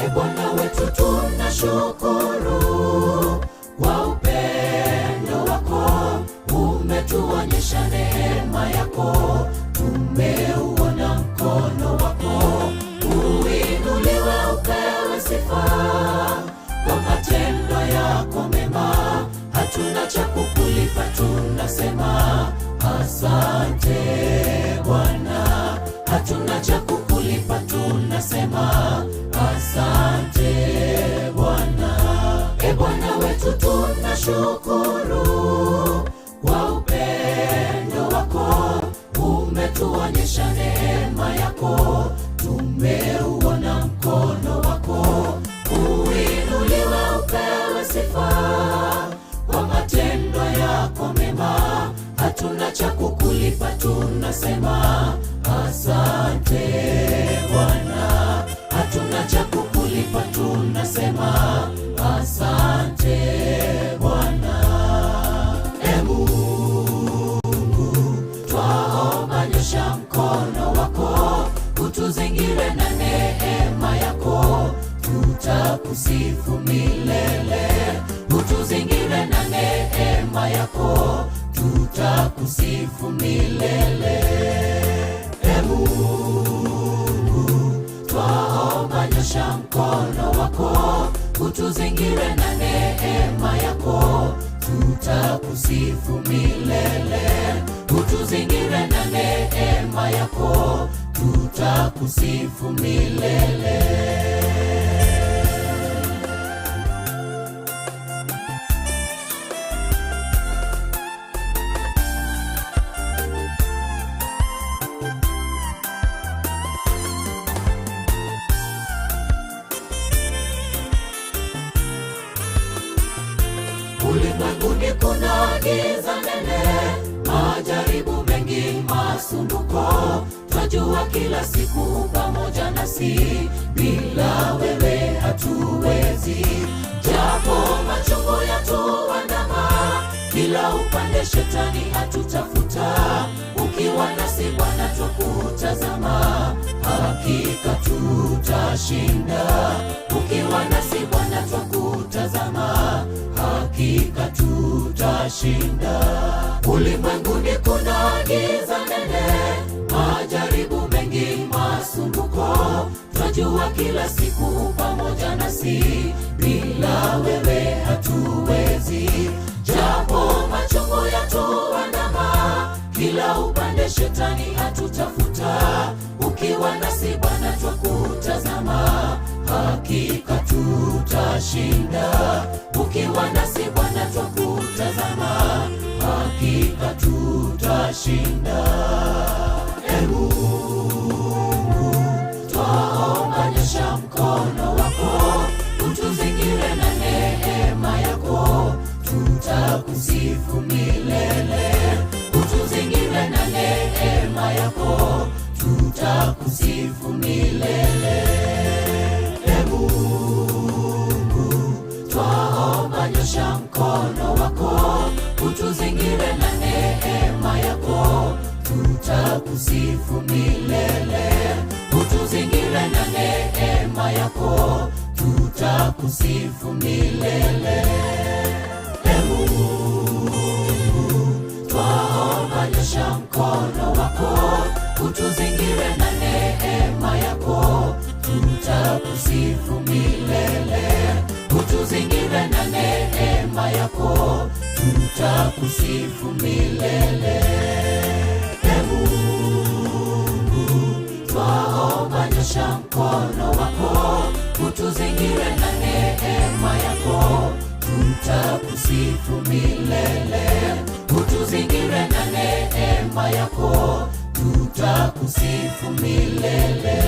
E Bwana wetu tunashukuru kwa upendo wako, umetuonyesha neema yako, tumeuona mkono wako. Uinuliwe upewe sifa kwa matendo yako mema, hatuna cha kukulipa, tunasema asante Bwana. Hatuna cha kukulipa, tunasema asante Bwana. E Bwana wetu tunashukuru kwa upendo wako, umetuonyesha neema yako, tumeuona mkono wako. Uinuliwe upewe sifa kwa matendo yako mema, hatuna cha kukulipa, tunasema asante Bwana. Hatuna cha kukulipa, tunasema asante Bwana. E Mungu, twaomba nyosha mkono wako, utuzingire na neema yako, tutakusifu milele. Utuzingire na neema yako, tutakusifu milele. E Mungu, twaomba nyosha mkono wako, utuzingire na neema yako, tutakusifu milele. Utuzingire na neema yako, tutakusifu milele. Ulimwenguni kuna giza nene, majaribu mengi, masumbuko. Twajua kila siku pamoja nasi, bila wewe hatuwezi. Japo machungu yatuandama, kila upande shetani atutafuta. Ukiwa nasi Bwana twakutazama, hakika tutashinda. Ukiwa nasi Bwana twakutazama, hakika tutashinda. Ulimwenguni kuna giza nene, majaribu mengi, masumbuko. Twajua kila siku pamoja nasi, bila wewe hatuwezi. Japo machungu yatuandama, kila upande shetani atutafuta. Ukiwa nasi Bwana twakutazama, hakika tutashinda. Ukiwa nasi Bwana twakutazama, hakika tutashinda. E Mungu, twaomba nyosha mkono wako, utuzingire na neema yako, tutakusifu milele. Utuzingire na neema yako, tutakusifu milele. E Mungu, twaomba nyosha mkono wako, utuzingire na neema yako, tutakusifu milele. Utuzingire na neema yako, tutakusifu milele. E Mungu, twaomba nyosha mkono wako, utuzingire na neema yako, tutakusifu milele. Utuzingire na neema yako, tutakusifu milele. E Mungu, twaomba nyosha mkono wako, utuzingire na neema yako, tutakusifu milele. Utuzingire na neema yako, tutakusifu milele.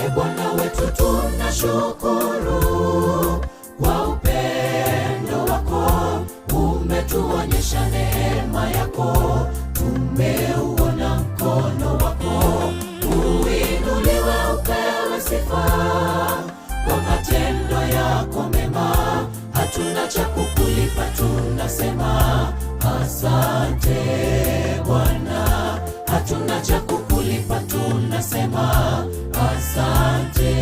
E Bwana wetu tunashukuru kwa upendo wako, umetuonyesha neema yako, tumeuona mkono wako. Uinuliwe upewe sifa kwa matendo yako mema, hatuna cha kukulipa, tunasema asante Bwana. Hatuna cha kukulipa, tunasema asante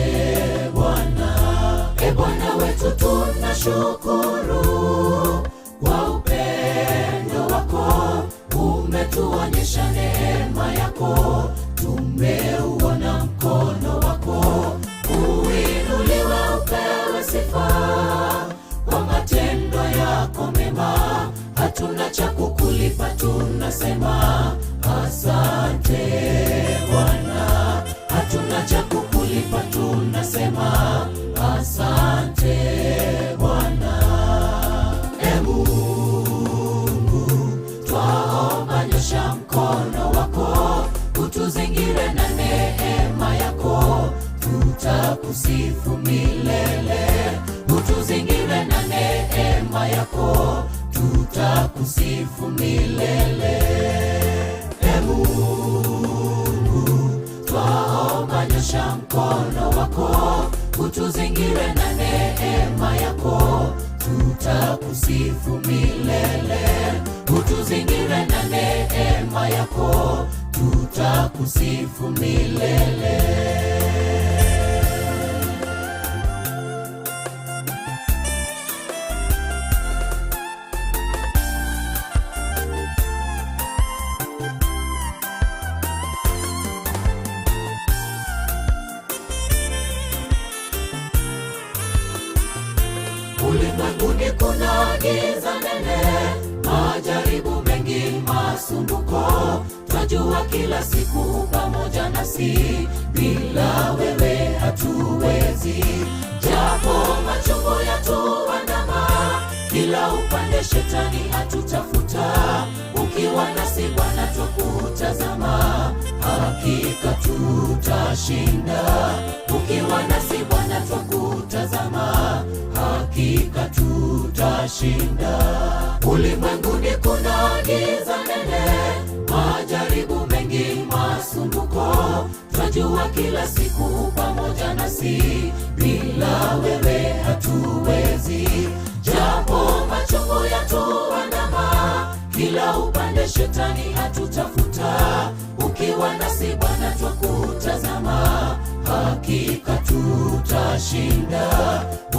Bwana. E Bwana wetu tunashukuru kwa upendo wako, umetuonyesha neema yako, tumeuona mkono wako. Uinuliwe upewe sifa kwa matendo yako mema, hatuna cha kukulipa, tunasema asante Bwana. Hatuna cha kukulipa, tunasema asante Bwana. E Mungu, twaomba nyosha mkono wako, utuzingire na neema yako, tutakusifu milele. Utuzingire na neema yako, tutakusifu milele. E Mungu, twaomba nyosha mkono wako, utuzingire na neema yako, tutakusifu milele. Utuzingire na neema yako, tutakusifu milele. Ulimwenguni kuna giza nene, majaribu mengi, masumbuko. Twajua kila siku pamoja nasi, bila wewe hatuwezi. Japo machungu yatuandama, kila upande shetani atutafuta. Ukiwa nasi Bwana twakutazama, hakika tutashinda. Ukiwa nasi Bwana twakutazama, hakika tutashinda. Ulimwenguni kuna giza nene, majaribu mengi, masumbuko. Twajua kila siku pamoja nasi, bila wewe hatuwezi. Japo machungu yatuandama, kila upande shetani atutafuta. Ukiwa nasi Bwana twakutazama, hakika tutashinda.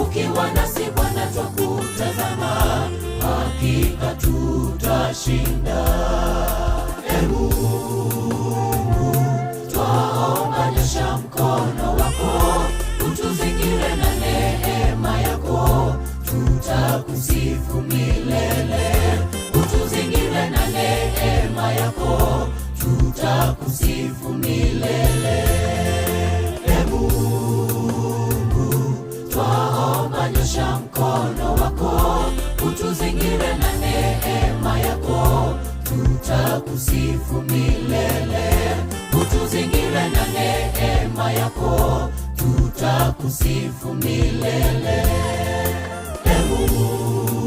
Ukiwa nasi Bwana twakutazama, hakika tutashinda. E Mungu, twaomba nyosha mkono wako, utuzingire na neema yako, tutakusifu milele. Utuzingire na neema yako, tutakusifu milele. E Mungu, twaomba nyosha mkono wako, utuzingire na neema yako, tutakusifu milele. Utuzingire na neema yako, tutakusifu milele. E Mungu,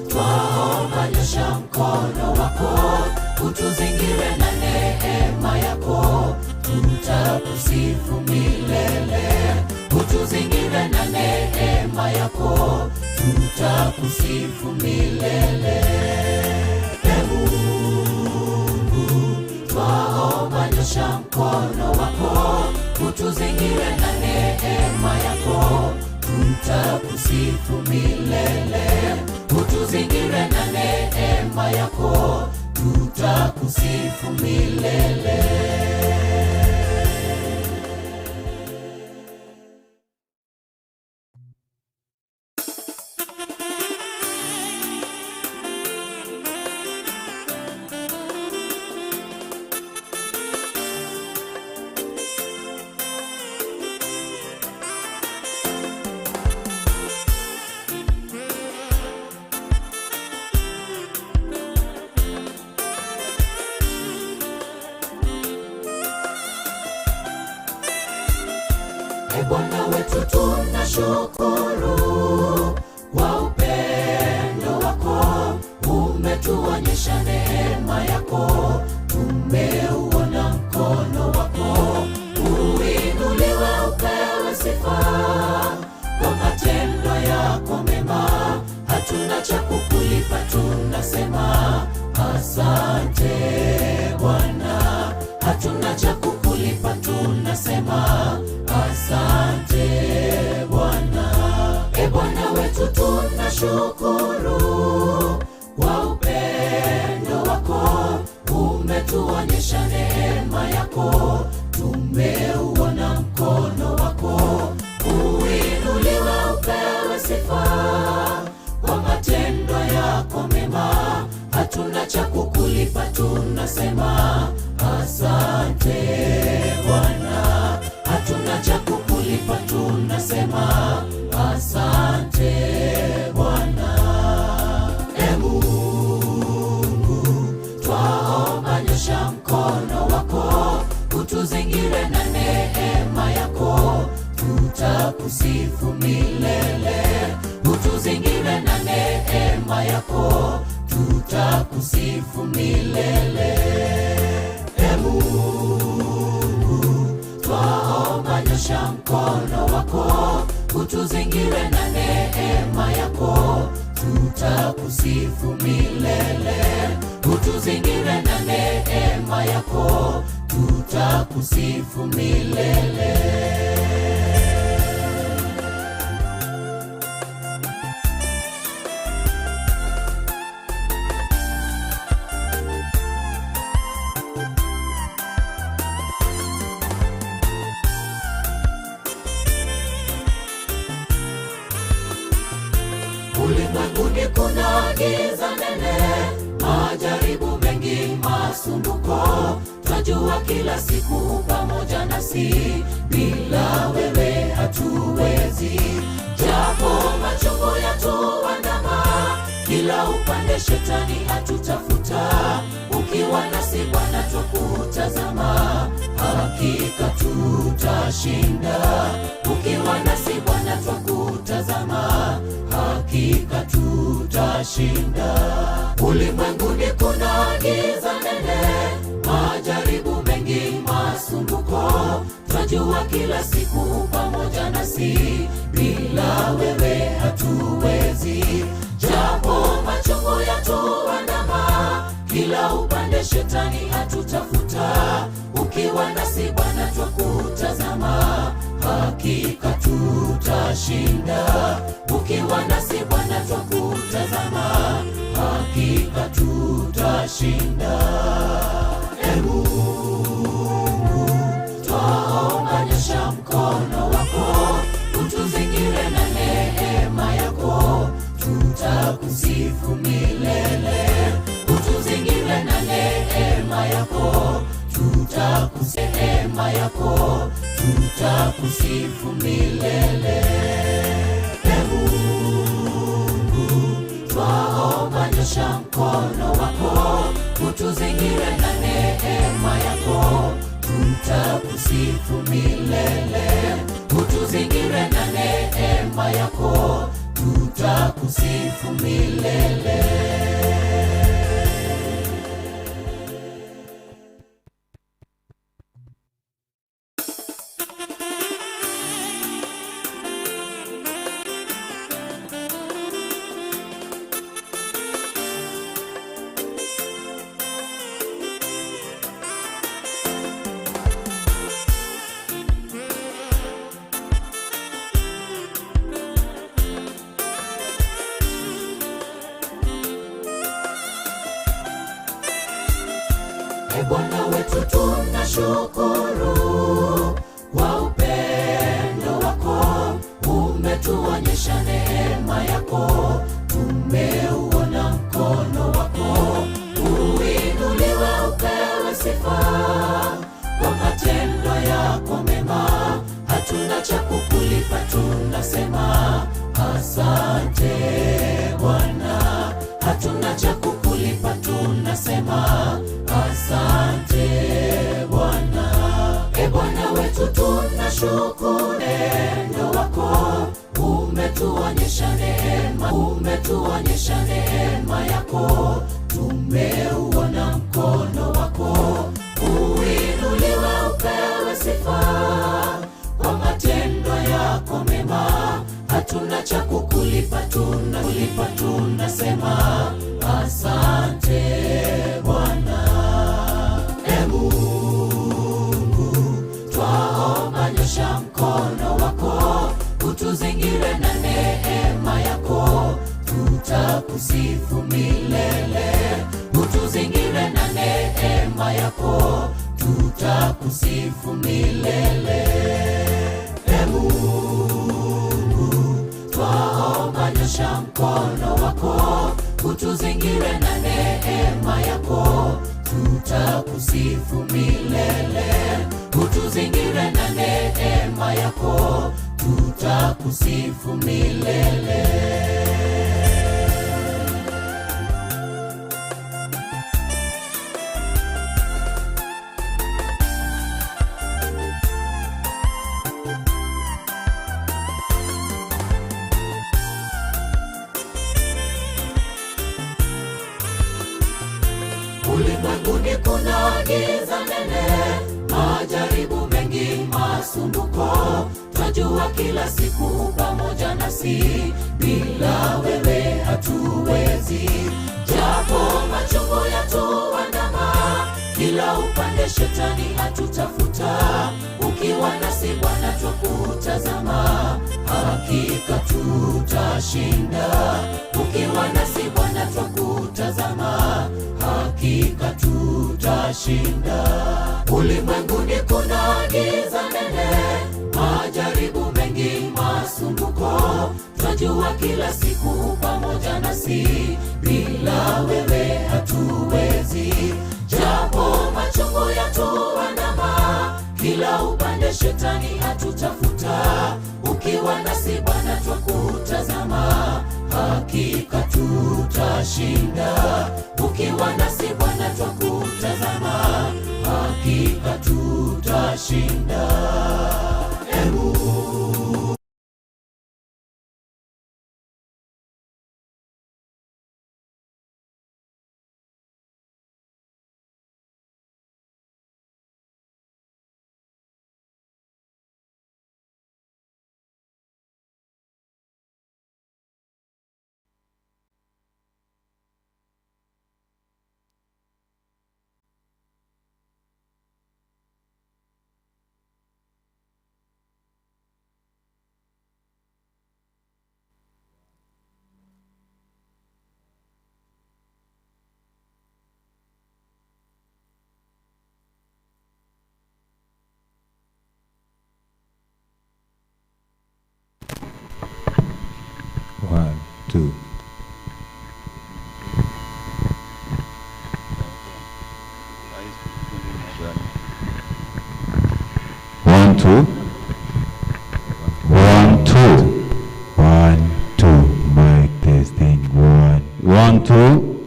twaomba nyosha mkono wako, utuzingire na neema yako, tutakusifu milele. Utuzingire na neema yako, tutakusifu milele. E Mungu, twaomba nyosha mkono wako, utuzingire na neema yako, tutakusifu milele. Utuzingire na neema yako, tutakusifu milele. E Bwana wetu tunashukuru kwa upendo wako, umetuonyesha neema yako, tumeuona mkono wako. Uinuliwe upewe sifa kwa matendo yako mema, hatuna cha kukulipa, tunasema asante Bwana. Hatuna cha kukulipa, tunasema asante Bwana. E Bwana wetu tunashukuru kwa upendo wako, umetuonyesha neema yako, tumeuona mkono wako. Uinuliwe upewe sifa kwa matendo yako mema, hatuna cha kukulipa, tunasema asante Bwana. Hatuna cha kukulipa, tunasema asante Bwana. E Mungu, twaomba nyosha mkono wako, utuzingire na neema yako, tutakusifu milele. Utuzingire na neema yako, tutakusifu milele. E Mungu, twaomba nyosha mkono wako, utuzingire na neema yako, tutakusifu milele. Utuzingire na neema yako, tutakusifu milele. Ulimwenguni kuna giza nene, majaribu mengi, masumbuko. Twajua kila siku pamoja nasi, bila wewe hatuwezi. Japo machungu yatuandama, kila upande shetani atutafuta. Ukiwa nasi Bwana twakutazama, hakika tutashinda. Ukiwa nasi Bwana twakutazama, hakika tutashinda. Ulimwenguni kuna giza nene, majaribu mengi, masumbuko. Twajua kila siku pamoja nasi, bila wewe hatuwezi. Japo machungu yatuandama, kila upande shetani atutafuta. Ukiwa nasi Bwana twakutazama, hakika tutashinda. Ukiwa nasi Bwana twakutazama, hakika tutashinda. E Mungu, twaomba nyosha mkono wako, utuzingire na neema yako, tutakusifu milele. Utuzingire na neema yako, tutakusifu yako, tutakusifu milele. E Mungu, twaomba nyosha mkono wako, utuzingire na neema yako, tutakusifu milele. Utuzingire na neema yako, tutakusifu milele. E Bwana wetu tunashukuru kwa upendo wako, umetuonyesha neema yako, tumeuona mkono wako. Uinuliwe upewe sifa kwa matendo yako mema, hatuna cha kukulipa, tunasema asante Bwana. Hatuna cha kukulipa, tunasema asante Bwana. E Bwana wetu tunashukuru. Umetuonyesha neema yako, tumeuona mkono wako. Uinuliwe upewe sifa kwa matendo yako mema. Hatuna cha kukulipa, tunakulipa, tunasema asante Bwana. E Mungu, twaomba nyosha mkono wako utuzingire na neema yako, tutakusifu milele. Utuzingire na neema yako, tutakusifu milele. E Mungu, twaomba nyosha mkono wako utuzingire na neema yako, tutakusifu milele. Utuzingire na neema yako, tutakusifu milele. Ulimwenguni kuna giza nene, majaribu mengi, masumbuko. Twajua kila siku pamoja nasi, bila wewe hatuwezi. Japo machungu yatuandama, kila upande shetani atutafuta. Ukiwa nasi Bwana twakutazama, hakika tutashinda. Ukiwa nasi Bwana twakutazama, hakika tutashinda. Ulimwenguni kuna giza nene, majaribu mengi, masumbuko. Twajua kila siku pamoja nasi, bila wewe hatuwezi. Japo machungu yatuandama, kila upande shetani atutafuta. Ukiwa nasi Bwana twakutazama, hakika tutashinda. Ukiwa nasi Bwana twakutazama, hakika tutashinda. E Mungu One, two. One, two. One, two. One, two. Mic testing. One. One, two.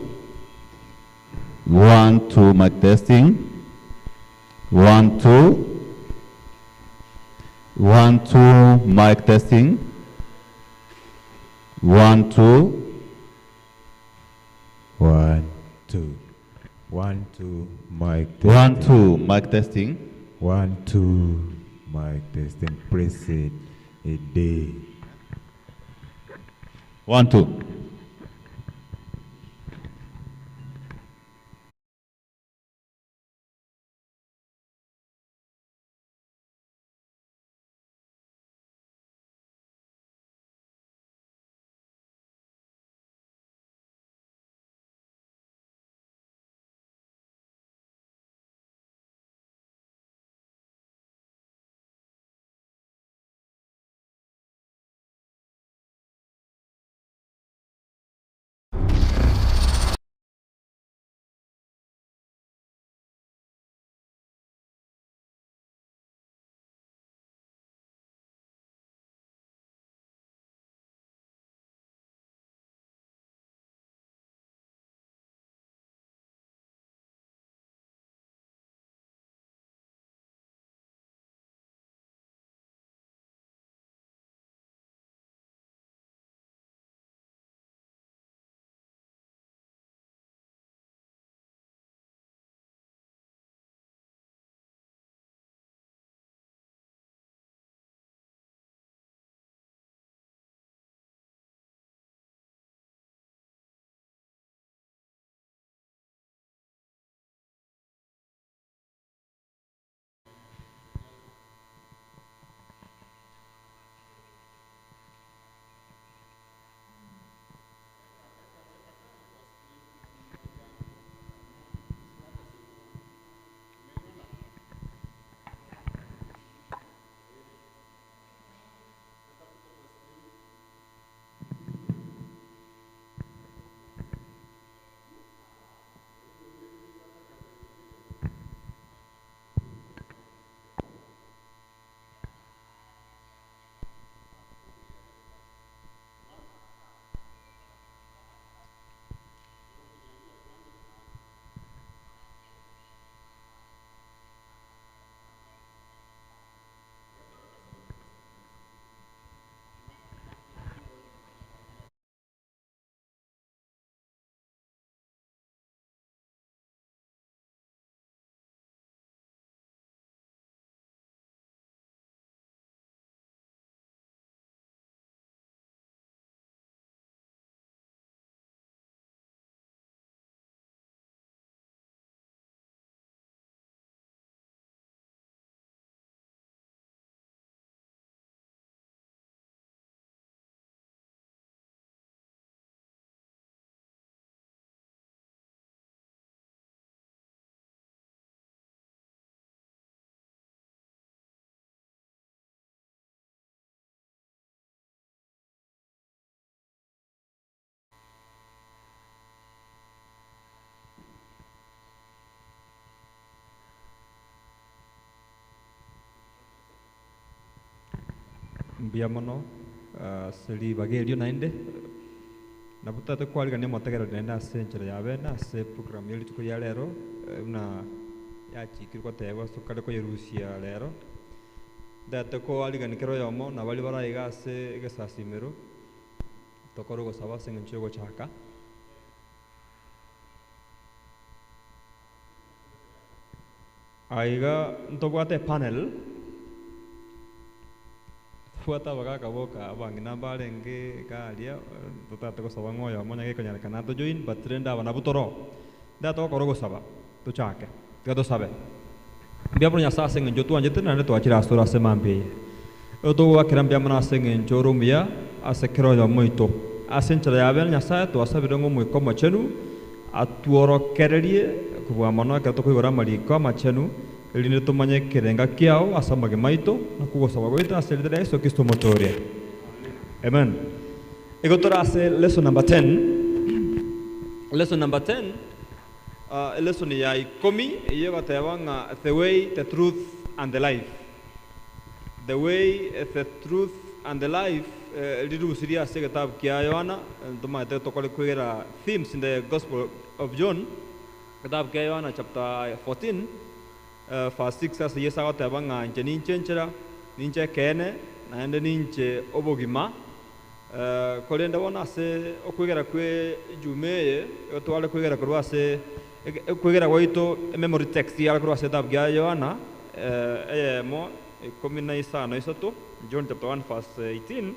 One, two, mic testing. One, two. One, two, mic testing. One, two. One, two. One, two. Mic testing. One, two, mic testing. One, two. Mic testing. Press it a day. One, two. Mbuya mono ase ribaga erio naende. Nabo totagete kwarigania omotegereri naende ase enchera ya bene ase eprogram ye rituko ria rero buna yachikirwe gotebwa ase tokare koyerusia rero. Ntagete koarigania kera oyomo na baria bare aiga ase egesasimero, tokore ogosaba ase eng'encho y'ogochaka. Aiga ntobwate epanel, tobwate abagaka boka abang'ina mbarenge iga aria, totagete gosaba ng'a oyomo onye gekonyarekana ato join but rende aba nabwo toro. Ntagete gokora ogosaba tochake, tiga tosabe. Mbuya mono Nyasae ase eng'encho otwanchete naende twachire asore ase mambia eye. Togoakera mbuya mono ase eng'encho ore omuya ase kera oyomo oito. Ase enchera ya bene Nyasae twasabire ng'a Omoika Omochenu atworokererie kobua mono ekero tokoigora amariko amachenu, erinde tomanye ekerenga kiao ase amagima aito, na kogosaba gwaito ase erieta ria Yeso Kristo Omotooria. Amen. Igo tore ase lesson number ten, lesson number ten, elesson ya ikomi eyio egoteba ng'a the way, the truth and the life. The Way, the Truth, and the Life rirusirie ase egetabu kia Yohana, ntomanyete tokore kwegera themes in the Gospel of John, egetabu kia Yohana chapter 14 verse 6 ase Yeso agoteba ng'a inche ninche enchera, ninche ekeene, naende ninche obogima. Korende bono ase okwegera kwe ejuma eye, igo tware kwegera korwa ase okwegera gwaito ememory text yare korwa ase etabu ya Yohana eyemo ikomi na isano isato, John chapter 1 verse 18,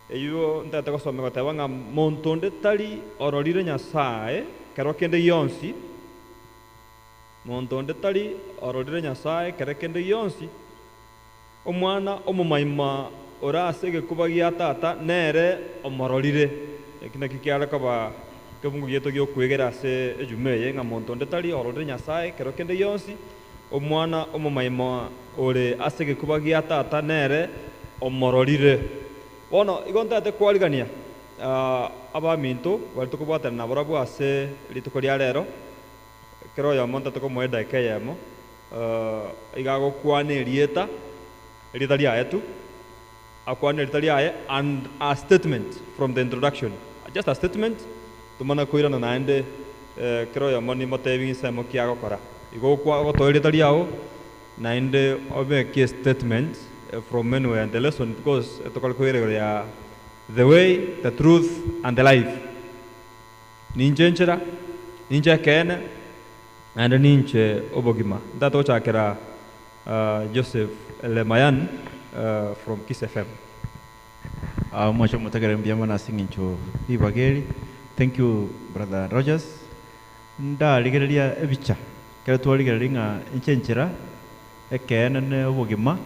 eyio ntagete gosoma egoteba ng'a monto onde tari ororire Nyasae kero kende gionsi, monto onde tari ororire Nyasae kere kende gionsi, Omwana omomaima ore ase egekuba gia Tata nere omororire. Eki nakio kiare koba ekebungo giaito gi'okwegera ase ejuma eye, ng'a monto onde tari ororire Nyasae ekero kende gionsi, Omwana omomaima ore ase egekuba gia Tata nere omororire. Bono igo ntagete kwarigania abaminto baria tokobwatana nabarabwo ase rituko ria rero, Kera oyomo ntete komoa edaika eyemo, iga agokwana erieta, erieta riaye tu, akwane erieta riaye and a statement from the introduction, just a statement, tomana koirana naende kera oyomo nimotebie ensemo ki agokora. Igo okwa ogotoa erieta riago, naende obeke estatement from anywhere in the lesson because tokore koira igoro ya the way, the truth and the life. Ninche enchera, ninche ekeene, naende ninche obogima. Ntagete gochakera Joseph Lemayan from Kiss FM. Mwanche omotegerere mbuya mono ase eng'encho ribaga eri. Thank you brother Rogers. Ndarigereria ebicha ekero twarigereria ng'a inche enchera, ekeene ne obogima,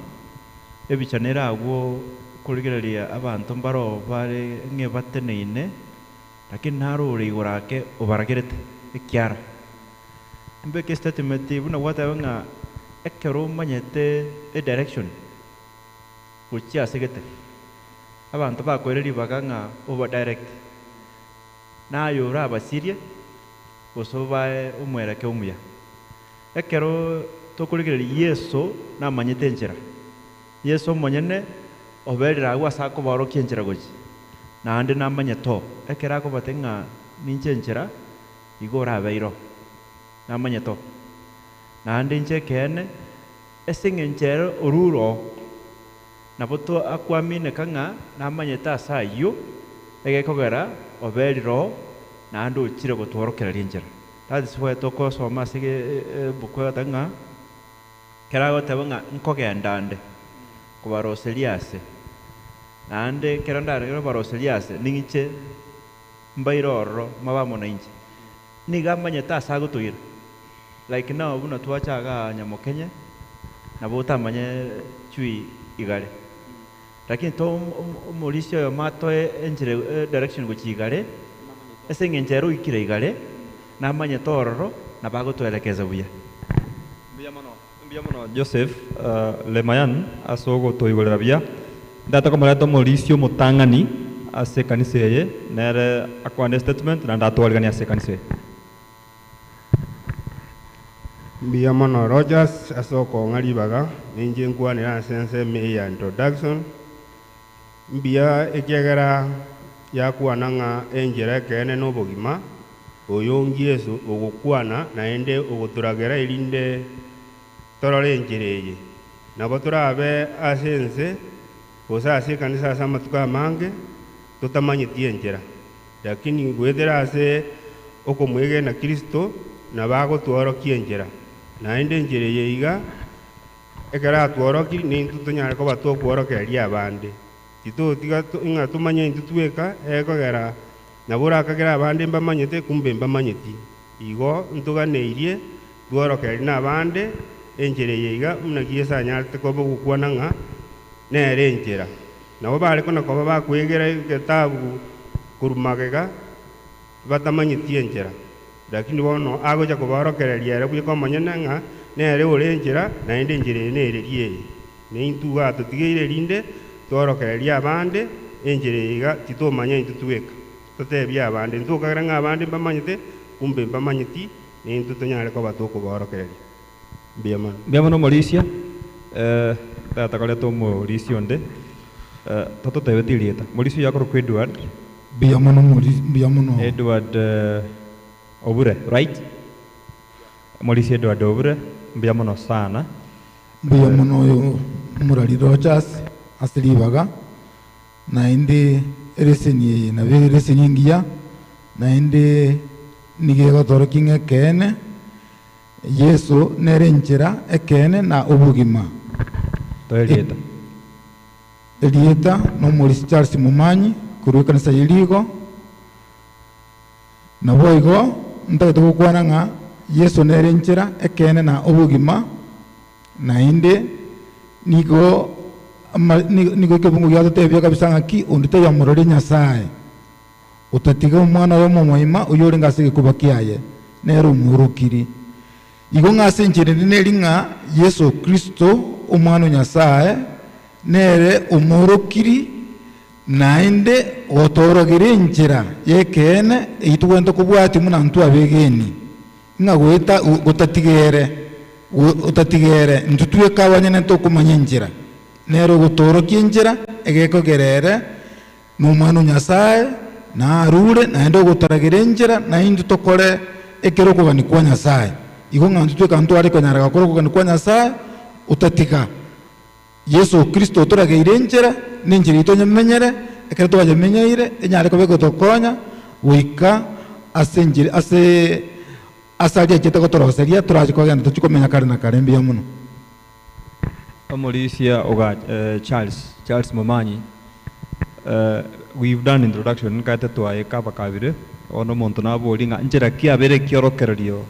ebicha nere agwo korigereria abanto mbaro bare ng'e bateneine. Lakini naro ore igoro ake obaragerete ekiara. Mbeke estatement buna gwateba ng'a ekero omanyete edirection gochia ase gete, abanto bakoire ribaga ng'a oba direct, naye orabasirie gose obae omwerekeo omuya. Ekero tokorigereria Yeso namanyete enchera. Yeso omonyene oberire agwo ase akobaorokia enchera gochia, naende namanyete oo, ekero akobatebia ng'a ninche enchera, igo orabe iro. Namanyete oo. Naende inche ekeene, ase eng'encho ere orure oo, nabo to akwamineka ng'a namanyete ase ayio, egekogera oberire oo, naende ochire gotworokereria enchera. That is why tokosoma ase ebuku egoteba ng'a. Ekero agoteba ng'a nkogenda nde kobaroseria aase, naende ekero ndare kobaroseria aase, ning'iche mbaire ororo mobe amo nainche. Nigo amanyete ase agotoira. Like now buna twacha igaa Nyamokenye, nabo otamanye chui igare. Lakini to omorisia oyomo atoe enchera edirection gochia igare, ase eng'encho ere oikire igare, namanyete ororo, nabo agotoelekeza buya. Mbuya mono, mbuya mono Joseph Lemayan ase ogotoigorera buya. Ntagete komoreta omorisia omotang'ani ase ekanisa eye, nere akwane estatement naende atwariganie ase ekanisa eye. Mbuya mono Rogers ase okong'a ribaga, ninche nkwanere ase ensemo eye ya introduction. Mbuya ekiagera yakwana ng'a enchera ekeene na obogima, oyo Yeso ogokwana naende ogotoragera erinde torore enchera eye. Nabo torabe ase ense gose ase ekanisa ase amatuko amange totamanyeti enchera, lakini goetera ase okomwegena Kristo nabo agotworokia enchera. Naende enchera eye iga ekero atworokiri nintwe tonyare koba tokworokereria abande. Titotiga ng'a tumanye intwe tweka ekogera nabo orakagera abande mbamanyete kumbe mbamanyeti. Igo ntoganeirie tworokererie na abande enchera eye iga buna Yeso anyarete koba ogokwana ng'a nere enchera. Nabo bare kona koba bakwegera egetabu korwa magega batamanyeti enchera. Lakini bono agocha koborokereria ere bweka omonyene ng'a nere ore enchera naende enchera eye nereri eye. Nintwe iga totigeire erinde tworokererie abande enchera eye iga titomanya intwe tweka. Totebie abande ntokagera ng'a abande mbamanyete kumbe mbamanyeti nintwe tonyare koba tokoborokereria. Mbuya mono. Mbuya mono omorisia, tata koreta omorisia onde, tototebeti erieta. Morisia oyo akorokwa Edward. Mbuya mono mbuya mono. Edward Obure, right? Morisia Edward Obure, mbuya mono sana. Mbuya mono oyo omorari Rogers ase ribaga, naende ereseni eye nabo ere ereseni engiya, naende nigo egotorokia ng'a ekeene, Yeso nere enchera, ekeene na obogima. Toe erieta. Erieta na omorisia Charles Momanyi korwa ekanisa ya Erigo. Naboigo ntagete gokwana ng'a Yeso nere enchera, ekeene na obogima, naende nigo ama nigo ekebungo giatotebia kabisa ng'aki onde tayamororia Nyasaye, otatiga omwana oye omomoima oyio orenge ase egekuba kiaye, nere omworokiri. Igo ng'a ase enchera ende neri ng'a Yeso Kristo, Omwana o Nyasae, nere omworokiri, naende gotoorogera enchera y'ekeene eyio togwenerete kobwatia buna intwe abegeni, ng'a goeta gotatiga ere, otatiga ere, intwe tweka abanyene tokomanya enchera. Nere ogotoorokia enchera, egekogera ere nomwana o Nyasae, na arure, naende ogotoragera enchera, na intwe tokore ekero okogania kwa Nyasae. Igo ng'a intwe tweka ntware konyara gokora okogania kwa Nyasae, otatiga Yeso Kristo otorageire enchera, na enchera eyio tonyemenyere, ekero twayemenyeire, enyare koba egotokonya goika ase enchera ase ase aria achete gotoroseria, torache kogenda tochie komenya kare na kare. Mbuya mono. Omorisia oga Charles, Charles Momanyi, we've done introduction nkaete twaeka abakabire, bono omonto naborie ng'a nchera ki abere ekiorokererio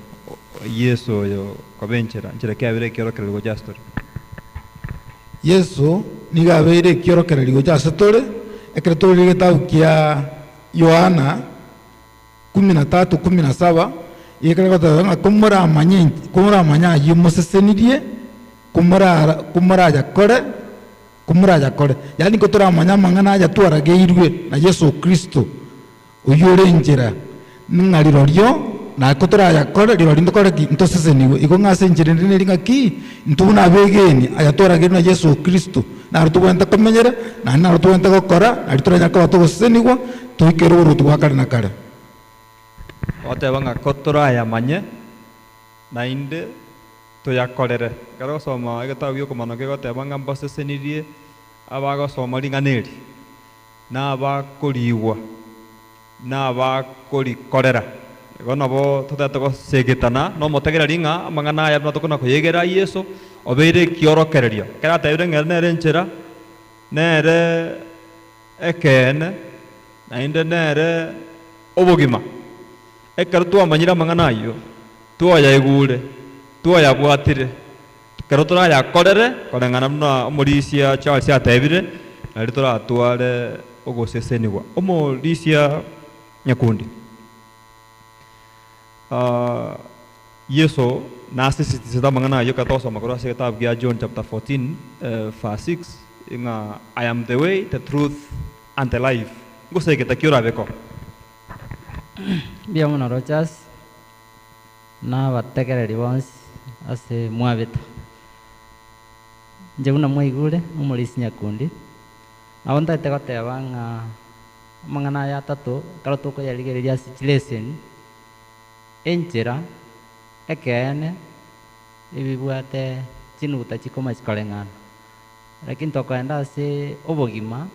Yeso oyo koba enchera, nchera ki abere ekiorokererio gocha ase tore? Yeso nigo abeire ekiorokererio gocha ase tore, ekero torire egetabu kia Yohana 13:17, ekero egoteba ng'a komoramanye komoramanye ayio mosesenirie, komorara komorayakore komorayakore, yaani ko toramanye amang'ana aya twarageirwe na Yeso Kristo, oyio ore enchera, ng'a rirorio nako torayakore rirorio ntokore ki? Ntosesenigwe. Igo ng'a ase enchera ende neri ng'a ki? Intwe buna abegeni, aya twarageirwe na Yeso Kristo, naro tobwenerete komenyera, naende naro tobwenerete gokora, nario toranyare koba togosesenigwa, toikere oboruoti bwa kare na kare. Goteba ng'a ko torayamanye, naende toyakorere. Ekero ogosoma egetabu gi'okomana kegoteba ng'a mbasesenirie abagosoma ring'ana eri, na abakorigwa, na abakorikorera. Igo nabo totagete gosegetana nomotegereri ng'a amang'ana aya buna tokona koyegera Yeso obeire ekiorokererio. Ekero atebire ng'a ere nere enchera, nere ekeene, naende nere obogima. Ekero twamanyire amang'ana ayio, twayaigure, twayabwatire, ekero torayakorere koreng'ana buna omorisia Charles atebire, nario toratware ogosesenigwa. Omorisia Nyakundi, Yeso nasisitisete amang'ana ayio ekero togosoma korwa ase egetabu gia John chapter 14 verse 6 ng'a I am the way, the truth and the life. Ngosegeta ki orabe ko? Mbuya mono Rochas, na abategereri bonsi ase mwabete. Inche buna mwaigure, omorisia Nyakundi. Nabo ntagete goteba ng'a amang'ana aya atato ekero tokoyarigereria ase chileseni, enchera, ekeene, ebibwate chinuguta chikoma chikoreng'ana. Lakini tokoenda ase obogima,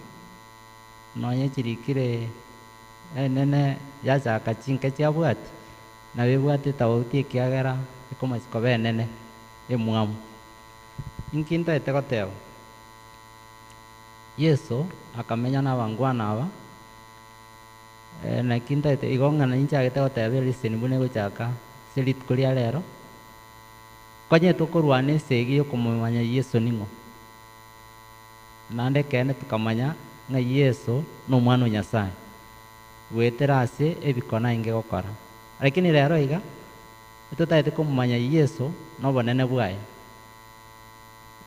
nonye chirikire enene yachaka chinke chiabwati, nabo ebwate etofauti ekiagera ekomanya koba enene, emwamu. Inki ntagete goteba? Yeso akamenya na abangwana aba, naki ntagete igo ng'a ninchagete goteba eleseni buna egochaka ase rituko ria rero, Konye tokorwana esegi y'okomomanya Yeso ning'o, naende ekeene tokamanya ng'a Yeso n'Omwana o Nyasae, goetera ase ebikone ainge gokora. Lakini rero iga, totagete komomanya Yeso nobonene bwaye.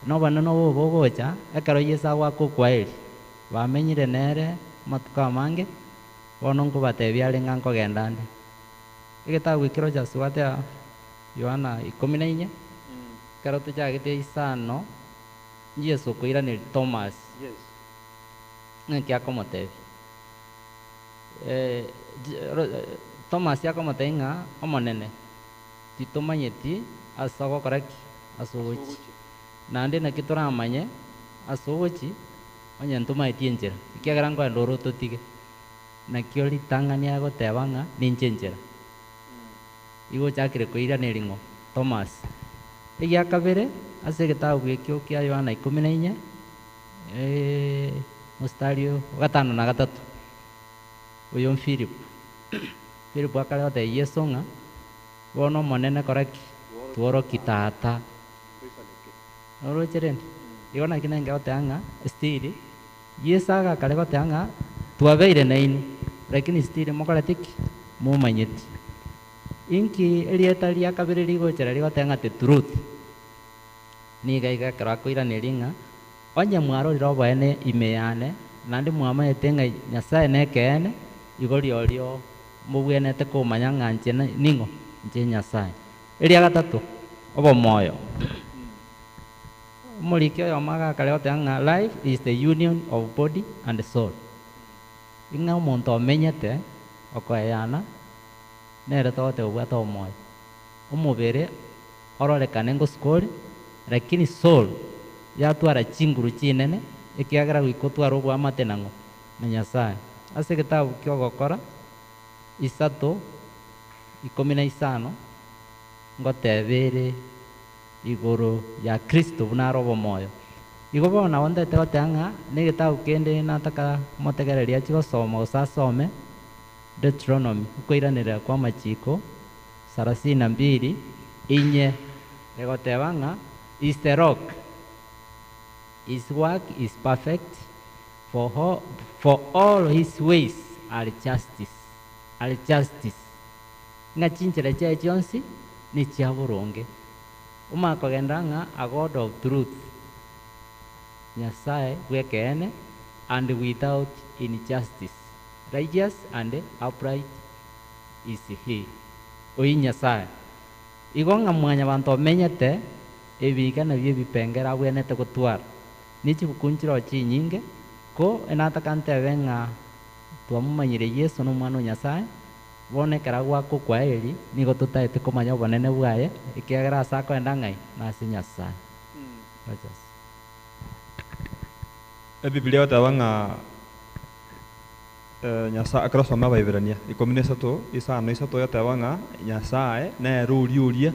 Nobonene obo bogocha ekero Yeso agoaka okwaeri. Bamenyire nere amatuko amange, bono nkobatebia are ng'a nkogenda nde. Egetabu ekero Joshua aa. Yohana ikomi na inye, ekero tochagete isano, Yeso okoiraneria Thomas, ng'aki akomotebia? Thomas akomotebia ng'a Omonene, titomanyeti ase ogokora ki? Ase ogochia. Naende naki toramanye ase ogochia, onye ntomaeti enchera, ekiagera nkoenda ore ototige. Nakio ritang'ani agoteba ng'a ninche enchera. Igo ochakire koiraneria ng'o? Thomas. Egia kabere, ase egetabu ekio kia Yohana ikomi na inye, mostari o gatano na gatato, oyo Filipo. Filipo akare gotebia Yeso ng'a, Bono Omonene kora ki? Tworokie Tata. Noroche rende? Igo naki nenge goteba ng'a still Yeso agakare goteba ng'a twabeire nainwe, lakini still mokorete ki? Momanyeti. Inki erieta ria kabere rigochera rigoteba ng'a the truth? Nigo iga ekero akoiraneria ng'a onye mwarorire oboene ime yane, naende mwamanyete ng'a Nyasae nekeene, igo riorio mobwenerete komanya ng'a inche ning'o? Inche Nyasae. Eria gatato, obomoyo. Omoriki oyomo agakare goteba ng'a life is the union of body and soul. Ing'a omonto omenyete okoeyana nere togoteba obwate omoyo. Omobere ororekane ngosuka ore, lakini soul yatwara chinguru chinene ekiagera goika otware oboamate nang'o? Na Nyasaye. Ase egetabu ki'ogokora isato ikomi na isano ngoteba ere igoro ya Kristo buna are obomoyo. Igo bono nabo ntagete goteba ng'a negetabu kende nataka motegererie achie gosoma gose asome Deuteronomy, okoiranerera kw'amachiko sarasini na mbili, inye, egoteba ng'a is the rock, his work is perfect, for all, for all his ways are justice, are justice. Ng'a chinchera chiaye chionsi nechia boronge. Omanye kogenderera ng'a a God of truth, Nyasae bw'ekeene, and without injustice, righteous and upright is he. Oyio Nyasae. Igo ng'a mwanyabanto omenyete, ebiika nabio ebipengere abwenerete gotwara. Ne chibuku nchiroo chinyinge, ko enataka ntebe ng'a twamomanyire Yeso n'Omwana o Nyasae, Bono ekero agoaka okwaeri, nigo totaete komanya obonene bwaye, ekiagera aase akoenda ng'ai? Nase Nyasae. Rogers. Ebibilia egoteba ng'a Nyasae, ekero osome Abaibirania ikomi na isato, isano isato egoteba ng'a Nyasae nere oria oria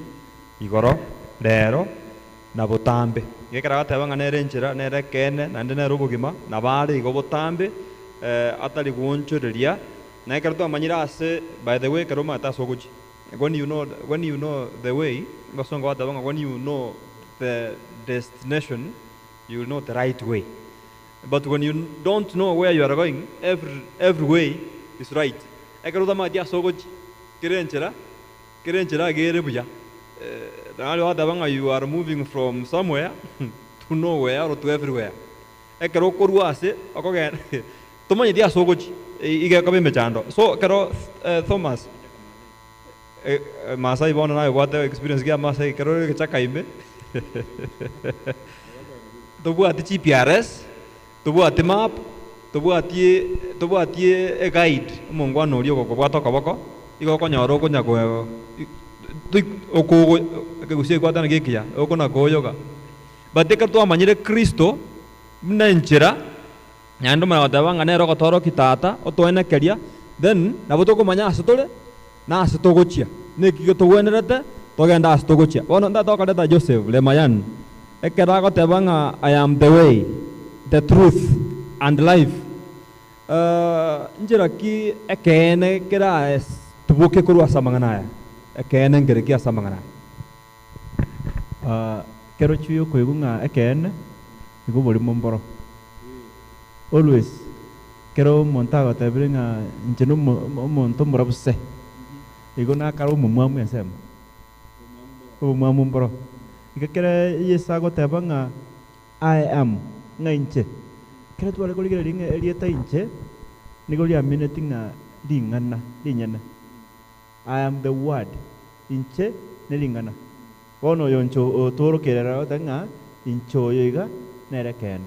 igoro, rero, na botambe. Iga ekero agoteba ng'a nere enchera, nere ekeene, naende nere obogima, nabo are igo botambe, atari goonchoreria. Na ekero twamanyire ase, by the way, ekero omanyete ase ogochia, when you know, when you know the way, abasongo bateba ng'a when you know the destination, you will know the right way. But when you don't know where you are going, every, every way is right. Ekero otamanyeti ase ogochia, kera enchera, kera enchera iga ere buya. Naende bateba ng'a you are moving from somewhere to nowhere or to everywhere. Ekero okorua ase okogenda, tomanyeti ase ogochia, iga ekoba emechando. So ekero Thomas, Masai bono naye obwate experience kia Masai ekero ore egechaka ime, tobwati GPRS, tobwati map, Tobwatie tobwatie eguide omongwana oria ogokobwata okoboko, igo okonyora okonya koe toi okogo ekegusii ekwatana gekiya, okona koyoga. But ekero twamanyire Kristo buna enchera, naende omanye goteba ng'a nere ogotoorokia Tata, otoenekeria, then nabo tokomanya ase tore, na ase togochia, neki getogwenerete togende ase togochia. Bono ntagete gokoreta Joseph Lemayan, ekero agoteba ng'a I am the way, the truth and life, nchera ki ekeene keratuboke korwa ase amang'ana aya? Ekeene nkere ki ase amang'ana aya? Kero chui okoigwa ng'a ekeene, igo oborimo mboro. Always kero omonto agotebire ng'a inche na omo omonto omorabu se, igo nakare omomwamu ensemo, obomwamu mboro. Iga kere Yeso agoteba ng'a I am, ng'a inche, kero tware korigereria ng'a erieta inche, nigo riamineti ng'a ring'ana rinyene. I am the word, inche nering'ana. Bono oyo inche otoorokerera agoteba ng'a inche oyo iga nere ekeene.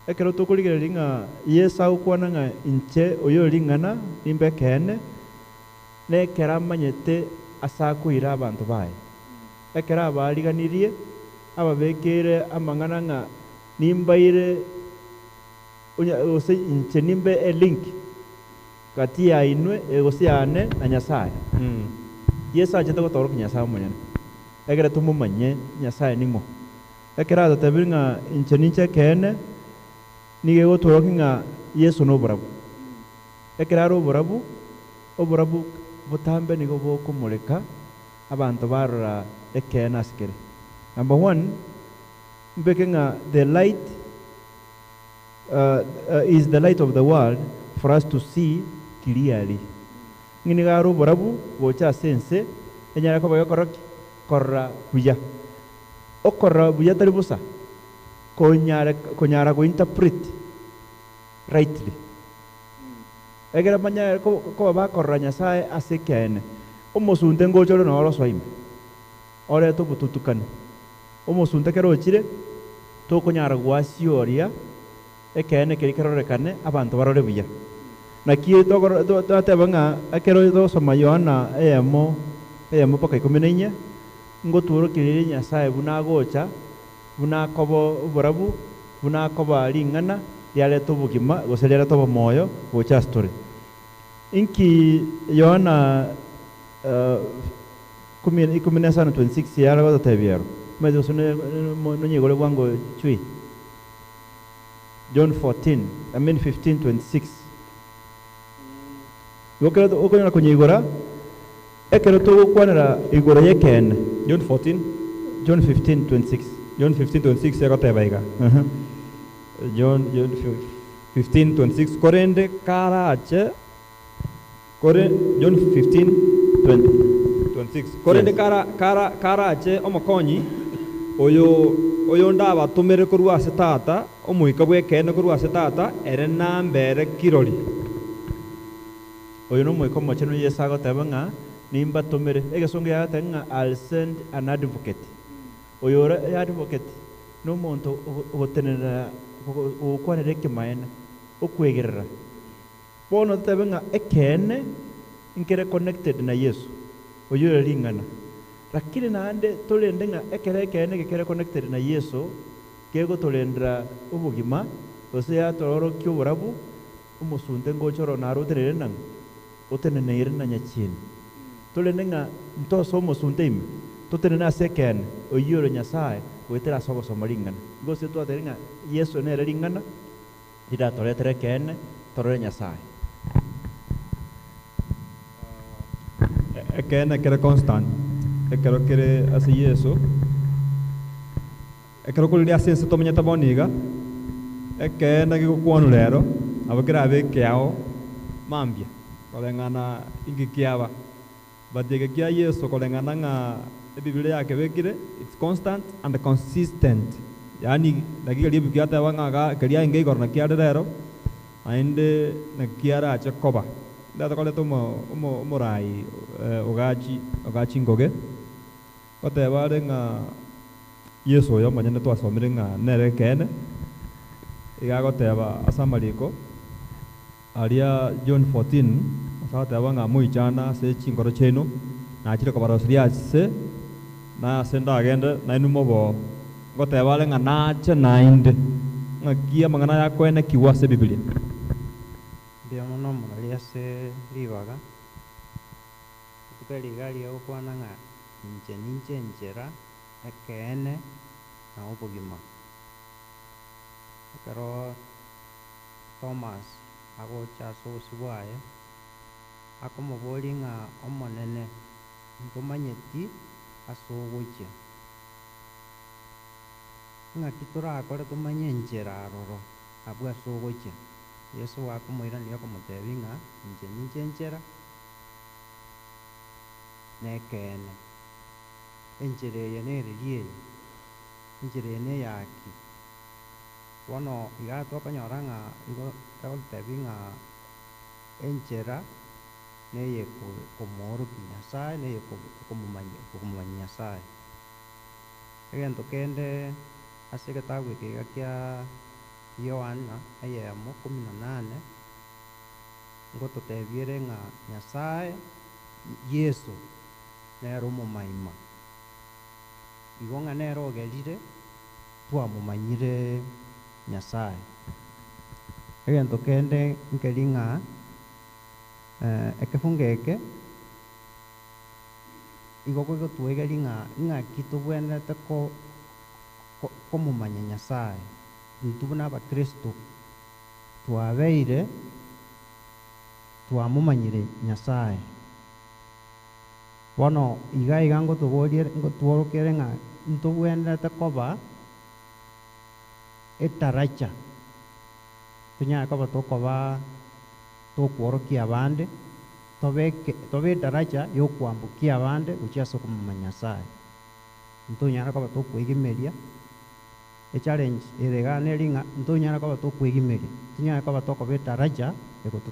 Ekero tokorigereria ng'a Yeso agokwana ng'a inche oyo ore ring'ana nimbe ekeene, nekero amanyete ase akoira abanto baye. Ekero abariganirie, ababekeire amang'ana ng'a nimbaire onye gose inche nimbe elink gati yainwe gose yane na Nyasae. Yeso achete gotorokia Nyasae omonyene, ekere tomomanye Nyasae ning'o. Ekero atotebirie ng'a inche ninche ekeene, nigo egotorokia ng'a Yeso noborabu. Ekero are oborabu, oborabu botambe nigo bokomoreka abanto barora ekeene ase kere. Number one, mbeke ng'a the light is the light of the world for us to see clearly. Ng'a nigo are oborabu gocha ase ense enyare koba egokora ki? Korora buya. Okorora buya tari bosa, konyare konyara go interpret rightly. Ekero banyare koba bakorora Nyasae ase ekeene, omosunte ngocha ore noro osoa ime, orete obotutukani. Omosunte ekero ochire, tokonyara goasioria ekeene keria kerorekane abanto barore buya. Naki tokoro twateba ng'a ekero togosoma Yohana eyemo eyemo mpaka ikomi na inye, ngotworokereria Nyasae buna agocha, buna akoba oborabu, buna akoba ring'ana riareta obogima gose riareta obomoyo gocha ase tore. Inki Yohana kumi ikomi na isano 26 yare gototebia ero? Omanyete gose nonyeigore bwango chui? John 14, I mean 15, 26. Igo ekero okonyara konyeigora, ekero togokwanera igoro y'ekeene. John 14. John 15, 26. John 15, 26 egoteba iga. John, John 15, 26 korende karache kore John 15, 20. 26 korende Yes. kara kara karache omokonyi oyo oyo ndabatomere korwa ase Tata, omoika bw'ekeene korwa ase Tata, ere nambere kirori. Oyo nomoika omochenu Yeso agoteba ng'a nimbatomere. Egesongo yagoteba ng'a I'll send an advocate. Oyo ore advocate nomonto ogotenenera ogokwanera ekemaene, okwegerera. Bono totebe ng'a ekeene nkere connected na Yeso, oyio ore ring'ana. Lakini naende torende ng'a ekero ekeene eke kere connected na Yeso, kegotorendera obogima, gose yatororokia oborabu, omosunte ngocha oro naro otenenere nang'o? Oteneneire na nyachieni. Torende ng'a ntosoe omosunte ime, totenene ase ekeene, oyio ore Nyasae, goetera ase ogosoma ring'ana. Gose twatebire ng'a Yeso nere ring'ana, riratoretere ekeene, torore Nyasae. Ekeene kere constant, ekero kere ase Yeso, ekero korire ase ense tomenyete bono iga, ekeene gegokwanwa rero, nabo kerabe ekeao mambia, koreng'ana inki kiaba. But eke kia Yeso koreng'ana ng'a ebibilia yakebekire, it's constant and consistent. Yaani naki keria ebuku yateba ng'a iga keria aenge igoro naki are rero, naende naki arache koba. Ndate koreta omo omo omorai ogachi ogachi ngoge, goteba are ng'a Yeso oyo omonyene twasomire ng'a nere ekeene, Iga agoteba ase amariko aria John 14, ase agoteba ng'a moichana ase chinkoro chiaino, nachire kobaroseria ase, na ase ndagende nainwe mobo ngoteba are ng'a nache naende, ng'aki amang'ana aya akoenekigwa ase Ebibilia. Mbuya mono omorori ase ribaga, rituko eri iga rigokwana ng'a inche ninche enchera, ekeene, na obogima. Ekero Thomas agocha ase obosio bwaye, akomoboria ng'a Omonene, ntomanyeti ase ogochia, ng'aki torakore tomanye enchera aroro abwo ase ogochia? Yeso akomoiraneria akomotebia ng'a inche ninche enchera, na ekeene, enchera eye nereri eye, enchera eye neyaki. Bono iga tokonyora ng'a igo egotebia ng'a enchera neye komoorokia Nyasaye, neye komomanya komomanya Nyasaye. Egento kende ase egetabu eke iga kia Yohana eyemo kumi na nane, ngototebia ere ng'a Nyasaye, Yeso, nere omomaima. Igo ng'a nere ogerire twamomanyire Nyasaye. Egento kende nkeri ng'a ekefungo eke igo kegotwegeria ng'a ng'aki tobwenerete ko komomanya Nyasaye. Intwe buna abakristo twabeire twamomanyire Nyasaye. Bono iga iga ngotoborie ngotworokere ng'a ntobwenerete koba etaracha, tonyare koba tokoba tokworokia abande, tobeke tobe edaraja ya okoambukia abande gochia ase okomomanya Nyasaye. Ntonyara koba tokoegemeria, echallenge ere igaa neri ng'a ntonyara koba tokoegemeria, tonyare koba tokoba edaraja egoto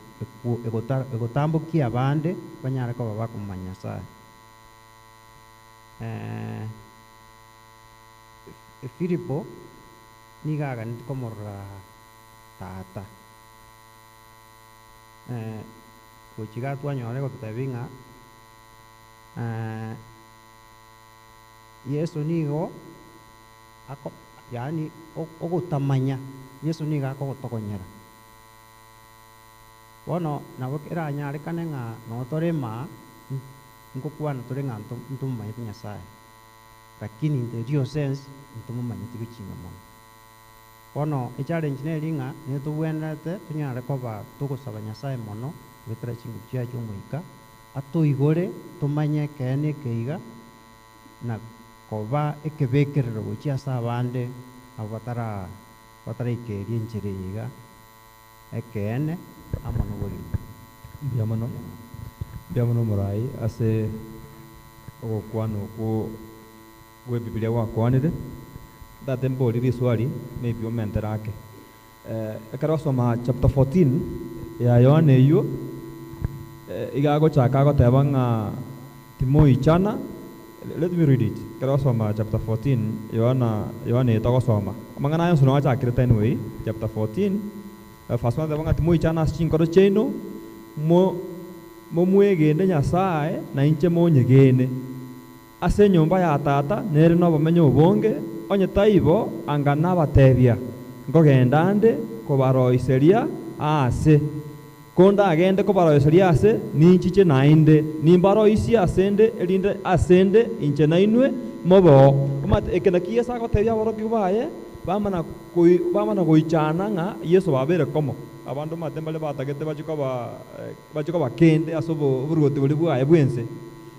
egota egotambokia abande banyare koba bakomomanya Nyasaye. Filipo nigo aganeti komorora tata. Gochia igaa twanyora egototebia ng'a Yeso nigo ako yaani ogotamanya Yeso nigo akogotogonyera. Bono nabo eranyarekane ng'a noo tore maa, nkokwana tore ng'a ntomomanyete Nyasaye, lakini in the real sense ntomomanyeti gochinga mono. Bono echallenge neri ng'a netobwenerete tonyare koba togosaba Nyasaye mono goetera chinguru chiaye chia omoika, atoigore tomanye ekeene eke iga, na koba ekebekerero gochia ase abande abo batara bataraikeria enchera eye iga, ekeene amo na obogima. Mbuya mono, mbuya mono omorai ase ogokwana okwo gwa ebibilia gwakwanire, ntagete mborie riswali maybe omentere ake. Ekero osoma chapter 14 ya Yohana eywo, iga agochaka agoteba ng'a timoichana, let me read it, ekero osoma chapter 14 Yohana Yohana eye togosoma, amang'ana aya onsi noo achakirete anyway, chapter 14 verse 1 agoteba ng'a timoichana ase chinkoro chiaino, mo momwegene Nyasaye na inche monyegene. Ase enyomba ya Tata nere nobomenyo obonge, onye taibo, anga nabatebia, nkogenda nde kobaroiseria aase. Kondagende kobaroiseria aase, ninchiche naende, nimbaroisie asende, erinde asende inche nainwe mobeo. Omanyete, eke nakio Yeso agotebia aborokigwa baye, bamana koi bamana goichana ng'a Yeso babeire komo. Abanto omanyete mbare batagete bachie koba bachie koba kende ase obo oboruoti boria bwaye bw'ense.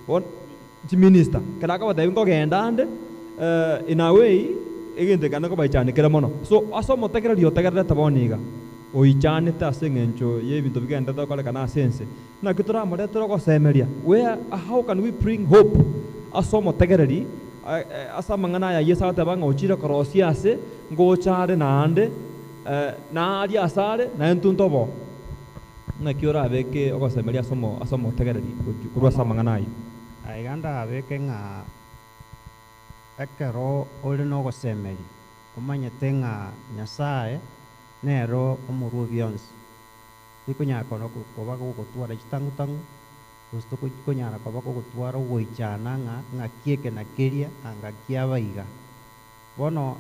Bono chiminista, ekero akobatebia nkogenda nde, in a way, egento ekio naende kobaichanekire mono. So ase omotegereri otegererete bono iga, oichanete ase eng'encho ya ebinto bigenderete gokorekana ase ense, naki toramoretere ogosemeria? Where, how can we bring hope ase omotegereri ase amang'ana aya Yeso agoteba ng'a ochire korosia ase, ngocha are naende, na aria ase are, naye intwe ntobo. Naki orabeke ogosemeria ase omo ase omotegereri korwa ase Bono amang'ana ayio? aiga ndabeke ng'a ekero ore na ogosemeria, omanyete ng'a Nyasaye. Nero omorwa o bionsi. Rikonyara kono koba gogotwara chitang'utang'u, gose tokonyara koba gogotwara ogoichana ng'a ng'aki eke na keria anga kiaba iga. Bono,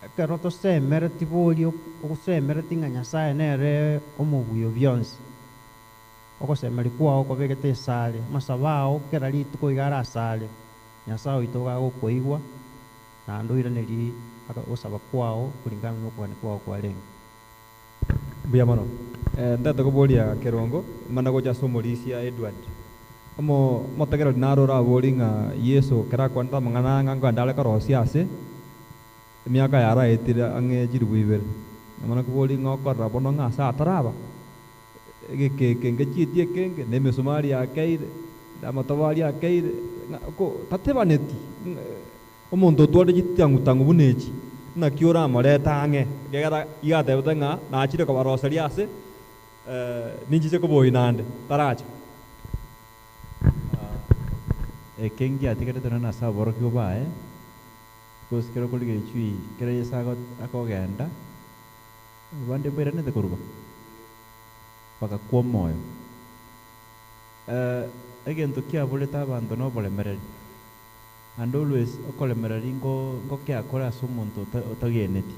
ekero tosemereti boria osemereti ng'a Nyasaye nere omobuya o bionsi, ogosemeria kwao kobegete esare, amasabo ao kera rituko iga arasare, Nyasaye oito iga agokoigwa, naende oiranerie ogosaba kwao kulingana na okogania kwao kwarenge. Mbuya mono. Ntagete koboria kerongo, mana gocha ase omorisia Edward. Omo omotegereri naro oraborie ng'a Yeso ekero akwanete amang'ana aya ng'a nkogenda are korosia ase emiaka yaraetire ang'e chilifu ibere. Namana koboria ng'a okorora bono ng'a ase ataraba, egeka eke ngechieti ekenge, na emesumari yakeire, na amatobari akeire, ng'a ko tatebaneti omonto otwarire chitang'u-tang'u buna echi, naki oramorete ang'e, ekiagera iga atebete ng'a nachire kobaroseria ase ninchiche koboyia naende, taracha. Eke ngiatigarete nonya nase aborokigwa baye, because kero okorigereria chui kera Yeso akogenda, abande mbairanete koruba, bagakwa omoyo. Egento kiaborete abanto na oboremereri, and always okoremereria nko nkokea kore ase omonto otageneti.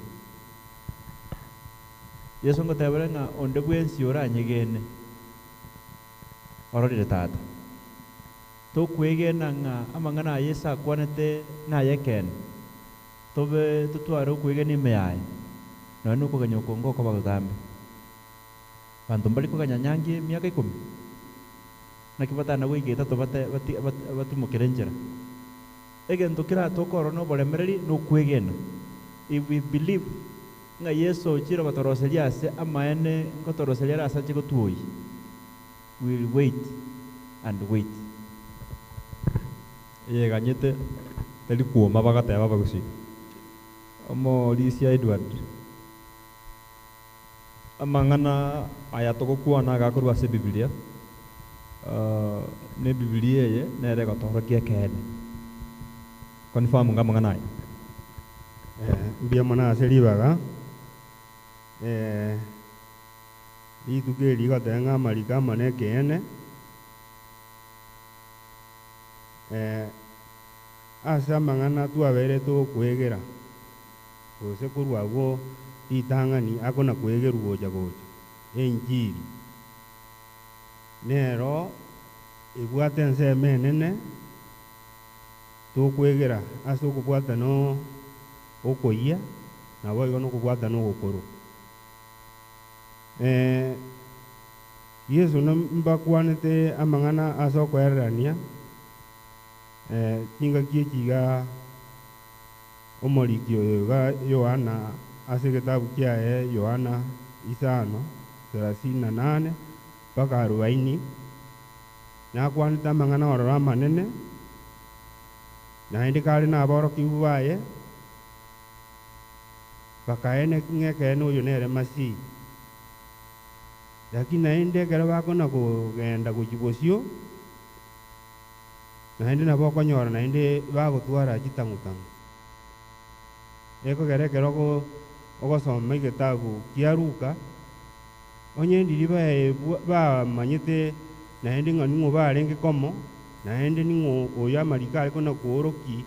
Yeso ngoteba ore ng'a onde bwensi oranyegene, ororire Tata. Tokwegena ng'a amang'ana aya Yeso akwanete nay'ekeene, tobe totware okwegena ime yaye, nonya na okoganya oko ngokoba botambe. Abanto mbari koganya nyangi emiaka ikomi? Naki batana goika etato bate bati batimokere enchera. Egento keratokorora noboremereri nokwegena. If we believe ng'a Yeso ochire gotoroseria ase amaene nkotoroseria are ase ache gotwoyia, we will wait and wait. Eyeganyete teri kwoma bagateba abagusii. Omorisia Edward. Amang'ana aya togokwana agakorwa ase Ebibilia, na Ebibilia eye nere egotoorokia ekeene. Confirm ng'a amang'ana aya. Mbuya mono ase ribaga, rituko eri rigoteba ng'a amariko amo nekeene, ase amang'ana twabeire tokwegera. Gose korwa agwo ritang'ani akona-kwegerwa gocha-gocha, enchiri nero ebwate ensemo enene tokwegera ase okobwatana okoyia, naboigo nokobwatana ogokoro. Yeso mbakwanete amang'ana ase okoererania, chingaki echi iga. Omoriki oyo iga Yohana ase egetabu kiaye Yohana isano, thelathini na nane mpaka arubaini, nakwanete amang'ana ororo amanene, naende kare naborokigwa baye, bakaene ng'a ekeene oyo nere Masihi. Lakini naende ekero bakona kogenda gochia bosio, Naende nabo okonyora naende bagotwara chitang'u-tang'u. Ekogera ekero ogosoma egetabu kia Luka, onye ndiria bamanyete naende ng'a ning'o barenge komo, naende ning'o oyo amariko are kona koorokia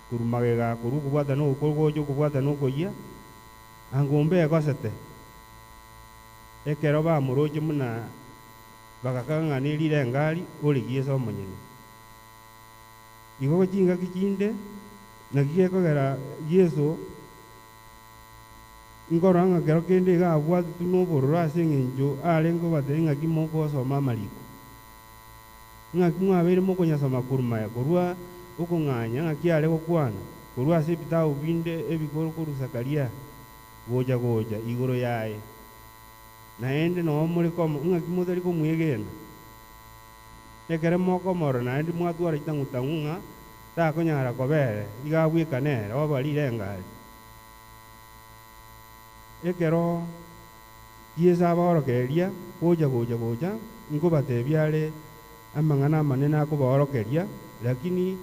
korwa magega korwa okobwatana oko gocha okobwatana okoyia, ango mbegosete ekero bamoroche buna Bagakaga ng'a nerirengari origie ase omonyene. Igo chingaki chinde naki gekogera Yeso nkorora ng'a kero kende iga abwatetwe nobororo ase engencho arenge kobatebia ng'aki mogosoma amariko. Ng'aki mwabeire mokonyasoma korwa maya korwa okong'anya ng'aki are gokwana korwa ase ebitabu binde ebikoro korwa Zakaria gocha gocha igoro yaye. Naende noo more komo, ng'aki motari komwegena? Ekero mokomorora naende mwatwara chitang'u-tang'u ng'a takonyara koba ere, iga abwekane ere, oba rirengari. Ekero Yeso abaorokereria gocha gocha gocha, nkobatebia are amang'ana amanene akobaorokeria, lakini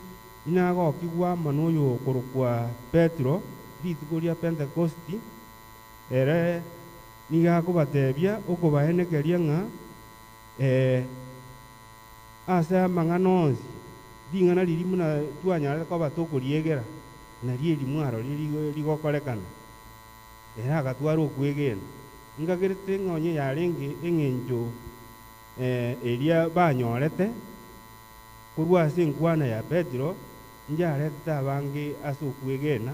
inagokigwa amo noyo okorokwa Petero rituko ria Pentekosti. Ere nigo akobatebia okobaenekeria ng'a ase amang'ana onsi, ring'ana riria buna twanyarete koba tokoriegera, nario eri mwarorire rigokorekana. Ere agatwara okwegena. Nkagerete ng'a onye yarenge eng'encho eria banyorete korwa ase enkwana ya Petero, njaretete abange ase okwegena,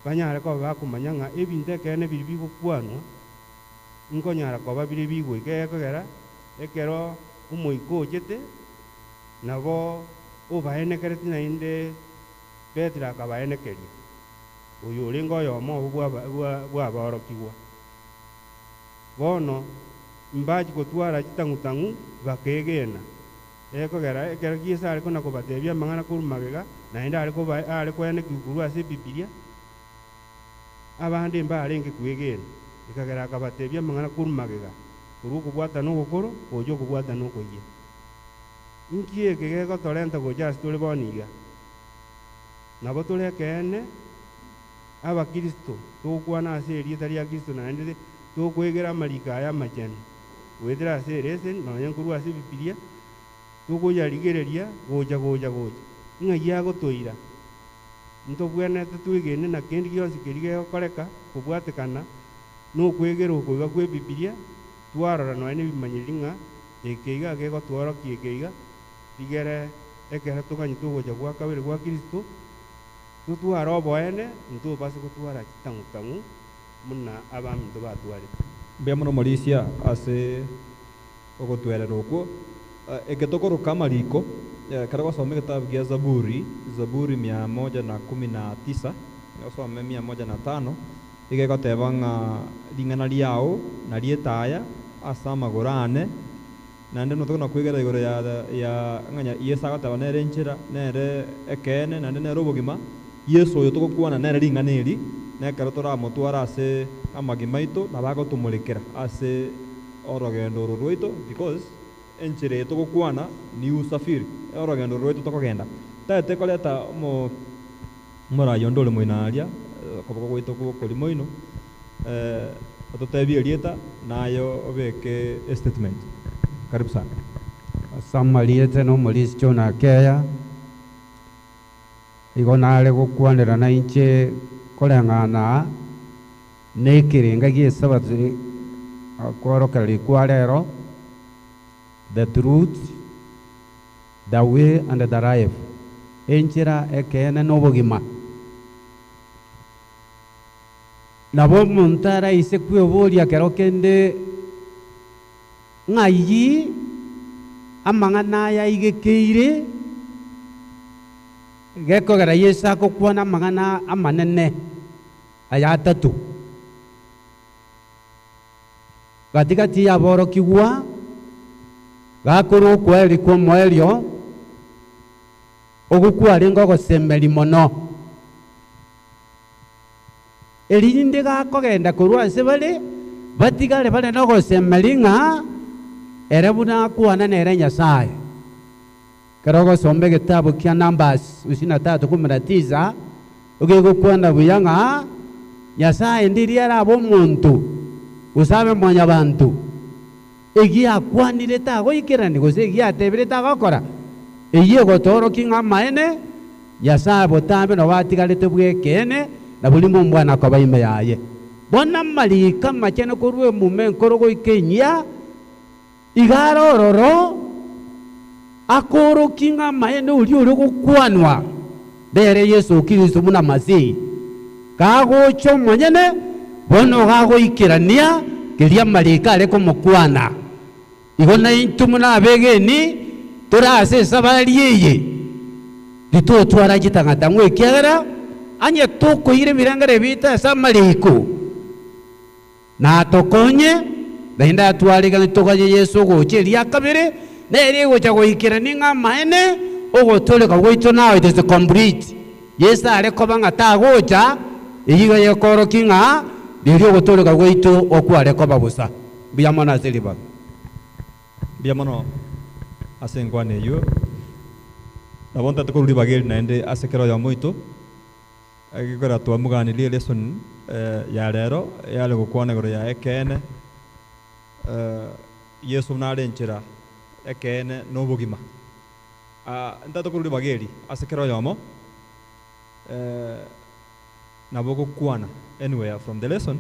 banyare koba bakomanya ng'a ebinto ekeene biria bigokwanwa, nkonyara koba bire bigoika gekogera ekero omoika ochete, nabo obaenekereti naende Petero akabaenekeria, oyo orenge oyomo obo bw'aborokigwa. Bono mbachia gotwara chitang'u-tang'u, bakeegena. Gekogera ekero Yeso are kona-kobatebia amang'ana korwa magega, naende are koba are koenekiwa korwa ase Ebibilia, abande mbarenge kwegena. Ekagera akabatebia amang'ana korwa magega, korwa okobwatana ogokoro gocha okobwatana okoyia. Inki eke gegotorenta gocha ase tore bono iga? Nabo tore ekeene Abakristo, togokwana ase erieta ria Kristo naende tokwegera amariko aya amachenu, goetera ase ereseni, nonya nkorwa ase Ebibilia, tokoyarigereria gocha gocha gocha, ng'ai agotoira? Ntobwenerete twegene na kende gionsi keria gegokoreka kobwatekana nokwegera oko iga kw'Ebibilia, twarora nonya nebimanyereri ng'a eke iga gegotworokia eke iga, rigere ekero toganyete ogocha gwa kabere gwa Kristo, totware oboene, ntobase gotwara chitang'u-tang'u buna abaminto batwarete. Mbuya mono Morisia ase ogotwerera okwo. Eke tokoroka amariko, ekero ogosoma egetabu gia Zaburi, Zaburi mia moja na kumi na tisa, osome mia moja na tano, iga egoteba ng'a ring'ana riao nario etaya ase amagoro ane, naende notokona kwegera igoro ya ya ng'a Yeso agoteba nere enchera, nere ekeene, naende nere obogima. Yeso oyo togokwana nere ring'ana eri, na ekero toramotware ase amagima aito, nabo agotomorekera ase orogendo oro rwaito because enchera eye togokwana ni usafiri, orogendo oro rwaito tokogenda. Taete koreta omo omoraia onde ore moino aria, okoboko gwaito gokori moino, ototebie erieta naye obeke estatement. Karibu sana. Ase amarieta na omorisia John Akeya, igo nare gokwanera nainche koreng'ana nekerenga gi'esabato kworokereria kwa rero, the truth, the way and the life, enchera ekeene na obogima. Nabo omonto araise kweboria kero kende ng'ai amang'ana aya aigekeire, gekogera Yeso agokwana amang'ana amanene aya atato. Gati-gati y'aborokigwa, gakorwa okwaeri kw'omoerio, okwo kwarenge ogosemeria mono. Erinde gakogenda korwa ase bare, batigare bare nogosemeria ng'a ere buna akwana nere Nyasae. Ekero ogosoma egetabu kia Numbers ishirini na tatu kumi na tisa, ogegokwana buya ng'a Nyasae ndiria arabe omonto, gose abe mwanyabanto, egiakwanire tagoikerania, gose egiatebire tagokora, eyio egotoorokia ng'a amaene Nyasae botambe nabo atigarete bw'ekeene, na borimo ombwana koba ime yaye. Bono amariko amachenu korwa emuma enkoro goika enyia, iga are ororo, akoorokia ng'a amaene oria ore gokwanwa nere Yeso Kristo buna Masihi. Kagocha omonyene, bono gagoikerania keria amariko are komokwana. Igo naintwe buna abegeni tore ase esabari eye, titotwara chitang'atang'u, ekiagera onye tokoira ebirengererio biaito ase amariko, natokonye, naende atwareganie toganye Yeso ogocha eria kabere, nere egocha goikerania ng'a amaene ogotooreka gwaito now it is complete. Yeso are koba ng'a tagocha, eyio iga gekorokia ng'a riria ogotooreka gwaito okware koba bosa. Mbuya mono ase ribaga. Mbuya mono ase enkwana eyio. Nabo ntagete korwa ribaga eri naende ase kera oyomo oito, ekero twamoganirie elesson. Ya rero yare gokwana igoro ya ekeene, Yeso nare enchera, ekeene, na obogima. Ntagete korwa ribaga eri ase kera oyomo, nabo ogokwana anywhere from the lesson,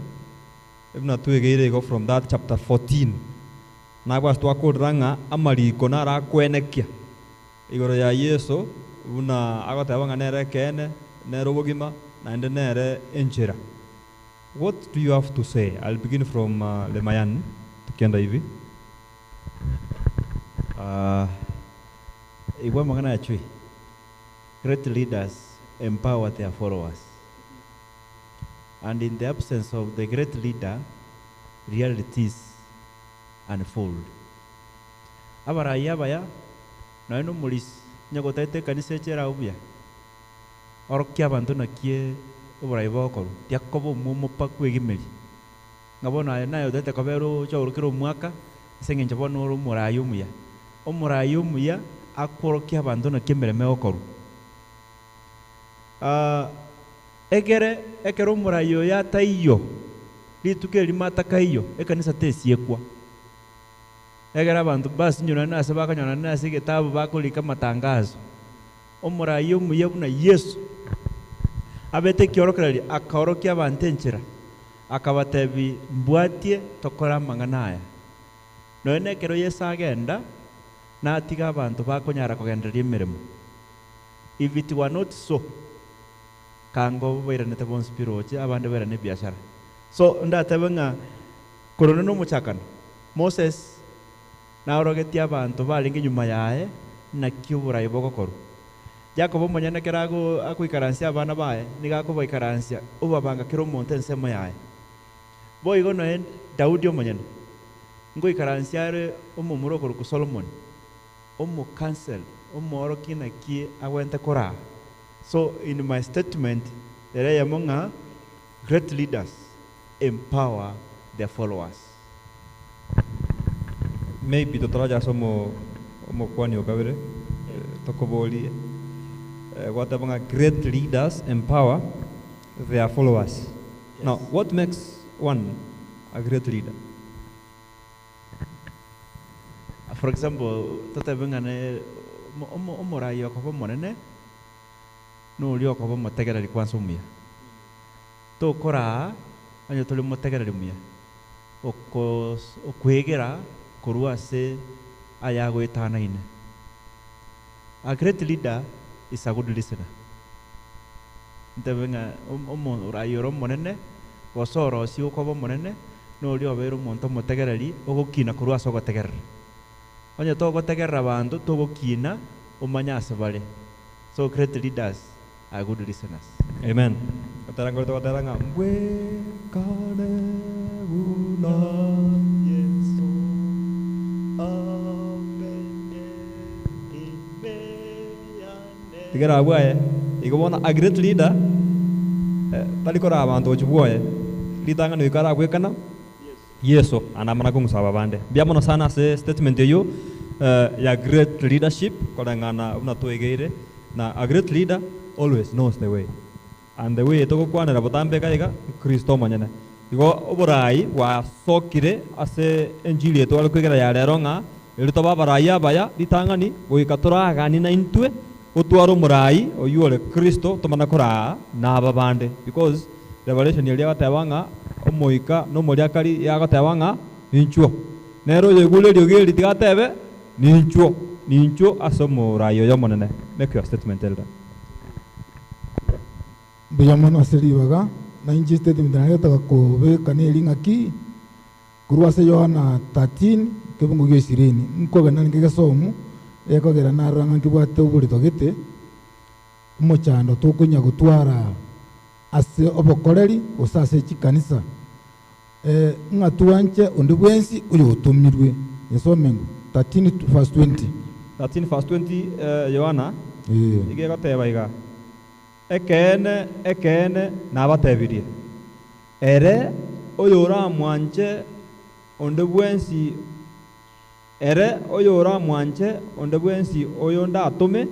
buna twegeire igo from that chapter 14, nabwo ase twakorera ng'a amariko naro akwenekia igoro ya Yeso buna agoteba ng'a nere ekeene, nere obogima, naende nere enchera. What do you have to say? I'll begin from Lemayan, tukienda hivi. Igwa amang'ana aya chui, Great leaders empower their followers, and in the absence of the great leader, realities unfold. Abarai abaya, nonya na omorisia, onye gotaete ekanisa eche erabe buya, orokia abanto naki oborai bogokorwa, tiakoba omwomo pa kwegimeria. Ng'a bono aye naye otaete kobera oche oro kera omwaka, ase eng'encho bono ore omorai omuya. Omorai omuya akworokia abanto naki emeremo egokorwa. Egere ekero omorai oyo ataiyo, rituko erimo atakaiyo, ekanisa tesiekwa. Egere abanto mbasinyurane ase bakonyorana ase egetabu bakorika amatangazo. Omorai omuya buna Yeso abete ekiorokererio akaorokia abanto enchera, akabatebia, Mbwatie tokore amang'ana aya. Nonya nekero Yeso agenda, natiga abanto bakonyara kogendereria emeremo. If it were not so, kango bairanete bonsi pi roche, abande bairane ebiashara. So ndatebe ng'a korwa onde nomochakano, Moses naorogetie abanto barenge nyuma yaye naki oborai bogokorwa. Jakobo omonyene ekero ago agoikaransia abana baye, nigo akobaikaransia obabanga kera omonto ensemo yaye. Boigo noe Daudi omonyene, ngoikaransia are omomura okorokwa Solomoni, omocansel, omoorokia naki agwenerete koraa. So in my statement ere eyemo ng'a great leaders empower their followers. Maybe totorache ase omo omokwani o kabere, tokoborie, gwateba ng'a great leaders empower their followers. Now, what makes one a great leader? For example, totebe ng'a ne omo omorai okoba omonene, noria okoba omotegereri kwanza omuya. Tokoraa onye tori omotegereri muya, okos okwegera korwa ase ayagoetanaine. A great leader is a good listener. Ntebe ng'a omorai ore omonene, gose orosie okoba omonene, noria obeire omonto omotegereri, ogokina korwa ase ogotegerera. Onye togotegerera abanto, togokina omanye ase bare. So great leaders are good listeners. Amen. Gotera nkore togotera ng'a mbwekane buna Yeso amenye ime yane. Tigera abwo aye. Igo bono a great leader tari koraa abanto gochia bwoye. Ritang'ani goika arabwekana Yeso naende amana kong'usa aba bande. Mbuya mono sana ase statement eyio ya great leadership koreng'ana buna twegeire na a great leader always knows the way and the way togokwanera botambe iga iga Kristo omonyene. Igo oborai bwasokire ase enchili eye tware kwegera ya rero ng'a erio tobe abarai abaya ritang'ani goika toraganie naintwe gotwara omorai oyio ore Kristo tomana koraa na aba bande because Revelation eria egoteba ng'a omoika na omoriakari yagoteba ng'a ninchuo. Nere oyoigure eriogi eri tiga atebe, Ninchuo, ninchuo ase omorai oyo omonene. Make your statement elder. Mbuya mono ase ribaga, na inche statement naye gotaka kobeka neri ng'aki, korwa ase Yohana 13, kebungo gia ishirini, nkogenda ninke gesomu, gekogera narora ng'a nkebwate oborito gete, omochando tokonya gotwara ase obokoreri gose ase chikanisa, ng'a twanche onde bwensi oyotomirwe. Yesome ng'o? 13 verse 20. 13 verse 20 Yohana iga egoteba iga, Ekeene, ekeene, nabatebirie, ere oyoramwanche onde bwensi, ere oyoramwanche onde bwensi oyo ndatome,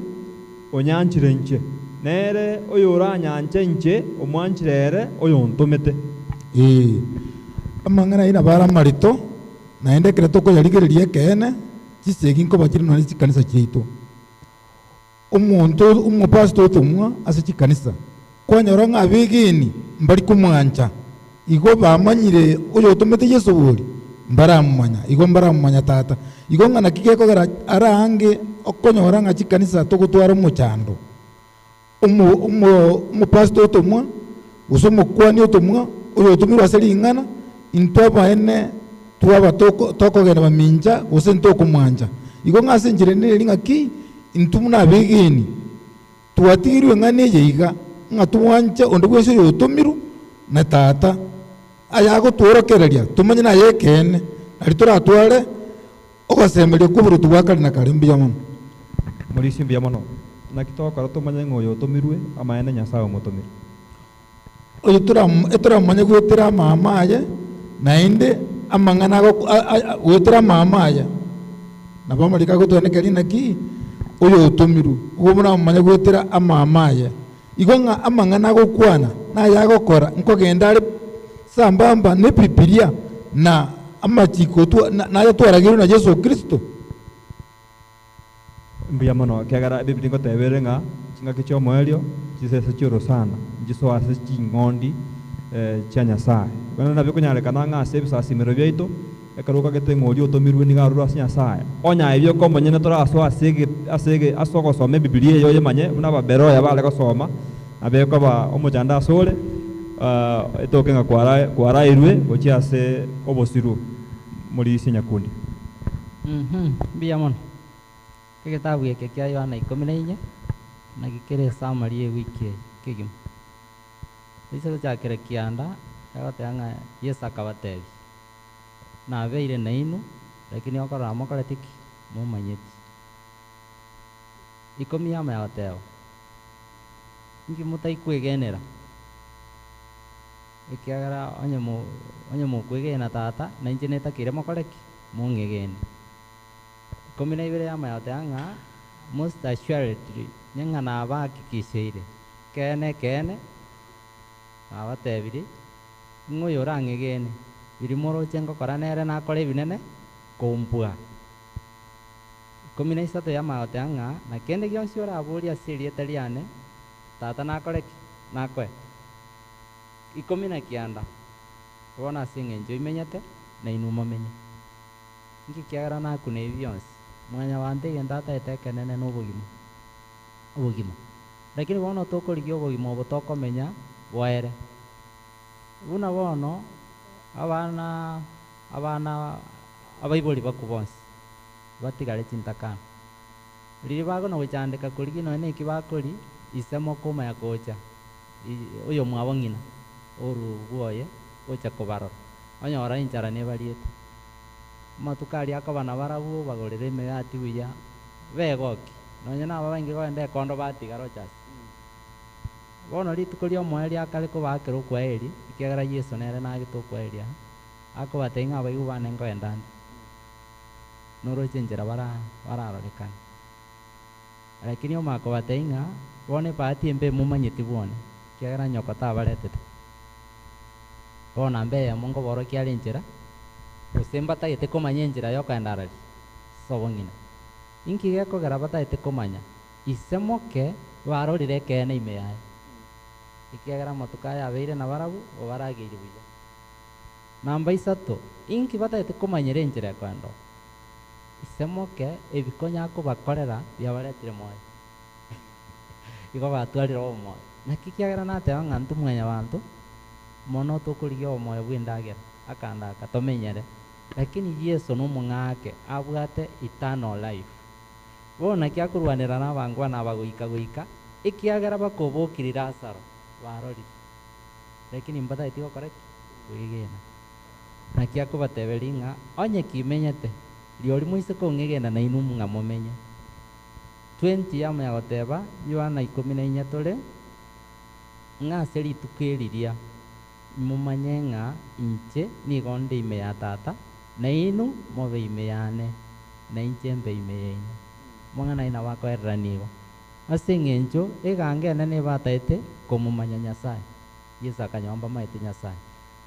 onyanchire inche. Nere oyoranyanche inche, omwanchire ere oyontomete. Ee, amang'ana ayio nabo are amarito, naende ekero tokoyarigereria ekeene, chisegi nkoba chire nonya chikanisa chiaito. Omonto omopastor otomwa ase chikanisa, kwanyora ng'a abegeni mbari komwancha, igo bamanyire oyotomete Yeso bori, mbaramomanya, igo mbaramomanya Tata. Igo ng'a naki gekogera ara ange okonyora ng'a chikanisa togotwara omochando. Omo omo omopastor otomwa, gose omokwani otomwa, oyotomirwe ase ring'ana, intwe abaene twaba toko tokogenda bamincha gose ntokomwancha. Igo ng'a ase enchera ende neri ng'aki, intwe buna abegeni, twatigirwe eng'ana eye iga, ng'a twanche onde bwensi oyotomirwe na Tata, ayagotworokereria tomanye naye ekeene, nari toratware ogosemeria kwa oboroti bwa kare na kare. Mbuya mono. Morisia mbuya mono. Naki togokora tomanye ng'a oyo otomirwe, amaene Nyasaye omotomire. Oyo toram etoramanye goetera amama aye, naende amang'ana agok a- a goetera amama aya, nabo amariko agotwanekeri naki, oyo otomirwe, igo moramomanye goetera amama aye. Igo ng'a amang'ana agokwana, na aya agokora, nkogenda are sambamba na ebibilia, na amachiko twa na naye twarageirwe na Yeso Kristo. Mbuya mono, ekiagera Ebiblia ngoteba ere ng'a chingaki chia omoerio, chisese chi'orosana nchisoe ase ching'ondi chia Nyasae. Bono nabio ekonyarekana ng'a ase ebisasimero biaito, ekero okagete ng'a oria otomirwe nigo arure ase Nyasae, onye aye bioka omonyene torasoe ase ege ase ege ase ogosoma Ebibilia eye oyemanye buna Ababeroya bare gosoma, nabo ekoba omochando asore, etoke ng'a kwara kwarairwe gochia ase obosiru morisie nyakundi. Mbuya mono. Egetabu eke kia Yohana ikomi na inye, naki kere esummary ya ewiki eye kegima. Ase gochakera kianda, egoteba ng'a Yeso akabatebia, nabeire nainwe, lakini okorora mokorete ki? Momanyeti. Ikomi yamanya goteba, inki motaikwegenera? Ekiagera onye mo onye mokwegena Tata, na inche netakeire mokore ki? Mong'egene. Ikomi na ibere yamanya goteba ng'a most assuredly, ng'a nabahakikisheire, ekeene ekeene, nabatebirie, ng'a oyo orang'egene, riria moroche ngokora nere nakore ebinene, kombua. Ikomi na isato yamanya goteba ng'a, na kende gionsi oraborie ase erieta riane, Tata nakore ki? Nakoe. Ikomi na kianda, bono ase eng'encho imenyete, nainwe momenye. Inki kiagera nakuna ebi bionsi? Mwanyabanto egento ataete ekenene na obogima, obogima. Lakini bono tokorigia obogima obo tokomenya boere. Buna bono, abana abana abaibori bakwo bonsi, batigare chintakana. Riria bagona gochandeka korigia nonya na eki bakori, ise mokomanya gocha, oyomwabo ng'ina, oru bwoye, gocha kobarora. Onyora enchara nebariete. Amatuko aria akoba nabarabwo bagorere emegati buya, begoki, nonya na aba bainge kogenda ekondo batiga Rochas. Bono rituko ria omoerio akare kobaakera okwaeri, ekiagera Yeso nere nagete okwaeri aa, akobatebia ng'a abaibwa bane nkogenda nde, noroche enchera bara bararorekane. Lakini omanye kobatebia ng'a bono ebahati embe momanyeti bwone, ekiagera nyoko tabaretete. Bono namba eyemo nkoborokia are enchera, gose mbatagete komanya enchera ya okogenda arari ase obong'ina. Inki gekogera batagete komanya? Ise moke barorire ekeene ime yaye, ekiagera amatuko aya abeire nabarabwo obarageire buya. Namba isato, inki batagete komanyera enchera ekoenda oo? Ise moke ebikonya akobakorera biabaretire moyo, igo batwarire obomoyo. Naki ekiagera nateba ng'a intwe mwanyabanto, mono tokorigia obomoyo bwa endagera, akanda aka tomenyere, lakini Yeso na omong'ake abwate eternal life. Bono naki akorwanera na abangwana aba goika goika, ekiagera bakobokirie Lazaro, barorire, lakini mbatageti gokora ki? Kwegena. Naki akobateberia ng'a onye kimenyete, rirorio moise kong'egena nainwe ng'a momenye. 20 yamanya goteba, Yohana ikomi na inye tore, ng'a ase rituko eriria momanye ng'a inche nigo nde ime ya Tata, na inwe mobe ime yane, na inche mbe ime yaino. Omong'ana aye nabo akoererania igo. Ase eng'encho eganga enene ebataete komomanya Nyasae. Yeso akanyora mbamaete Nyasae.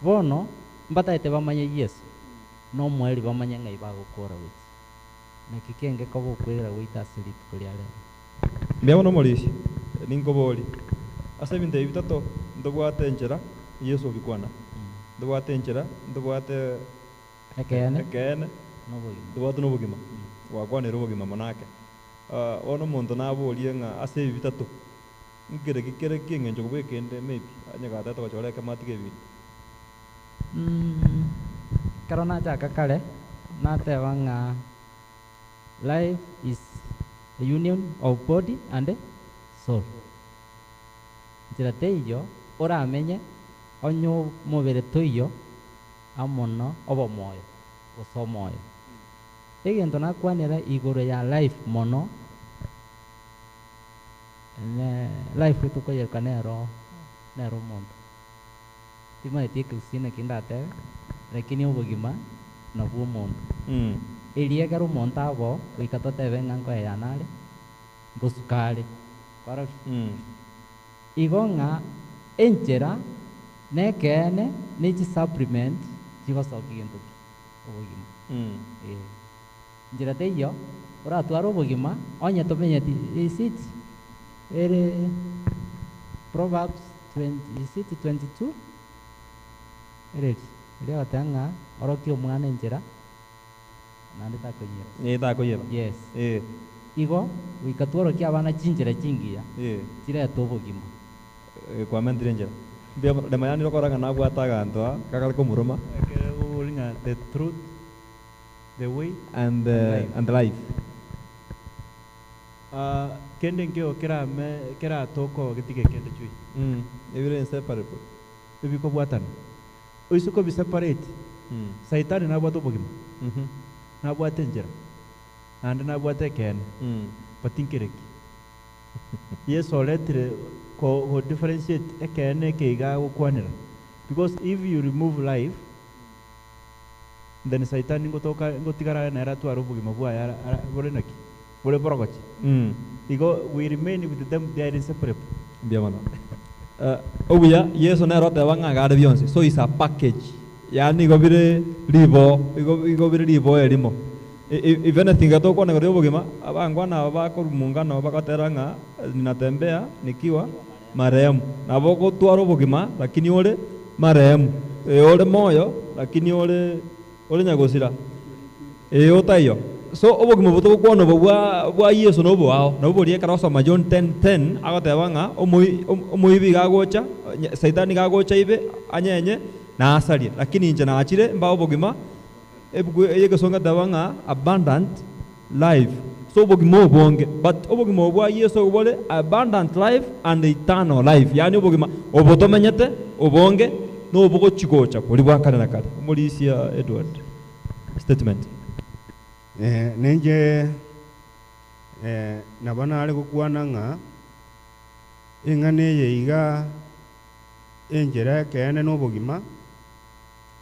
Bono mbataete bamanye Yeso, na omoerio bamanye ng'ai bagokora gochia. Naki kenge koba okwegera gwaito ase rituko ria rero. Mbuya mono omorisia, ninkoborie, ase ebinto ebi bitato ntobwate enchera Yeso obikwana, ntobwate enchera, ntobwate Ekeene, ekeene, na obogima. ntobwate na obogima, gwakwanire obogima mono ake. Bono omonto naborie ng'a ase ebi bitato, nkere ki kere kia eng'encho kobua ekende maybe, onye gatagete gochora ekemo atige ebinde. Ekero nachaka kare, nateba ng'a life is a union of body and soul. Nchera teiyo oramenye onye omobere toiyo amo na obomoyo gose omoyo. Egento nakwanera igoro ya life mono, ne life tokoyereka nero nero omonto. Timanyeti ekegusii naki ndatebe, lakini obogima nabwo omonto. Erio ekero omonto abo, goika totebe ng'a nkoeyana are, ngosuka are, kwarorire? Igo ng'a enchera na ekeene na echi supplement chigosokia gento ki? Obogima. Eh. Nchera teiyo, oratware obogima, onye tomenyeti is it ere Proverbs 20 is it 22? Ereri, eria egoteba ng'a orokie omwana enchera, naende takoyieba. Eh, takoyieba. Yes. Eh. Igo, goika tworokie abana chinchera chingiya, Eh. chirete obogima. Eh, kwamentire enchera. Mbuya mono, Lemayian okora ng'a nabwate aganto aa, kakare komoroma. Ekere gobori ng'a the truth, the way, And and the, life. and life. Kende nkeo kerame keratoka getige kende chui. Ebire inseparable. Ebikobwatana. Oise kobi separate, Saitani nabwate obogima, nabwate enchera, naende nabwate ekeene, but nkereki. Yeso oretire ko go differentiate ekeene eke iga agokwanera. Because if you remove life, then Saitani ngotoka ngotigara nere atware obogima bwaye ara ara bore naki? Bore borogochi. Igo we remain with them, they are inseparable. Mbuya mono. Obuya, Yeso nere oteba ng'a iga are bionsi, so is a package. Yaani igo bire ribo, igo igo bire ribo erimo. If anything iga tokwana igoro ya obogima, abangwana aba bakorwa mungano bagotera ng'a ninatembea nikiwa marehemu. Nabo ogotwara obogima lakini ore marehemu. Eh, ore moyo lakini ore ore nyagosira. Eh, otaiyo. So obogima obo togokwana obo bwa bwa Yeso na oboao. Nabo boria ekero osoma John 10:10 agoteba ng'a omoi omoibi iga agocha, saitani iga agocha aibe, anyenye, na asarie. Lakini inche nachire mbae obogima, ebuku eye egesongo eteba ng'a abundant life. So obogima obonge, but obogima obo bwa Yeso bore abundant life and eternal life. Yaani obogima obo tomenyete obonge na obogochi gocha boria bwa kare na kare. Omorisia Edward, statement. Ninche nabo nare gokwana ng'a eng'ana eye iga enchera ekeene na obogima,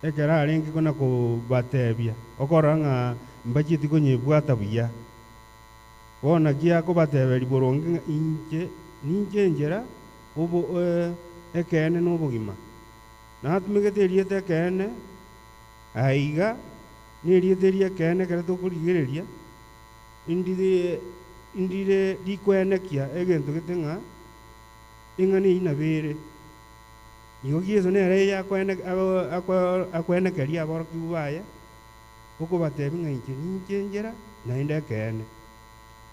ekero arenge kona kobatebia, okorora ng'a mbachieti konyebwata buya. Bono naki akobateberia boronge ng'a inche ninche enchera obo ekeene na obogima. Natumegete erieta ekeene, aiga, na erieta eria ekeene ekero tokorigereria, ndire ndire rikoenekia egento gete ng'a eng'ana eyio nabo ere. Igo Yeso nere eye akoene ako akoenekeria aborokigwa baye, okobatebia ng'a inche ninche enchera naende ekeene.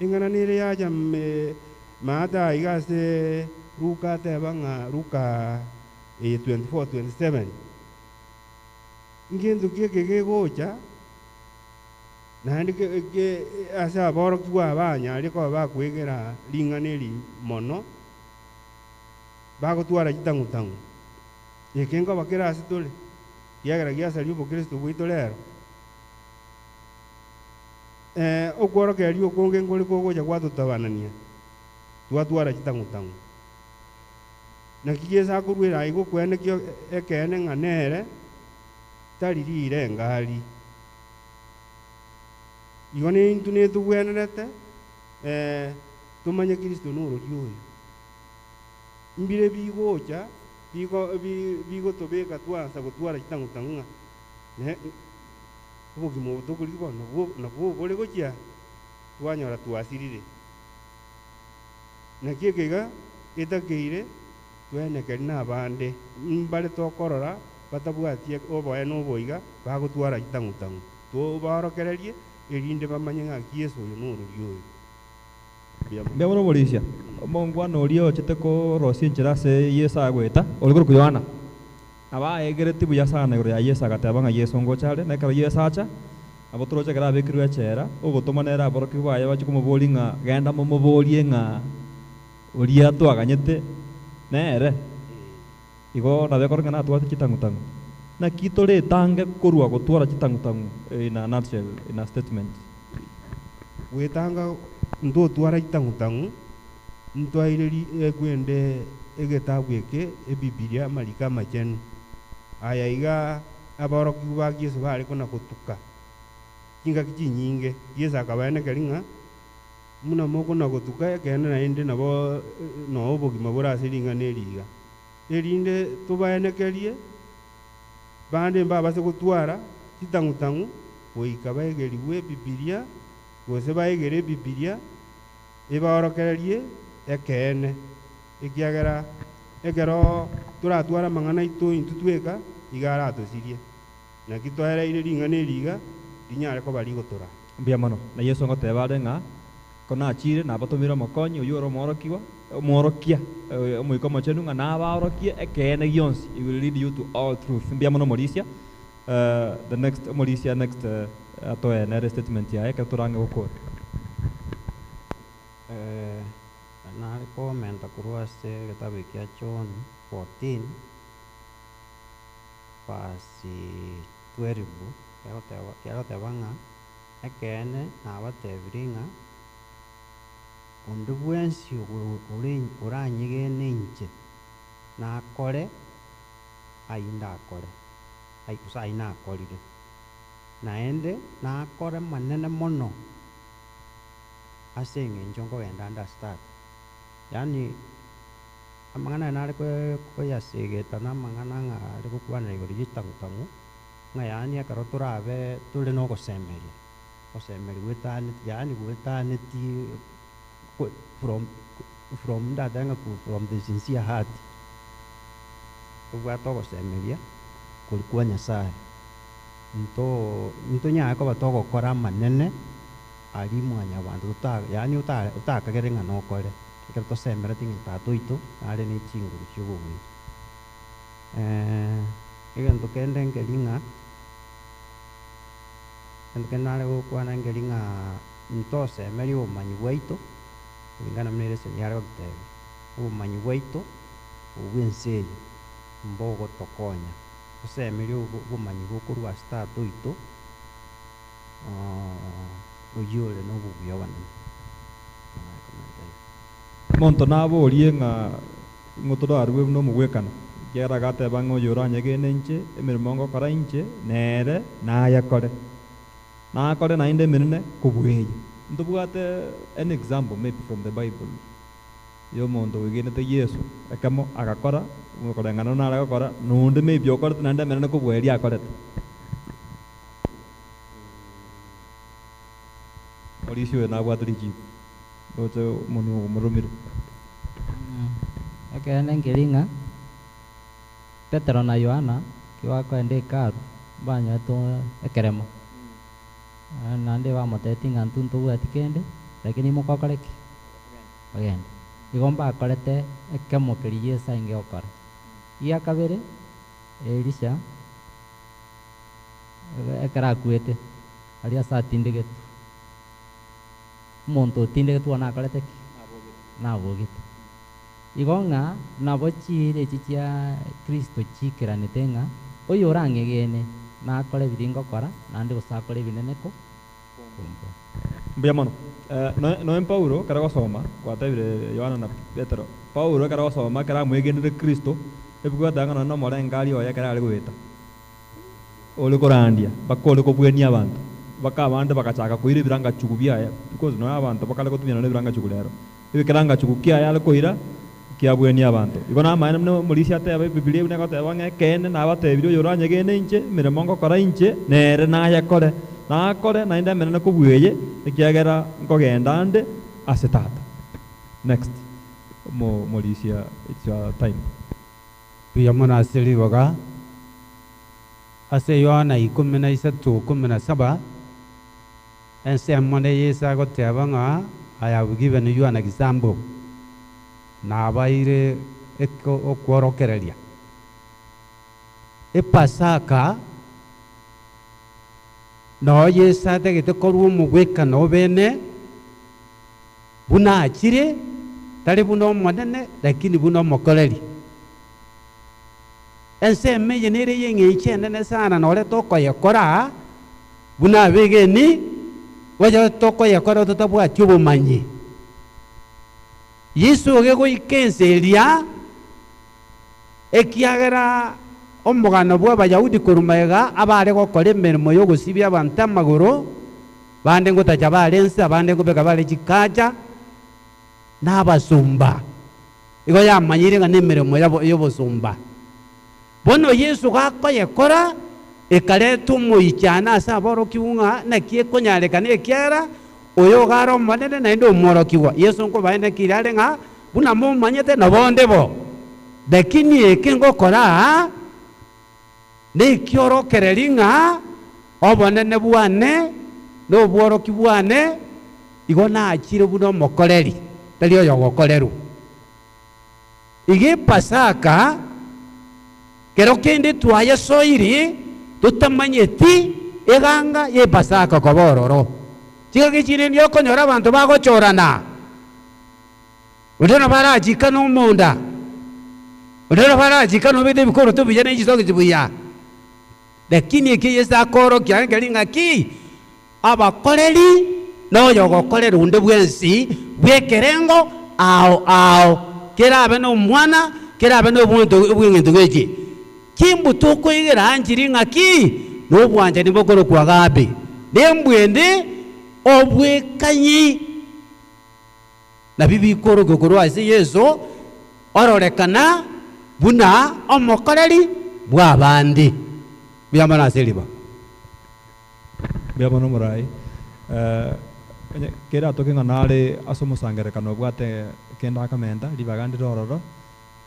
Eng'ana nere yacha maate aiga ase Luka ateba ng'a Luka eye 24:27, ngento ki eke gegocha, naende ke ke ase aborokigwa aba banyaria koba bakwegera ring'ana eri mono, bagotwara chitang'u-tang'u. Eke nkoba kere ase tore, kiagera giasaria obokristo bwaito rero. Okworokereria okonge nkore kogocha gwatotabanania, twatwara chitang'u-tang'u. Naki Yeso akorwera aiga okwenekia ekeene ng'a nere tari rire engari. Igo nintwe netobwenerete. Tomanye Kristo norori oyo. Mbire bigocha bigo bigotobeka twansa gotwara chitang'u-tang'u ng'a ne obogima obo tokorigia bono nabwo nabwo bore gochia twanyora twasirire. Naki eke iga getakeire twenekeri na abande mbare tokorora batabwati oboene obo iga bagotwara chitang'u-tang'u, tobaorokererie erinde bamanye ng'aki Yeso oyo norori oyo. Mbuya mono omorisia, omongwana oria ochete korosia enchera ase Yeso agoeta, ore korokwa Yohana. Nabo aegeretie buya sana igoro ya Yeso agateba ng'a Yeso ngocha are, na ekero Yeso acha, nabo toroche ekero abekirwe echela, ogotoma nere aborokigwa baye bachie komoboria ng'a, Genda momoborie ng'a oria twaganyete nere. Igo nabo ekero ng'a natwate chitang'u-tang'u. Naki toretange korwa gotwara chitang'u-tang'u in a nutshell, in a statement? Gwetanga ntotwara chitang'u-tang'u, ntwaire ekwende egetabu eke, Ebibilia, Amariko Amachenu. Aya iga aborokigwa ba Yeso bare kona-gotuka chingaki chinyinge. Yeso akabaenekeria ng'a buna mokona-gotuka ekeene naende nabo noo obogima bore ase ring'ana eri iga, erinde tobaenekerie bande mbabase gotwara chitang'u-tang'u goika baegerigwe Ebibilia, gose baegere Ebibilia, ebaorokererie ekeene, ekiagera ekero toratware amang'ana aito intwe tweka, iga aratosirie. Naki twaereire ring'ana eri iga, rinyare koba rigotoraa. Mbuya mono. Na Yeso ngoteba are ng'a, Konachire, nabatomire Omokonyi, oyio ore Omworokigwa, Omworokia, Omoika Omochenu, ng'a nabaorokie ekeene gionsi, He will lead you to all truth. Mbuya mono omorisia. The next, omorisia next atoe nere statement yaye ekero torange gokora. Nare komenta korwa ase egetabu ekia John 14 verse 12, kegoteba kegoteba ng'a ekeene nabatebirie ng'a onde bwensi oranyegene inche, nakore ayio ndakore, gose ayio nakorire, naende nakore amanene mono ase eng'encho nkogenda ande ase Tata. Yaani amang'ana aya nare koyasegeta na amang'ana ng'a are gokwanera igoro ya chitang'u-tang'u, ng'a yaani ekero torabe tore na ogosemeria, ogosemeria goetaneti yaani goetaneti from from ndatebe ng'a from the sincere heart, tobwate ogosemeria koria kwa Nyasaye, ntoo ntonyare koba togokora amanene aria mwanyabanto tota yaani ota otakagere ng'a nokore, ekero tosemereti ng'a tata oito nare ne chinguru chia obobuya. Egento kende nkeri ng'a, egento kende nare gokwana nkeri ng'a ntosemerie obomanyi bwaito, kulingana buna eleseni yare gototebia, obomanyi bwaito obwo bwa ense eye mbogotokonya, tosemerie obomanyi bokorwa ase tata oito oyio ore na obobuya obonene. Omonto naborie ng'a ing'o torarue buna omogwekano, ekiagera agateba ng'a oyoranyegene inche, emeremo ngokora inche, nere nayekore, nakore naende emenene kobua eye. Ntobwate an example maybe from the bible y'omonto oegenete Yeso ekemo agakora koreng'ana buna nare gokora, na onde maybe okorete naende emenene kobua eria akorete. Morisia oyo nabwate richiiko, ndoche omonwa omoromire. Ekeene nkeri ng'a Petero na Yohana ekero bakoenda Hekalu, mbanyorete ekerema, naende bamotebetie ng'a intwe ntobwati kende, lakini imoka okore ki? Ogende. Igo mbakorete ekemo keria Yeso aenge gokora. Gia kabere, Elisha ekero akwete, aria ase atindegetwe, omonto otindegetwe bono nakorete ki? Nabogete. Igo ng'a nabo chiira echi chia Kristo chiikeranete ng'a oyo orang'egene nakore biria ngokora, naende gose akore ebinene ko kombua. Mbuya mono. Noe Paulo ekero agosoma, gwatebire Yohana na Petero, Paulo ekero agosoma ekero amwegenire Kristo, ebuku egoteba ng'a nonye nomorengari oye ekero are goeta, ore korandia mpaka ore kobwenia abanto, mpaka abande bagachaka koira ebirangachugu biaye, because nonya abanto bakare gotumia nonya ebirangachugu rero. Egekerangachugu kiaye are koira kiabwenia abanto. Igo namaene buna omorisia ateba ebibilia buna egoteba ng'a ekeene nabatebirie oyoranyegene inche, emeremo ngokora inche, nere nayekore, nakore naende emenene kobua eye, ekiagera nkogenda ande ase Tata. Next, omo omorisia it's your time. Mbuya mono ase ribaga. Ase Yohana ikomi na isato ikomi na saba, ensemo ne Yeso agoteba ng'a I have given you an example, nabaire eko okworokereria. Epasaka noo Yeso atagete korwa omogwekano obene, buna achire, tari buna omonene, lakini buna omokoreri. Ensemo eye nere y'eng'encho enene sana nore tokoyekora buna abegeni, gocha tokoyekora totabwati obomanyi. Yeso oge goika ense eria, ekiagera omogano bw'Abayahudi korwa magega abare gokora emeremo y'ogosibia abanto amagoro, bande ngotacha bare ense, abande nkobeka bare chikacha, na abasomba. Igo yamanyire ng'a nemeremo yabo y'obosomba. Bono Yeso gakoyekora, ekareta omoichano ase aborokigwa ng'a naki ekonyarekana ekiagera oyo iga are Omonene naende omworokigwa. Yeso nkobaenekeire are ng'a buna momanyete nabo onde bo. Lakini eke ngokora aa nekiorokereri ng'a obonene bwane na obworoki bwane igo nachire buna omokoreri, tari oyogokorerwa. Iga Epasaka, kero kende twayesoirie totamanyeti eganga y'Epasaka koba ororo. Chingaki chinde nigo okonyora abanto bagochorana, onde nabo arachikane omonda, onde nabo arachikane obete ebikoroto buya ne chisogisi buya. Lakini eke Yeso akoorokia nkeri ng'aki? Abakoreri noyogokorera onde bwensi bw'ekerengo ao ao, kerabe nomwana, kerabe nobwento bw'egento geke. Chimbuto okoigera nchiri ng'aki? Nobwanchani bokorokwa agape, nembwa ende obwekanyi. Nabio bikorokia korwa ase Yeso ororekana buna omokoreri bw'abande. Mbuya mono ase ribaga. Mbuya mono omorai. Onye keratoke ng'a nare ase omosangererekano obwate kende akamenta, ribaga ndire ororo,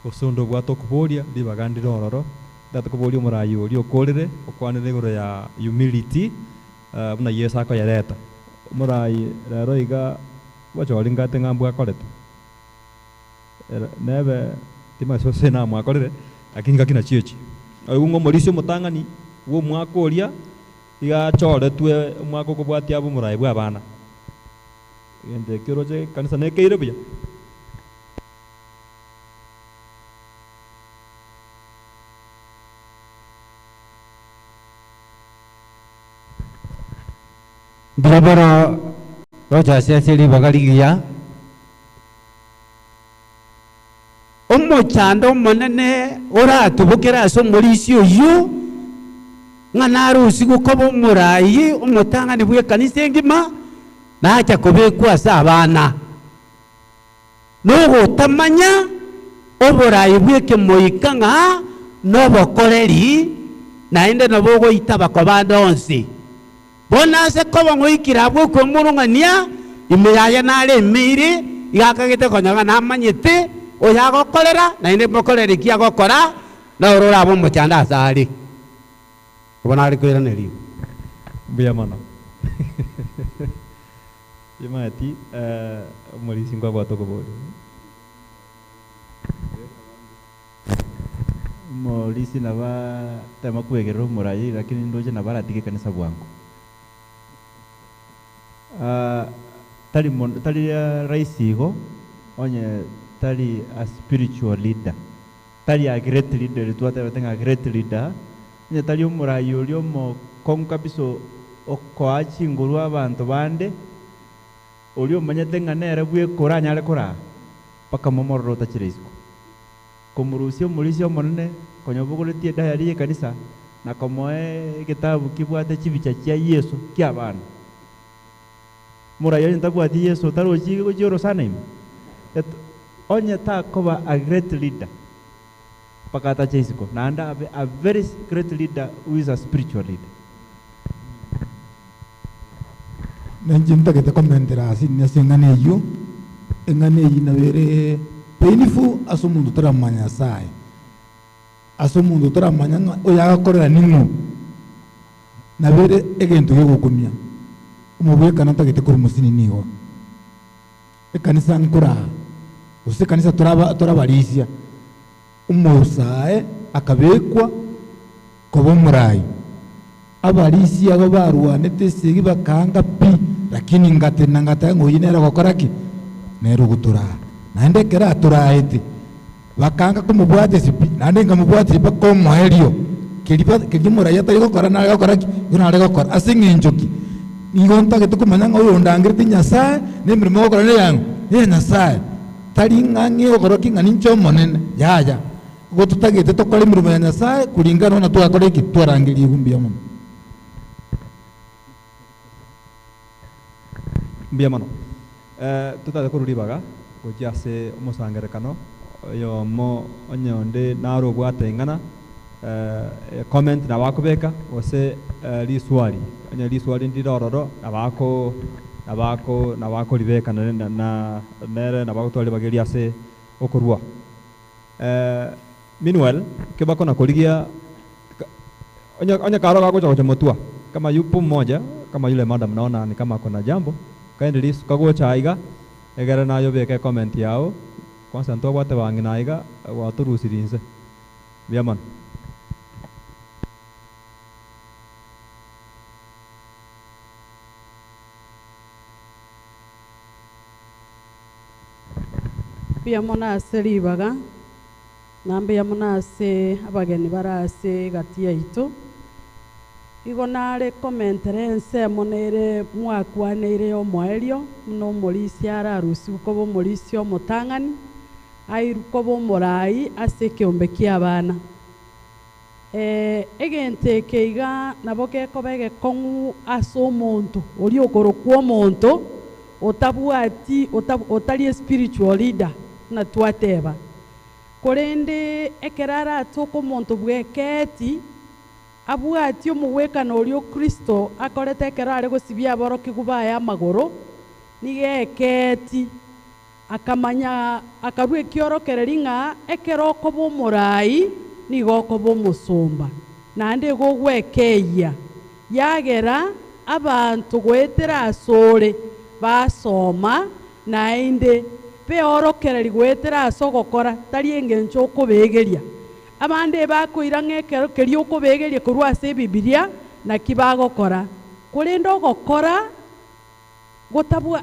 gose onde obwate okoboria, ribaga ndire ororo. Ndate koboria omorai oria okorire, okwanire igoro ya humility, buna Yeso akoyereta. Omorai rero iga bwachori ngate ng'a mbwakorete, nebe timanyeti gose namwakorire, lakini ngaki nachio echi. Oigwe ng'a omorisia omotang'ani bwa omwaka oria, Iga achoretwe omwaka okobwatia abe omoraai bw'abana. Egento ekio oroche ekanisa nekeire buya. Mbuya bono roche ase ase ribaga rigiya. Omochando omonene oratubokere ase omorisia oyio, ng'a narusigwe koba omoraai omotang'ani bw'ekanisa engima, nacha kobekwa ase abana. Nogotamanya oboraai bw'ekemoika ng'a nobokoreri, naende nabo ogoitaba koba ande onsi. Bono ase koba ngoikire abwo okwemurung'ania, ime yaye nare emeiri, iga akagete konya ng'a namanyete oyo agokorera, naende mokorere eki agokora, noro orabe omochando asare. Obo nare koiraneria igo. Mbuya mono. Timanyeti omorisia nkwabwate okoboria. Omorisia nabo atema kwegerera omoraai lakini ndoche nabo aratige ekanisa bwango. Tari mono tari rahisi igo onye tari a spiritual leader, tari a great leader erio twatebete ng'a great leader, onye tari omoraai oria omokong'u kabisa okoa chinguru abanto bande, oria omanyete ng'a nere bweka oranyare koraa, mpaka momorore otachire isiko. Komorusia omorisia omonene konya obogoretie edayari y'ekanisa na komoa egetabu kebwate chibicha chia Yeso ki'abana. Morai onye tabwati Yeso tarochi gochia orosana ime? Et- Onye takoba a great leader mpaka atache isiko naende abe a very great leader who is a spiritual leader. Nenche ntagete komentera ase ase eng'ana eywo, eng'ana eywo nabo ere painful ase omonto otaramanya Nyasaye, ase omonto otaramanya ng'a oyo agokorera ning'o, nabo ere egento gegokumia, omobwekano ntagete korwa mosini nigo. Ekanisa nkoraa, gose ekanisa toraba torabarisia, omosae akabekwa koba omorai. Abarisia aba barwanete esegi bakaanga pi, lakini ngatenena ngateba ng'a oyio nere ogokora ki? Nere ogotoraa. Naende ekero atoraete, bakaanga komobwatisia pi, naende nkamobwatisia mpaka omoerio, keria ba keria omorai atari gokora nare gokora ki? Igo nare gokora. Ase eng'encho ki? Nigo ntagete komanya ng'a oyondangerete Nyasaye, na emeremo ogokora neyang'o? Neya Nyasaye. Tari ng'a ng'e ogokora ki ng'a ninche omonene, yaya. Igo totagete tokore emeremo ya Nyasaye kulingana buna twakora eki? Twarangerigwe mbuya mono. Mbuya mono. Eh, totagete korwa ribaga gochia ase omosangerekano oyomo onye onde naro obwate ing'ana eh, comment nabo akobeka gose eh, riswali onye riswali ndire ororo nabo ako nabo ako nabo akoribeka nere na na nere nabo agotwara ribaga erio ase okorua. Meanwhile, kebakona korigia onye onye karo gagocha gocha motwa kama yupo mmoja kama yule madam naona ni kama akona jambo kindly kagocha aiga egere naye obeke ecomment yao kwanza ntobwate bang'ina aiga gwatorusirie inse. Mbuya mono. Mbuya mono ase ribaga, na mbuya mono ase abageni bare ase egati yaito. Igo nare komentera ensemo nere mwakwaneire y'omoerio, buna omorisia ararusigwe koba omorisia omotang'ani, airwe koba omorai ase ekeombe kia abana. Egento eke iga nabo gekoba egekong'u ase omonto, oria okorokwa omonto, otabwati otari espiritual leader buna twateba. Korende ekero aratoke omonto bweketi, abwati omogwekano oria okristo akorete ekero are gosibia aborokigwa baye amagoro, nigo eketi, akamanya akarua ekiorokereri ng'a ekero okoba omorai, nigo okoba omosomba. Naende igo ogwekeyia, yagera abanto goetera ase ore, basoma, naende beorokereri goetera ase ogokora, tari eng'encho okobegeria. Abande bakoira ng'a ekero keria okobegeria korwa ase ebibiria, naki bagokora. Korende ogokora, gotabwa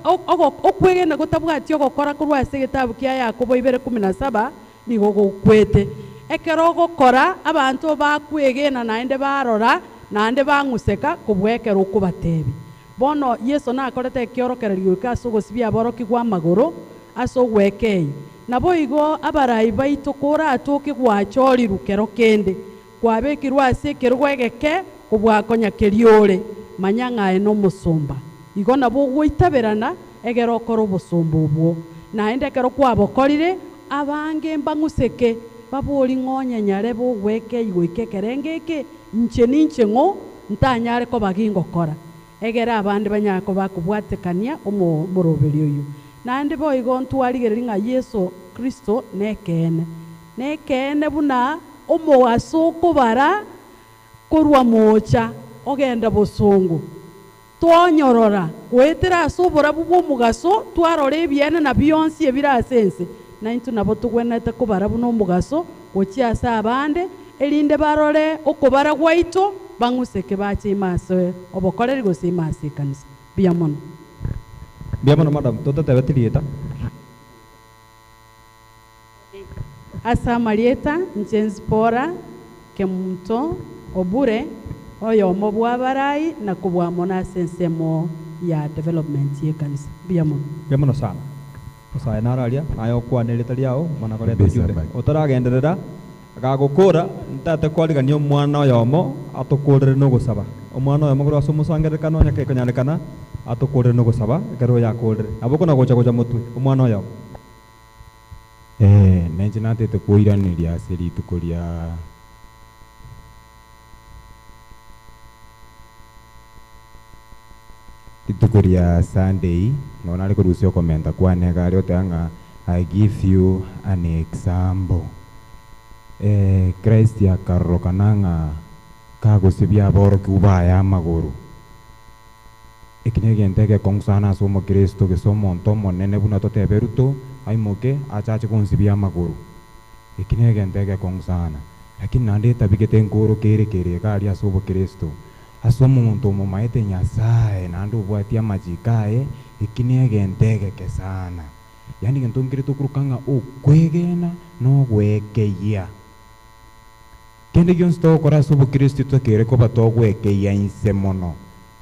okwegena gotabwati ogokora korwa ase egetabu kia Yakobo ibere kumi na saba, nigo gokwete. Ekero ogokora, abanto bakwegena naende barora, naende bang'useka kobua ekero okobatebia. Bono Yeso nakorete ekiorokererio goika ase ogosibia aborokigwa amagoro ase ogwekeyia. Nabo igo abarai baito koratoke gwachorirwe kero kende, kwabekirwe ase ekerogo egeke kobua keria ore, manya ng'a aye nomosomba. Igo nabo ogoitaberana egere okore obosomba obwo. Naende ekero kwabokorire, abange mbang'useke, babori ng'onye nyarebe ogwekeyia goika ekerenge eke, inche ninche ng'o, ntanyare koba gingokora. Egere abande banyare koba bakobwatekania omoroberi oywo. Naende boigo ntwarigereria ng'a Yeso Kristo nekeene. Nekeene buna omogaso okobara korwa mocha ogenda bosongo. Twanyorora goetera ase oborabu bwa omogaso, twarora ebiene na bionsi ebire ase ense. Naintwe nabo togwenerete kobara buna omogaso gochia ase abande, erinde barore okobara gwaito, bang'useke bache ime ase obokoreri gose ime ase ekanisa. Mbuya mono. Mbuya mono madam, totatebeti rieta. Ase amarieta, inche Nzipora, Kemunto, Obure, oyomo bwa abarai na kobua mono ase ensemo ya development ya ekanisa. Mbuya mono. Mbuya mono sana. Nyasaye nararia, naye okwane erieta riao, mana koreta ojumbe. Otaragenderera, gagokora, ntate kwarigania omwana oyomo, atokorere nogosaba. Omwana oyomo korwa ase omosangererekano, onye kekonyarekana, atokorere nogosaba, ekero oyo akorere. Nabo okona gocha gocha motwe, omwana oyomo. Eh, nenche natete koiraneria ase rituko ria rituko ria Sunday, nonya nare korusia okomenta kwane iga aria oteba ng'a I give you an example. Eh, Christ akarorokana ng'a kagosibia aborokigwa baye amagoro. Eki negento egekong'u sana ase omokristo gose omonto omonene buna totebe Ruto aimoke achache gonsibia amagoro. Eki negento egekong'u sana. Lakini naende etabigete nkoro kere kere iga aria ase obokristo. Ase omonto omomaete Nyasaye naende obwatie amachiko aye, eki negento egeke sana. Yaani gento nkere tokoroka ng'a okwegena na ogwekeyia. Kende gionsi togokora ase obokristo tokere koba togwekeyia inse mono.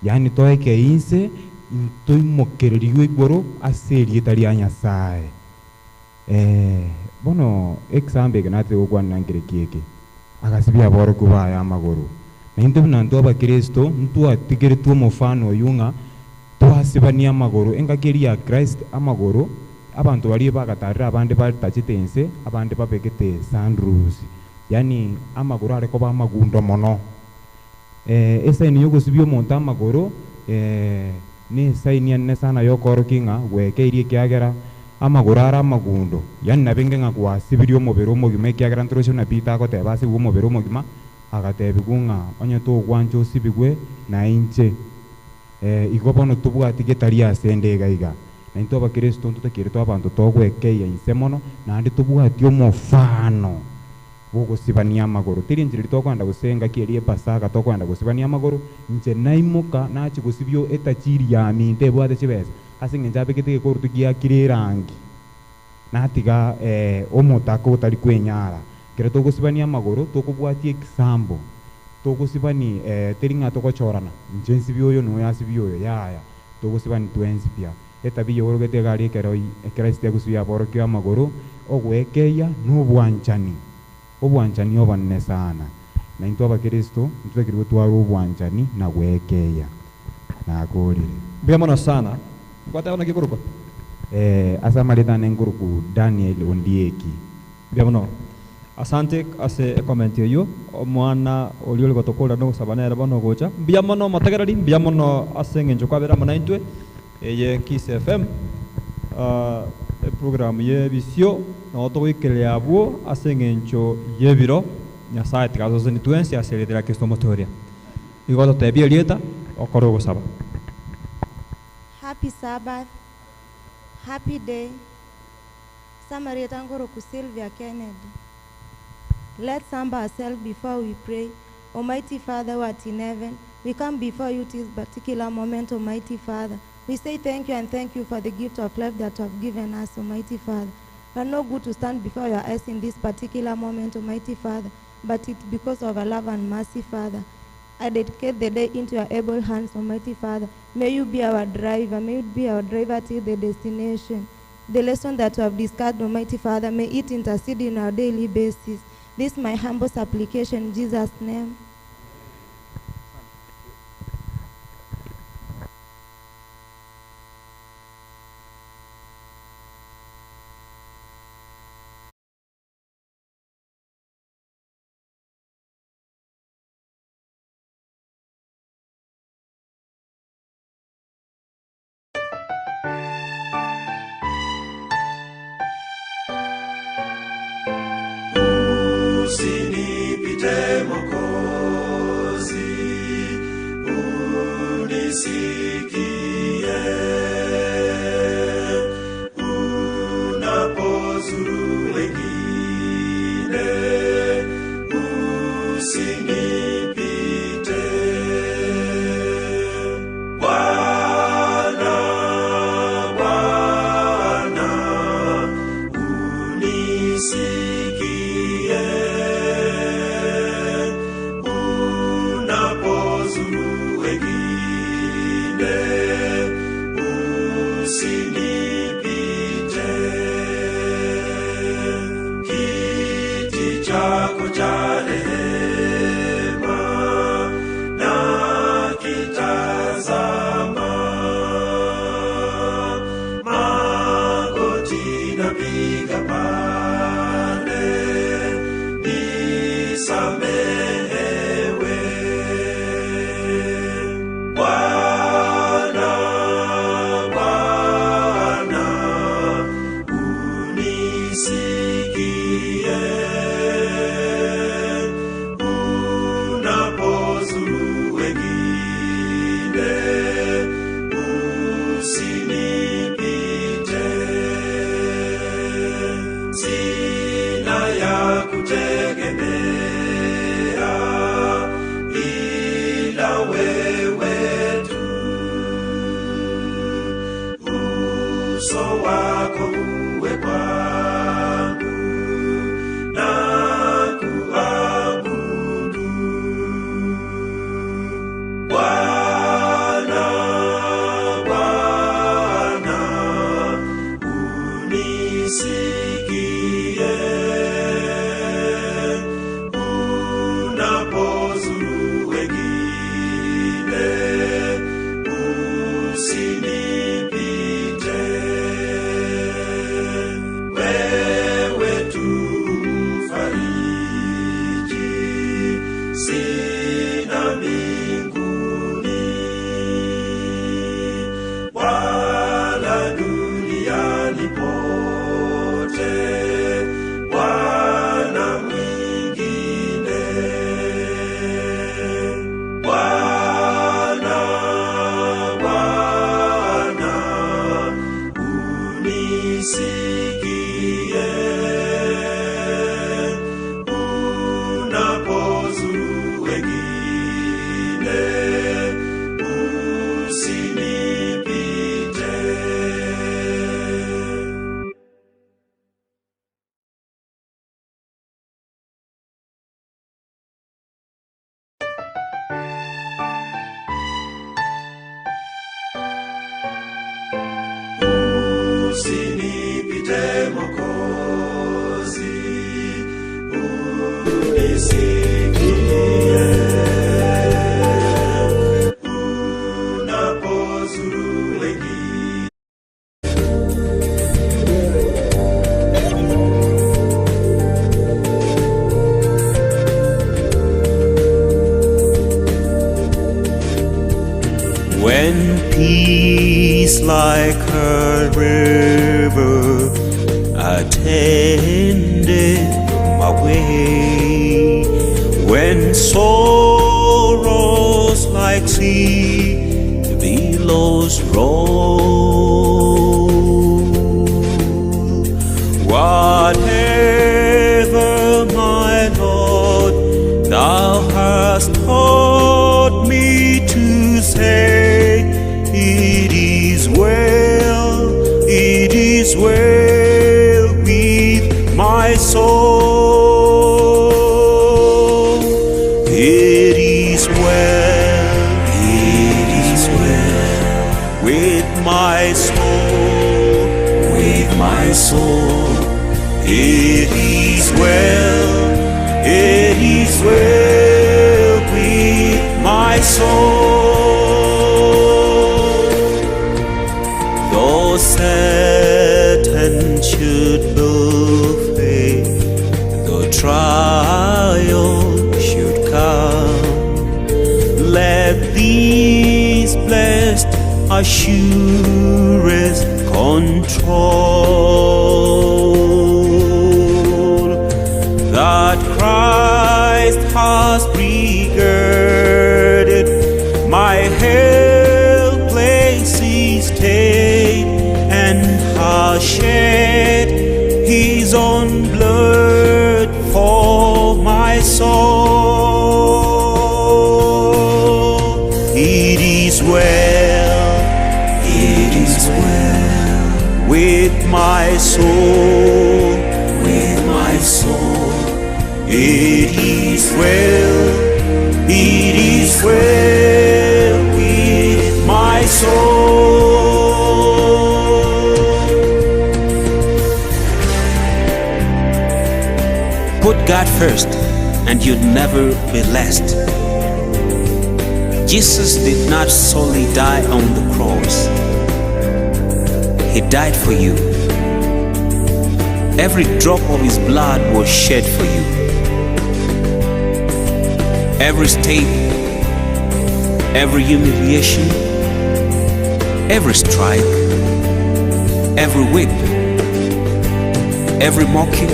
Yaani toekei inse, ntoimokereriwe igoro ase erieta ria Nyasaye. Eh, bono example eke natete gokwanera nkereki eke, agasibia aborokigwa baye amagoro. Na intwe buna intwe abakristo, ntwatigeretwe omofano oyio ng'a twasibanie amagoro, engaki eria ya Christ amagoro, abanto baria bagatarire abande batachete inse, abande babegete sandals, yaani amagoro are koba amagundo mono. Eh, esaini ya ogosibia omonto amagoro, eh, na esaini enene sana ya okoorokia ng'a gwekeirie ekiagera amagoro are amagundo, yaani nabenge ng'a gwasibirie omobere omogima ekiagera ntoroche buna Peter agoteba asibwe omobere omogima, agatebigwa ng'a onye togwancha osibigwe nainche. Eh, igo bono tobwati getari ase ende iga iga. Na intwe abakristo ntotakeretwe abanto togwekeia inse mono, naende tobwati omofano bw'ogosibania amagoro. Teri enchera eria tokoenda gose engaki eria epasaka tokoenda gosibania amagoro, inche naimoka nachia gosibia etachiri yaminto ebwate chibesa, ase eng'encho abegete egekoruto giakire erangi, natiga omotaka otari kwenyara. Ekero togosibania amagoro, tokobwatia example, togosibani teri ng'a togochorana, inche nsibie oyo na oyo asibie oyo, yaya, togosibani twensi pi. Etabi yorogete iga aria ekero Christ agosibia aborokigwa amagoro, ogwekeia na obwanchani. Obwanchani obonene sana. Na intwe abakristo, ntotagete gotwara obwanchani na gwekeia. Nakorire. Mbuya mono sana. Gwateba naki okorokwa? Eh, ase amarieta ane nkorokwa Daniel Ondieki. Mbuya mono. Asante ase ecomment eyio, omwana oria ore gotokorera na ogosaba nere bono ogocha. Mbuya mono omotegereri, mbuya mono ase eng'encho kwabera amo naintwe, eye Kiss FM, ah, eprogram ya ebisio, nabo togoikereria abwo ase eng'encho y'ebiro, Nyasaye tiga atoseseni twensi ase erieta ria Kristo omotoria. Igo ototebie erieta, okore ogosaba. Happy Sabbath, happy day, Samarieta Ngoroku Sylvia Kennedy. Let's humble ourselves before we pray. Almighty Father who art in heaven, we come before you this particular moment, Almighty Father. We say thank you and thank you for the gift of life that you have given us, Almighty Father. We are no good to stand before your eyes in this particular moment, Almighty Father, but it's because of our love and mercy, Father. I dedicate the day into your able hands, Almighty Father. May you be our driver. May you be our driver till the destination. The lesson that we have discussed, Almighty Father, may it intercede in our daily basis. This my humble supplication in Jesus' name. Usinipite Mwokozi, unisikie. Unapozuru wengine, usinipite. Bwana, Bwana, unisikie. Unapozuru wengine, usinipite. Kiti chako cha rehema nakitazama, magoti napiga pale. When peace like a river attended my way, when sorrows like sea billows roll, whatever my Lord thou hast taught me to say, it is well, it is well with my soul. It is well, it is well with my soul, with my soul. It is well, it is well with my soul. Though Satan should buffet, the trial should come, let these blessed assurance control that Christ has regarded my helpless estate and has shed his own blood for my soul. It is well, it is well with my soul, with my soul. It is well, it is well with my soul. Put God first, and you'd never be last. Jesus did not solely die on the cross, He died for you. Every drop of His blood was shed for you. Every step, every humiliation, every strike, every whip, every mocking,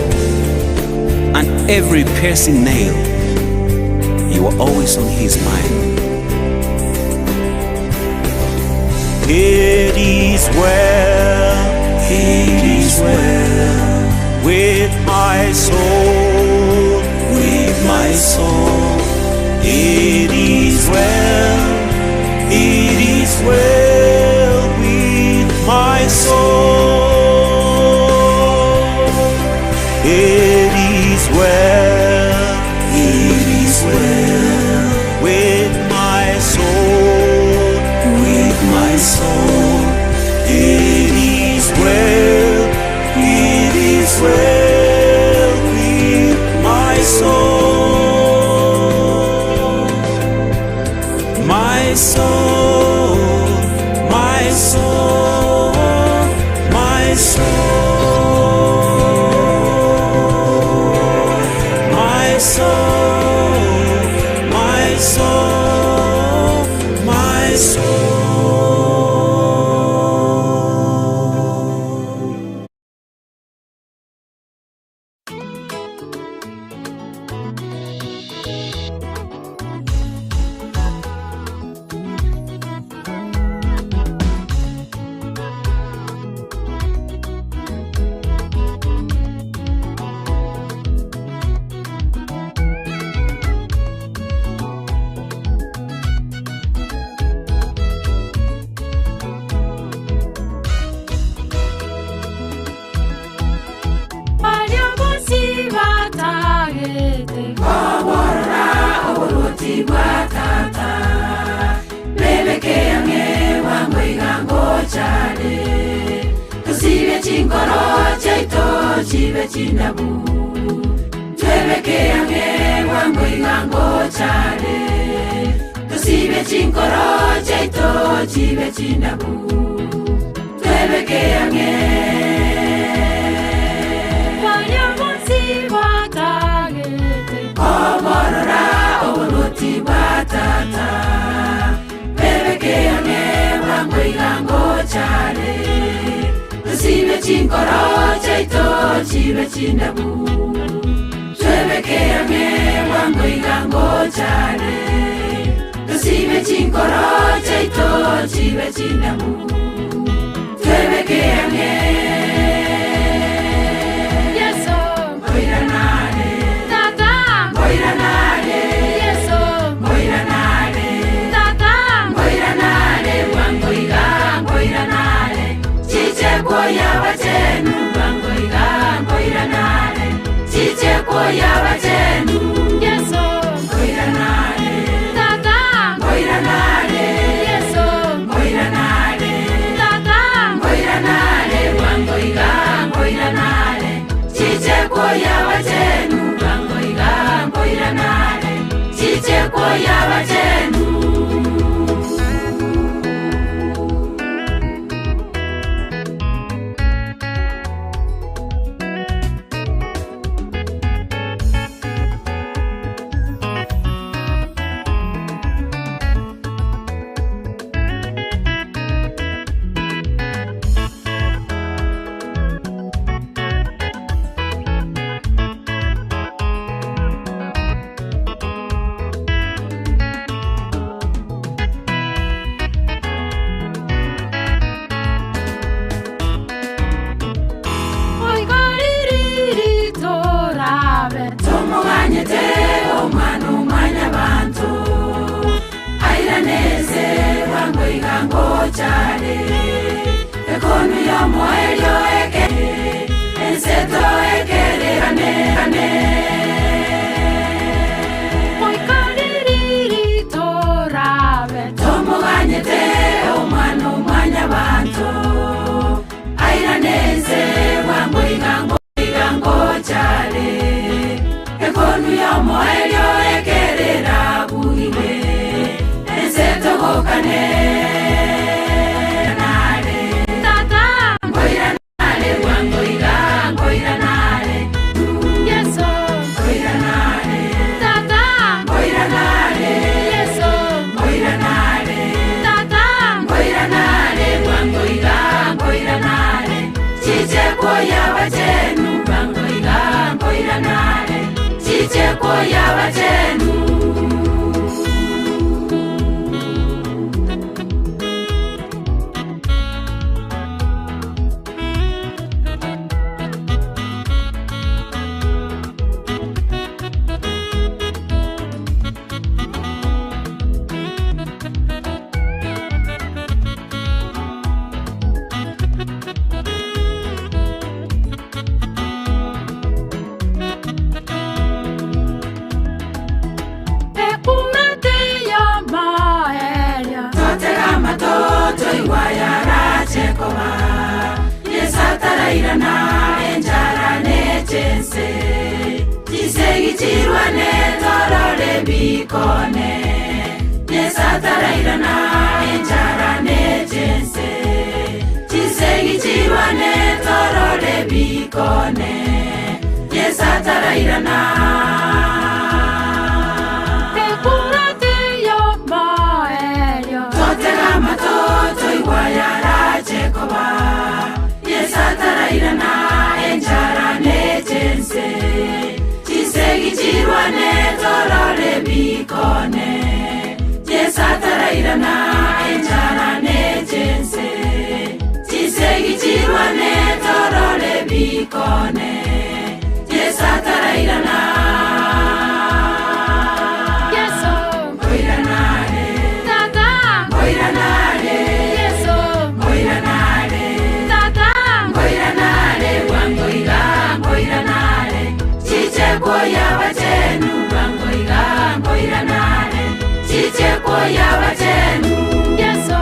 and every piercing nail, you were always on His mind. It is well, it is well with my soul, with my soul. It is well, it is well with my soul. It is well, it is well with my soul, with my soul. It is well, it is well with my soul. My soul, my soul, my soul, my soul, my soul, my soul. Batagete Koborora oburuti bwa tata Bebeke yange wangoiga ngochare Tusibe chingoro chaito chibe chindabu Twebeke yange wangoiga ngochare Tusibe chingoro chaito chibe chindabu Twebeke yange Koborora oburuti bwa tata Bebeke yange chinkoro chaito chibe chindabu twebeke ang'e bwango iga ngochare tusibe chinkoro chaito chibe chindabu twebeke ang'e Yeso ngoiranare Tata ngoiranare Yeso ngoiranare Tata ngoiranare bwango iga ngoiranare chichekwoya bachenu bwango iga ngoiranare chichekwoya bachenu Yeso ngoiranare Tata ngoiranare Yeso ngoiranare Tata ngoiranare bwango iga ngoiranare chichekwoya bachenu bwango iga ngoiranare chichekwoya bachenu. Oigoririri torabe Tomuganyete omwana omwanya bantu airaneze bwango iga ngochare ekonu yomoelio eke enseto ekererane ane. Oigoririri torabe Tomuganyete omwana omwanya bantu airaneze bwango iga iga ngochare ekonu yomoelio ekerera bugiwe ensetogokane nare Tata ngoiranare bwango iga ngoiranare Yeso ngoiranare Tata ngoiranare Yeso ngoiranare Tata ngoiranare bwango iga ngoiranare chichekwoya bachenu bwango iga ngoiranare chichekwoya bachenu. Ekumate yomoerio totega matoto igwayarachekoba yesatarairana enjara nechense chisegichirwane torore bikone yesatarairana enjara nechense chisegichirwane torore bikone yesatarairana. Ekumate yomoerio totega matoto igwayarachekoba yesatarairana enjara nechense chisegichirwane torore bikone yesatarairana enjara nechense chisegichirwane torore bikone yesatarairana. Yeso ngoiranare Tata ngoiranare Yeso ngoiranare Tata ngoiranare bwango iga ngoiranare chichekwoya bachenu bwango iga ngoiranare chichekwoya bachenu. Yeso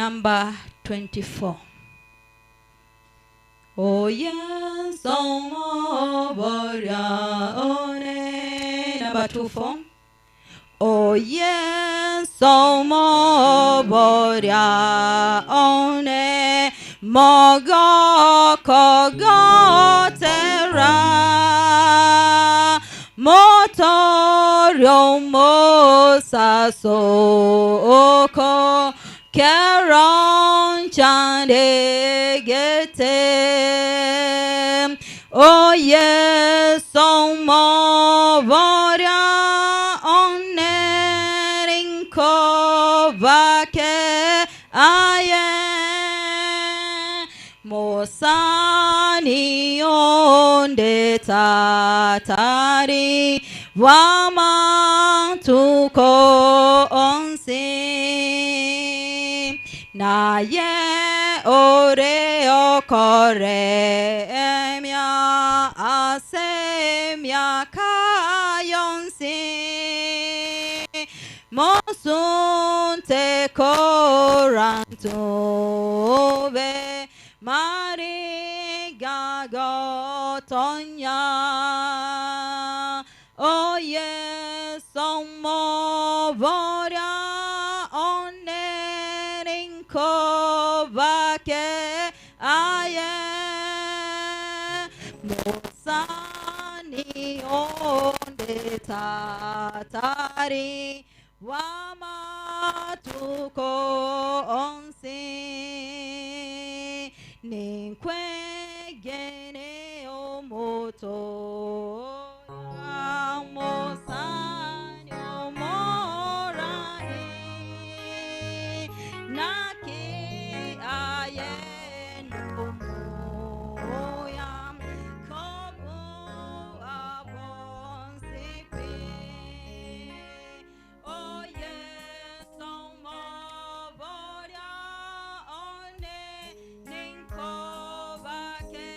Number 24. Oye somo boria one. Number 24. Oye somo boria one. Mogo kogotera. Motorio mosasoko. Keron chandegete. Oye somo boria onerinko vake aye. Mosani onde tatari wamatuko onsi. Naye ore okore emya asemya kayonsi. Mosunte korantove Mariga gotonya. Oye somo boria onerinko vake aye. Mosani onde tatari wamatuko onsi. Ninkwegene omoto mosani omorai. Naki aye nomoya kobu abonsipi. Oye somo boria one ninko vake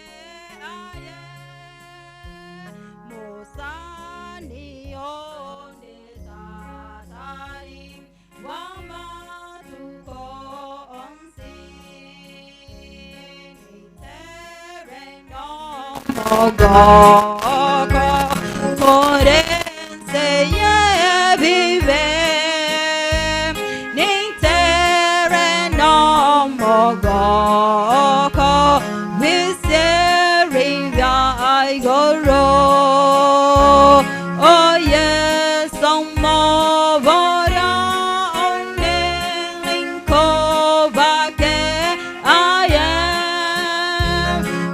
aye. Mosani one tatari wamatuko onsi. Nitere no mogoko korense ye vive. Nitere no mogoko viseri igoro. Oye somo boria one linko vake aye.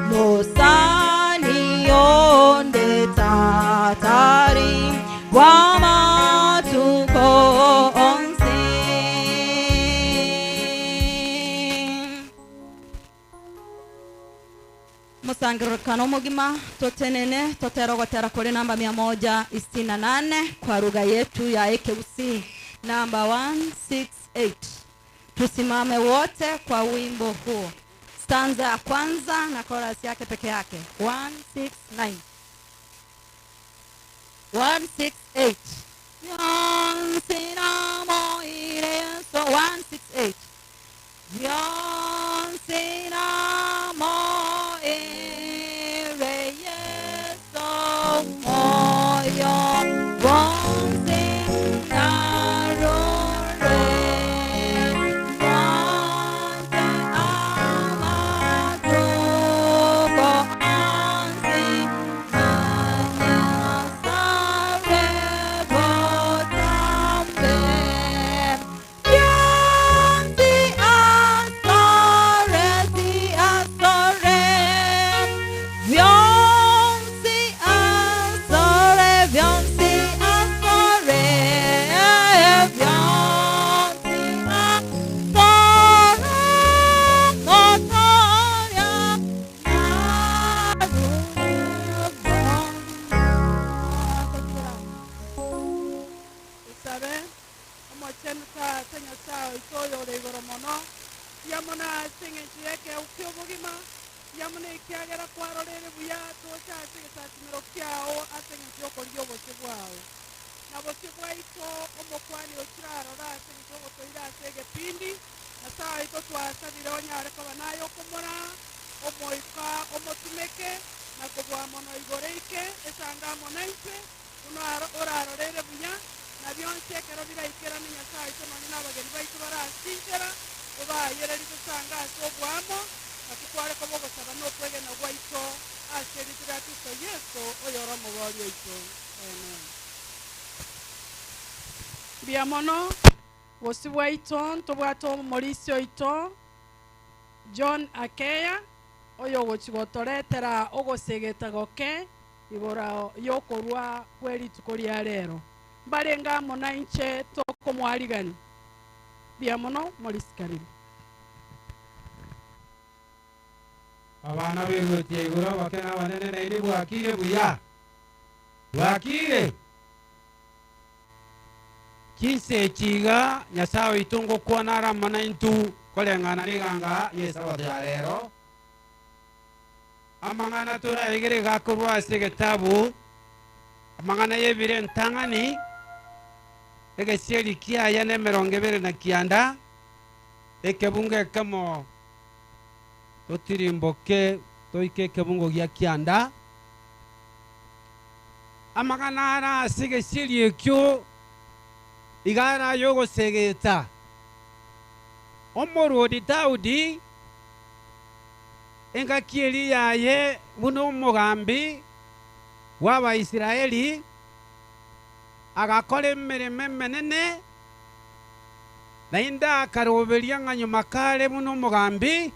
Mosani onde tatari wamatuko onsi. Musangirikano mugima totenene toterogotera kuri namba 168 kwa lugha yetu ya Ekeusi namba 168. Tusimame wote kwa wimbo huo, stanza ya kwanza na chorus yake peke yake. 169 168. Yonsinamo ireso 168. Yonsinamo ire yeso moyo bonsinarore bonte amatuko ansi nanyasare botambe. Yonsi asore si asore. Yonsi asore, yonsi asore, yonsi asore, motoria Isabe omochenu tata Nyasaye oito oyore igoro mono yamuna ase eng'encho ya ekeu kia obogima yamuna ekiagera kwarorere buya tocha ase egesasimero kiao ase eng'encho ya okorigia obosio bwao na bosio bwaito omokwani ochirarora ase eng'encho ogotoire ase egepindi Nyasae oito twasabire onyare koba naye okomoraa, Omoika omotumeke, na kobua mono igoro eike esange amo naintwe, buna oraroreire buya, na bionsi ekero biraikerane Nyasae oito nonya nabageni baito barasinchera, obaayereri tosange ase oboamo, naki kware koba ogosaba na okwegena gwaito ase erieta ria Kristo Yeso, oyore Omobooria oito. Amen. Mbuya mono, bosio bwaito ntobwate omorisia oito John Akeya, oyogochia gotoretera ogosegeta goke igoro y'okorua kwe rituko ria rero. Mbarenge amo nainche tokomwarigania. Mbuya mono morisia karibu. Abana b'egochia igoro abake na abanene naende bwakire buya? Bwakire? Chinsa echi iga Nyasae oito ngokwana are amo naintwe koreng'ana riganga y'Esabato ya rero. Amang'ana toraegere iga akorwa ase egetabu Amang'ana y'Ebiro Entang'ani, egesieri kiaye nemerongo ebere na kianda, ekebungo ekemo totirimboke toike ekebungo gia kianda. Amang'ana are ase egesieri ekio iga are ay'ogosegeta. Omorwoti Daudi engaki eria yaye buna omogambi bw'Abaisraeli, agakora emeremo emenene, naende akaroberia ng'a nyuma kare buna omogambi,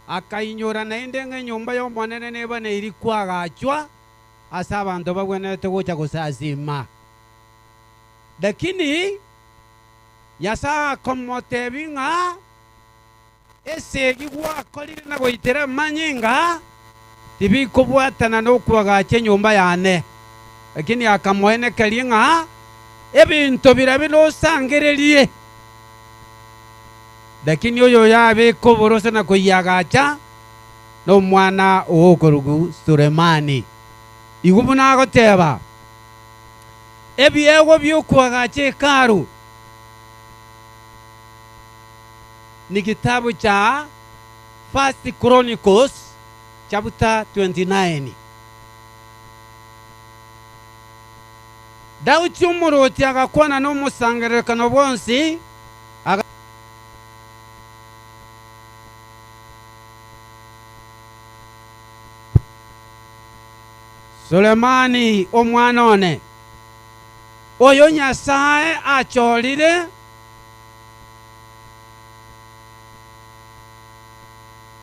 akainyora naende ng'a enyomba y'Omonene neba neiri koagachwa ase abanto bagwenerete gocha gosasiima. Lakini Nyasae akamotebia ng'a Esegi gwakorire na goitera amanyinga tibikobwatana nokoagacha enyomba yane. Lakini akamoenekeria ng'a ebinto biria binosangererie. Lakini oyo oyabeka oborose na koyiagacha nomwana oo okorokwa Sulemani. Igo buna agoteba, Ebiegwa bi'okoagacha Hekalu ni kitabu cha First Chronicles chapter 29. Daudi omorwoti agakwana nomosangererekano bwonsi, aga. Sulemani omwana one, oyo Nyasae achorire.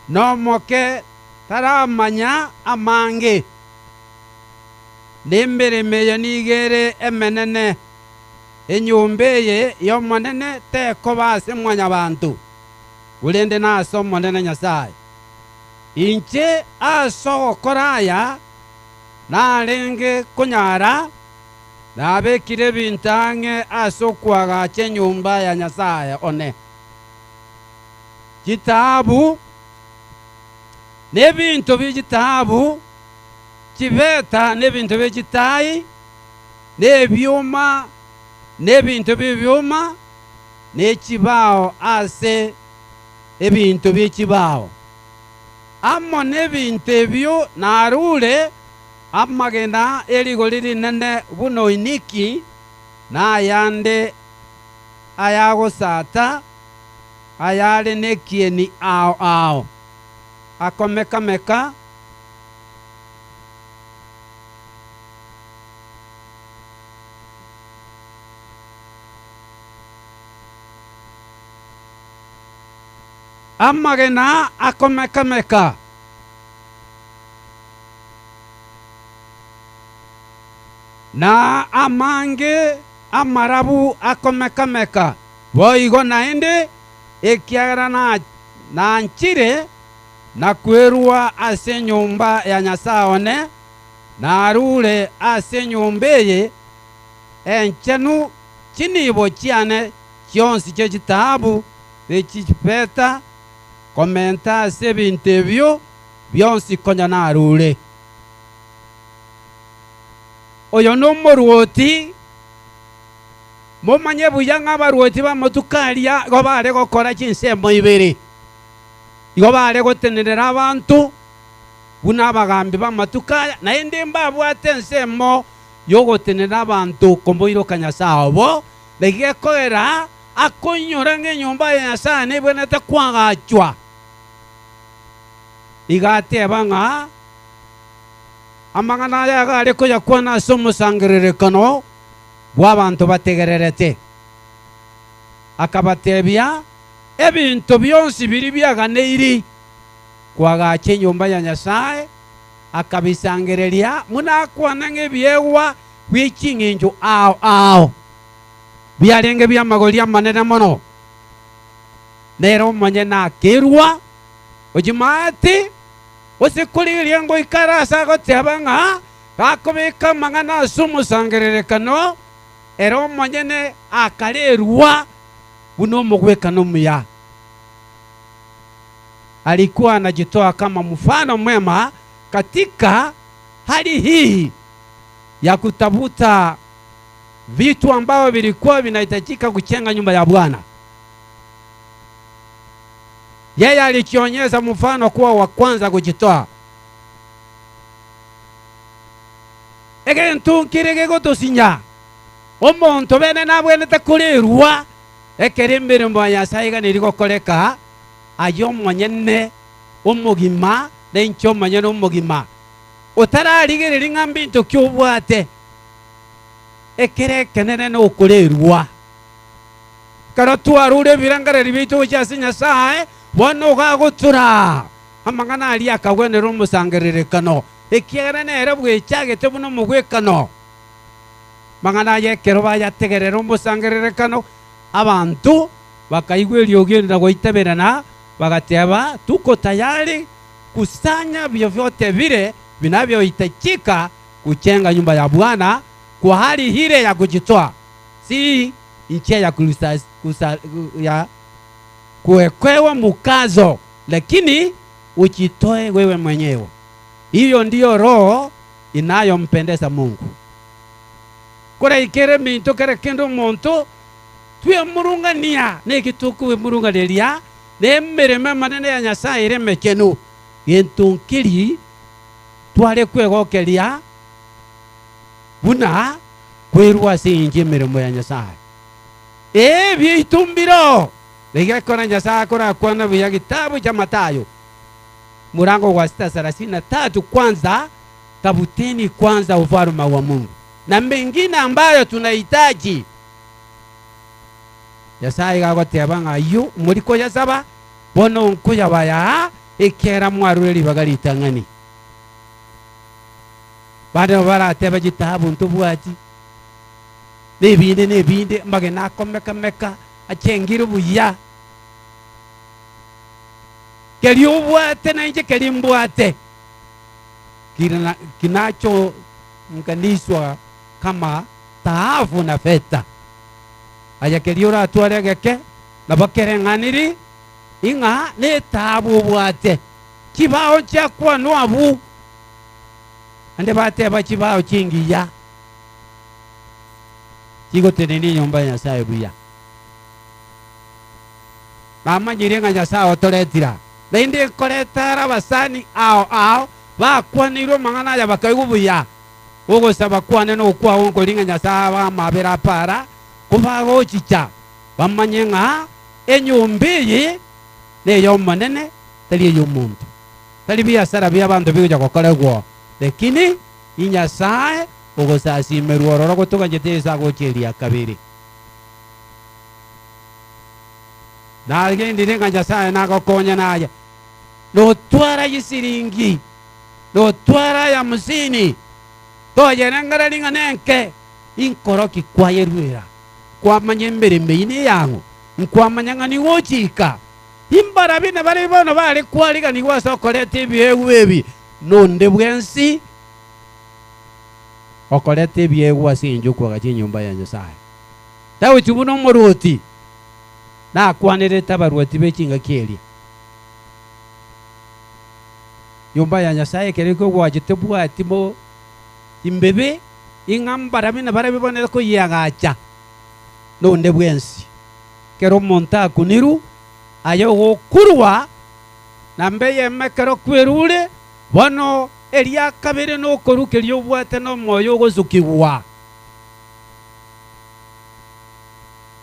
Nomoke taramanya amange, na emeremo eye nigo ere emenene. Enyomba eye y'Omonene tekoba ase mwanyabanto, korende nase Omonene Nyasae. Inche ase ogokora aya narenge konyara, nabekire ebinto ang'e ase okoagacha enyomba ya Nyasae one. Chitaabu, na ebinto bie chitaabu, chifeta na ebinto bie chitaai, na ebioma, na ebinto bi'ebioma, ne chibao ase ebinto bie chibao. Amo nebinto ebio narure amagena e rigori rinene buna oiniki, na ayande ayagosata, ayare nekieni ao ao, akomeka-meka, Amagena akomeka-meka. Na amange amarabu akomeka-meka. Boigo naende, ekiagera nanchire na kwerua ase enyomba ya Nyasae one, narure ase enyomba eye enchenu chinibo chiane chionsi chie chitaabu ne chifeta, komenta ase ebinto ebio bionsi konya narure. Oyo nomorwoti. Momanye buya ng'a abaruoti b'amatuko aria igo baare gokora chinsemo ibere, igo baare gotenenera abanto buna abagambi b'amatuko aya, naende mbabwate ensemo y'ogotenenera abanto komoiroka Nyasae obo, naki gekogera akoinyora ng'a enyomba ya Nyasae nebwenerete koagachwa. Igo ateba ng'a amang'ana aya iga are koyakwana ase omosangererekano bw'abanto bategererete. Akabatebia, Ebinto bionsi biria biaganeiri koagacha enyomba ya Nyasae, akabisangereria buna akwana ng'a ebiegwa bie ching'encho ao ao biarenge bi'amagori amanene mono. Nere omonyene akerua ochimaati, gose korigereria ngoika are ase agoteba ng'a gakobeka amang'ana ase omosangererekano, ere omonyene akarerwa buna omogwekano omuya. Alikuwa anajitoa kama mfano mwema katika hali hii ya kutafuta vitu ambavyo vilikuwa vinahitajika kujenga nyumba ya Bwana. Yeye alijionyesha mfano kuwa wa kwanza kujitoa. Egento nkere gegotosinya, omonto bene nabwenerete korerwa ekero emeremo ya Nyasae iga gokoreka, aye omonyene omogima na inche omonyene omogima, otararigereria ng'a mbinto ki obwate, ekere ekenene nokorerwa. Ekero twarure ebirengererio biaito gochia ase Nyasae, bono iga agotura amang'ana aria akagwenera omosangererekano, ekiagera nere bwechagete buna omogwekano. Amang'ana aya ekero bayategerera omosangererekano, abanto bakaigwa eriogi eri na goitaberana, bagateba, Tuko tayari kusanya vyovyote vile vinavyohitajika kujenga nyumba ya Bwana kwa hali ile ya kujitoa, si njia ya ya kuwekewa mkazo, lakini ujitoe wewe mwenyewe. Hiyo ndiyo roho inayompendeza Mungu. Koraikere eminto kera kende omonto twemurungania neki tokwemurunganeria nemeremo emenene ya Nyasaye ere emechenu, gento nkeri tware kwegokeria buna kwerua ase engencho y'emeremo ya Nyasaye. Ee, ebiaito mbiroo, na iga ekero Nyasaye akorakwana buya gitabu cha Mathayo murango gwa sita sarasini na tatu kwanza tafuteni kwanza ufalume wa Mungu na mengine ambayo tunahitaji. Nyasaye iga agoteba ng'a ayio mori koyasaba bono nkoyabaya ekiagera mwarure ribaga ritang'ani. Bande nabo baratebe chitaabu ntobwati, na ebinde na ebinde, amagena akomeka-meka achengire buya. Keria obwate na inche keria mbwate, kina kinachounganishwa kama taabu na feta. Aye keria oratware egeke, nabo kereng'aniri ing'a netaabu obwate. Chibao nchiakwanwa abwo, naende bateba chibao chingiya chigotenenia enyomba ya Nyasae buya. Namanyire ng'a Nyasae otoretire aa, naende nkoreta are abasani ao ao bakwaneirwe amang'ana aya bakaigwa buya. Ogosaba kwane nokwao nkori ng'a Nyasae abe amabera apara kobagochicha bamanye ng'a enyomba eye ney'Omonene, tari ey'omonto. Tari biasara bi'abanto bigocha gokoregwa, lakini inyasae ogosasimerwa ororo gotoganchete Yeso agocha eria kabere. Nagendire ng'a Nyasae nagokonye naye, notwara chisiringi, notwara ayamsini, toyerengereria ng'a nenke, inkoroki kwayerwera, kwamanya emeremo eyio neyang'o, nkwamanya ng'a nigo ochika. Imbarabwo nabarabwo bono bare kwariganigwa ase okoreta ebiegwa ebi, nonde bwensi okoreta ebiegwa ase engencho y'okoagacha enyomba ya Nyasae. Daudi buna omorwoti nakwanerete abarwoti be chingaki eria. Nyomba ya Nyasae ekero ekogwachwa tebwati mo chimbebe, ing'a mbarabwo nabarabwo bono koyiagacha. Nonde bwensi kero omonto akuniru aye ogokurwa namba eyemo ekero kwerure bono eria kabere na okorukeria obwate na omoyo ogosukigwa.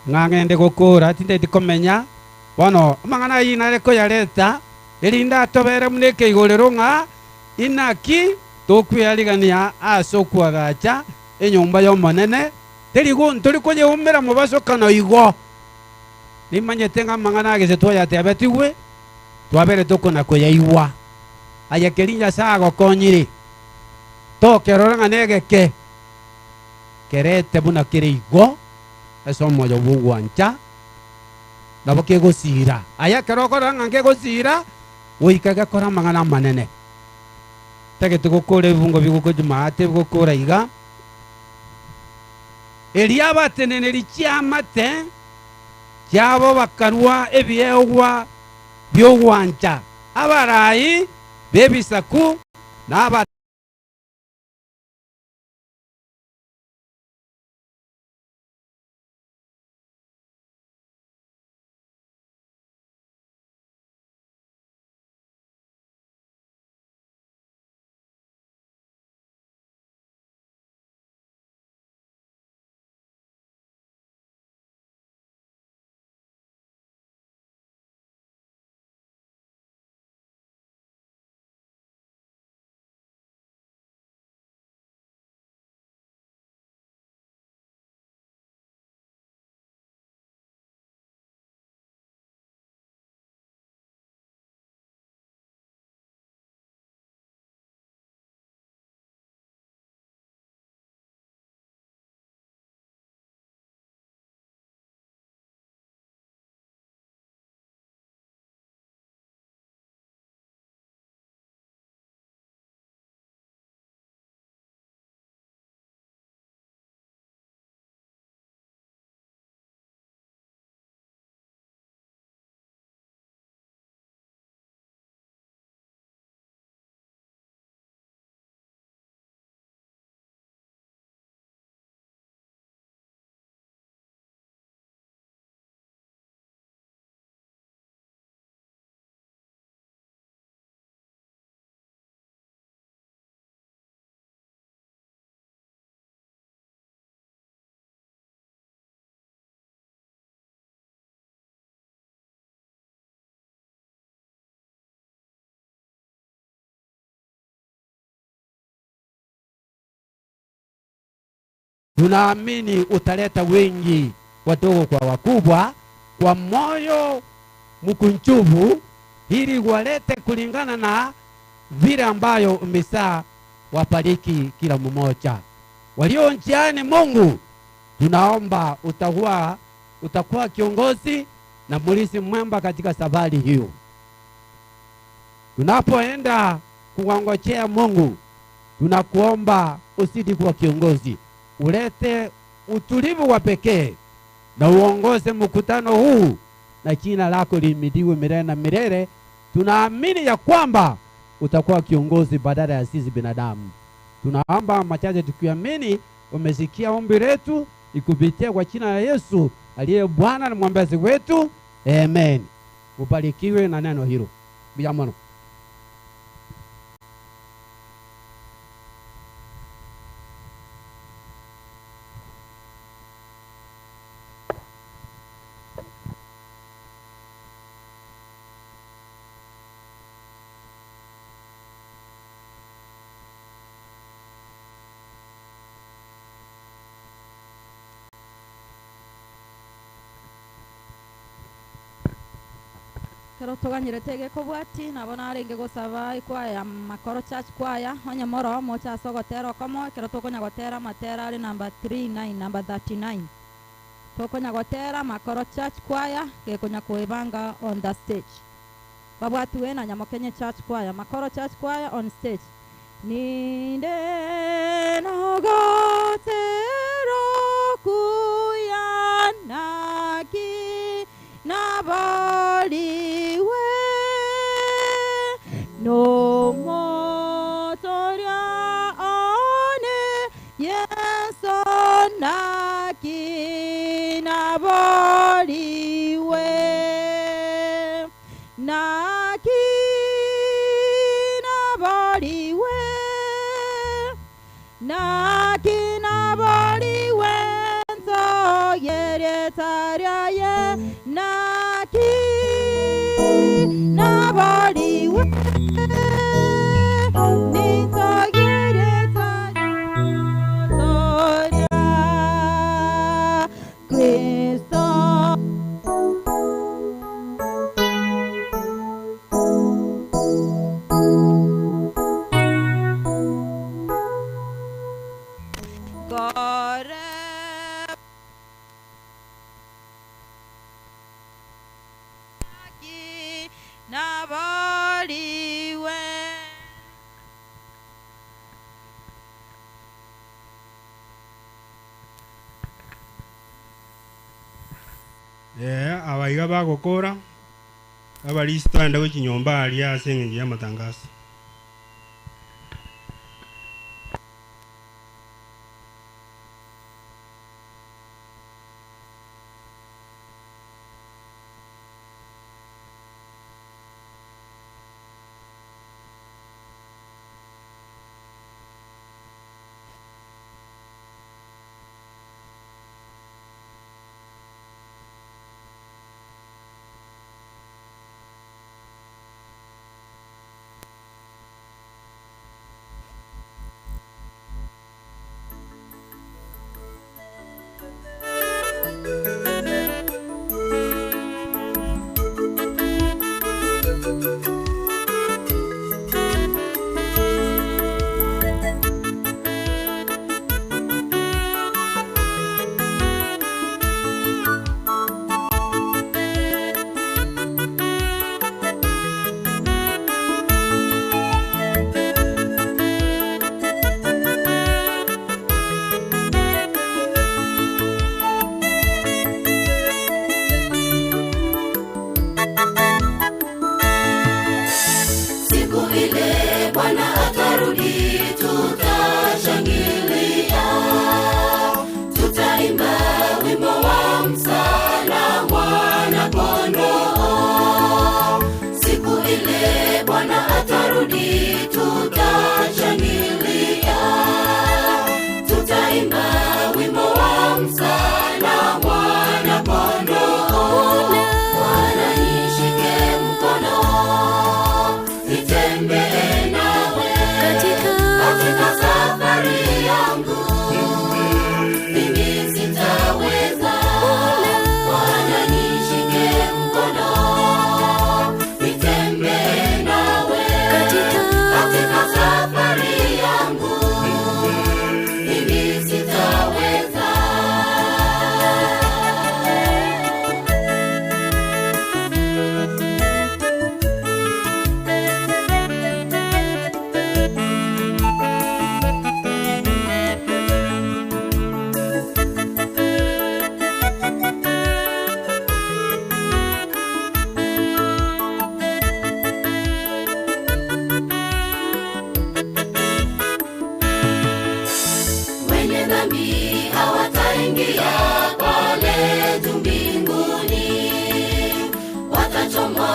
Ng'a ng'ende gokora tinteti komenya bono amang'ana ayio nare koyareta erinde atobere buna ekeigorero ng'a inaki tokwearigania ase okoagacha enyomba y'Omonene, teri ntori koyeumera mobasokano igo. Nimanyete ng'a amang'ana agese twayatebetigwe, twabere tokona koyaigwa. Aye keria Nyasae agokonyire, tokerora ng'a negeke, kerete buna kere igo ase omoyo bw'ogwancha, nabo kegosiira. Aye ekero okorora ng'a nkegosiira, goika gekore amang'ana amanene. Tagete gokora ebibungo bigokojumaate bigokora iga, erio abateneneri chiamate chiabo bakarua ebiegwa bi'ogwancha, abarai b'ebisaku na Tunaamini utaleta wengi wadogo kwa wakubwa kwa moyo mkunjufu, ili walete kulingana na vile ambayo umesaa wabariki kila mmoja walio njiani. Mungu, tunaomba utakuwa kiongozi na mlisi mwema katika safari hiyo. Tunapoenda kuwangojea Mungu, tunakuomba usidi kuwa kiongozi, ulete utulivu wa pekee na uongoze mkutano huu, na jina lako lihimidiwe milele na milele. Tunaamini ya kwamba utakuwa kiongozi badala ya sisi binadamu. Tunaomba machache tukiamini umesikia ombi letu, ikupitia kwa jina la Yesu aliye Bwana na mwombezi wetu, amen. Ubarikiwe na neno hilo. Biamono. Kero toganyirete gekobwati nabo narenge gosaba ekwaya Makoro Church Choir onye moro mocha ase ogotera okomo ekero tokonya gotera amatera are number 39 number 39 tokonya gotera Makoro Church Choir gekonya koebanga on the stage babwatiwe na Nyamokenye Church Choir. Makoro Church Choir on stage. Ninde nogotera kuyanaki nabaliwe no motoria one Yesu naki nabaliwe. Naboriwe Naki naboriwe Naki naboriwe Ntoyere taraye Naki naboriwe Nitoyere taraye Kristo Gore Naboriwe Eh, abaiga bagokora abarisi twagenda gochinyomba aria ase eng'encho ya amatangazo. Siku ile Bwana atarudi, tutashangilia, tutaimba wimbo wa msala mwana kondoo. Siku ile Bwana atarudi, tutashangilia, tutaimba wimbo wa msala mwana kondoo. Bwana nishike mkono nitembee nawe katika safari yangu, mimi sitaweza. Bwana nishike mkono, nitembee nawe katika safari yangu, mimi sitaweza. Wenye dhambi hawataingia pale juu mbinguni, watachomwa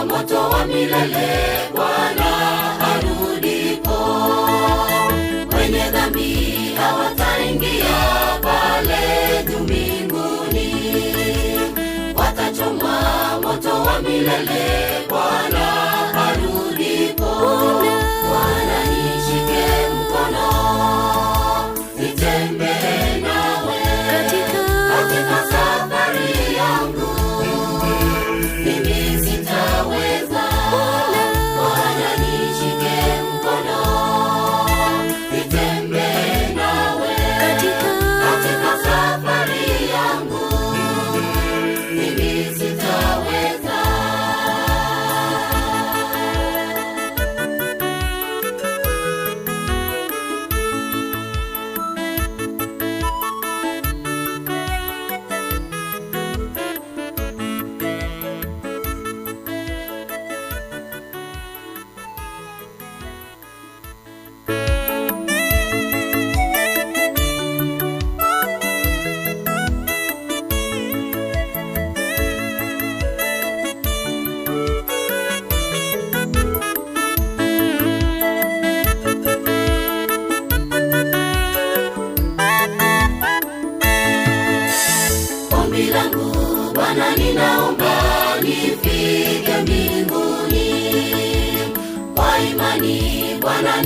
moto wa milele Bwana arudipo. Wenye dhambi hawataingia pale juu mbinguni, watachomwa moto wa milele Bwana arudipo. Bwana nishike mkono nitembee nawe katika safari yangu, mimi sitaweza. Bwana nishike mkono, nitembee nawe katika safari yangu, mimi sitaweza.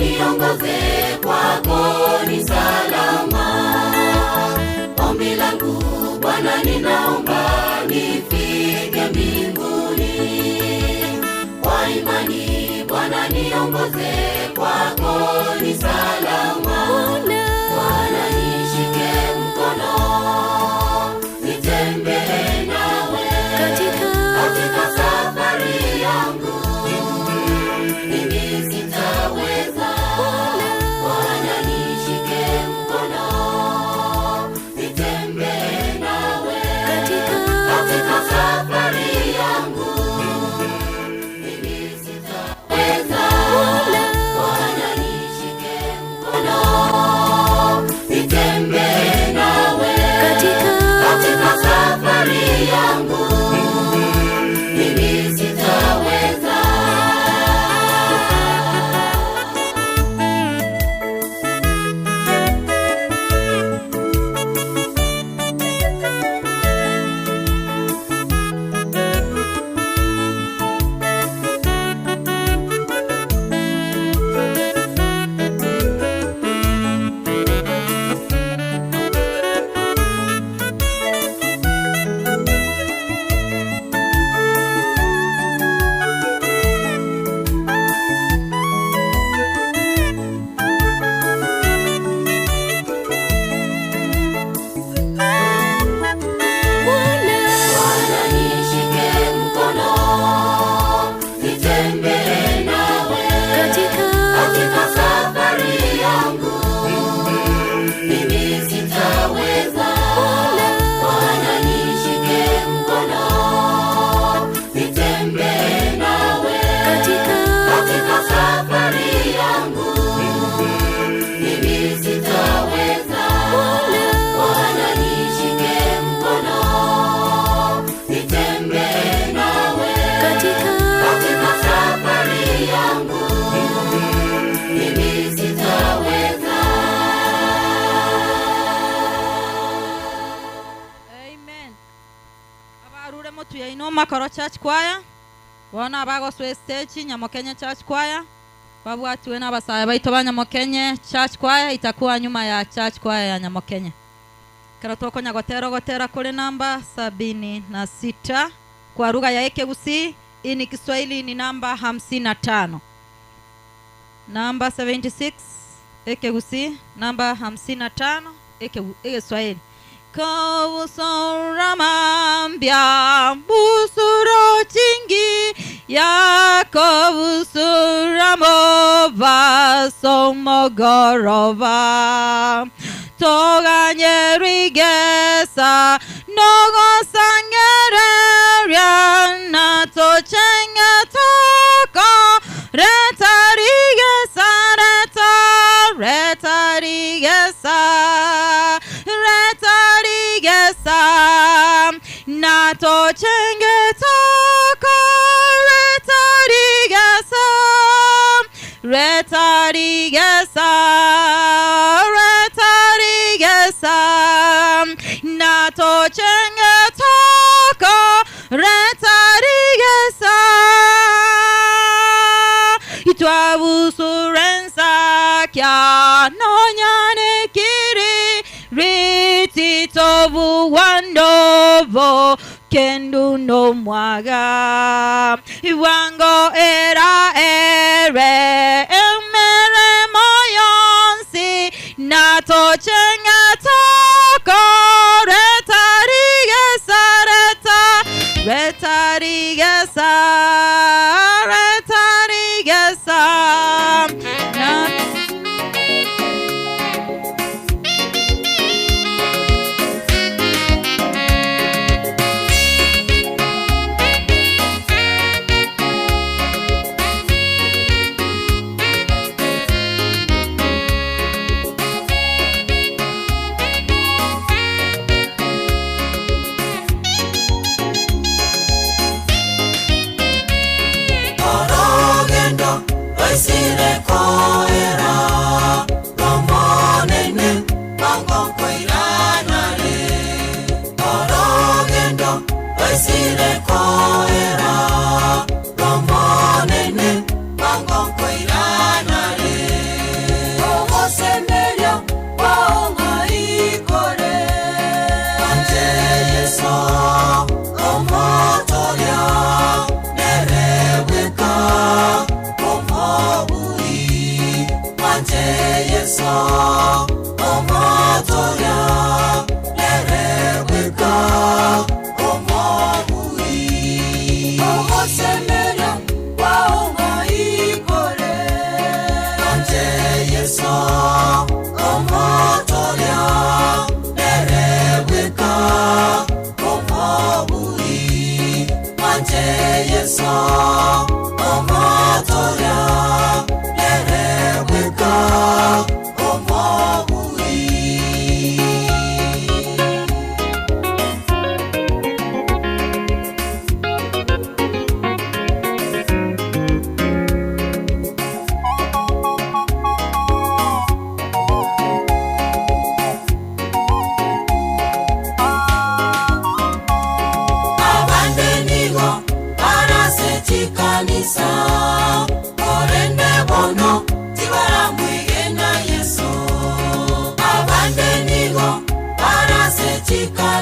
niongoze, kwako ni salama. Ombi langu Bwana, ninaomba nifike mbinguni. Kwa imani Bwana niongoze, kwako ni salama. Bwana nishike mkono, nitembee nawe katika safari yangu, mimi sitaweza. Bwana nishike mkono, nitembee nawe katika safari yangu, mimi sitaweza. Bwana nishike mkono, nitembee nawe katika safari yangu, mimi sitaweza. Bwana nishike mkono, nitembee nawe katika safari yangu, mimi sitaweza. Bwana nishike mkono, nitembee nawe katika safari yangu, mimi sitaweza. Bwana nishike mkono, nitembee nawe katika safari yangu, mimi sitaweza. Amen. Abarure mutuya ino makoro church choir bona abagoswe stage Nyamokenye church choir babwatiwe n'abasaya baito ba Nyamokenye church choir itakuwa nyuma ya church choir ya Nyamokenye kero tokonya gotera gotera kuri namba 76 kwa lugha ya Ekegusii. Hii ni Kiswahili ni namba 55 namba 76 Ekegusii, namba 55 Ekeswahili Kobusoramambya busuro chingi yakobusuramova somogorova toganyerigesa nogosangereria na tochenga toko retarigesa reta retarigesa retarigesa na tochenge toko retarigesa retarigesa retarigesa na tochenge toko retarigesa itwabusurensa kya nonyanekiri rititobuwandobo kendu no mwaga iwango era ere emere moyonsi natochenga toko retarigesa reta retarigesa retarigesa na Orogendo rwaisire koera romonene mangokoiranare Orogendo rwaisire koera romonene mangokoiranare.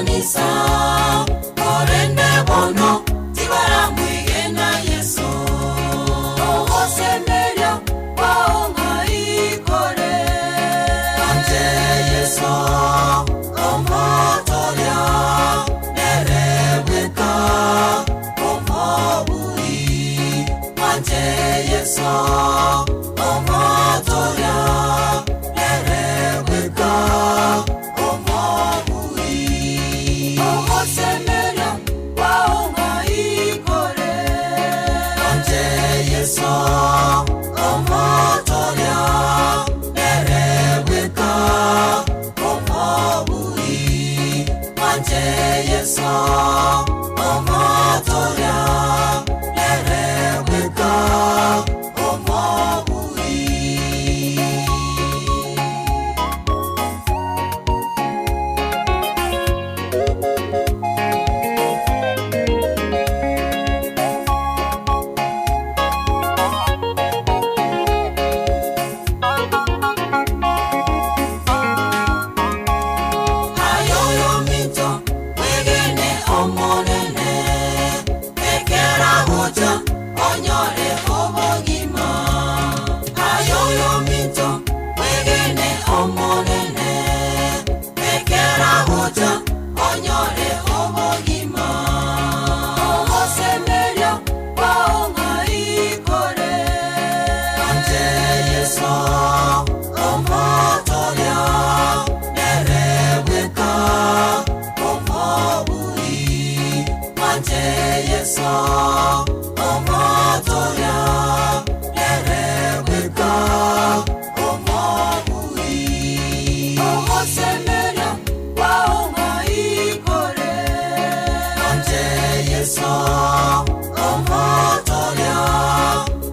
ekanisa korende bono tibaramwigena Yesu ogosemeria kwaong'aikore anje Yesu omotoria nerebweka omobui anje Yesu omotoria nerebweka omobui ogosemeria kwaong'aikore anje Yesu omotoria nerebweka omobui anje Yesu omotoria nerebweka omobui. Ayoyo mito wegene omonene ekera gocha onyore obogima ayoyo mito wegene omonene ekera gocha onyore obogima ogosemeria kwaong'aikore anje Yesu omotoria nerebweka omobui anje Yesu omotoria nerebweka omobui ogosemeria kwaong'aikore anje Yesu omotoria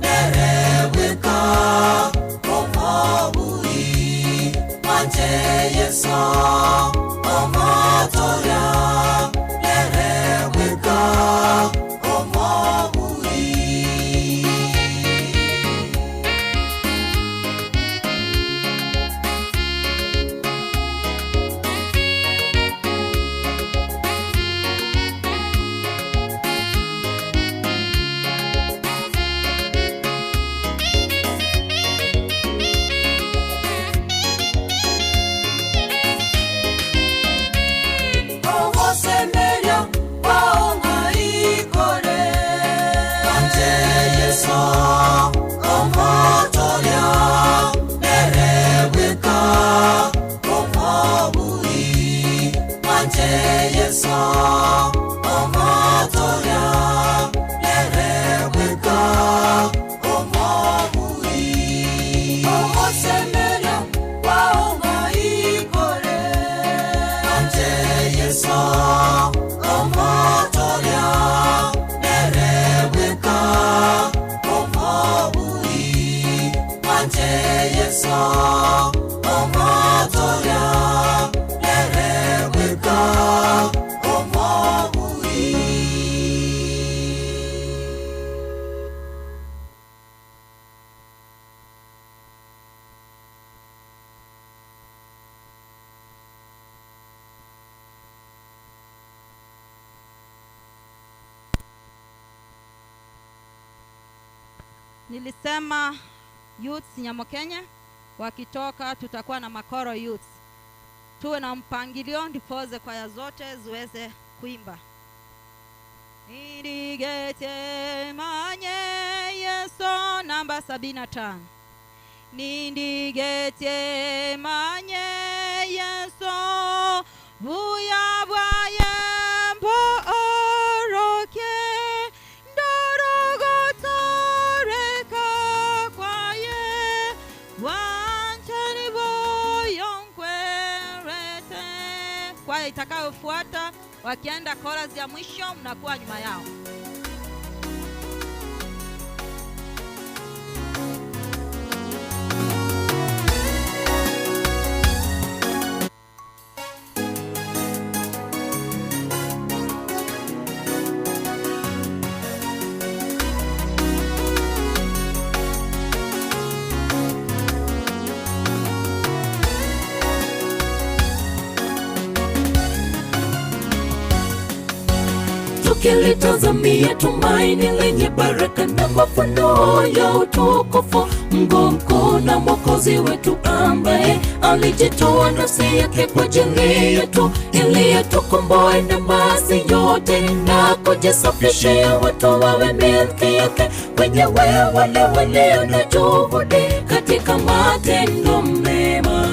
nerebweka omobui anje Yesu omotoria nerebweka omobui. Ogosemeria kwaong'aikore anje Yesu omotoria nerebweka omobui anje Yesu omotoria nerebweka omobui ogosemeria kwaong'aikore anje Yesu omotoria nerebweka omobui anje Yesu omotoria nerebweka omobui. Nilisema youths Nyamokenya wakitoka tutakuwa na Makoro youths. Tuwe na mpangilio ndipoze kwaya zote ziweze kuimba. Nindigete manye Yesu namba 75. Nindigete manye Yesu buya bwaye mboroke ndorogotoreka kwaye wanchani boyonkwerete. Kwaya itakayofuata wakienda chorus ya mwisho mnakuwa nyuma yao. Tukilitazamia tumaini lenye baraka na mafunuo ya utukufu, Mungu mkuu na Mwokozi wetu ambaye alijitoa nafsi yake kwa ajili yetu ili atukomboe na maasi yote na kujisafishia watu wawe milki yake wenyewe, wale walio na juhudi katika matendo mema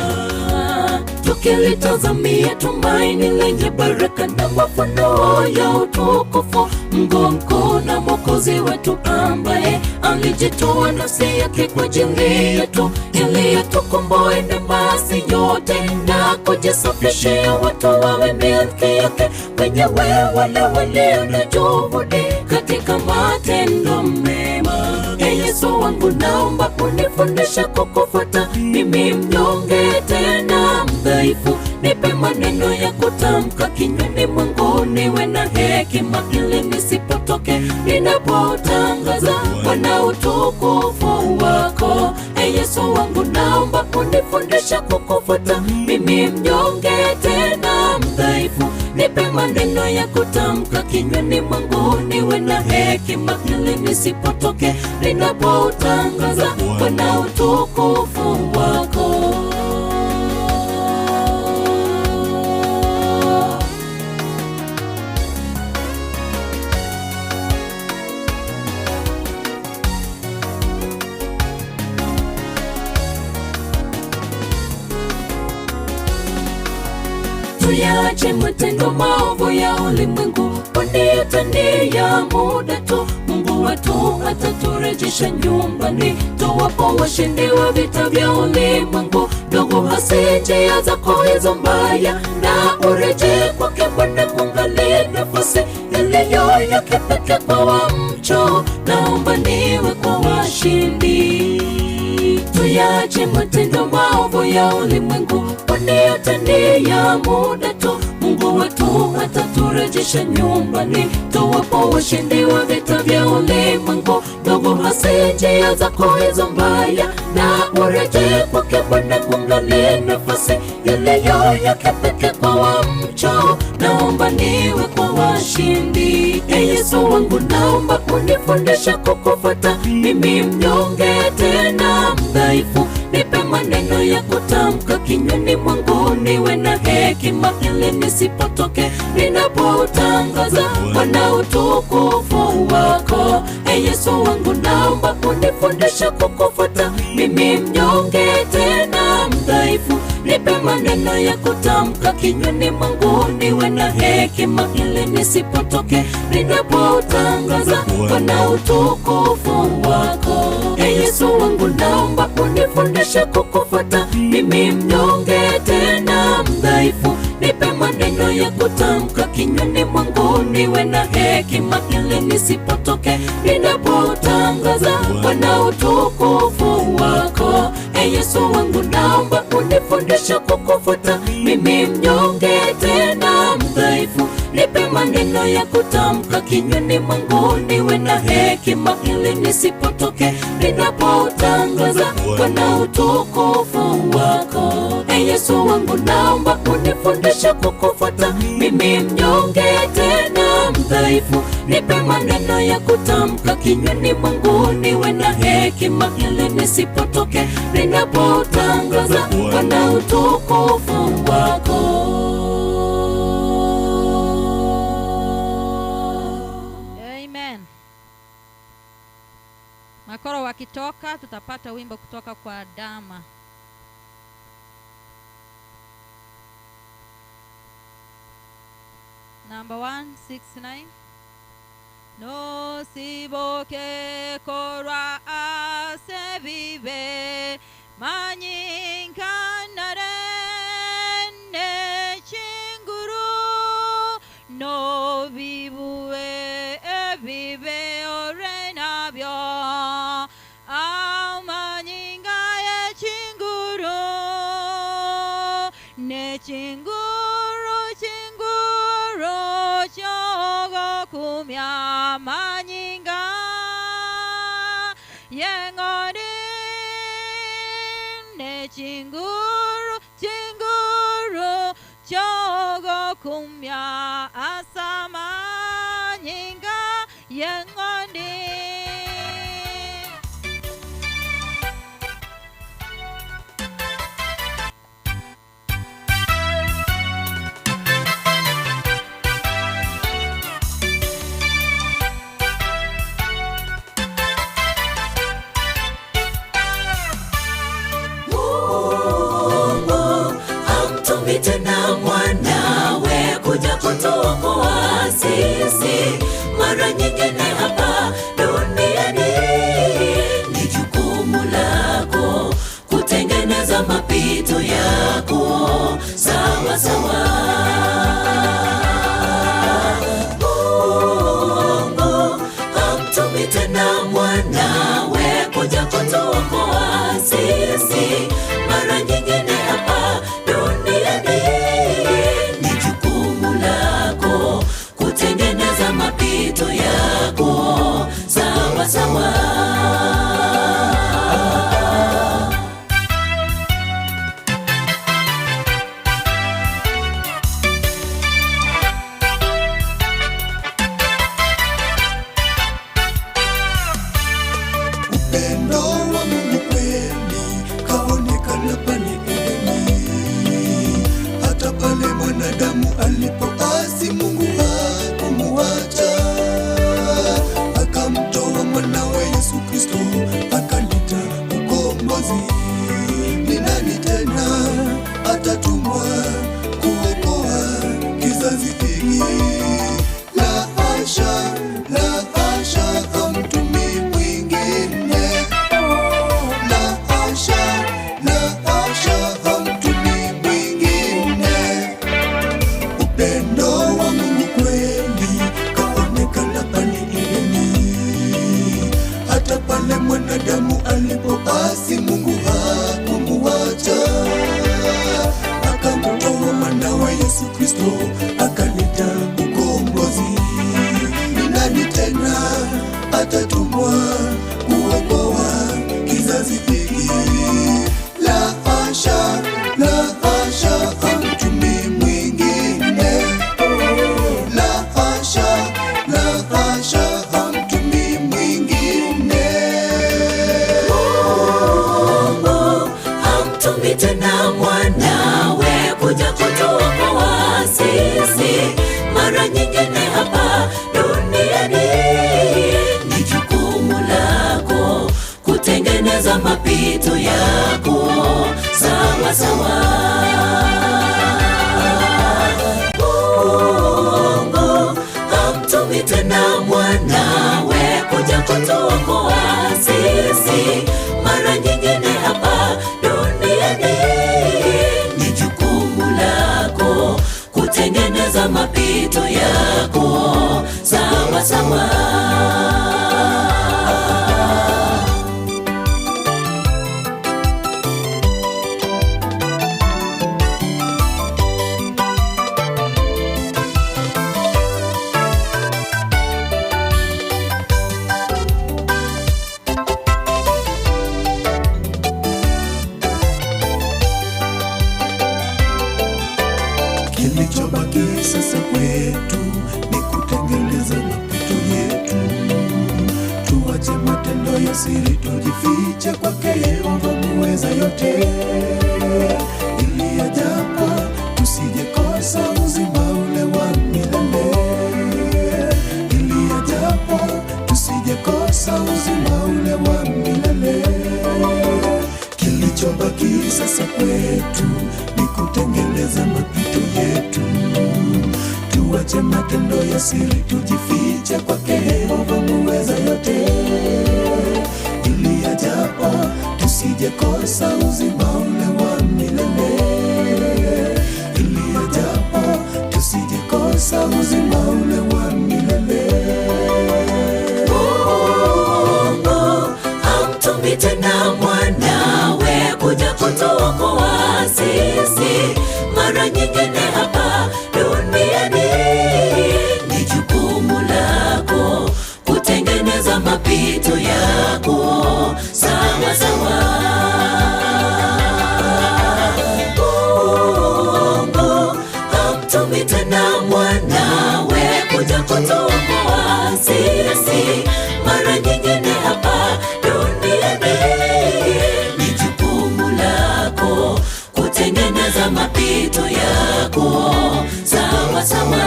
tukilitazamia tumaini lenye baraka na mafunuo ya utukufu, Mungu mkuu na Mwokozi wetu ambaye alijitoa nafsi yake kwa ajili yetu ili atukomboe na maasi yote na kujisafishia watu wawe milki yake wenyewe, wale walio na juhudi katika matendo mema. Ee Yesu wangu, naomba unifundishe kukufuata, mimi mnyonge tena mdhaifu, nipe maneno ya kutamka kinywani mwangu, niwe na hekima ili nisipotoke ninapotangaza Bwana utukufu wako. Ee Yesu wangu, naomba unifundishe kukufuata, mimi mnyonge tena mdhaifu, nipe maneno ya kutamka kinywani mwangu, niwe na hekima ili nisipotoke ninapotangaza Bwana utukufu wako. Tuyache matendo maovu ya ulimwengu, kwani yote ni ya muda tu. Mungu wetu ataturejesha nyumbani tuwapo washindi wa vita vya ulimwengu. Ndugu, hasi njia zako hizo mbaya, na urejee kwake Bwana, kungali nafasi iliyo yake pekee kwa wamchao. Naomba niwe kwa washindi. Tuyache matendo maovu ya ulimwengu, kwani yote ni ya muda tu. Mungu wetu ataturejesha nyumbani tuwapo washindi wa vita vya ulimwengu. Ndugu, hasi njia zako hizo mbaya, na urejee kwake Bwana, kungali nafasi iliyo yake pekee kwa wamchao. Naomba niwe kwa washindi. Ee Yesu wangu, naomba unifundishe kukufuata, mimi mnyonge tena mdhaifu, nipe maneno ya kutamka kinywani mwangu, niwe na hekima ili nisipotoke ninapotangaza Bwana utukufu wako. Ee Yesu wangu, naomba unifundishe kukufuata, mimi mnyonge tena mdhaifu, nipe maneno ya kutamka kinywani mwangu, niwe na hekima ili nisipotoke ninapotangaza Bwana utukufu wako. Ee Yesu wangu, naomba unifundishe kukufuata, mimi mnyonge tena mdhaifu, nipe maneno ya kutamka kinywani mwangu, niwe na hekima ili nisipotoke ninapotangaza Bwana utukufu wako. Ee Yesu wangu, naomba unifundishe kukufuata, mimi mnyonge tena mdhaifu, nipe maneno ya kutamka kinywani mwangu, niwe na hekima ili nisipotoke ninapotangaza Bwana utukufu wako. Ee Yesu wangu, naomba unifundishe kukufuata, mimi mnyonge tena mdhaifu, nipe maneno ya kutamka kinywani mwangu, niwe na hekima ili nisipotoke ninapotangaza Bwana utukufu wako. Amen. Makoro wakitoka tutapata wimbo kutoka kwa Dama. Number 169. No siboke korwa asebibe manyinkanare ne chinguru no bibue ebibe ore nabyo amanyinga ye chinguru ne chinguru chinguru chogo kumya manyinga yengoni ne chinguru chinguru chogo kumya asamanyinga. mara nyingine hapa duniani. Ni jukumu lako kutengeneza mapito yako sawa sawa. Mungu hamtumi tena mwanawe kuja kutuokoa sisi, mara nyingine hapa duniani. Ni jukumu lako kutengeneza mapito yako sawa sawa. Upendo wa Mungu kweli kaonekana pale Edeni, hata pale mwanadamu alipoasi, Mungu hakumuacha, akamtoa mwanawe Yesu Kristo, akaleta ukombozi. Ni nani tena atatumwa kuokoa kizazi hiki? La hasha, la hasha, hamtumi mwingine. La hasha, la hasha, hamtumi mwingine. Upendo wa Mungu kweli kaonekana pale Edeni, hata pale mwanadamu alipoasi, Mungu hakumuacha, akamtoa mwanawe Yesu Kristo, akaleta ukombozi. Ni nani tena atatumwa kuokoa kizazi hiki? La hasha, la hasha, hamtumi mwingine. La hasha, la hasha, hamtumi mwingine. Mungu hamtumi tena mwanawe kuja kutuokoa sisi, mara nyingine hapa duniani. Ni jukumu lako kutengeneza mapito yako sawa sawa. Mungu hamtumi tena mwanawe kuja kutuokoa sisi, mara nyingine hapa duniani. Ni jukumu lako kutengeneza mapito yako sawa sawa. Kilichobaki sasa kwetu ni kutengeneza mapito yetu, tuache matendo ya siri, tujifiche kwake Yehova muweza yote, ili ajapo tusijekosa uzima ule wa milele, ili ajapo tusijekosa uzima ule wa milele. Kilichobaki sasa kwetu ni kutengeneza mapito yetu, tuache matendo ya siri, tujifiche kwake Yehova muweza yote, ili ajapo tusijekosa uzima ule wa milele, ili ajapo tusijekosa uzima ule wa milele. Mungu hamtumi tena mwanawe kuja kutuokoa sisi, mara nyingine hapa duniani. Ni jukumu lako kutengeneza mapito yako sawa sawa. Mungu hamtumi tena mwanawe kuja kutuokoa sisi, mara nyingine hapa duniani. Ni jukumu lako kutengeneza mapito yako sawa sawa.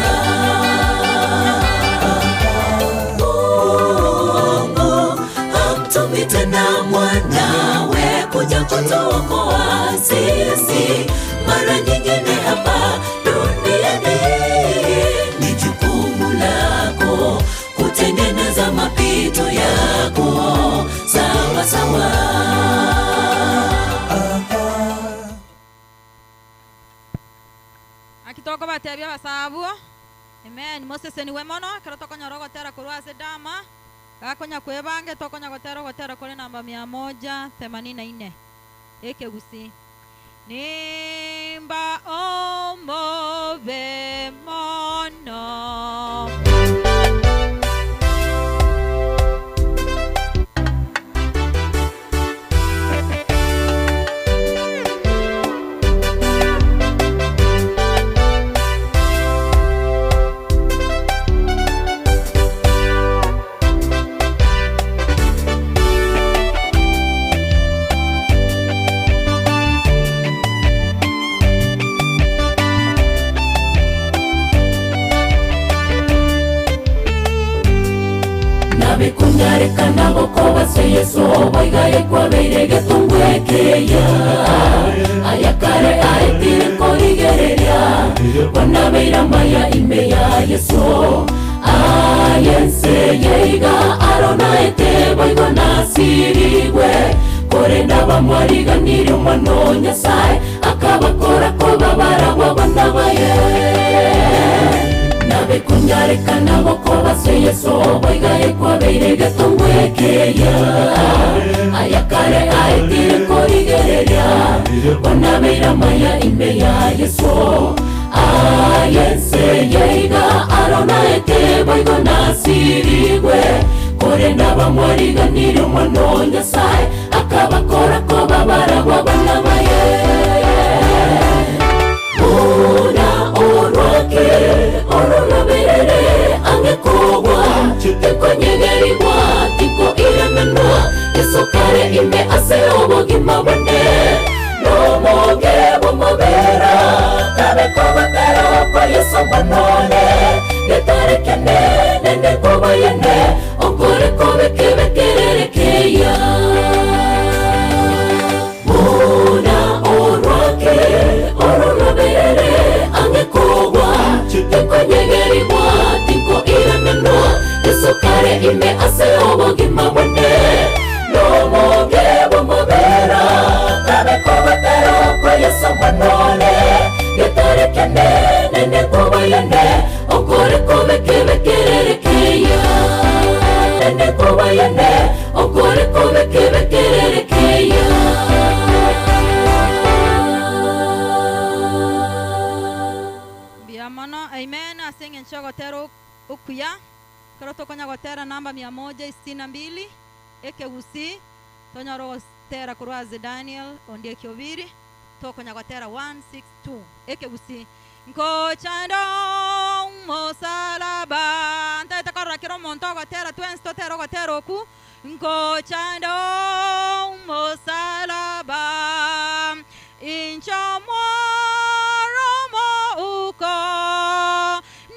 Mungu hamtumi tena mwanawe kuja kutuokoa sisi, mara nyingine hapa duniani. Ni jukumu lako Naki tokobatebia abasaabwo, Amen, moseseniwe mono ekero tokonyora ogotera korwa ase Dama, gakonya kwebange tokonya gotera ogotera kore namba mia moja themanini na inne, ekegusii. Nimba omobe mono. Nabikunyarekana gokobase Yesu boigaye kwabeire getungwe ekeya ayakare aetire korigereria wanabeire amaya ime ya Yesu ayense yeiga aronaete boigo nasirigwe korenda bamwariganirie omwana o Nyasaye akabakora koba barabwo abana baye nabekunyarekana gokobase Yesu boigaye kwabeire getungwe ekeya ayakare aetire korigereria wanabeire amaya ime ya Yesu ayense yeiga aronaete boigo nasirigwe korenda bamwariganirie omwana o Nyasaye akabakora koba barabwo abana baye Una orwake ororoberere angekogwa tikonyegerigwa tiko iremenwa Yesu kare ime ase obogima bwane nomoge bomobera kabeko bataro kwa Yesu mwanone getarekene nene kobayene okore kobekebekererekeya Una orwake ororoberere angekogwa tikonyegerigwa tiko iremenwa Yesu kare ime ase obogima bwane nomoge bomobera kabeko bataro kwa Yesu mwanone getarekene nene kobayene okore kobekebekererekeya nene kobayene okore kobekebekererekeya Mbuya mono, amen. Ase eng'encho ogotera okuya ekero tokonya gotera namba mia moja isitini na mbili ekegusii tonyora ogotera korwa ase Daniel Ondieki Obiri tokonya gotera 162 ekegusii nkochando mosalaba ntaete korora kero omonto ogotera twensi totera ogotera oku nkochando mosalaba incho mworomo uko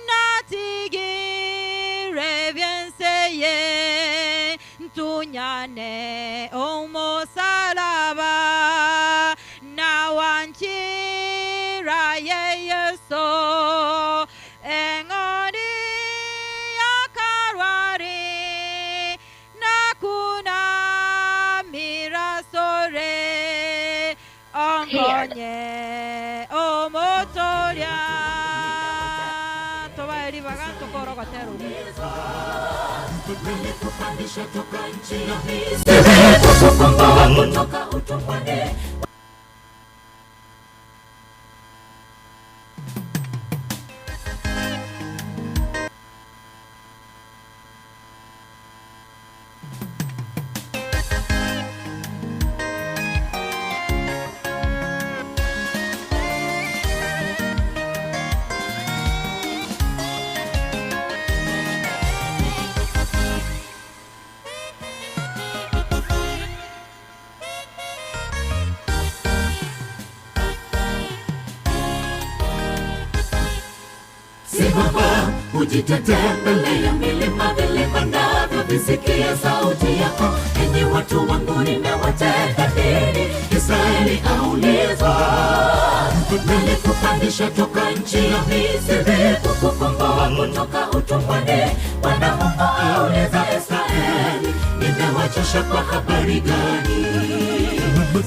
natigire byenseye ntunyane omosalaba nawanchira ye Yesu eng'ori ya Kalwari nakuna mirasore onkonye omotoria tobaeri baga tokorogotera oku Nilikupandisha toka nchi ya Misri, kukukomboa kutoka utumwani. Simama ujitete mbele ya milima, vilima navyo visikie sauti yako. Enyi watu wangu, nimewatenda nini? Israeli aulizwa. Nilikupandisha toka nchi ya Misri, kukukomboa kutoka utumwani. Bwana Mungu auliza Israeli, nimewachosha kwa habari gani?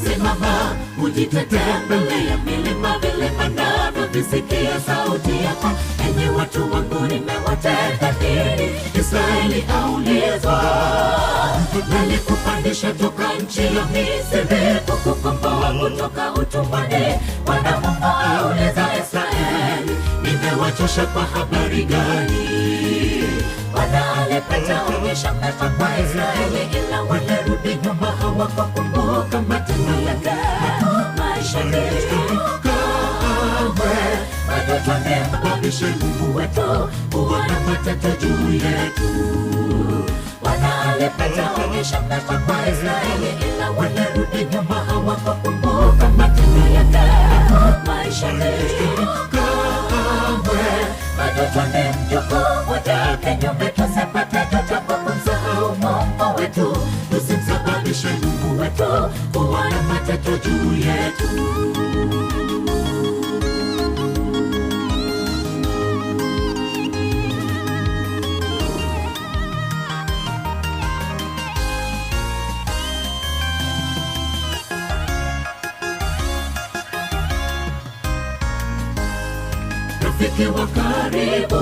Simama ujitete mbele ya milima, vilima navyo Hamtavisikia sauti yako. Enyi watu wangu, nimewatenda nini? Israeli aulizwa, nalikupandisha toka nchi ya Misri, kukukomboa kutoka utumwani. Bwana Mungu auliza Israeli, nimewachosha kwa habari gani? Bwana alipata onyesha mema kwa Israeli, ila walirudi nyuma, hawakukumbuka matendo yake maishani kamwe. Bado twamemwamishe Mungu wetu kuwa na matendo juu yetu. Bwana alipata onyesha mema kwa Israeli, ila walirudi nyuma, hawakukumbuka matendo yake maishani kamwe. Bado twamemjukuu kinyume, tusipate chochote kumsahau Mungu wetu, tusimsababishe Mungu wetu kuwa na matendo juu yetu. Rafiki wa karibu,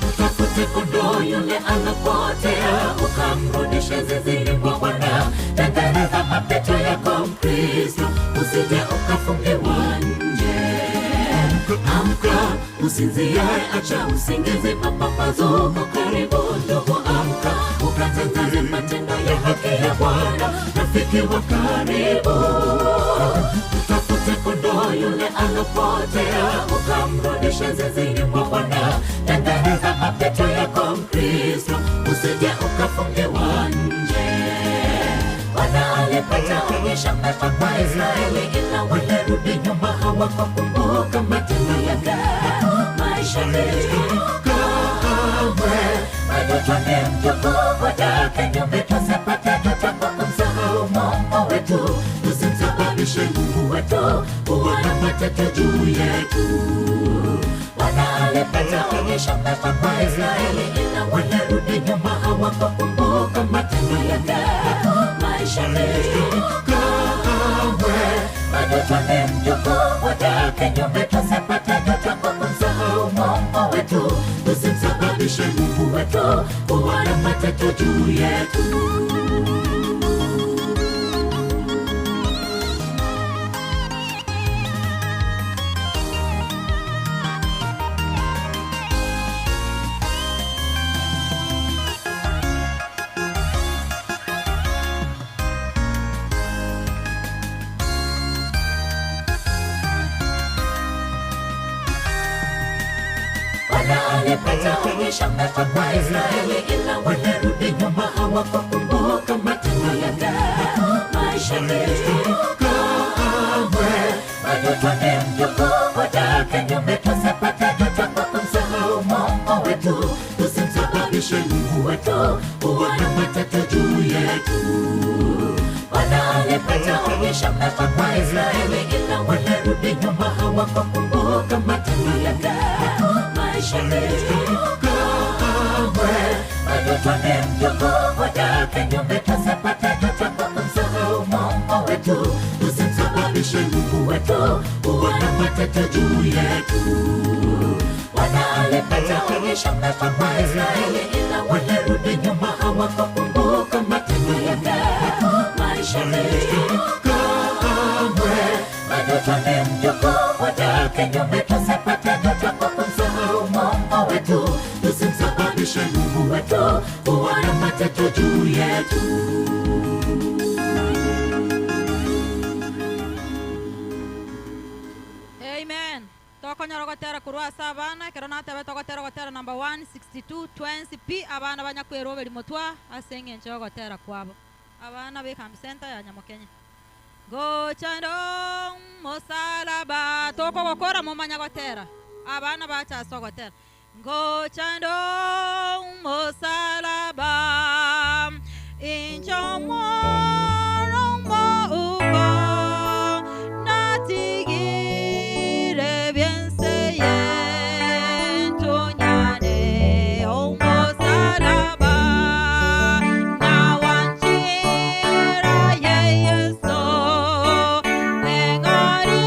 mtafute kondoo yule anapotea, ukamrudishe zizini mwa Bwana. Tengeneza mapito yako Mkristo, usije ukafungiwa nje. Amka usinzie, acha usingizi, mapambazuko karibu. Ndugu, amka ukatangaze matendo ya haki ya Bwana. Rafiki wa karibu, mtafute kondoo yule anapotea, ukamrudishe zizini mwa Bwana. Tengeneza mapito yako Mkristo, usije ukafungiwa nje. Bwana alipata onyesha mema kwa Israeli, ila walirudi nyuma, hawakukumbuka matendo yake maishani kamwe. Bado twamemjukuu kinyume, tusipate chochote kumsahau Mungu wetu, tusimsababishe Mungu wetu kuwa na matendo juu yetu. Bwana alipata onyesha mema kwa Israeli, ila walirudi nyuma, hawakukumbuka matendo yake maishani kamwe. Bado twamemjukuu kinyume, tusipate chochote kumsahau Mungu wetu, tusimsababishe Mungu wetu kuwa na matendo juu yetu. Bwana alipata onyesha mema kwa Israeli, ila walirudi nyuma, hawakukumbuka matendo yake maishani kamwe. Bado twamemjukuu kinyume, tusipate chochote kumsahau Mungu wetu, tusimsababishe Mungu wetu kuwa na matendo juu yetu. Bwana alipata onyesha mema kwa Israeli, ila walirudi nyuma, hawakukumbuka matendo yake maishani kamwe. Bado twamemjukuu kinyume, tusipate chochote kumsahau Mungu wetu, tusimsababishe Mungu wetu kuwa na matendo juu yetu. Bwana alipata onyesha mema kwa Israeli, ila walirudi nyuma, hawakukumbuka matendo yake maishani kamwe. Bado twamemjukuu kinyume, tusipate chochote kumsahau Mungu wetu, tusimsababishe Mungu wetu kuwa na matendo juu yetu. Amen. Tokonyora gotera korwa ase abana ekero natebe togotera gotera number 162 20 p abana banyakweroberi motwa ase eng'encho yogotera kwabo abana b'ekambi center ya Nyamokenya gochando mosalaba tokogokora momanya gotera abana bacha ase ogotera ngochando mosalaba incho mworomo uko natigire byenseye tunyane omosalaba nawanjira ye Yesu engari.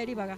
Nkoe ribaga.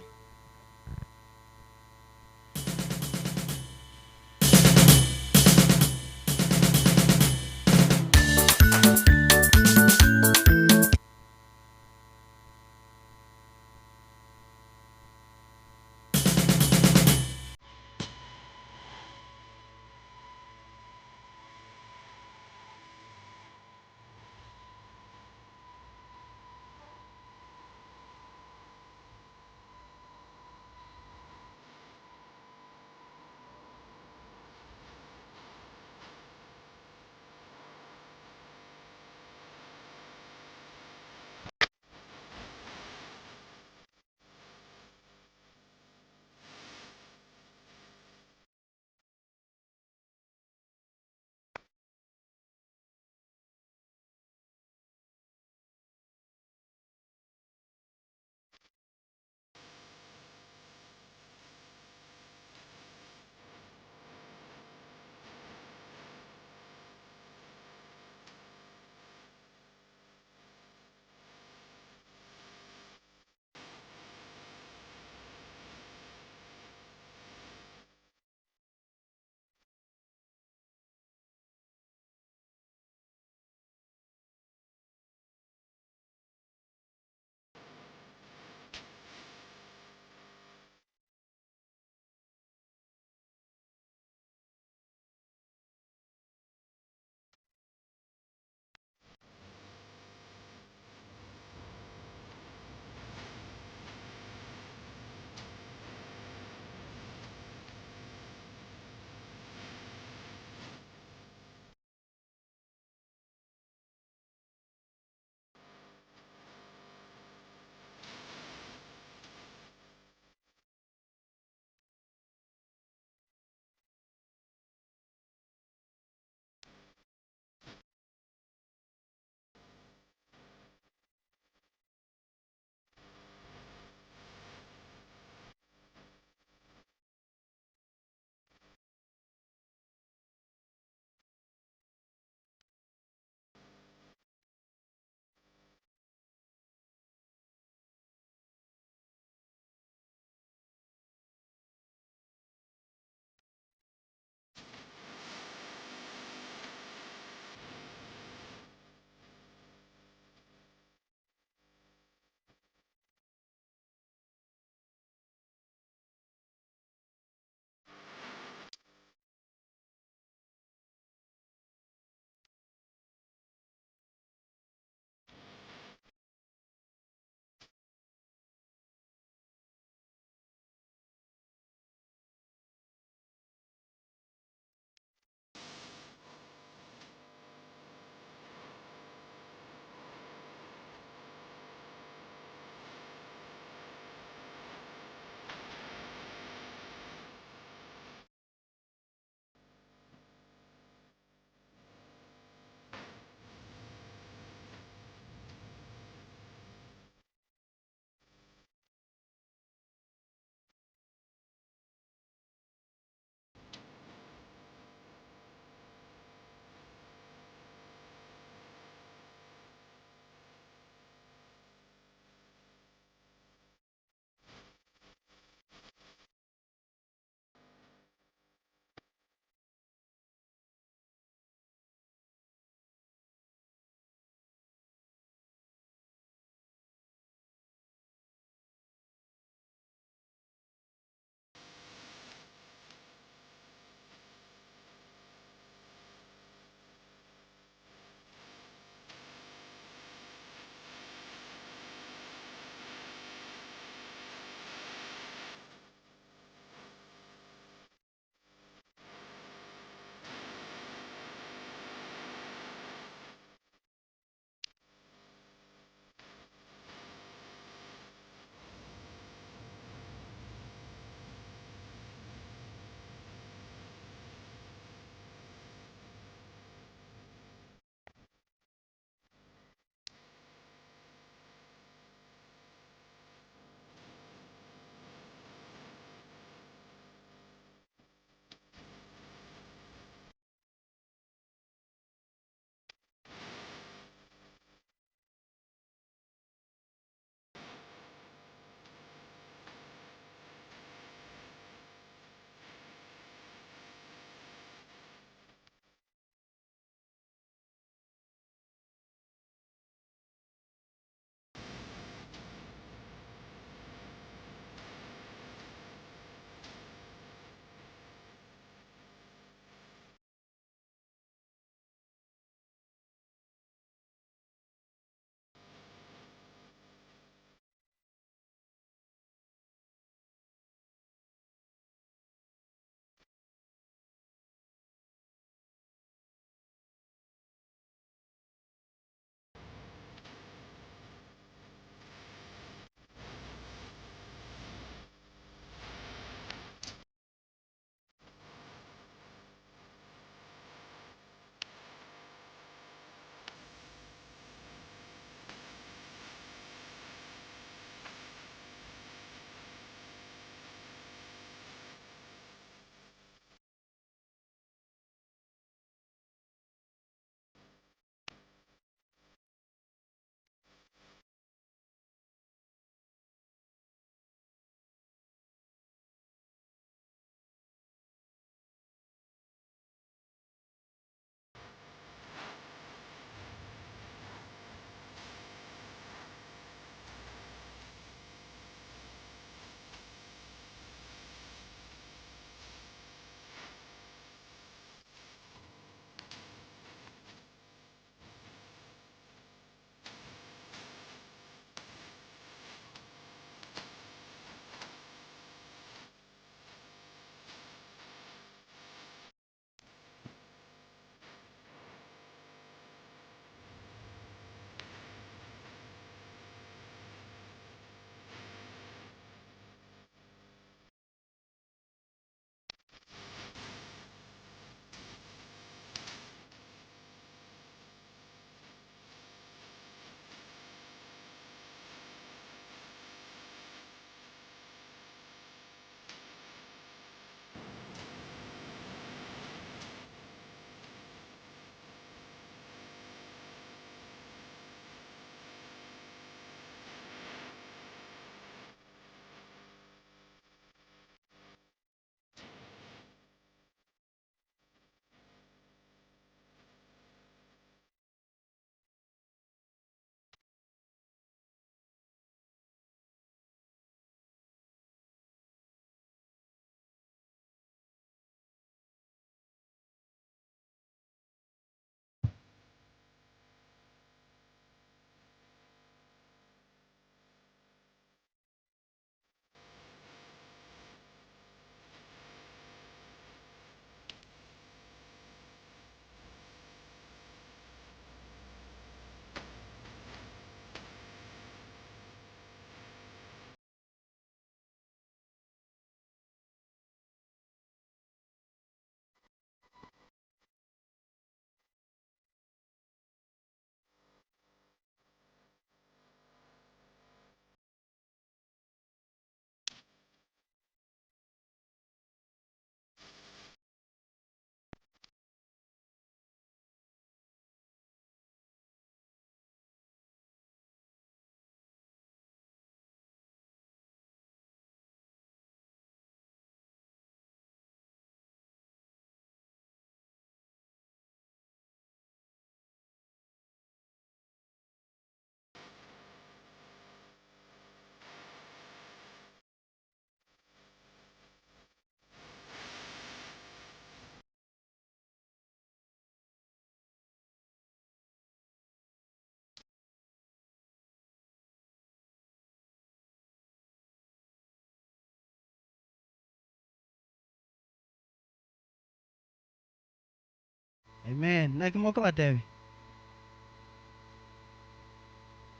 Amen. Naki mokobatebia?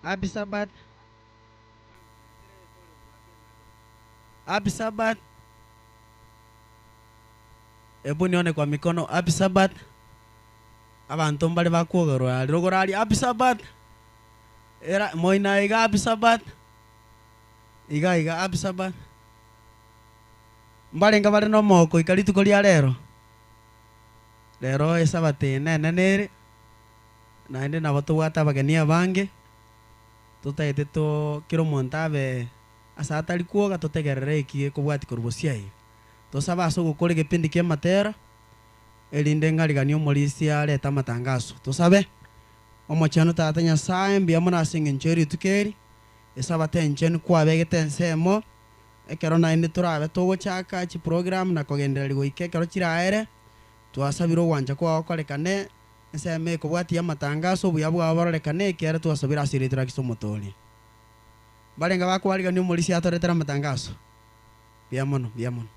Happy Sabbath. Happy Sabbath. Hebu nione kwa mikono. Happy Sabbath. Abanto mbare bakwogerwa aria rogoro aria. Happy Sabbath. Era moina iga happy Sabbath. Iga iga happy Sabbath. Mbarenge bare na omogoko goika rituko ria rero. Rero esabato eye nenene ere, naende nabo tobwate abageni abange, totaete to kera omonto abe ase atari kwoga totegerere eki gekobwatia korwa bosio aiga. Tosabe ase ogokora egepindi kia amatera, erinde ng'ariganie omorisia arete amatangaso. Tosabe, Omochenu Tata Nyasaye, mbuya mono ase eng'encho ye rituko eri, esabato enchenu kwabegete ensemo, ekero naende torabe togochaka chiprogram na kogendereria goika ekero chiraere, twasabire ogwancha kwao gokorekane, ensemo ekobwatia amatangaso, obuya bwao bororekane, ekiagera twasabire ase erieta ria Kristo Omotoori. Mbarenge bakwarigania omorisia atoretere amatangaso? Mbuya mono, mbuya mono.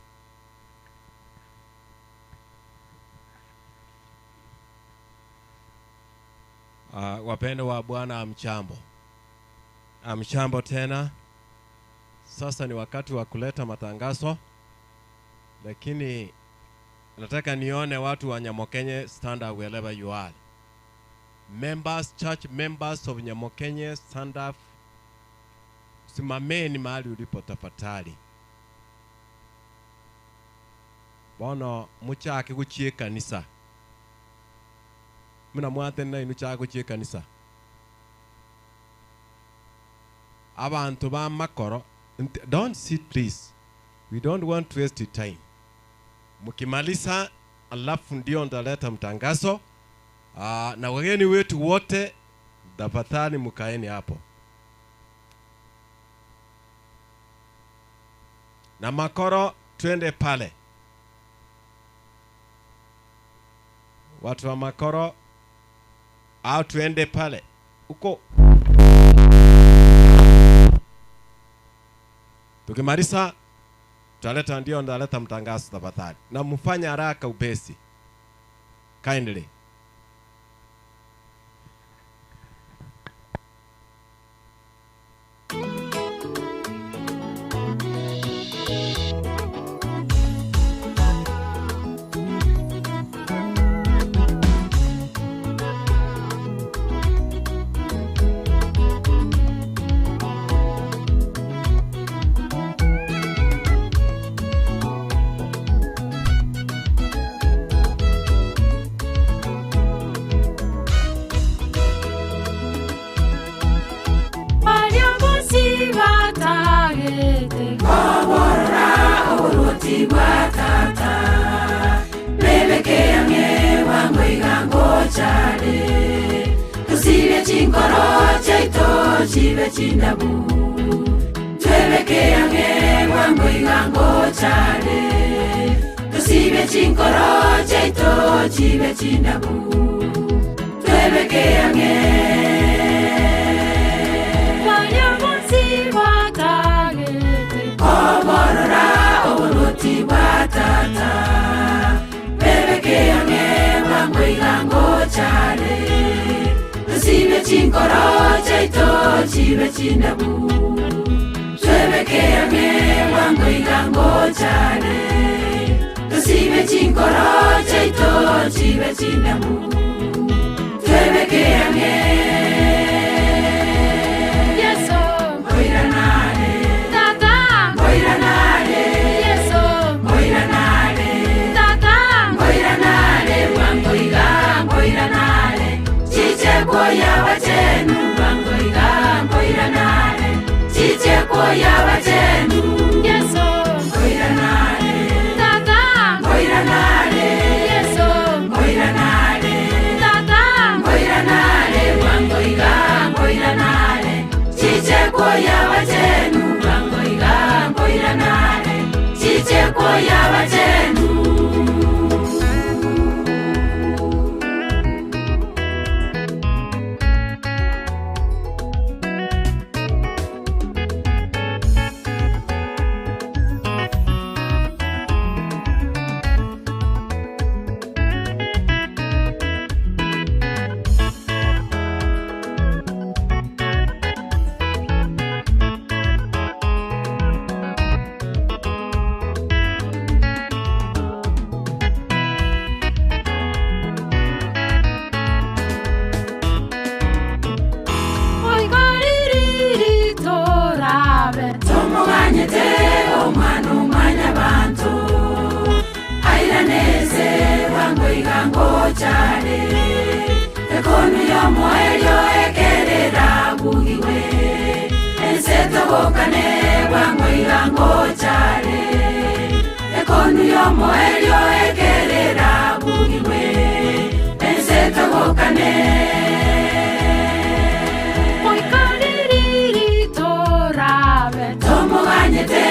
Wapendwa wa Bwana, hamjambo. Hamjambo tena. Sasa ni wakati wa kuleta matangazo, lakini nataka nione watu wa Nyamokenye stand up wherever you are. Members, church members of Nyamokenye stand up. Simameni mahali ulipo tafadhali. Bono muchake guchie kanisa. Muna mwatene inu chake guchie kanisa. Abantu ba makoro, don't sit please. We don't want to waste time. Mukimaliza alafu ndio ndaleta mtangazo. Na wageni wetu wote tafadhali mkaeni hapo. Na makoro twende pale. Watu wa makoro au tuende pale huko. Tukimaliza tutaleta, ndio ndaleta mtangazo tafadhali. Na mfanye haraka upesi. Kindly. Chibe chindabu twebeke yange bwango igango chale tusibe chinkoro chaito chibe chindabu twebeke yange oborora oboroti bwa tata bebeke yange bwango igango chale tusibe chinkoro chaito chibe chindabu twebeke yange bwango igango chale tusibe chinkoro chaito chibe chindabu twebeke yange Yeso Moiranare Tata Moiranare Yeso Moiranare Tata Moiranare bwango iga moiranare Chiche kwoya bachenu bwango iga moiranare Chiche kwoya bachenu Yeso Moiranare Tata Moiranare Yeso Moiranare Tata Moiranare bwango iga moiranare Chiche kwoya bachenu bwango iga moiranare Chiche kwoya bachenu. iga ngochare Ekonu yomoelio ekerera bugiwe Ense togokane bwango iga ngochare Ekonu yomoelio ekerera bugiwe Ense togokane Tomuganyete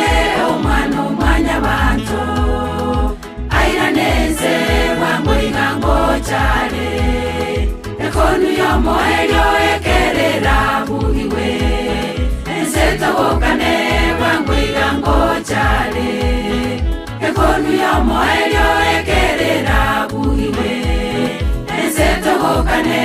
omwana omwanya bantu airaneze bwango iga ngochare Ekonu yomoelio ekerera bugiwe Ense togokane bwango iga ngochare Ekonu yomoelio ekerera bugiwe Ense togokane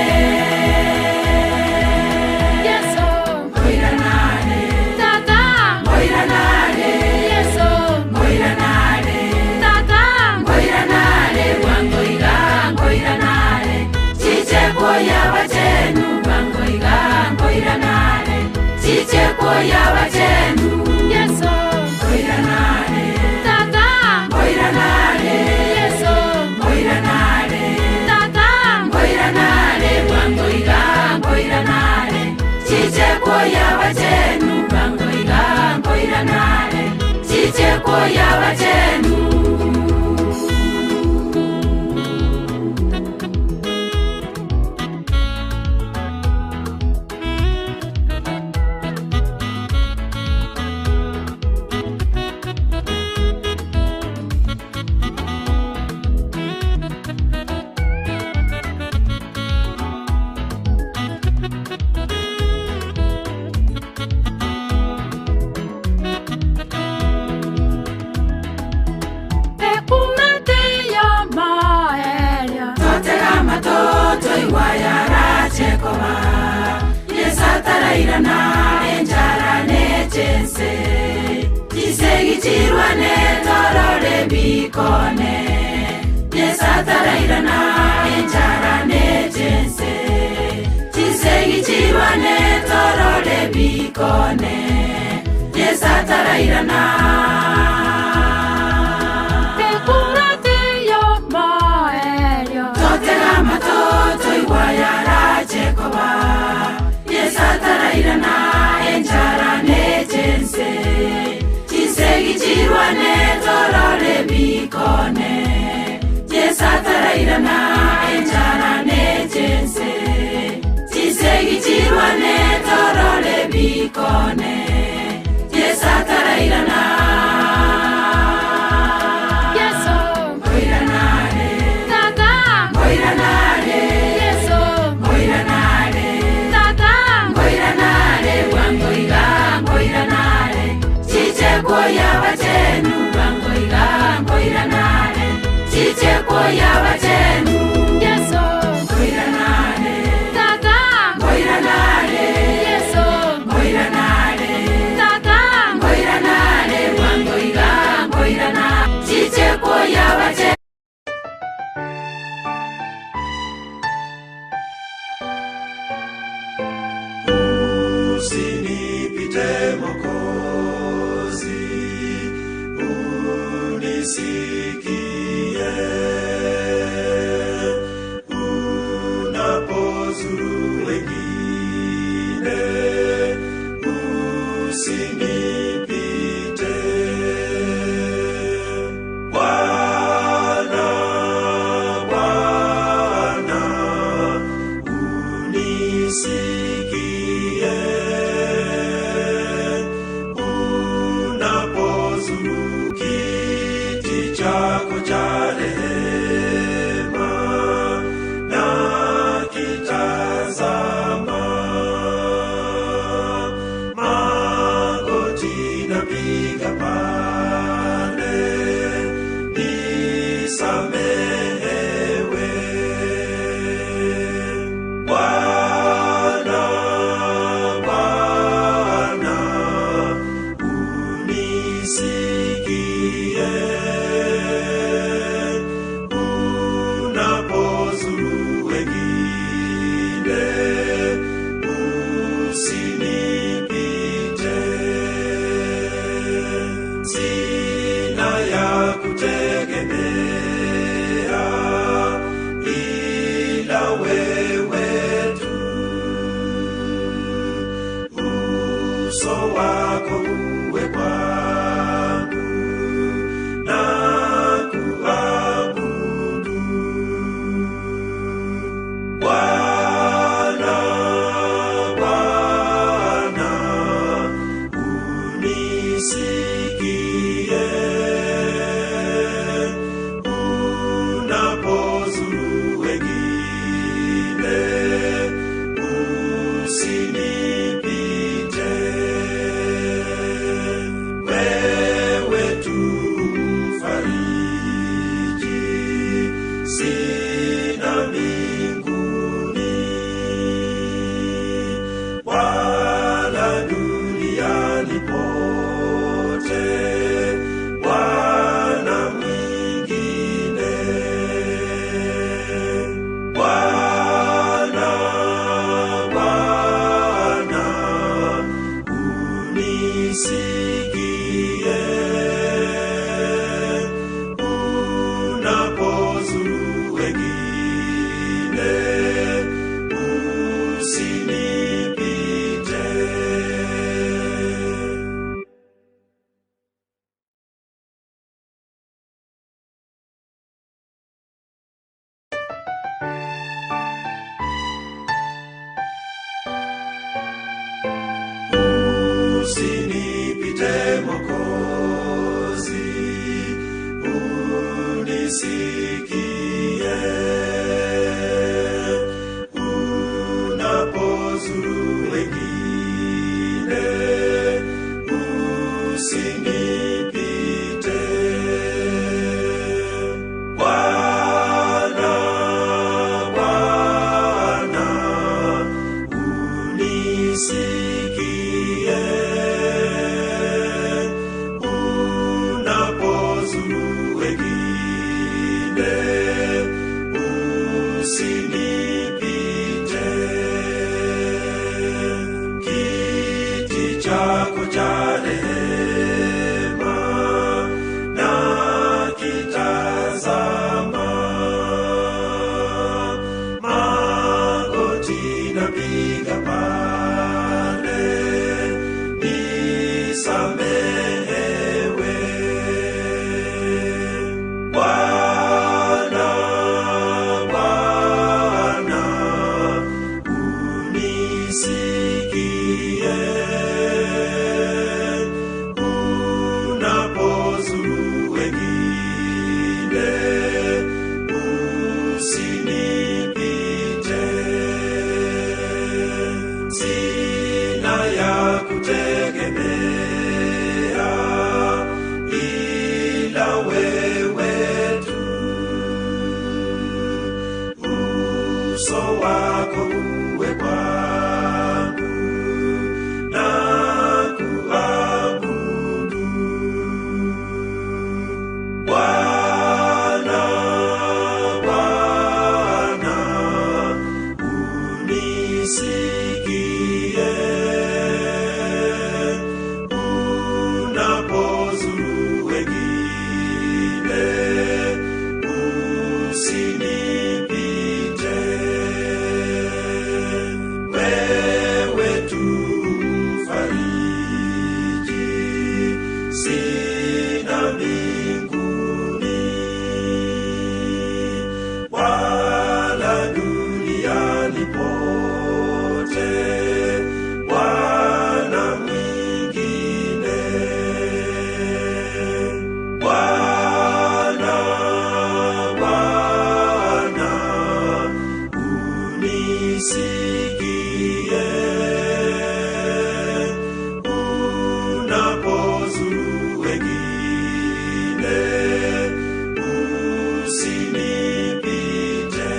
Yeso Ngoiranare Tata Ngoiranare Yeso Ngoiranare Tata Ngoiranare bwango iga ngoiranare Chichekwo yabachenu bwango iga ngoiranare Chichekwo yabachenu Yeso Ngoiranare Tata Ngoiranare Yeso Ngoiranare Tata Ngoiranare bwango iga ngoiranare Chichekwo yabachenu bwango iga ngoiranare Chichekwo yabachenu Totega matoto iwayarachekoba Yesatarairana enjara nechense Chisegichirwane torore bikone Yesatarairana enjara nechense Chisegichirwane torore bikone Yesatarairana Totega matoto iwayarachekoba Yesatarairana enjara nechense Chisegichirwane torore bikone Yesatarairana enjara nechense Chisegichirwane torore bikone Yesatarairana Yeso Ngoiranare Tata Ngoiranare Yeso Ngoiranare Tata Ngoiranare bwango iga ngoiranare Chichekwo yabachenu bwango iga ngoiranare Chichekwo yabachenu Yeso Ngoiranare Tata Ngoiranare Yeso Ngoiranare Tata Ngoiranare bwango iga ngoiranare Chichekwo yabachenu Usinipite Mwokozi, unisikie. Unapozuru wengine, usinipite. Bwana, Bwana, unisikie. Unapozuru kiti chako cha rehema na kitazama, magoti napiga pale, nisamehewe. Bwana, Bwana, unisikie. Unapozuru wengine, usinipite. Uso wako uwe kwangu na kuabudu. Bwana, Bwana, unisikie unapozuru wengine, usinipite. Wewe tu mfariji, sina mbinguni wala duniani pote, Bwana mwingine. Bwana, Bwana, unisikie unapozuru wengine, usinipite. Usinipite Mwokozi, unisikie unapozuru wengine, usinipite. Bwana, Bwana, unisikie unapozuru wengine, usinipite. Kiti chako cha rehema nakitazama, magoti napiga pale, nisamehewe. Bwana, Bwana, unisikie unapozuru wengine, usinipite. Sina ya kutegemea ila wewe tu, uso wako uwe kwangu na kuabudu. Bwana, Bwana, unisikie unapozuru wengine, usinipite. Wewe tu mfariji, sina mbinguni wala duniani pote, Bwana mwingine. Bwana, Bwana, unisikie unapozuru wengine, usinipite.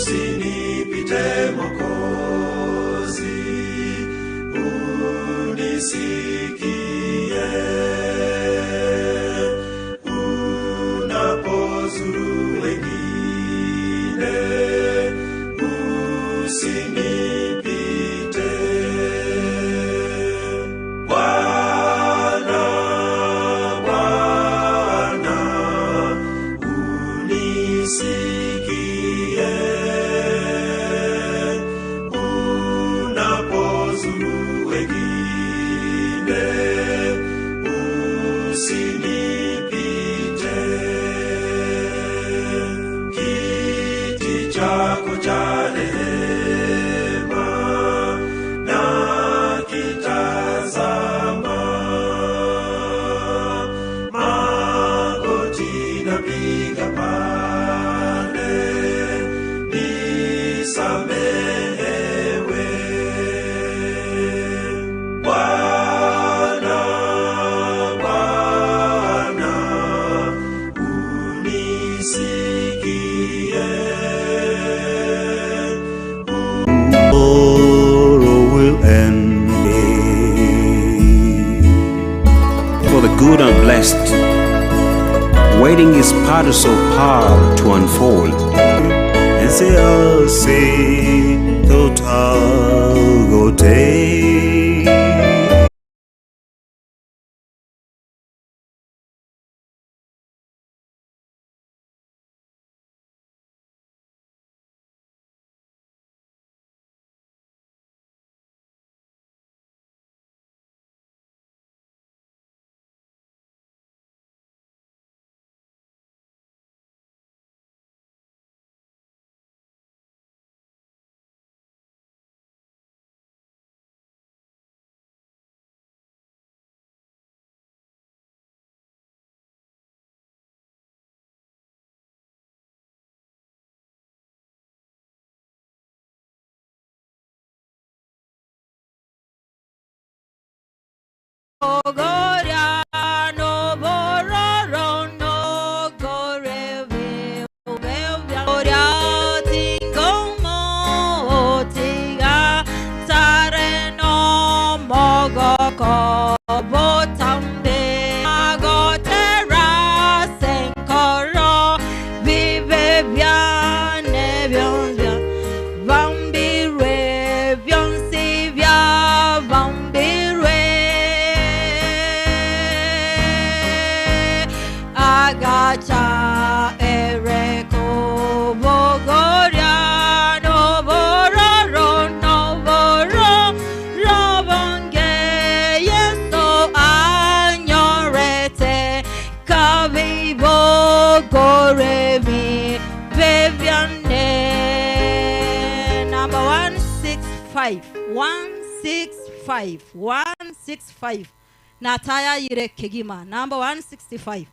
Usinipite Mwokozi, unisikie unapozuru wengine, usinipite. good and blessed, waiting his purpose of power to unfold. Ense ase totagote. Agacha ereko bogoria no bororo no boro robonge yeso anyorete kabibo goremi bebiane number 165 165 165 nataya yire kegima number 165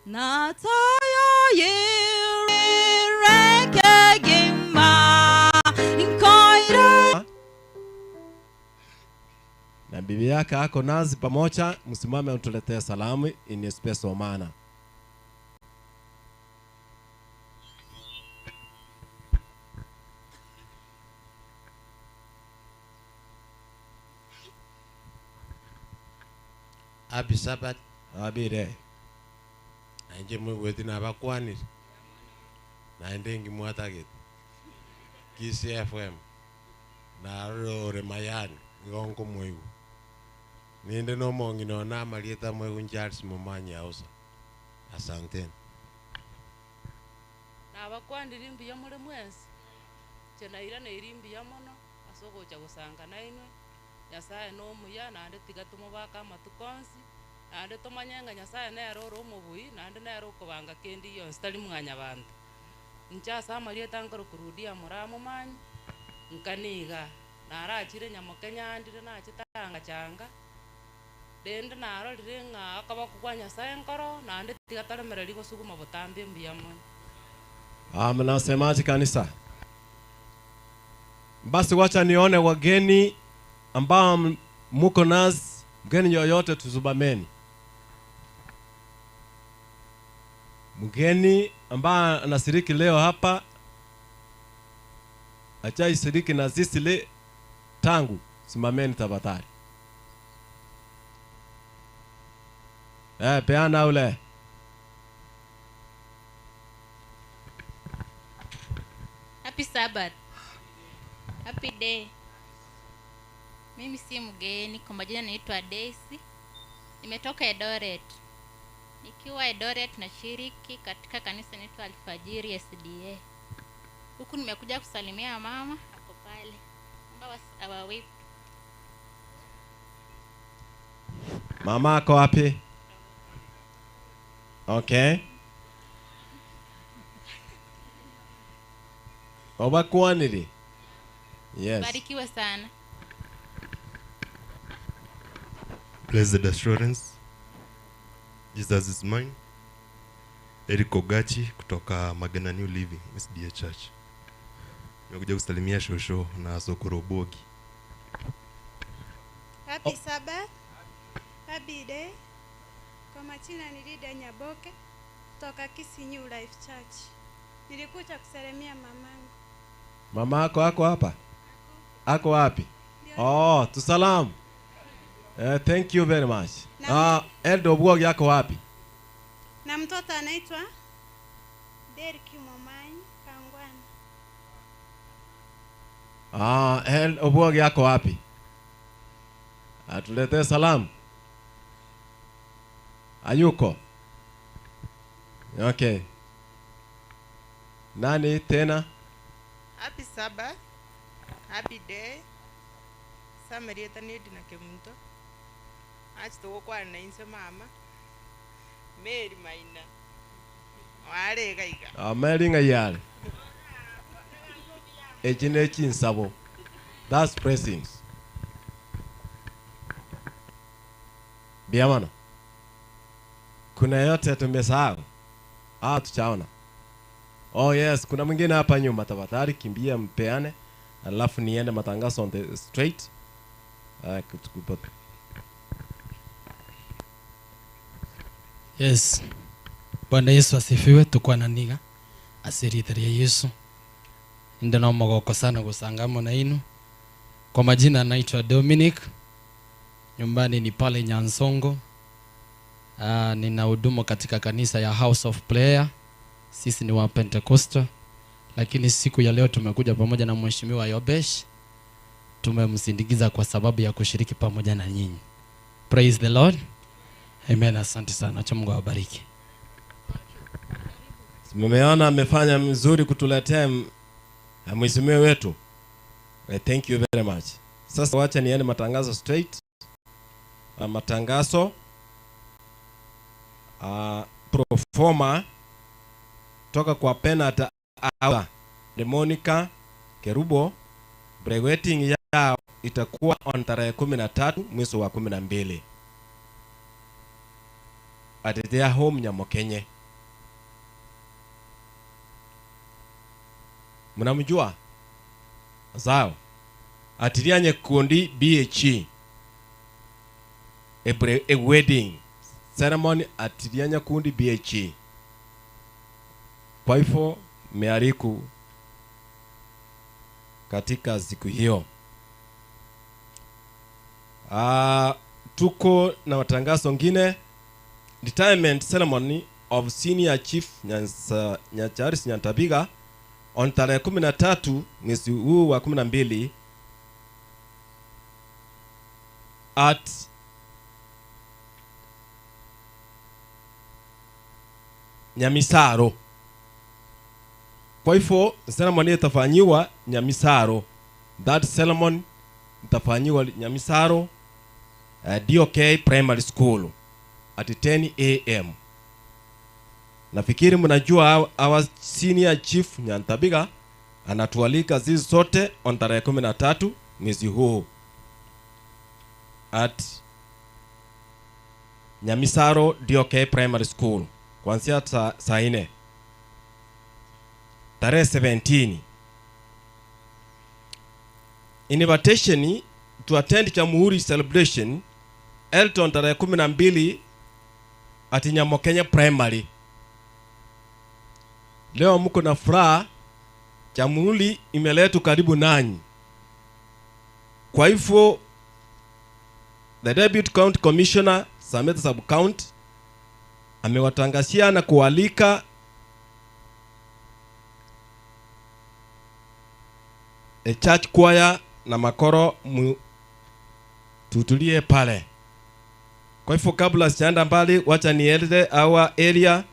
nataya yire kegima nkoire Na bibi yake ako nazi pamoja, msimame mtuletee salamu in special manner. Happy Sabbath. Happy day. Nainche mwigweti nabakwanire naende ngimwatagete Kisii FM narore mayani nigo nkomoigwa ninde nomong'ina one amarieta mwegu Charles Momanyi Ausa asanteni. Nabakwandire mbuya more mwensi nche nairaneiri mbuya mono ase ogocha gosanga nainwe Nyasaye na omuya naende tiga tomobake amatuko onsi naende tomanye ng'a Nyasaye nere ore omobui naende nere okobanga kende yonsi tari mwanyabanto. Nche ase amarieta nkoro kurudia moramomanyi nkaniga narachire Nyamokenya andire nachete angachanga rende narorire ng'a akoboko kwa Nyasaye nkoro naende tiga toremereri gosuguma botambe mbuya mono. Mnasemaje kanisa? Basi wacha nione wageni ambao muko nasi, mgeni yoyote tuzubameni. Mgeni ambaye anashiriki leo hapa achaishiriki na sisi le tangu, simameni tafadhali. Peana ule. Happy Sabbath. Happy day. Mimi si mgeni, kwa majina naitwa Daisy. Nimetoka Eldoret. Nikiwa Eldoret nashiriki katika kanisa inaitwa Alfajiri SDA. Huku nimekuja kusalimia mama ako pale. Naomba awaweep. Mama ako wapi? Okay. Obakwanire. Yes. Barikiwe sana. Blessed assurance, Jesus is mine. Eric Ogachi kutoka Magana New Living SDA Church. Nimekuja kusalimia shosho na Sokorobogi. Happy Sabbath. Happy day. Kwa majina ni Lida Nyaboke kutoka Kisii New Life Church. Nilikuja kusalimia mamangu. Mama ako ako hapa? Ako wapi? Oh, tusalamu. Eh, thank you very much. Ah, Eldo Obwogi ako wapi? Na mtoto anaitwa Derek Momanyi Kangwana. Ah, El Obwogi ako wapi? Atuletee salamu. Ayuko. Okay. Nani tena? Happy Sabbath. Happy day. Samarieta ni Edna Kemunto. Achi tugukwana na inse mama. Mary Maina. Warega iga. Ah, Mary ng'ayare. Echi ne chinsabo. That's pressings. Biamano. Kuna yote tumesahau. Ah, tuchaona. Oh yes, kuna mwingine hapa nyuma tafadhali kimbia mpeane. Alafu niende matangazo on the straight. Ah, Yes. Bwana Yesu asifiwe tukwananiga asiriteria Yesu. Inde no mogoko sana gusangamo na inu. Kwa majina naitwa Dominic. Nyumbani ni pale Nyansongo. Ah, nina hudumu katika kanisa ya House of Prayer. Sisi ni wa Pentecostal. Lakini siku ya leo tumekuja pamoja na Mheshimiwa Yobesh. Tumemsindikiza kwa sababu ya kushiriki pamoja na nyinyi. Praise the Lord. Amen. Asante sana. Acha Mungu awabariki. Mmeona amefanya mzuri kutuletea mheshimiwa wetu. Thank you very much. Sasa wacha niende matangazo straight. Matangazo proforma toka kwa Penat Awa de Monica Kerubo. Breweting yao itakuwa on tarehe 13 mwezi wa 12 at their home Nyamokenye. Mnamjua? Zao. Atiria Nyekundi BHE. A, a wedding ceremony Atiria Nyekundi BHE. Kwa hivyo mmeariku katika siku hiyo. Tuko na matangazo ngine. Retirement ceremony of Senior Chief Nyacharis Nyantabiga on tarehe 13 mwezi huu wa 12 at Nyamisaro. Kwa hivyo ceremony itafanyiwa Nyamisaro. That ceremony itafanyiwa Nyamisaro, DOK Primary School at 10 a.m. Nafikiri mnajua our senior chief Nyantabiga anatualika sisi sote on tarehe 13 mwezi huu at Nyamisaro DOK Primary School kuanzia saa 4 tarehe 17. Invitation to attend Jamhuri celebration Elton tarehe 12 at Nyamokenya Primary. Leo mko na furaha, Jamhuri imeletwa karibu nanyi. Kwa hivyo the Deputy County Commissioner Sameta Sub County amewatangazia na kualika a church choir na makoro tutulie pale. Kwa hivyo kabla sijaenda mbali, wacha niende our area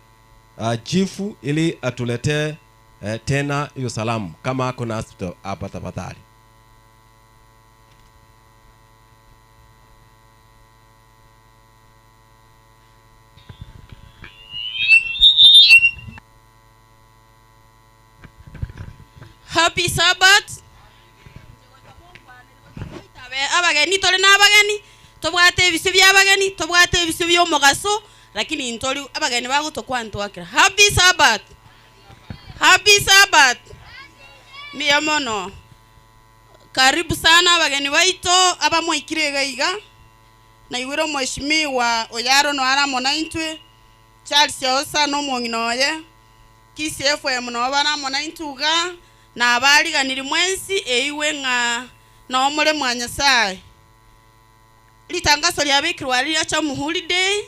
chief ili atuletee tena hiyo salamu kama ako na hapa tafadhali. Happy Sabbath. Abageni tuli na abageni tobwate ebisio bya abageni tobwate ebisio bya omogaso lakini ntori abageni bagotokwa. Happy Sabbath. Happy Sabbath. Mia mono. Karibu sana abageni baito abamwaikire iga. Na iwiro mheshimiwa Oyaro no aramo na intwe Charles Osa no mwong'ina oye Kisi FM no baramo na intuga na abariganiri mwensi eiwe ng'a no omore mwa Nyasaye. Ritangaso riabekirwe aria ria Jamhuri Day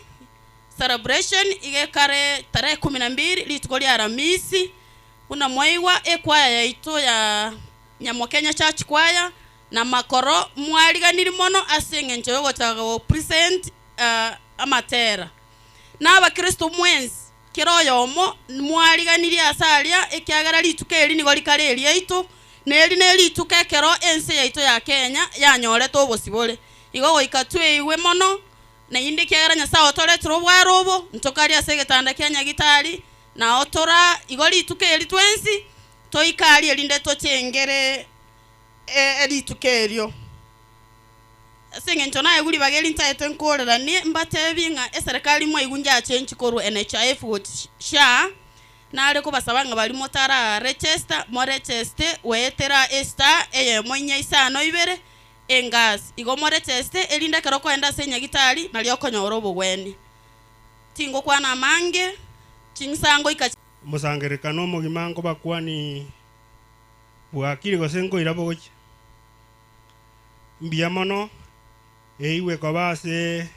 celebration iga ekare tarehe kumi na mbili rituko ria Aramisi, buna mwaigwa ekwaya yaito ya Nyamokenya Church Choir na makoro mwariganiri mono ase eng'encho yogochaka go present amatera. Na abakristo mwensi kera oyomo mwariganirie ase aria ekiagera rituko eri nigo rikare eriaito, na eri nerituko ekero ense yaito ya Kenya yanyorete obosibore. Igo goika tweigwe mono, naende ekiagera Nyasae otoretire obware obo, ntokari ase egetanda kia nyagitari, nao tora igo rituko eri twensi toike aria erinde tochengere rituko erio. Ase engencho naigwe ribaga eri ntaete nkoreranie, mbatebie ng'a eserekari mwaigwe njachenchi korwa NHIF gochia SHA, nare kobasaba ng'a baria motara register, moregeste goetera estar eyemo inya isano ibere engasi. Igo moregeste erinde ekero okoenda ase enyagitari nario okonyora obogwenia. Tingokwana amange, ching'sa ngoika. Omosangererekano omogima nkobakwani bwakire gose nkoira bogochia. Mbuya mono eigwe koba ase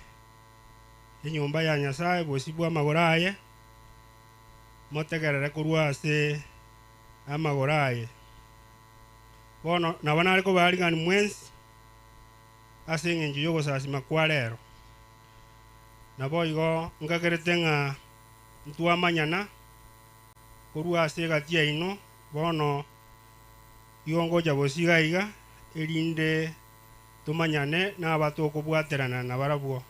enyomba ya Nyasae bosio bw'amagoro aye, motegerere korwa ase amagoro aye. Bono nabo nare kobaarigania mwensi ase engencho y'ogosasima kwa rero. Naboigo nkagerete ng'a ntwamanyana korwa ase egati yaino, bono igo ngocha bosio iga iga, erinde tomanyane nabatokobwaterana nabarabwo.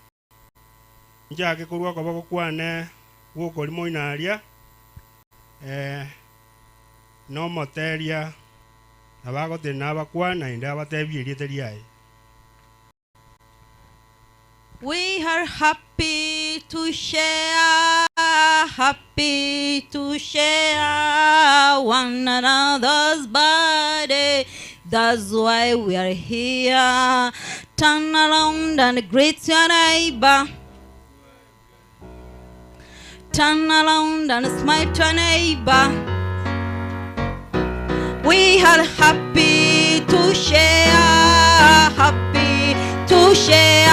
Nchake korwa okoboko kwane gw'okorimo ina aria, ee, nomoteria, nabo agotenena abakwane, naende abatebie erieta riaye. We are happy to share, happy to share one another's body. That's why we are here. Turn around and greet your neighbor. Turn around and smile to your neighbor. We are happy to share, happy to share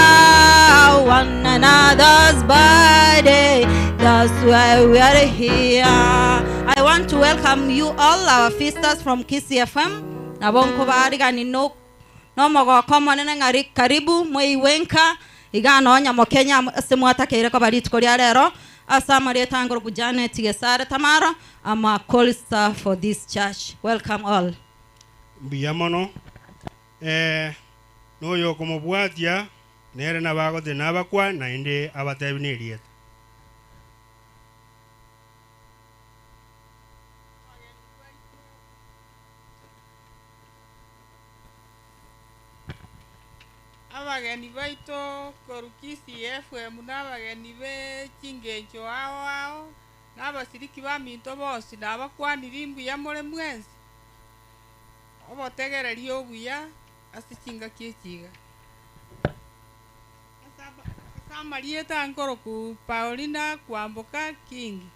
one another's body. That's why we are here. I want to welcome you all, our visitors from Kisii FM. Nabo nkobarigani no nomogoko omonene ng'a karibu mweiwe nka iga nonya mokenya ase mwatakeire koba rituko ria rero ase amarieta angoro Janet Gesare Tamara. I'm a chorister for this church. Welcome all. Mbuya mono eh, noyo okomobwatia nere nabagotenena abakwane naende abatebi nerieta. Abageni baito korwa Kisii FM na abageni be chingencho ao ao, na abasiriki baminto bonsi nabakwanirie mbuya more mwensi, obotegereria obuya ase chingaki echi iga. Ase amarieta nkoroku Paulina Kwamboka Kingi.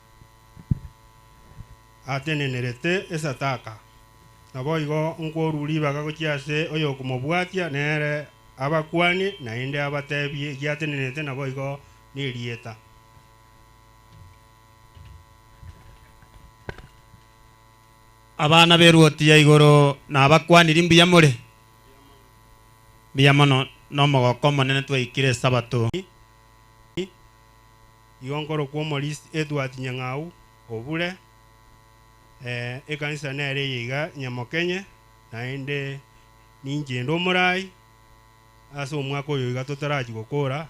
Atenenerete Esataka. Naboigo nkworua ribaga gochia ase oyokomobwatia, nere abakwanie, naende abatebie egiatenenerete, naboigo nerieta. Abana b'eruoti ya igoro nabakwanirie mbuya more? Mbuya mono, nomogoko omonene twaikire Esabato. Igo nkorokwa Omorisi Edward Nyang'au Obure, ekanisa nere eye iga Nyamokenye, naende ninche inde omorai ase omwaka oyo iga totarachia gokora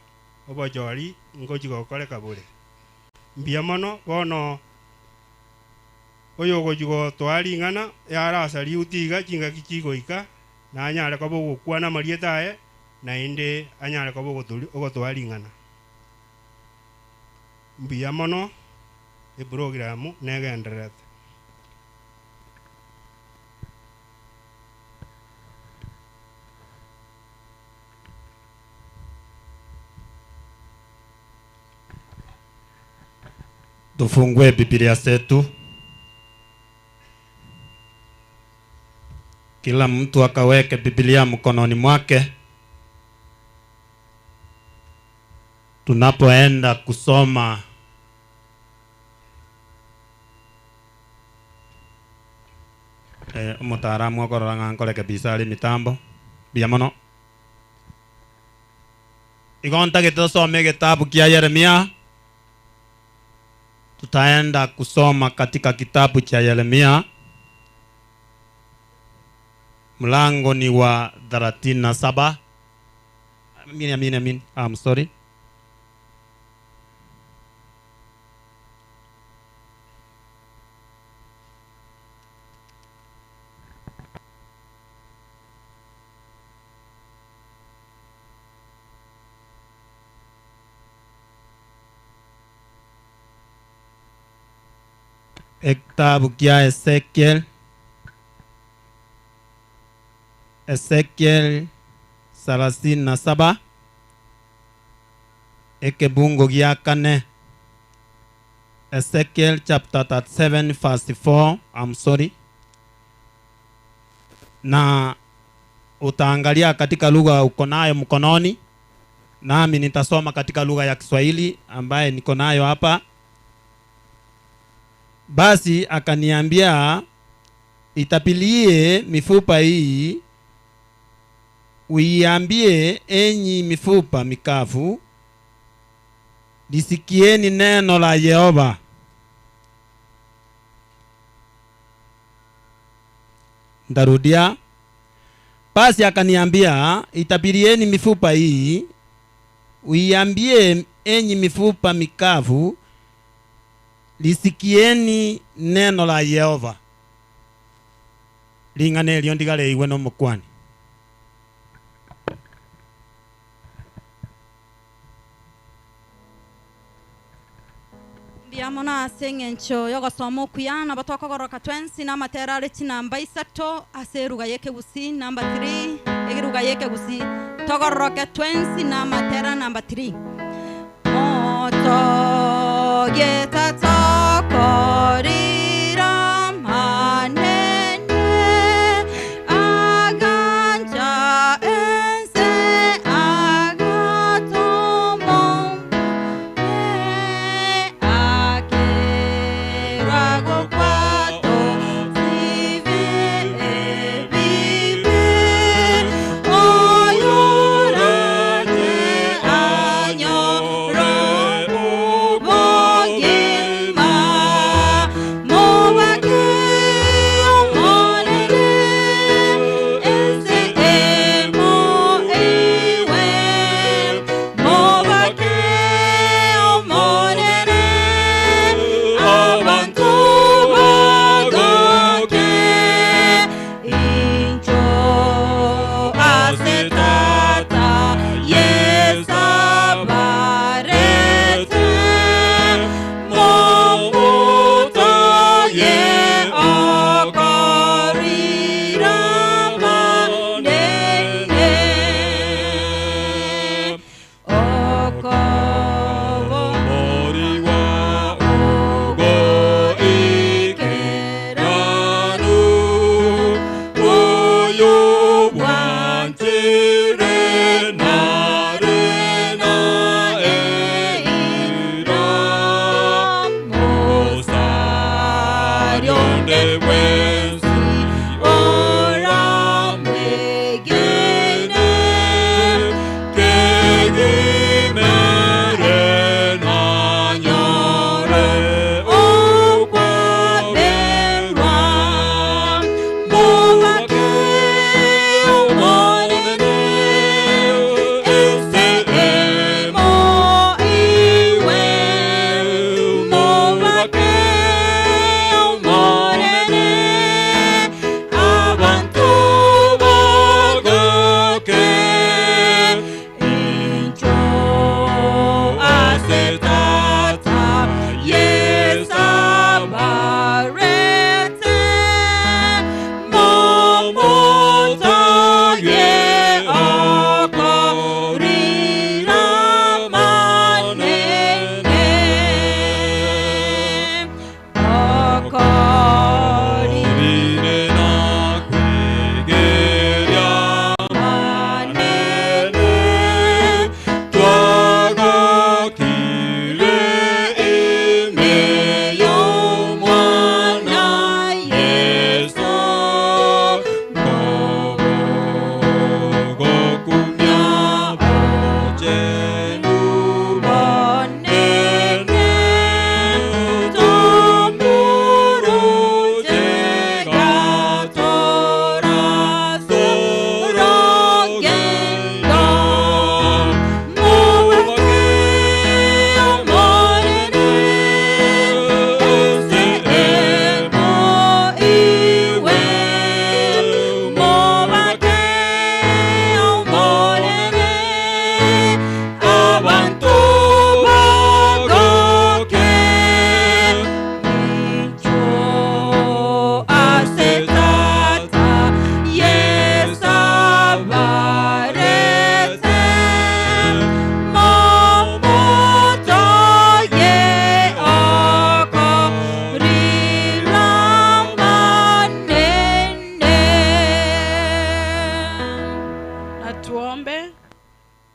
obochori ngochia gokoreka bore. Mbuya mono bono oyogochia gotoa ring'ana yare riuti iga chingaki chigoika nanyare koba ogokwana amarieta aye naende anyare koba ogotoa ring'ana. Mbuya mono eprogramu negendererete. Tufungue Biblia zetu, kila mtu akaweke Biblia mkononi mwake. Tunapoenda kusoma eh, omotaramu okorora ng'a nkoreke bisa are emitambo mbuya mono. Igo ntagete tosome egetabu kia Yeremia. Tutaenda kusoma katika kitabu cha Yeremia mlango ni wa 37. Amini, amini, amini. I'm sorry. Ekitabu kia Ezekiel Ezekiel 37 ekebungo gia kane Ezekiel chapter 37 verse 4 I'm sorry na utaangalia katika lugha uko nayo mkononi nami nitasoma katika lugha ya Kiswahili ambaye niko nayo hapa. Basi akaniambia, itapilie mifupa hii, uiambie enyi mifupa mikavu, lisikieni neno la Yehova. Ntarudia. Basi akaniambia, itabirieni mifupa hii, uiambie enyi mifupa mikavu, lisikieni neno la Yehova. Ling'ana elio ndigareiwe nomokwani. Mbuya mono ase eng'encho yogosoma okuya nabo tokogoroka twensi na amatera are chinamba isato ase eruga ya ekegusii number 3 eruga ya ekegusii togororoke twensi na amatera number 3 Motogie tatokorira manene aganja ense agatomo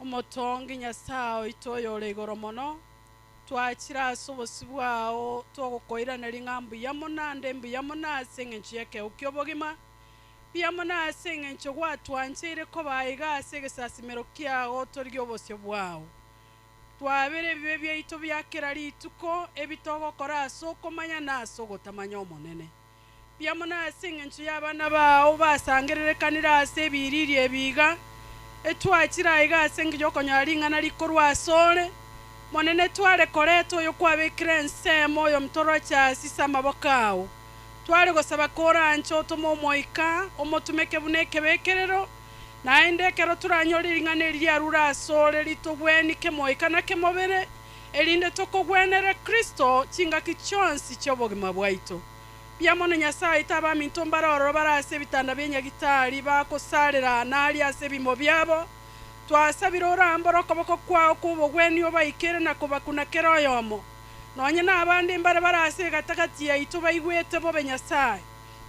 Omotongi Nyasae oito oyore igoro mono, twachire ase obosio bwao togokoiraneria ng'a mbuya mono ande mbuya mono ase eng'encho y'ekeegwa ki'obogima, mbuya mono ase eng'encho gwatwancheire koba aiga ase egesasimero kiao torigie obosio bwao. Twabere ebibe biaito bia kera rituko, ebi togokora ase okomanya na ase ogotamanya Omonene. Mbuya mono ase engencho y'abana bao basangererekanire ase ebiriiri ebi iga, etwachire aiga ase engencho y'okonyora ring'ana rikorwa asore. Monene, tware koreta oyo kwabekire ensemo oyominto Rogers ase amaboko ao. Tware gosaba koranche otome Omoika, omotumeke buna ekebekerero, naende ekero toranyore ring'ana eri riarure asore ritogwenie kemoika na kemobere, erinde tokogwenere Kristo chingaki chionsi chi'obogima bwaito. Mbuya mono Nyasae oito abaminto mbare ororo bare ase ebitanda bia nyagitari bagosarera naria ase ebimo biabo. Twasabire orambore okoboko kwao kw'obogwenia obaikere na kobakuna kera oyomo. Nonye nabande mbare bare ase egatagati yaito baigwete bobe Nyasae,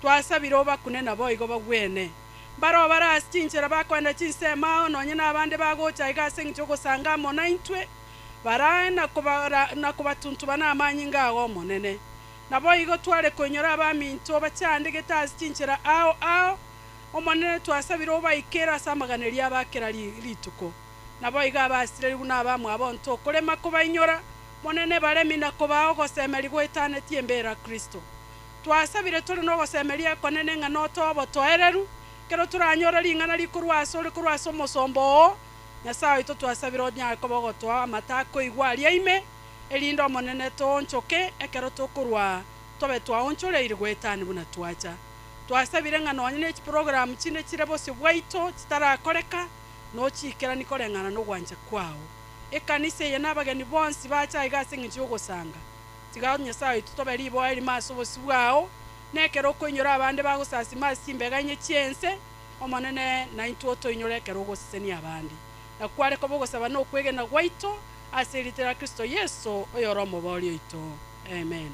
twasabire obakune naboigo bagwene. Mbaroo bare ase chinchera bakoenda chinsemo ao nonye nabande bagocha iga ase engencho y'ogosanga amo naintwe, barae na kobatuntuba namanyinga ao Omonene. Naboigo tware koinyora abaminto bachandegete ase chinchera ao ao, Omonene twasabire obaikere ase amaganerio abo a kera rituko. Naboigo abasirerigwe na abamwabo ntokorema kobainyora, Monene baremi na kobaa ogosemeria goetanetie embera Kristo. Twasabire tore nogosemeria ekonene ng'a notoe obotoereru, ekero toranyore ring'ana rikorwa asore korwa ase omosomba oo, Nyasae oito twasabire onyare koba ogotoa amato akoigwa aria ime, erinde Omonene toonchoke ekero tokorwa tobe twaonchoreire goetania buna twacha. Twasabire ng'a nonye ne chiprogramu chinde chire bosio bwaito chitarakoreka, nochiikeranie koreng'ana nogwancha kwao. Ekanisa eye na abageni bonsi bache aiga ase engencho y'ogosanga. Tiga Nyasae oito tobe riboa erimo ase obosio bwao, na ekero okoinyora abande bagosasima ase chimbega inye chi'ense, Omonene naintwe otoinyore ekero ogosesenia abande. Na kware koba ogosaba na okwegena gwaito ase erieta ria Kristo Yeso, oyore Omobooria oito. Amen.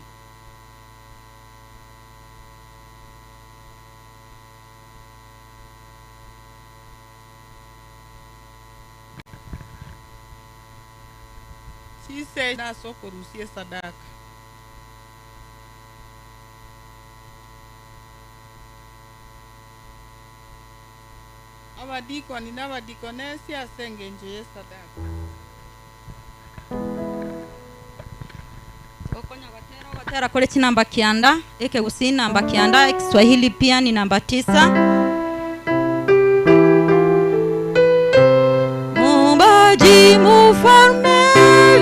Chinse ase okorusia esadaka. Abadikoni na abadikonesi ase engencho y'esadaka. Ogotera kore chinamba kianda, Ekegusii namba kianda, Ekiswahili pia ni namba tisa. Muumbaji mfalme,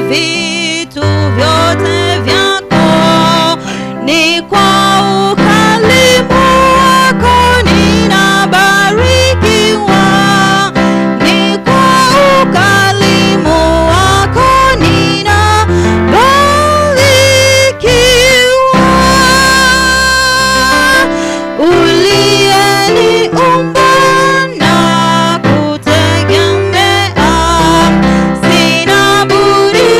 vitu vyote vyako ni kwa ukarimu wako ninabarikiwa, ni kwa ukarimu wako ninabarikiwa. Uliyeniumba na kutegemea, sina budi.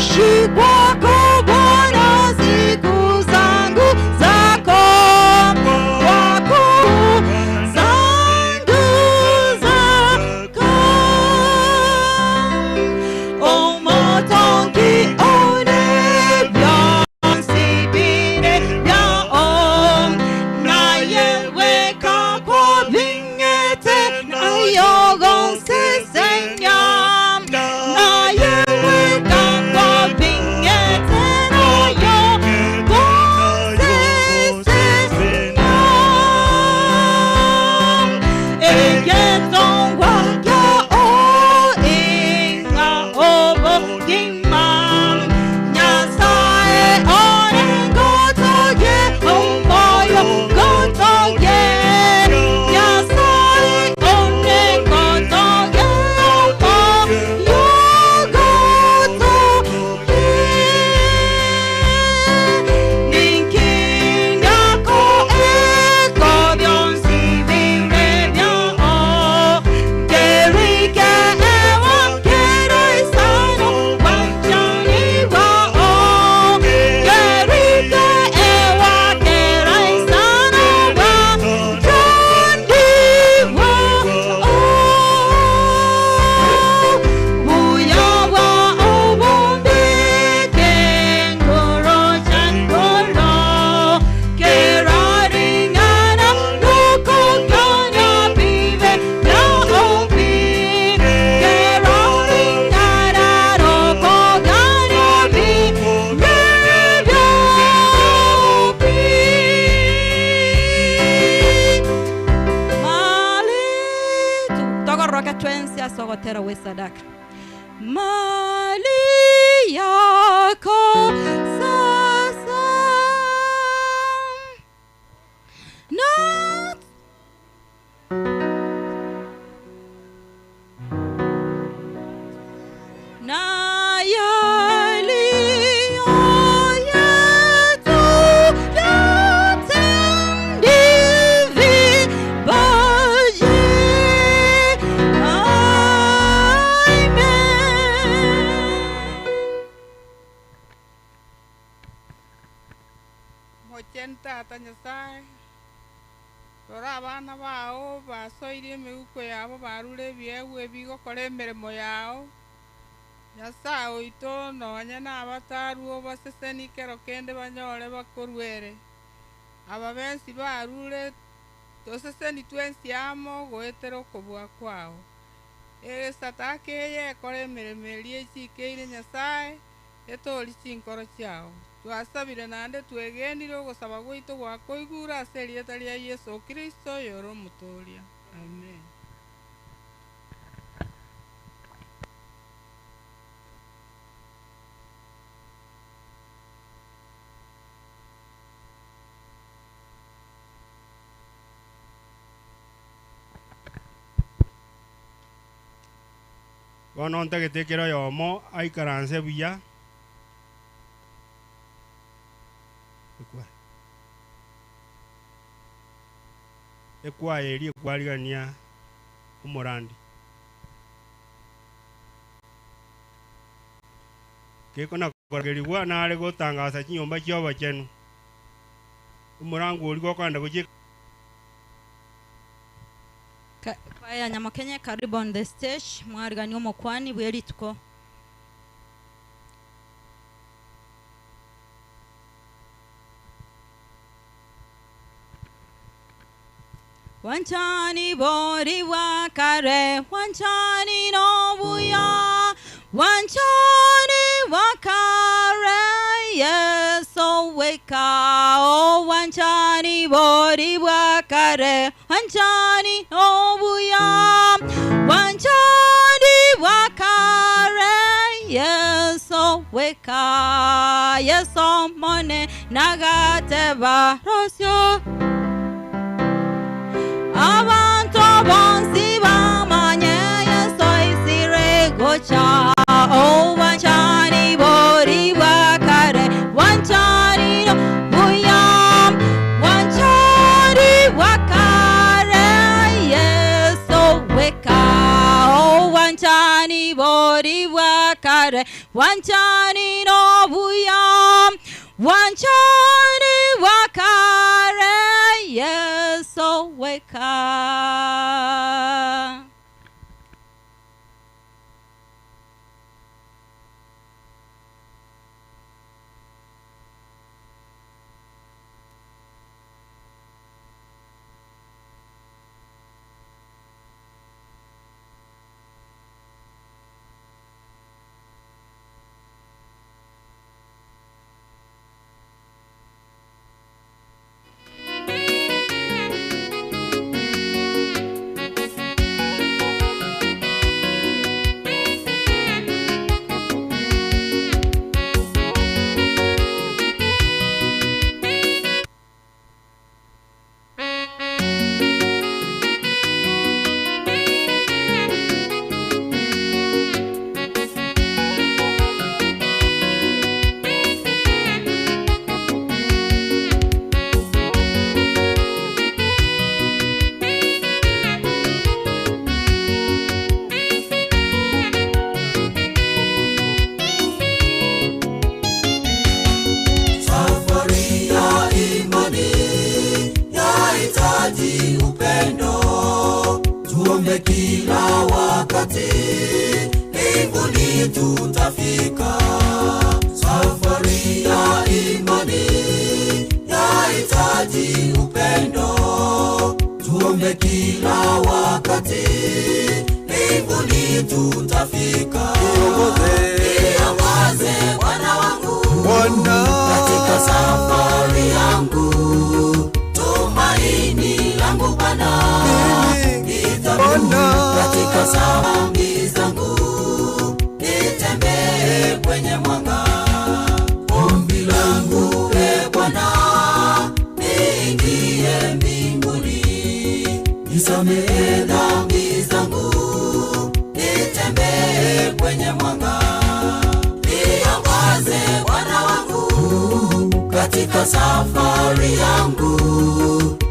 Naishi kwako Bwana siku zangu zako kwako zangu zako omotongi one byonsibire byao nayeweka kwa vingete nayogonsesenya nayeweka kwa vingete nayogonsesenya egetongwa kyao inga obogima Nyasaye ore gotoge omoyo gotoge Nyasaye ore gotoge omoyo gotoge Ninkinyako eko byonsi bire byao Kerike ewa kereisano wanjani wao Kerike ewa kereisano wanjani wao Buyawa obumbike ngoro changoro Keraringana nukukanya bibe naobi Keraringana nukukanya bibe naobi Mali togoroka twensi asogotera we sadaka mali yako sasa na na yaliyo yetu yote ndivipaji. Amen. Mochen tata Nyasaye rora abana bao basoirie emeuko yabo barure ebiegwa ebigokora emeremo yao Nyasaye oito nonya na abatarwo baseseni kero kende banyore bakorwere aba bensi barure toseseni twensi amo goetera okobua kwao egesataka eye ekora emeremo eria echikeire Nyasaye etori chinkoro chiao twasabire naende twegenire ogosaba gwaito gwakoigura ase erieta ria Yesu Kristo yoro omotoria amen. Bono ntagete ekero yomo aikaranse buya Ekwa. Ekwaya eria ekwarigania omorandi kekona koragerigwa nare gotangasa chinyomba chia obochenu omorango oria gokoenda gochia Kwaya Nyamokenye karibu on the stage mwarigani omokwani bwerituko Wanchani bori wakare wanchani nobuya wanchani wakare yeso weka o wanchani bori wakare wanchani nobuya wanchani wakare yeso weka yeso mone nagateba rosyo abantu bonsi bamanye yesu isire gocha o wanchani bori wakare wanchani no buya wanchani wakare yesu weka o wanchani bori wakare kare bwanchani nobuya bwanchani bwa kare Yesu weka. Safari ya imani yahitaji upendo, tuombe kila wakati, mbinguni tutafika. Safari ya imani yahitaji upendo, tuombe kila wakati, mbinguni tutafika. Niongoze Bwana wangu katika safari yangu, tumaini langu Bwana nitadumu katika safari zangu, nitembee kwenye mwanga. Ombi langu e Bwana, niingie mbinguni, nisamehe dhambi zangu, nitembee kwenye mwanga. Niongoze Bwana wangu katika safari yangu,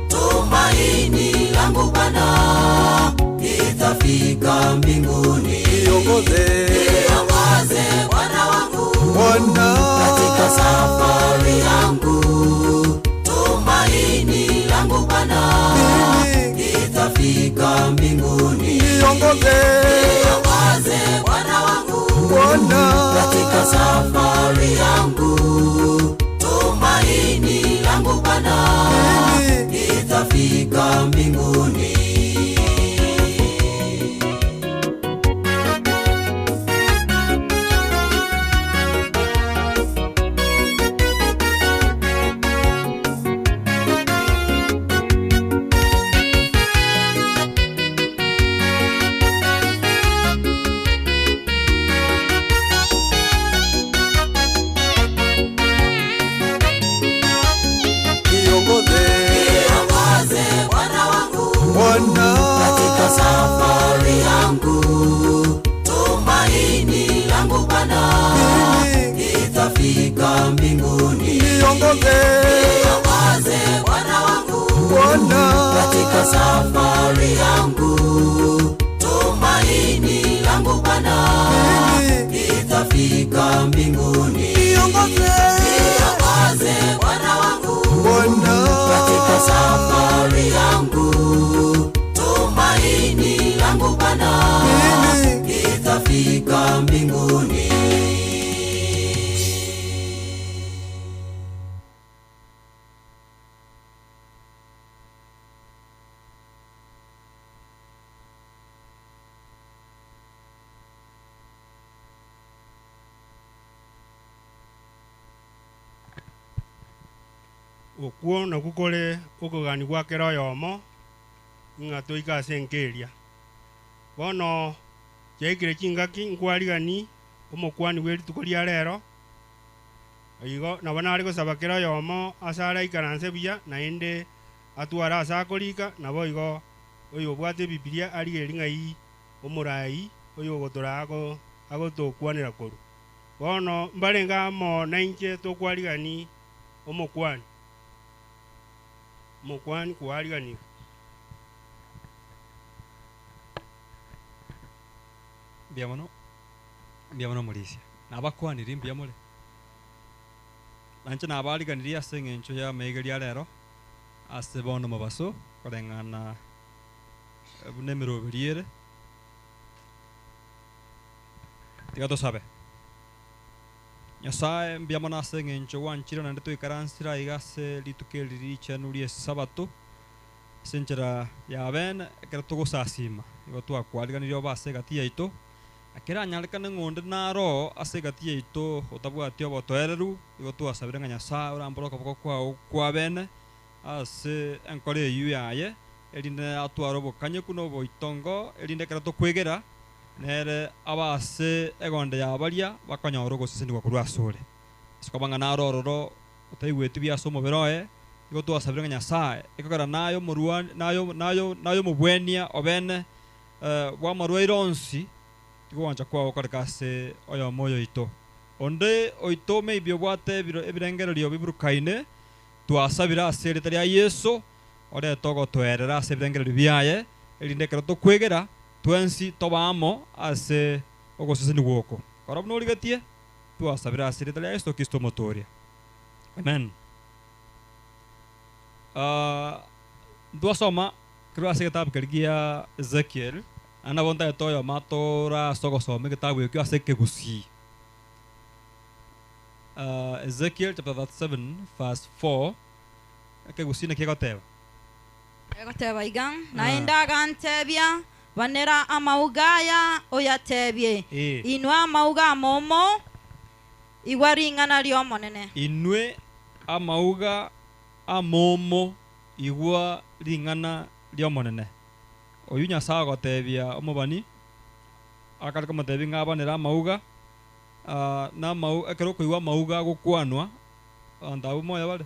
tumaini langu Bwana, nitafika mbinguni. Niongoze Bwana wangu katika safari yangu, tumaini langu Bwana, nitafika mbinguni. Niongoze Bwana wangu katika safari yangu, tumaini langu Bwana, nitafika mbinguni. Niongoze Bwana wangu katika safari yangu, tumaini langu Bwana, nitafika mbinguni. Niongoze Bwana wangu katika safari yangu, tumaini langu Bwana, nitafika mbinguni. Niongoze Bwana wangu katika safari yangu, tumaini langu Bwana, nitafika mbinguni. Okwo nakwo kore okogani gwa kera oyomo ng'a toike ase enka eria. Bono chiaikire chingaki nkwarigani omokwani bwa erituko ria rero igo nabo nare gosaba kera oyomo ase araikaranse buya naende atware ase akorika nabo igo oyo obwate ebibiria arigereria ng'ai omorai oyo ogotora agotokwanera korwa. Bono mbarenge amo na inche tokwarigani omokwani. Omokwani kwariganiwe. Mbuya mono, mbuya mono Morisia. Nabakwanirie mbuya more? Nainche nabariganirie ase eng'encho y'amaigerio a rero ase bono omobaso koreng'ana buna emeroberio ere. Tiga tosabe. Nyasae, mbuya mono ase eng'encho gwanchire naende toikaransire aiga ase rituko eri richenu ri'Esabato, ase enchera ya bene ekero togosasima, igo twakwariganirie obe ase egati yaito, Na keranyarekane ng'a onde naro oo ase egati yaito otabwati obotoereru, igo twasabire ng'a Nyasae orambore okoboko kwao kw'abene ase enkoro eyio yaye, erinde atware obokanyeku na oboitongo, erinde ekero tokwegera nere abe ase egonde ya baria bakonyora ogosesenigwa korwa asore. Ase koba ng'a naro ororo otaigweti buya ase omobere oye, igo twasabire ng'a Nyasae, ekogera naye omorwani, naye naye naye omobwenia obene, Bw'amarwaire onsi, tigogwancha kwao koreka ase oyomo oyoito. Onde oito maybe obwate ebirengererio biburukaine, twasabire ase erieta ria Yeso, orete ogotoerera ase ebirengererio biaye, erinde ekero tokwegera, twensi tobe amo ase ogosesenigwa oko. Kora buna origetie, twasabire ase erieta ria Yeso Kristo Omotoria. Amen. Ntwasoma Korwa ase egetabu keria gia Ezekiel, naende nabo ntagete oyomo atore ase ogosoma egetabu ekio ase ekegusii. Ezekiel chapter 37 verse 4, ekegusii naki egoteba? Egoteba iga, Naende agantebia, Banera amauga aya, oyatebie, Inwe amauga amomo, igwa ring'ana ri'Omonene. Inwe amauga amomo, Igwa ring'ana ri'Omonene. Oyio Nyasae agotebia omobani, akare komotebia ng'a abanere amauga, na amau ekero okoigwa amauga agokwanwa, abanto abwo moyo bare?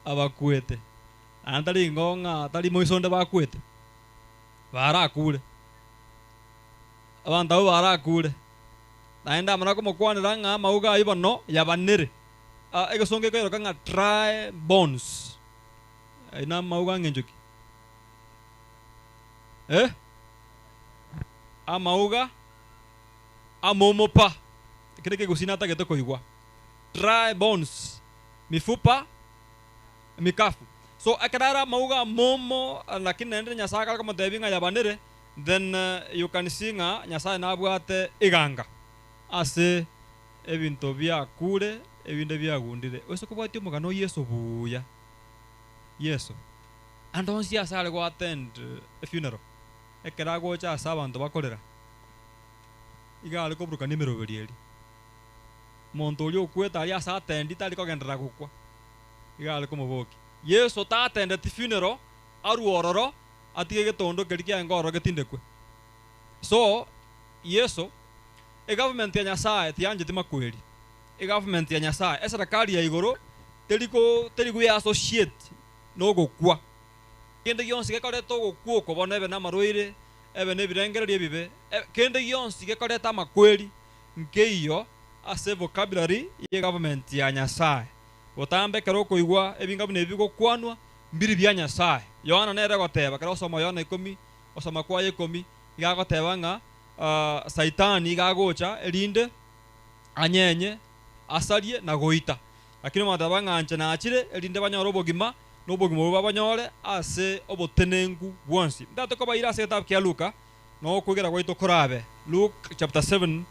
Abakwete. Naende tari ingo ng'a tari moiso onde bakwete, barakure. Abanto abwo barakure. Naende amana komokwanera ng'a amauga ayio bono yabanere. Egesongo ekoiroka ng'a dry bones. Ayio namauga ang'encho ki? Eh? Amauga amomo pa. Ekio nekio ekegusii natagete koigwa. Dry bones. Mifupa mikafu. So ekero are amauga amomo lakini naende Nyasaye akare komotebia ng'a yabanere, then you can see ng'a Nyasaye nabwate eganga ase Ebinto biakure, ebinde biagundire. Ase kobwatia omogano o Yeso buya, Yeso, ande onsi ase are go attend a funeral, ekero agocha ase abanto bakorera, iga are koburukania emeroberio eria. Omonto oria okwete aria ase attendi tari kogenderera gokwa, iga are komobokia. Yeso ta attendeti funeral, arwe ororo, atige egetondo keria kiaye ororo getindekwe. So, Yeso Egovernment ya Nyasae tiyancheti makweri. Egovernment ya Nyasae, eserekari ya igoro, teri ko teri gwe associate nogokwa. Kende gionsi gekoreta ogokwa oko bono ebe namarwaire, ebe nebirengererio ebibe, kende gionsi gekoreta amakweri nkeiyo ase vocabulary ye government ya Nyasae. Botambe ekero okoigwa ebinga buna ebi bigokwanwa, mbiri bia Nyasae. Yohana nere ogoteba, ekero ogosoma Yohana ikomi, gosoma kwaye ikomi, iga agoteba ng'a Saitani iga agocha erinde anyenye, asarie na goita. Lakini omoteba ng'a inche nachire erinde banyore obogima, na obogima obwo babonyore ase obotenenku bwonsi. Ntagete kobaira ase egetabu kia Luka, na okwegera gwaito korabe Luke chapter 7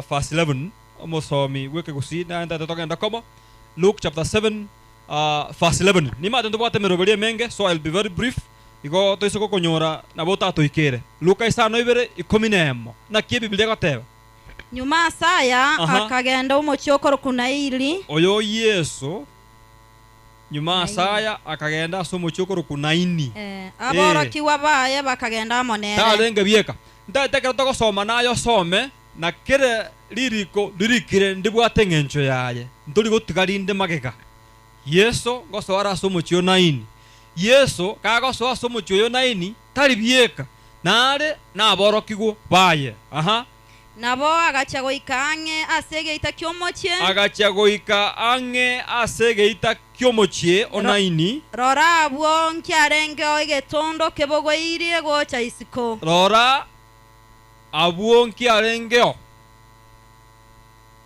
verse 11, omosomi bw'ekegusii naye ntagete togende komo, Luke chapter 7 verse 11. Nimanyete ntobwate emeroberio emenge, so I'll be very brief. Igo toise gokonyora nabo otatoikere. Luka isano ibere ikomi nemo. Naki Ebibilia egoteba? Nyuma ase aya Aha. akagenda omochie okorokwa Naili. Oyo Yeso nyuma ase aya akagenda ase omochie okorokwa Naini. Eh, aborokigwa baye bakagenda amo nere. Tarenge bieka. Ntagete ekero togosoma naye osome, na kera ririko ririkire ndibwate eng'encho yaye, ntori gotiga rinde magega. Yeso ngosoa are ase omochie o Naini. Yeso kagosoa ase omochie oyo o Naini, tari bieka, nare naborokigwa baye. Aha. Nabo agachia goika ang'e ase egeita ki'omochie. Agachia goika ang'e ase egeita ki'omochie o Naini. Rora abwo nkiarengeo egetondo kebogoirie gocha isiko. Rora abwo nkiarengeo.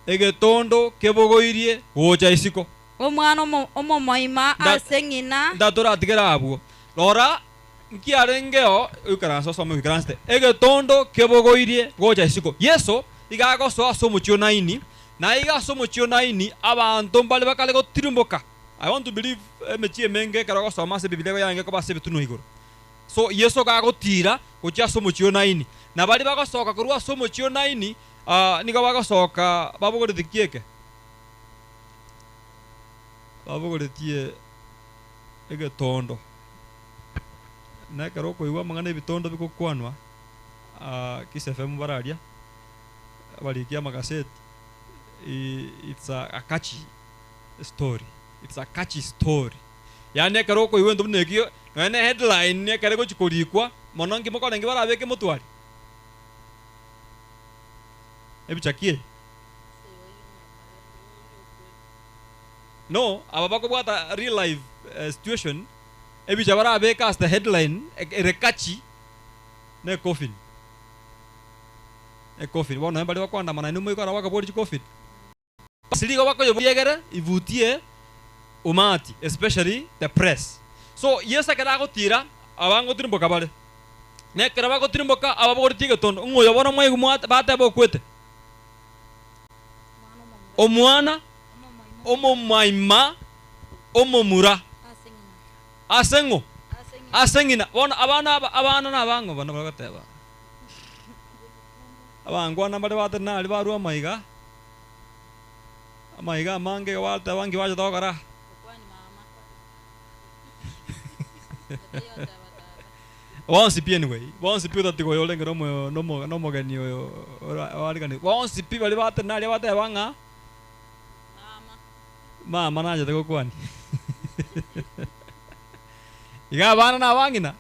Egetondo kebogoirie gocha isiko. Omwana omo- omomoima Nda- ase ng'ina. Ndatoratigere abwo. Rora, nkiarengeo, oikaranse osome oikaransete. Egetondo kebogoirie gocha isiko. Yeso iga agosoa ase omochie o Naini, na iga ase omochie o Naini abanto mbare bakare gotirimboka. I want to believe emechie emenge ekero ogosoma ase Ebibilia igo yarenge koba ase ebitunwa igoro. So Yeso gagotira gochia ase omochie o Naini, na baria bagosoka korwa ase omochie o Naini, nigo bagosoka babogoretie ki eke? Babogoretie egetondo. Na ekero okoigwa amang'ana ebitondo bigokwanwa, Kiss FM bararia, abariki amagaseti, it's a catchy story, it's a catchy story. Yaani ekero okoigwa egento buna ekio, nonya ne headline ekero egochi korikwa, mono nki mokorenge barabeke motwe aria? Ebicha ki eye? No, aba bakobwata real life situation, ebicha barabeke as the headline ere catchy, ne coffin. Ecoffin, bono nonya baria bakoandamana naende moikore bakabori chicoffin. Ase rigo bakoyeboria egere ivutie umati, especially the press. So Yeso ekero agotira, abangotirimboka bare. Na ekero bagotirimboka ababogoretie egetondo, ng'a oyo bono mwaigwa mwate bateba okwete? Omwana omomaima omomura. Ase ng'o? Ase ng'ina. Bono abana aba abana nabang'o bano bagoteba? Abangwana mbare batenena aria barua amaiga, amaiga amange igo bateba nki bachete gokora? Bonsi pi anyway, bonsi pi otatiga oyo orenge nomo nomo nomogeni oyo ora oariganigwe, bonsi pi baria batenena aria bateba ng'a mama nachete gokwania. Iga abana na abang'ina.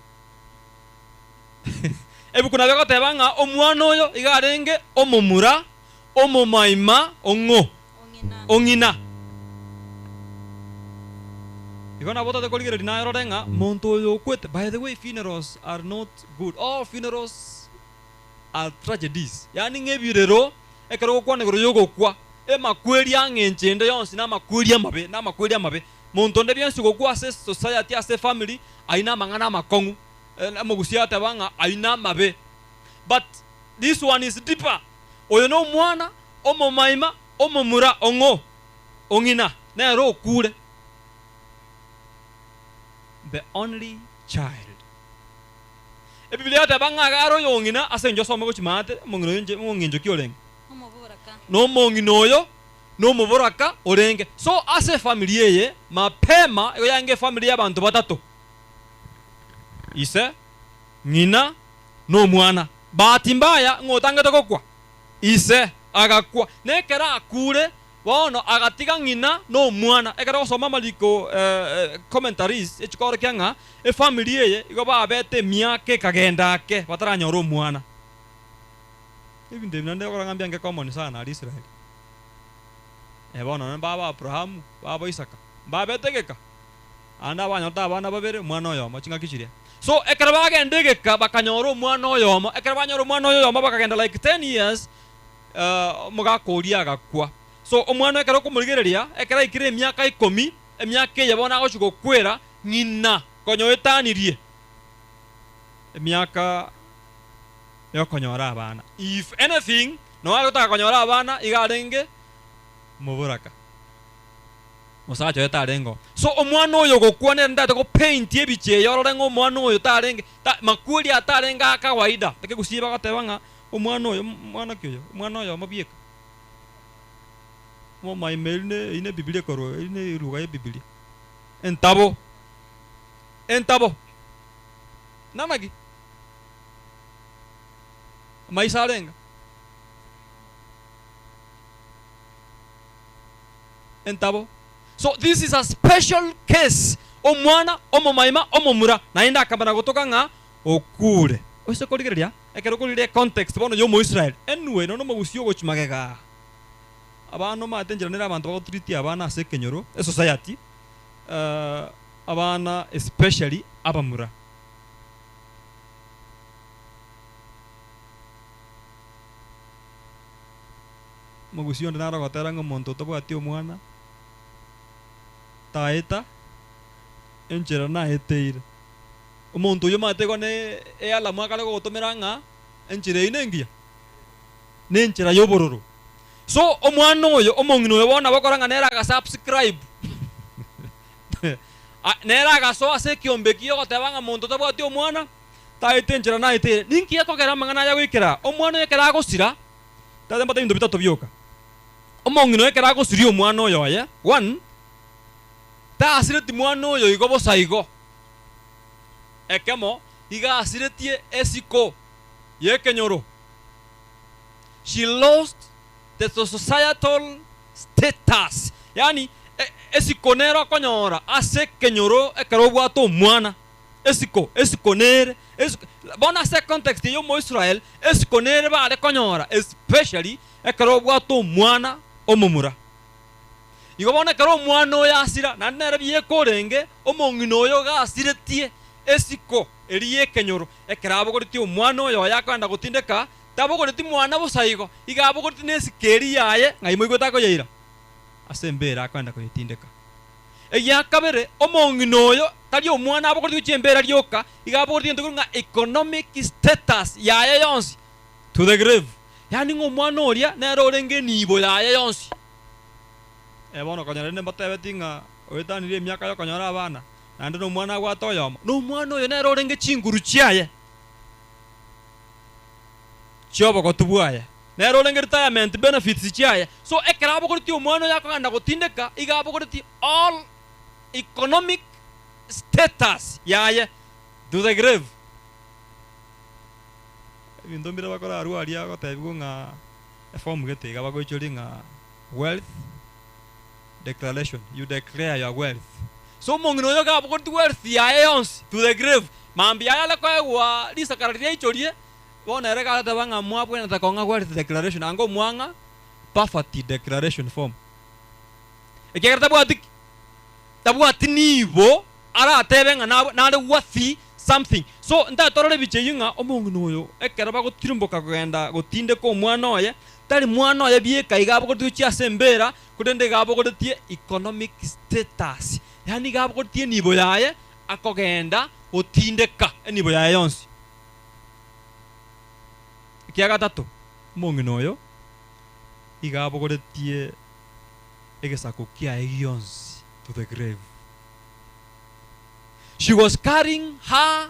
Ebuku nabo egoteba ng'a omwana oyo iga arenge omomura omomaima ong'o? Ong'ina. Igo nabo otate korigereria naye orore ng'a monto oyo okwete, by the way funerals are not good, all funerals are tragedies, yaani ng'a ebirero ekero ogokwana igoro yogokwa, emakweri ang'encho ende yonsi namakweri amabe, namakweri amabe. Monto onde bionsi ogokwa ase society, ase efamily, ayio namang'ana amakong'u. Omogusia ateba ng'a ayio namabe but this one is deeper oyo nomwana omomaima omomura ong'o ong'ina nere okure the only child Ebibilia yateba ng'a iga are oyong'ina ase engencho osome gochia maate omong'ina oyo inche omong'incho ki orenge nomong'ina oyo nomoboraka orenge so ase efamiri eye mapema igo yarenge efamiri y'abanto batato. Ise, ng'ina, na omwana. Bahati mbaya ng'a otangete gokwa, ise agakwa. Na ekero akure, bono agatiga ng'ina na omwana. Ekero ogosoma amariko commentaries echikorokia ng'a efamiri eye igo babete emiaka ekagenda ake bataranyora omwana. Ebinto ebi naende okora ng'a mbiange common sana aria Israel. Bono nonye baba Abrahamu, baba Isaka, mbabete egeka. Naende abanyorete abana babere, omwana oyomo, chingaki chiria. So ekero bagenda egeka bakanyora omwana oyomo, ekero banyora omwana oyo oyomo bakagenda like ten years, omogaka oria agakwa. So omwana ekero okomorigereria, ekero aikire emiaka ikomi, emiaka eye bono agochia gokwera ng'ina konya oetanirie emiaka yokonyora abana. If anything, nabo are gotaka konyora abana iga arenge moboraka. Omosacha oye tarengeo. So omwana oyo ogokwa nere ntagete go paint ebicha eye orore ng'a omwana oyo tarenge ta makweri aya tarenge a kawaida. Ekegusii bagoteba ng'a omwana oyo mwana ki oyo? Omwana oyomo bieka. Omomaima eri ne eyio ne ebibilia ekorwa eri ne eruga ya ebibilia. Entabo, entabo. Namaki? Amaiso arenge? Entabo. So this is a special case omwana omomaima omomura naende akamana gotoka ng'a okure. Oise korigereria ekero okorigereria econtext bono ya omoisraeli anyway nonya omogusii ogochia magega aa abana omanyete enchera nere abanto bagotreat abana ase ekenyoro esociety abana especially abamura. Omogusii onde nare ogotera ng'a omonto otabwati omwana taeta enchera naeteire. Omonto oyio omanyete igo ne ealamu akare gogotomera ng'a enchera eyio nengiya, nenchera y'obororo. So omwana oyo, omong'ina oyo bono nabo okora ng'a nere agasubscribe nere agasoa ase ekiombe ekio ogoteba ng'a monto otabwati omwana taete enchera naeteire. Ninki gekogera amang'ana aya goikera aa? Omwana oyo ekero agosira, tata mbate ebinto bitato bioka. Omong'ina oyo ekero agosiria omwana oyo oye, one, tasireti mwana oyo igo bosa igo. Ekemo, iga asiretie esiko y'ekenyoro. She lost the societal status. Yaani esiko nere okonyora ase ekenyoro ekero obwate omwana. Esiko, esiko nere, esiko, bono ase econtext eye Omoisrael, esiko nere bare konyora especially ekero obwate omwana omomura. Igo bono ekero omwana oyo asira, naende nere bieka orenge, omong'ina oyo iga asiretie esiko eria y'ekenyoro, ekero abogoretie omwana oyo oye akogenda gotindeka, tabogoreti mwana bosa igo, iga abogoretie nesiko eria yaye, ng'ai moigwete akoyeira? Ase embera akogenda koyetindeka. Egia kabere, omong'ina oyo tari omwana abogoretie gochia embera rioka, iga abogoretie egento keria ng'a economic status yaye yonsi to the grave. Yaani ng'a omwana oria nere orenge enibo yaye yonsi. Eh bono okonyora rende mbatebeti ng'a oetanirie emiaka yokonyora abana, naende nomwana abwate oyomo, nomwana oyo nere orenge chinguru chiaye chiobogotu bwaye, nere orenge retirement benefits chiaye. So ekero abogoretie omwana oyo akogenda gotindeka, iga abogoretie all economic status yaye to the grave. Ebinto mbire bakorarwa aria gotebigwa ng'a eform gete iga bagoichoria ng'a wealth declaration, you declare your wealth. So omong'ina oyo iga abogoretie wealth yaye yonsi to the grave, mambia aye are koegwa risakara riria aichorie, bono ere iga arateba ng'a mwabwenerete kong'a wealth declaration anga omwang'a poverty declaration form. Ekiagera tabwati ki? Tabwati nibo aratebe ng'a nabwe nare worthy something. So ntatorore ebicha eyio ng'a omong'ina oyo ekero bagotirimboka kogenda gotindeka omwana oye, tari mwana oye bieka iga abogoretie gochia ase embera, korende iga abogoretie economic status, yaani iga abogoretie enibo yaye akogenda gotindeka enibo yaye yonsi. Ekia gatato, omong'ina oyo iga abogoretie egesaku kiaye gionsi to the grave. She was carrying her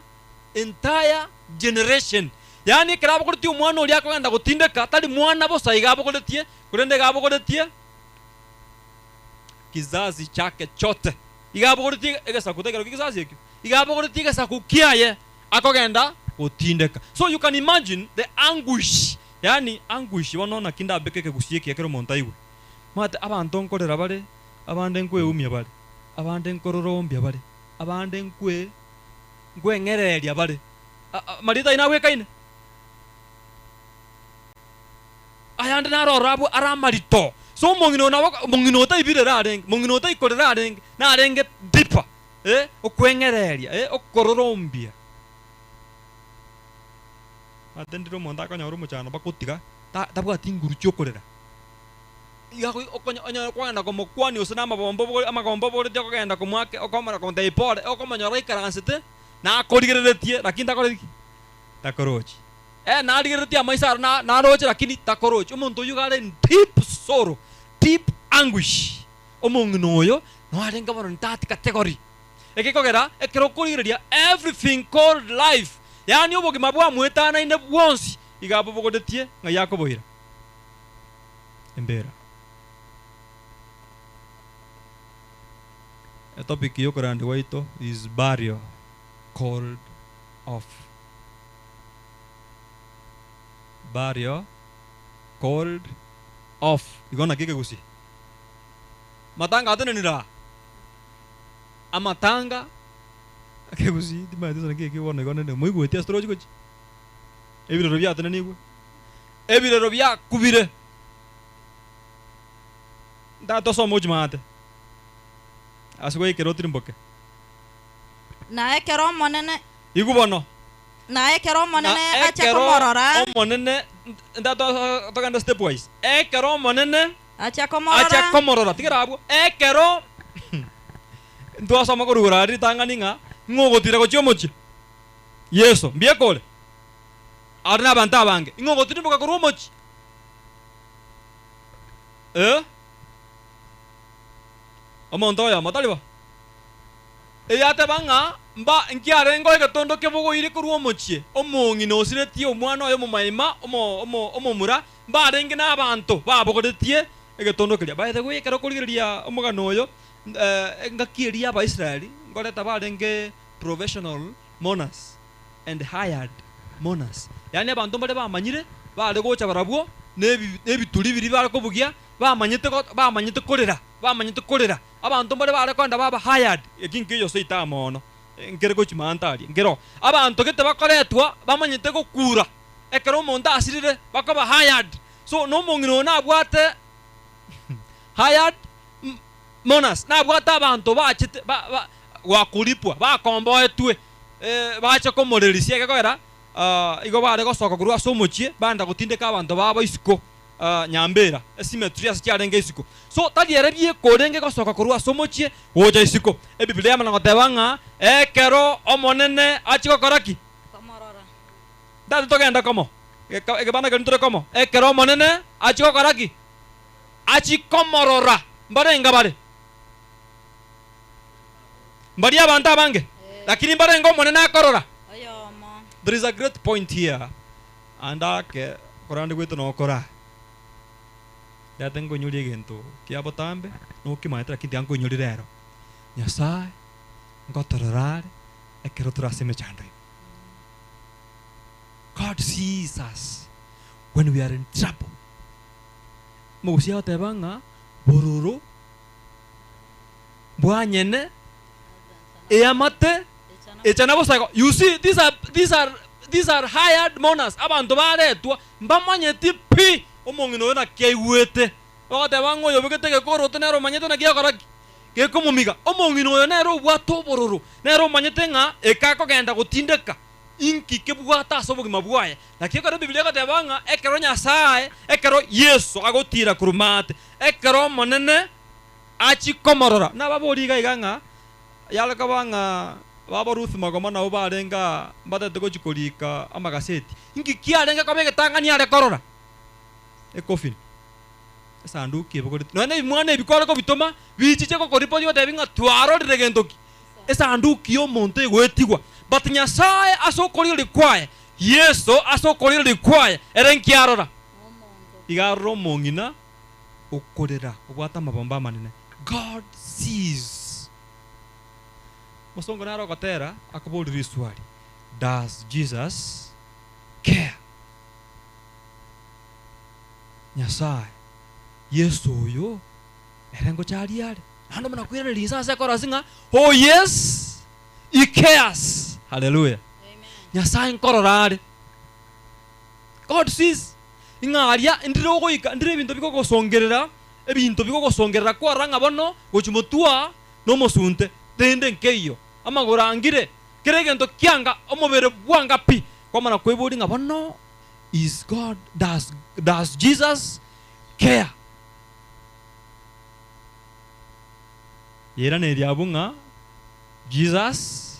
entire generation. Yaani ekero abogoretie omwana oria akogenda gotindeka, tari mwana bosa iga abogoretie, korende iga abogoretie kizazi chake chote. Iga abogoretie egesaku tekero ki kizazi ekio, iga abogoretie egesaku kiaye akogenda gotindeka. So you can imagine the anguish, yaani anguish bono naki ndabeke ekegusii ekiya kera omonto aigwe. Omanyete abanto nkorera bare, abande nkweumia bare, abande nkororombia bare, abande nkwe nkweng'ereria bare. Amarieta ayio nagwekaine? Ayande naro ororo abwo are amarito. So omong'ina oyo nabo omong'ina otaibirere arenge, mong'ina otaikorera arenge, narenge deeper, eh, okweng'ereria, eh, okororombia. Omanyete ndire omonto akonyora omochando bagotiga, ta tabwati nguru chiokorera. Iga onyore kogenda komokwania gose namabomba obogori amagomba obogoretie okogenda komoaka okomanya komotebia pole, okomonyora aikaransete nakorigereretie lakini takoreti ki? Takorochi. Eh narigereretie amaiso aro na naroche lakini takorochi. Omonto oyio iga are in deep sorrow, deep anguish. Omong'ina oyo noo arenge bono in that category. Egekogera ekero okorigereria everything called life, yaani obogima bwamoetanaine bwonsi iga abobogoretie ng'ai akoboira. Embera. Etopic yokorandia gwaito is burial called off. Burial called off. Igo naki ekegusii? Matanga atenenire aa? Amatanga ekegusii timanyeti gose naki eki bono igo nende moigweti ase torochi gochia? Ebirero biatenenigwe. Ebirero biakubire. Ntatosoma ochimate ase goikera otirimboke. Na ekero Omonene. Igwa bono. Na ekero Omonene Na achia ekero komorora. Omonene. Nta- togende stepwise. Ekero Omonene Achia komorora. achia komorora, tigera abwo, ekero ntwasoma korwa igoro aria ritang'ani ng'a ng'o ogotira gochia omochie? Yeso. Mbuya kore? Are nabanto abange. Ing'o ogotirimboka korwa omochie? Eh? Omonto oyomo, tari bo? Eyateba ng'a mba nkiarengeo egetondo kebogoirie korwa omochie, omong'ina osiretie omwana oye omomaima omo omo omomura, mbarenge nabanto babogoretie egetondo keria. By the way, ekero okorigereria omogano oyo, engaki eria y'Abaisraeli nkoreta barenge professional mourners and hired mourners, yaani abanto mbare bamanyire bare gocha barabwo nebi nebituri biria bare kobugia bamanyete go bamanyete korera bamanyete korera. Abanto mbare bare kogenda baba hired, eki nkeiyo seito amo mono, nkere gochia maanta aria, nkero abanto gete bakoretwa bamanyete gokura, ekero omonto asirire bakoba hired, so na omong'ina oyo nabwate hired mourners, nabwate abanto bachete ba ba gwakoripwa, bakomboetwe bache komorerisia egekogera igo bare gosoka korwa ase omochie baenda gotindeka abanto babo isiko. Nyambera, esimetri ase chiarenge isiko. So tari ere bieka orenge gosoka korwa ase omochie gocha isiko. Ebibilia yamana goteba ng'a ekero Omonene achia gokora ki? Tari togende komo, ekebanda keria ntore komo. Ekero Omonene achia gokora ki? Achia komorora. Mbarenga bare? Mbaria abanto abange? Lakini mbarenge Omonene akorora? There is a great point here. Ande ake korende gwaito nokora. Ndete nkoinyorie egento kia botambe, nokimanyete lakini tiga nkoinyorie rero. Nyasae ngotorora are ekero tore ase emechando ime. God sees us when we are in trouble. Omogusia agoteba ng'a bororo bwanyene eamate Echa bosa igo. You see, these are, these are, these are hired mourners, abanto baretwa, mbamanyeti pi omong'ina oyo naki aigwete. Bagoteba ng'a oyo obegete egekoroto nere omanyete naki agokora ki? Gekomomiga. Omong'ina oyo nere obwate obororo, nere omanyete ng'a eke akogenda gotindeka, inki kebwate ase obogima bwaye. Naki ekero Ebibilia egoteba ng'a ekero Nyasae, ekero Yeso agotira korwa maate, ekero Omonene achia komorora, nababorie iga iga ng'a Yare koba ng'a baba Ruth Magoma nabwo barenge aa mbatete gochia korika amagaseti. Inki kiarenge koba egetang'ani are korora? Ecoffin. Esanduki ebogoretie. Nonya na ebimwana ebi kware kobitoma, bichiche gokoripoti gotebi ng'a twarorire gento ki? Esanduki y'omonto egoetigwa. But Nyasae ase okorigereria kwaye, Yeso ase okorigereria kwaye, ere nki arora? Iga arora omong'ina okorera obwate amabomba amanene. God sees. Omosongo nare ogotera akoboria riswali, Does Jesus care? Nyasae, Yeso oyo ere ngocha aria are? Naende omana koiraneria inse ase ekorasi ng'a oh yes, he cares. Haleluya. Nyasae nkorora are. God sees. Ing'a aria ndire ogoika, ndire ebinto bikogosongerera Ebinto bigogosongerera kwarora ng'a bono gochia motwa nomosunte, rende nkeiyo, amagoro angire, kera egento kianga, omobere bwanga pi, kwamana kweboria ng'a bono is God, does, does Jesus care? Yairaneria abwo ng'a Jesus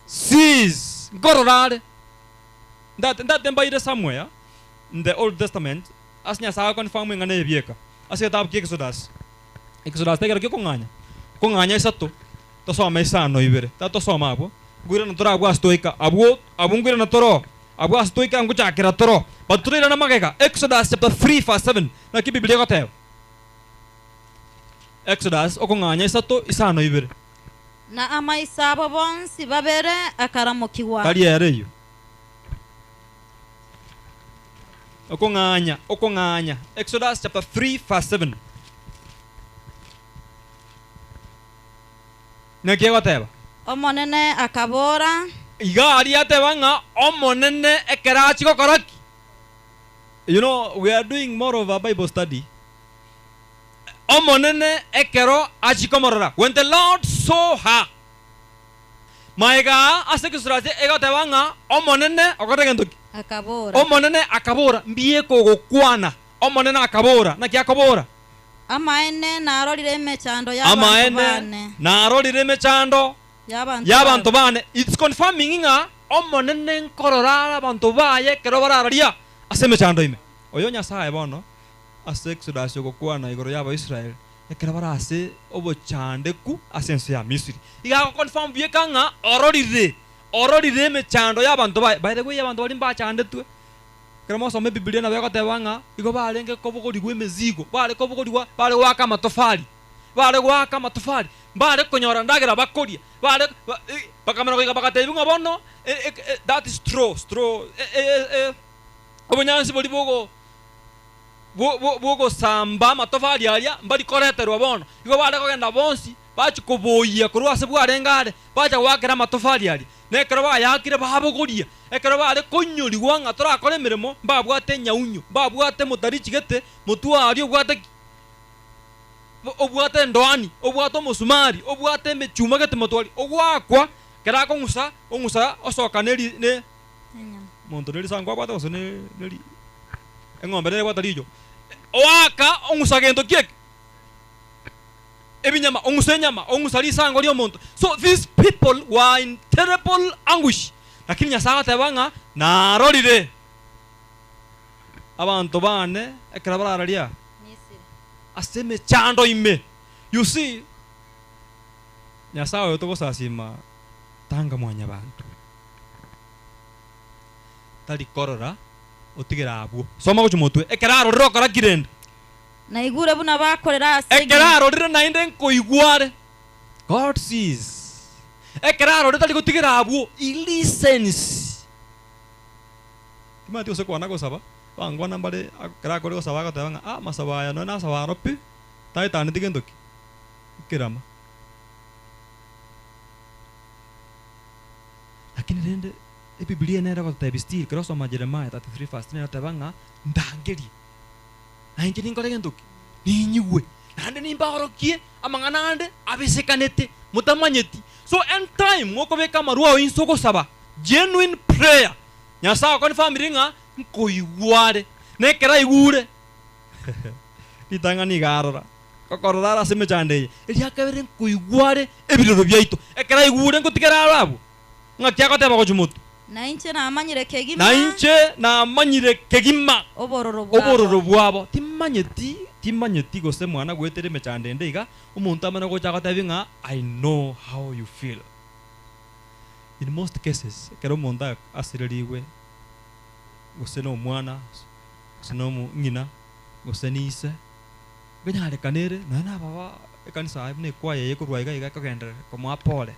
sees, nkorora are. Ndate, ndate mbaire somewhere in the Old Testament Ase Nyasae agoconfirm eng'ana eye bieka ase egetabu kia Exodus. Exodus tekero kia okong'anya, okong'anya isato, tosome isano ibere. Tata tosome abwo, nkoirana tore abwo ase twaika abwo, abwo nkoirana tore oo, abwo ase twaika ngochakera tore oo. But torairane magega, Exodus chapter 3 verse 7, naki Bibilia egoteba. Exodus okong'anya isato isano ibere. Na amaiso abo bonsi babere akaramokigwa. Tari ere eyio. Okong'anya, okong'anya. Exodus chapter 3 verse 7. Naki egoteba? Omonene akabora. Iga aria ateba ng'a Omonene ekero achia gokora ki? You know, we are doing more of a Bible study. Omonene ekero achia komorora, when the Lord saw her, Magega aa ase egesusuro ase egoteba ng'a Omonene okorire gento ki? Akabora. Omonene akabora, Mbieka ogokwana. Omonene akabora, Naki akobora? Amaene narorire emechando y'abanto Amaene bane. narorire emechando Y'abanto y'abanto bane. It's confirming ng'a Omonene nkorora are abanto baye ekero barararia ase emechando ime. Oyo Nyasae bono ase Exodus ogokwana igoro y'Abaisraeli ekero bare ase obochandeku ase ense ya Misiri. Iga agoconfirm bieka ng'a ororire ororire emechando y'abanto baye. By the way abanto baria mbachandetwe. Ekero mogosoma Ebibilia nabo egoteba ng'a igo barenge kobogorigwa emezigo, bare kobogorigwa bare goaka amatofari, bare goaka amatofari, mbare konyora endagera bakoria, bare bakamanya goika bagatebiwa ng'a bono that straw, straw obonyansi boria bogo bw'ogosamba amatofari aria mbari koreterwa bono. Igo bare kogenda bonsi bachia koboyia korwa ase bwarenge are, bacha goakera amatofari aria. Na ekero bayaakire babogoria, ekero bare koinyorigwa ng'a torakore emeremo, mbabwate enyaunyo, mbabwate motarichi gete, motwari obwate ki? Obwate endoani, obwate omosumari, obwate emechuma gete motwari, ogoakwa, ekero akong'usa, ong'usa osoka neri ne monto nerisanku abwate gose ne neri eng'ombe nere ebwate riicho, oaka ong'usa gento ki eke? Ebinyama, ong'usa enyama, ong'usa risango ri'omonto. So these people were in terrible anguish. Lakini Nyasae agateba ng'a narorire abanto bane ekero barararia ase emechando ime. You see, Nyasae oyo togosasima tanga mwanyabanto. Tari korora otigere abwo. Soma gochia motwe. Ekero arorire okora ki rende? Naigure buna bakorera ase Ekero arorire naende nkoigwa are. God sees. Ekero arorire tari gotigera abwo. He listens. Timanyeti gose kwana gosaba, bangwana mbare ekero akore gosaba agoteba ng'a ah amasabo aya nonya nasaba aro pi, taetaneti gento ki? Ekerama. Lakini rende Ebibilia nere egototebia still ekero osoma Jeremiah 33 verse 3 egoteba ng'a ndangerie. Na inche ninkore gento ki? Ninyigwe, naende nimbaorokie amang'ana ande abesekanete motamanyeti. So any time mokobeka amarwa ao inse ogosaba genuine prayer, Nyasae okonfirmire ng'a nkoigwa are. Na ekero aigure, ritang'ani iga arora, okorora are ase emechando eye, eria kabere nkoigwa are ebirero biaito. Ekero aigure ngotigera are abwo. Ng'aki agoteba gochia motwe? Na inche namanyire kegima. Na inche namanyire kegima. Obororo bwabo. Obororo bwabo. Timanyeti, timanyeti gose mwana goetera emechando ende iga, omonto amanye gocha agotebi ng'a I know how you feel. In most cases, ekero omonto asirerigwe, gose na omwana, gose na ng'ina, gose na ise, nkonyarekana ere, nonya na ababa ekanisa aye buna ekwaya eye ekorwa iga iga ekogenderera komoa pole.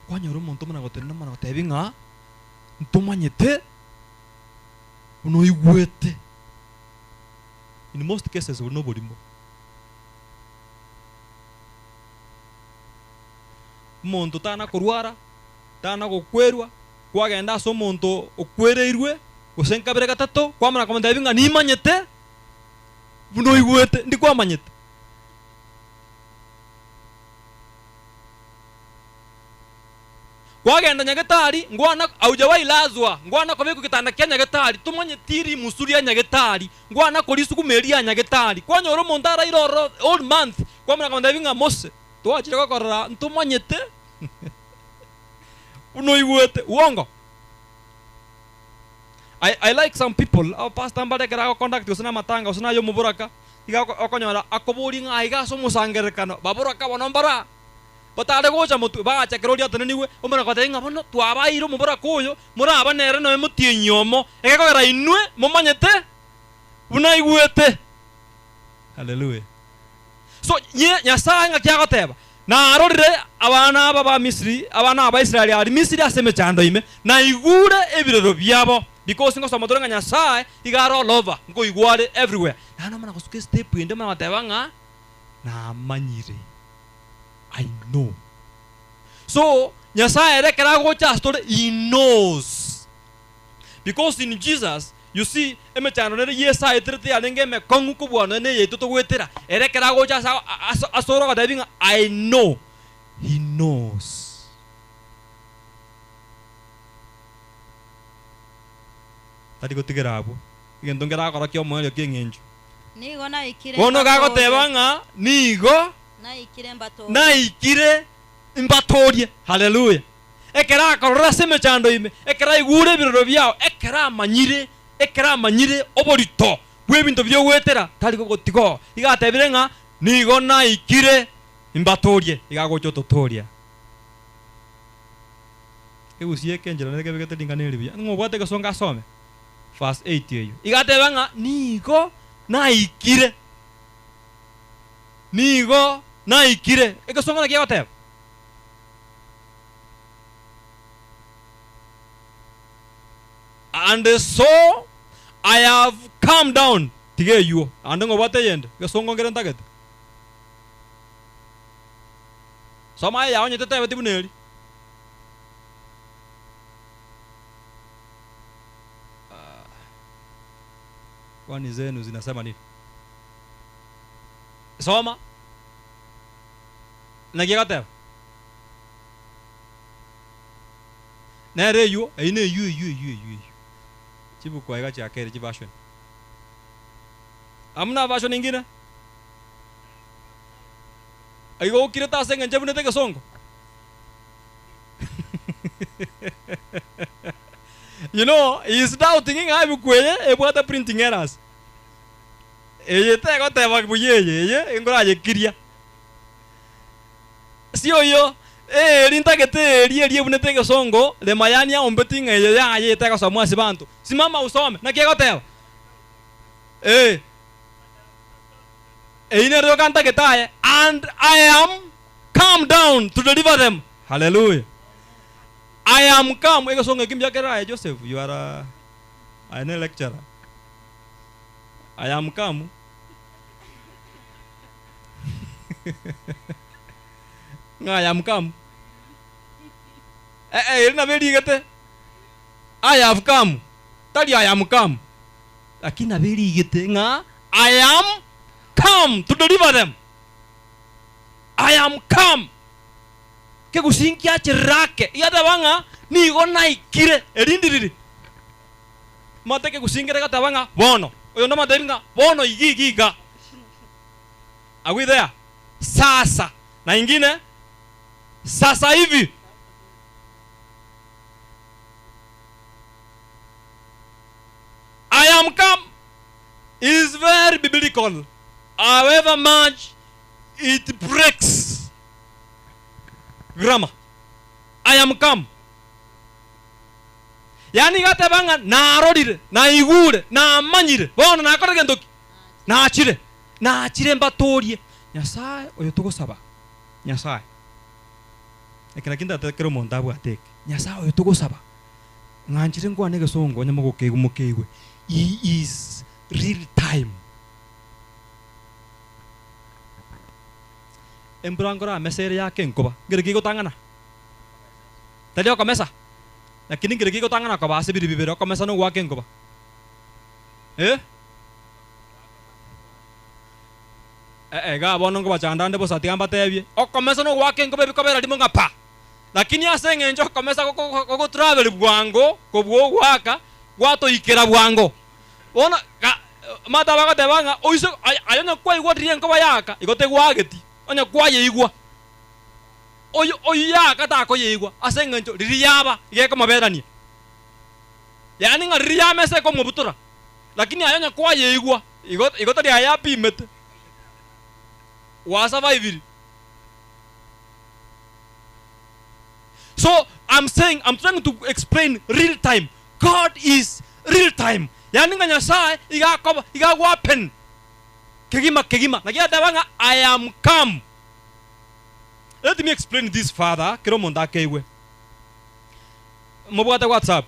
Kwanyora omonto omana gotenena omana gotebi ng'a ntomanyete buna oigwete. In most cases obwo noborimo. Omonto tana korwara, tana gokwerwa, kwagenda ase omonto okwereirwe gose nkabere gatato, kwamana komotebi ng'a nimanyete buna oigwete, ndikwamanyete. Kwagenda nyagetari, ngwana haujawahi lazwa, ngwana kobekwa egetanda kia nyagetari, tomanyeti rimusu ria nyagetari, ngwana korisuguma eria ya nyagetari. Kwanyora omonto araire ororo whole month, kwamanya komotebi ng'a mose, twachire gokorora ntomanyete buna oigwete. Uongo. I, I like some people, abapastor mbare ekero agoconduct gose na amatanga gose naye omoboraka, iga okonyora akoboria ng'a aiga ase omosangererekano, baboraka bono mbara. Batare gocha motwe, bagacha ekero oria atenenigwe, omana kobatebia ng'a bono twabaeire omoboraka oyo, moraba nere nonya motienyi omo, egekogera inwe momanyete buna aigwete. Haleluya! So nye Nyasae ng'aki agoteba? Narorire abana aba ba Misiri, abana aba Israeli aria Misiri ase emechando ime, naigure ebirero biabo, because ngosoma tore ng'a Nyasae iga are all over, nkoigwa are everywhere. Naende omana gosuka estep ende omana goteba ng'a namanyire. I know. So, Nyasaye ere ekero agocha ase tore, he knows. Because in Jesus, you see, emechando nere Yeso aeterete yarenge emekong'u kobua nonya na eyaito togoetera. Ere ekero agocha ase ase ase ore ogotebi ng'a I know, he knows. Tari gotigera abwo. Egento nkerakora ki'omoerio ki'eng'encho. Nigo naikire Bono gagoteba mbatoorie. ng'a nigo Naikire mbatoorie. naikire mbatoorie. Haleluya! Ekero akorora ase emechando ime, ekero aigure ebiroro biao, ekero amanyire, ekero amanyire oborito bw'ebinto bi'ogoetera, tari gogotiga oo. Iga atebire ng'a nigo naikire mbatoorie, iga agocha ototooria. Egusi eke enchera nere kebegete ring'ana eri buya. Ng'a obwate egesongo asome verse 8 eyio. Iga ateba ng'a nigo naikire. Nigo naikire. Egesongo naki egoteba? And so I have come down. Tiga eywo. Ande ng'a obwate eyende. Egesongo nkere ntagete. Soma aye yao onye tetebeti buna eri. Kwani zenu zinasema nini? Soma. Naki egoteba? Nere eywo, eyio neywo eywo eywo eywo eywo. Chibuku aiga chiakeire chiversion. Hamuna version ingine? Igo okirete ase engencho ebunete egesongo? You know, he is doubting ng'a ebuku eye ebwate printing errors. Eye tegoteba buya eye, eye nkorayekiria. Si oyo, eeri ntagete eeri eria ebunete egesongo, Lemayani aombeti ng'a eye yaye etegosomwa ase banto. Simama usome, naki egoteba? Eh. Eyio nero yoka ntagete aye, and I am come down to deliver them. Hallelujah. I am come, egesongo eki mbuya kere aye Joseph, you are a, aye ne lecturer. I am come. Ng'a I am come. Eh, eh, eri nabo erigete. I have come. Tari I am come. Lakini nabo erigete ng'a I am come to deliver them. I am come. Kegusii nkiacherera ake. Igateba ng'a nigo naikire. Erindi riri. Mate kegusii nkere gateba ng'a bono. Oyonde omotebi ng'a bono iga iga iga. Are we there? Sasa. Na ingine sasa hivi. I am come is very biblical however much it breaks grammar. I am come. Yaani iga ateba ng'a narorire, naigure, namanyire, bono nakorire gento ki? Nachire. Nachire mbatoorie. Nyasae oyo togosaba, Nyasae. Eke nakio ntatete kera omonto abwate eke. Nyasae oyo togosaba, ng'anchire nkwane egesongo onye mogokeigwa mokeigwe, He is real time. Embura nkoramesa ere yake enkoba, nkere ki egotang'ana? Tari okomesa? Lakini nkere ki egotang'ana koba ase biri bibere, okomesa na ogoaka enkoba? Eh? Eh, igaa bono nkobachanda ande bosa, tiga mbatebie, okomesa na ogoaka enkoba ebikobera rimo ng'a pa! Lakini ase eng'encho okomesa gogotravel bwango kobua ogoaka, gwatoikera bwango. Bono ga omanyete abagoteba ng'a oise aye aye onye kwaigwa riria enkoba yaaka, igo tegwageti, onye kwayeigwa. Oyo oyio yaaka takoyeigwa ase eng'encho riria yaba iga ekomoberania. Yaani ng'a riria yamesa ekomobutora, lakini aye onye kwayeigwa, igo igo tari aye apimete, gwasurvivire. So I'm saying, I'm trying to explain real time. God is real time. Yaani ng'a Nyasaye iga akoba, iga agohappen kegima kegima. Naki ateba ng'a I am come. Let me explain this further kera omonto akeigwe. Mobwate WhatsApp?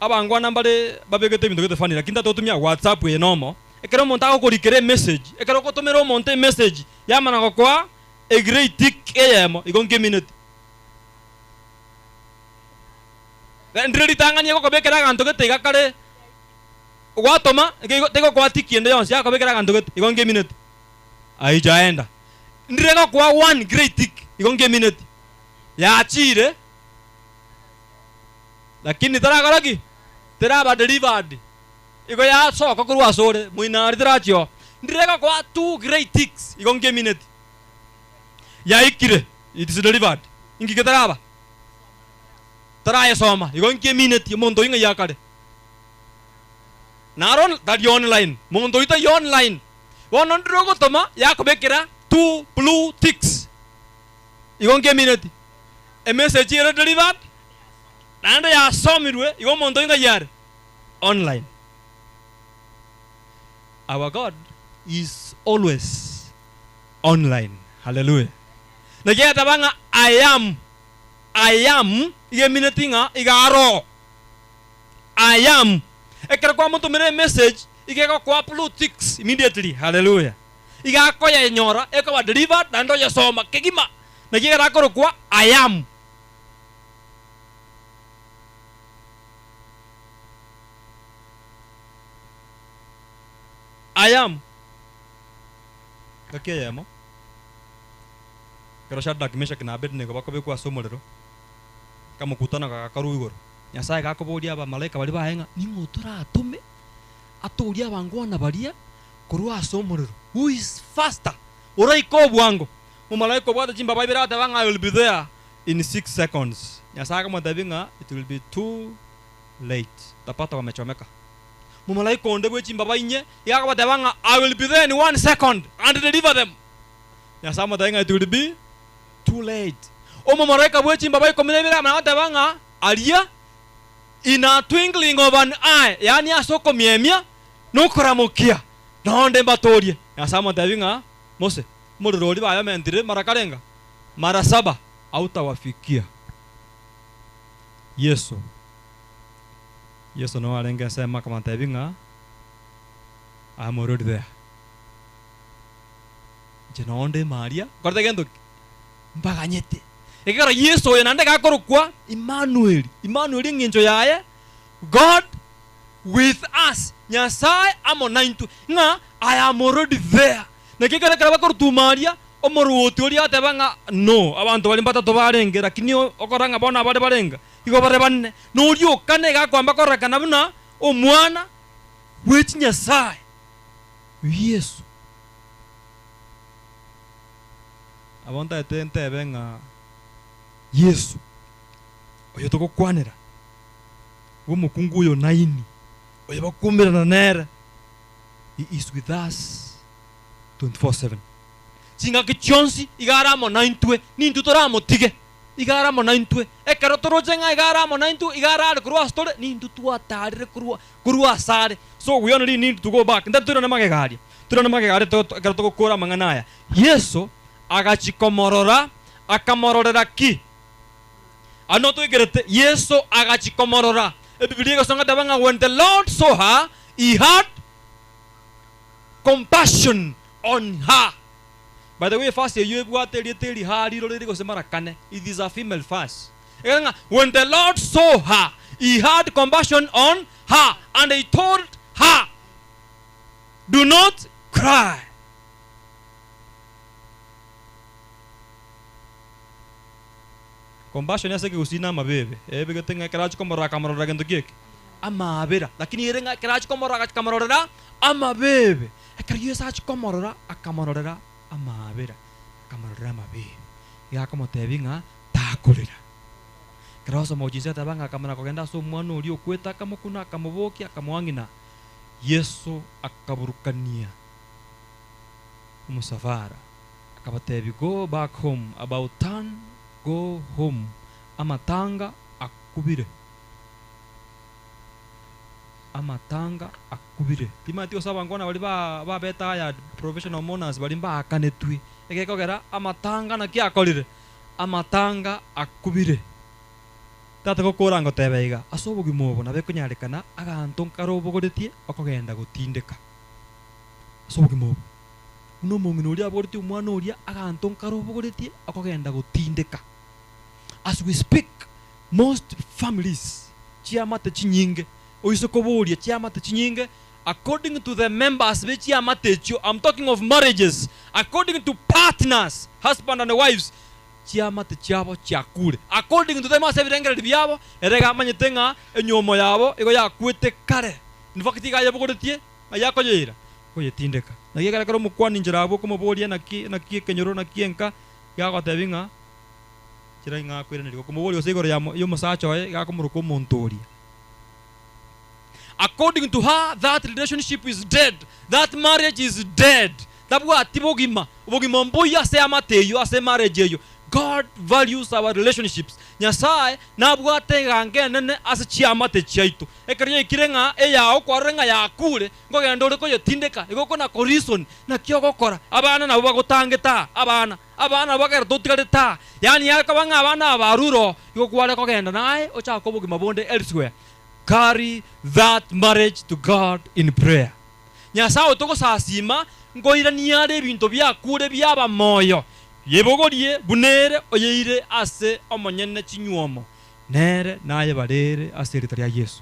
Abangwana mbare babegete ebinto gete funny lakini tatotumia WhatsApp eye nomo. Ekero omonto agokorikera emessage, ekero ogotomera omonto emessage yamana gokoa A grey tick eyemo igo nkemineti. Ndire ritang'ani egokobekera aganto gete iga kare gwatoma tegokoa tick ende yonsi yakobekera aganto gete igo nkemineti. Haijaenda. Ndire egokoa one grey tick igo nkemineti. Yachire lakini tarakora ki? Teraba delivered. Igo yasoka korwa asore, moino aria terachia oo. Ndire gokoa two grey ticks, igo nkemineti. Yaikire, it is delivered. Inki getaraba? Tarayesoma, igo nkemineti, omonto oyio ng'ai akare? Naro tari online, monto oyio tari online. Bono ndire ogotoma yakobekera two blue ticks, igo nkemineti. Emessage ere delivered, naende yasomirwe, igo omonto oyio ng'ai are? Online. Our God is always online. Hallelujah. Naki agateba ng'a I am, I am, iga emineti ng'a iga aroo. I am. Ekero kwamotomera emessage, iga egokoa blue ticks immediately. Hallelujah. Iga akoyenyora, ekoba delivered, naende oyesoma kegima. Naki ekero akorokwa I am. I am. Ngaki eyemo, ekero Shadrach, Meshach na Abednego bakobekwa ase omorero, akamokutano gagakorwa igoro. Nyasae gakoboria abamalaika baria baye ng'a ning'o toratome atoorie abangwana baria korwa ase omorero? Who is faster? Oraike obwango. Omomalaika obwate chimbaba ibere agateba ng'a I will be there in six seconds. Nyasae akamotebia ng'a it will be too late. Utapata wamechomeka. Omomalaika onde bwe chimbaba inye iga akabateba ng'a I will be there in one second and deliver them. Nyasae amotebia ng'a it will be too late. Omomalaika bwe chimbaba ikomi na ibere akamanya goteba ng'a aria in a twinkling of an eye, yaani ase okomiemia na okoramokia, nonde mbatoorie. Nyasae amotebia ng'a Mose, omorero oria bayomentire mara karenga? Mara saba, hautawafikia. Yeso. Yeso noo arenge ensemo akabatebia ng'a I am already there. Inche noo nde ime aria, nkorete gento ki? Mbaganyete. Ekero Yeso oyo naende gakorokwa Imanueli. Imanueli eng'encho yaye, God with us, Nyasae amo naintwe, ng'a I am already there. Naki ekero ekero bakorutuma aria, omorwoti oria agateba ng'a no, abanto baria mbatato barenge, lakini okora ng'a bono abare barenga, igo bare bane. Na oria o kane iga akoamba kororekana buna omwana bwe chinyasae, Yeso. Nabo ntagete ntebe ng'a Yeso, oyo togokwanera, bw'omokungu oyo Naini, oyo bakuumerana nere, he is with us 24/7. Chingaki chionsi iga are amo naintwe, nintwe toramotige, iga are amo naintwe. Ekero toroche ng'a iga are amo naintwe, iga arare korwa ase tore, nintwe twatarire korwa korwa asare. So we only need to go back. Nta toirane magega aria, toirane magega aria to ekero togokora amang'ana aya. Yeso agachia komorora, akamororera ki? Ano twegerete, Yeso agachia komorora. Ebibilia egosonga eteba ng'a when the Lord saw her, he had compassion on her. By the way, verse eyio ebwate erieta eri her riroreri gose mara kane. It is a female verse. Ekere ng'a when the Lord saw her, he had compassion on her and he told her, do not cry. Compassion ase ekegusii na amabebe, ebegete ng'a ekero achia komorora akamororera gento ki eke? Amaabera. Lakini ere ng'a ekero achia komorora agachia kamororera amabebe. Ekero Yeso achia komorora akamororera amaabera, akamororera amabebe. Iga akomotebia ng'a takorera. Ekero osoma gochia inse ateba ng'a akamanya kogenda ase omwana oria okwete akamokuna akamobokia akamoa ng'ina. Yeso akaburukania omosafara. Akabatebia, Go back home, about turn, go home, amatanga akubire, amatanga akubire. Timanyeti gose abankwana baria ba babete hired professional mourners baria mbaakanetwe, egekogera amatanga naki akorire? Amatanga akubire. Tata gokora ngoteba iga, ase obogima obo nabo ekonyarekana aganto nkare obogoretie okogenda gotindeka ase obogima obo. Buna omong'ina oria aboretie omwana oria aganto nkare obogoretie okogenda gotindeka. As we speak, most families, chiamate chinyinge, oise koboria chiamate chinyinge according to the members be chiamate echio, I'm talking of marriages, according to partners, husband and wives, Chiamate chiabo chiakure. According to them ase ebirengererio biabo, ere iga amanyete ng'a enyuomo yabo igo yakwete kare. In fact iga ayebogoretie ng'a yakoyeira, koyetindeka. Naki ekero ekero omokwani inchera abwo okomoboria naki naki ekenyoro naki enka, iga agotebi ng'a inchera ing'a akoiraneria. Gokomoboria gose igoro ya y'omosacha oye iga akomoroka omonto oria. According to her that relationship is dead, that marriage is dead. Tabwati bogima, obogima mboiyo ase eamate eyio, ase emarriage eyio. God values our relationships. Nyasae nabwate eganga enene ase chiamate chiaito. Ekero yaikire ng'a eyao kwarorire ng'a yakure, nkogenda ore koyetindeka, igo okona ko reason naki ogokora. Abana nabwo bagotangete aa, abana, abana nabwo bagera totigarete aa. Yaani yakoba ng'a abana aba barure oo, igo kware kogenda naye ochake obogima bonde elsewhere. Carry that marriage to God in prayer. Nyasae oyo togosasiima nkoiranie are ebinto biakure biaba moyo, yebogorie buna ere oyeire ase omonyene chinyuomo, nere nayebarere ase erieta ria Yeso.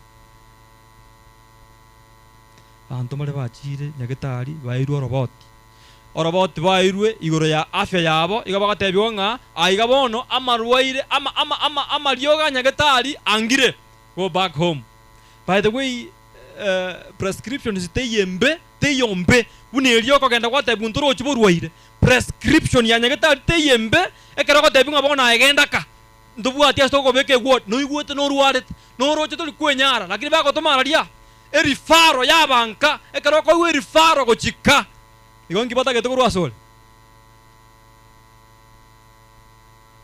Abanto mbare bachiire nyagetari baeirwe oroboti. Oroboti baeirwe igoro ya afya yabo, igo bagatebigwa ng'a aiga bono amarwaire ama ama ama amariogo a nyagetari angire. Go back home. By the way, prescriptions teiyo embe, teiyo mbe buna eria okogenda gwatebigwa ntorochi borwaire. Prescription ya nyagetari teiyo embe ekero ogotebiwa ng'a bono aye genda ka, ntobwati ase togokobeka eward, noigwete norwarete, noroche tori kwenyara lakini bagotoma araria erifaro yaba nka, ekero okoigwa erifaro gochia ka, igo nki batagete korwa asore?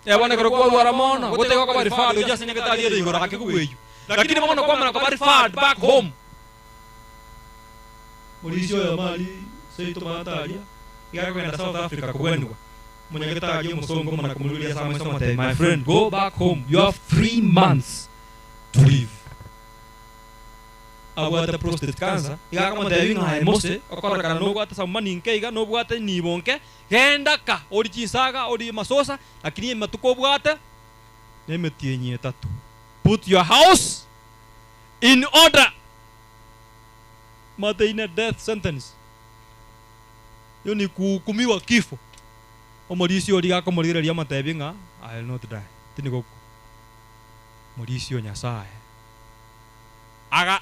Ee bono ekero kwarwara mono, gotaiga koba referred gochia ase nyagetari ere igoro gaki kobua eyio. Lakini bono kwamanya koba referred back home. Morisia oyomo aria seito maate aria, iga akogenda South Africa kobwanigwa. Omonyagetari omosongo omana komorigereria ase amaiso amotebia, My friend, go back home, you have 3 months to live. Abwate prostate cancer, iga akamotebia ng'a aye mose, okororekana nobwate some money nke iga, nobwate enibo nke, Genda ka, orie chinsaga, orie amasosa, lakini amatuko obwate nemetienyi etato. Put your house in order. Mate ine death sentence. Hiyo ni kuhukumiwa kifo. Omorisia oria gakomorigereria amotebie ng'a I will not die. Tindi gokwa. Morisia o Nyasaye. Aga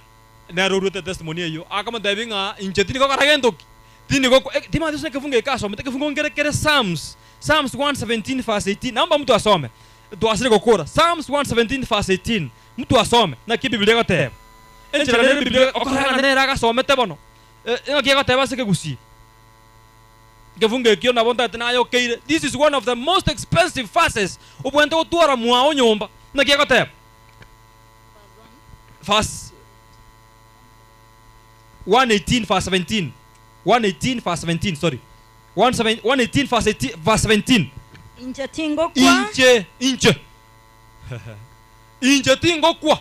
nere oruete testimony eyio, akamotebia ng'a inche tindi gokora gento ki? Tindi gokwa. E, timanyeti gose ekefungo eke asomete, ekefungo nkere kere Psalms, Psalms 117 verse 18, naomba mtu asome, twasire gokora, Psalms 117 verse 18, mtu asome, naki Ebibilia egoteba. Enchera nere Ebibilia okorora ng'a nere agasomete bono, e, ng'aki egoteba ase ekegusii. Ekefungo ekio nabo ntagete nayokeire, this is one of the most expensive verses obwenerete gotwara mwao nyomba, naki egoteba. Verse 118 verse 17 118 verse 17 sorry 118 verse 18 verse 17. Inche tingokwa. Inche inche inche tingokwa.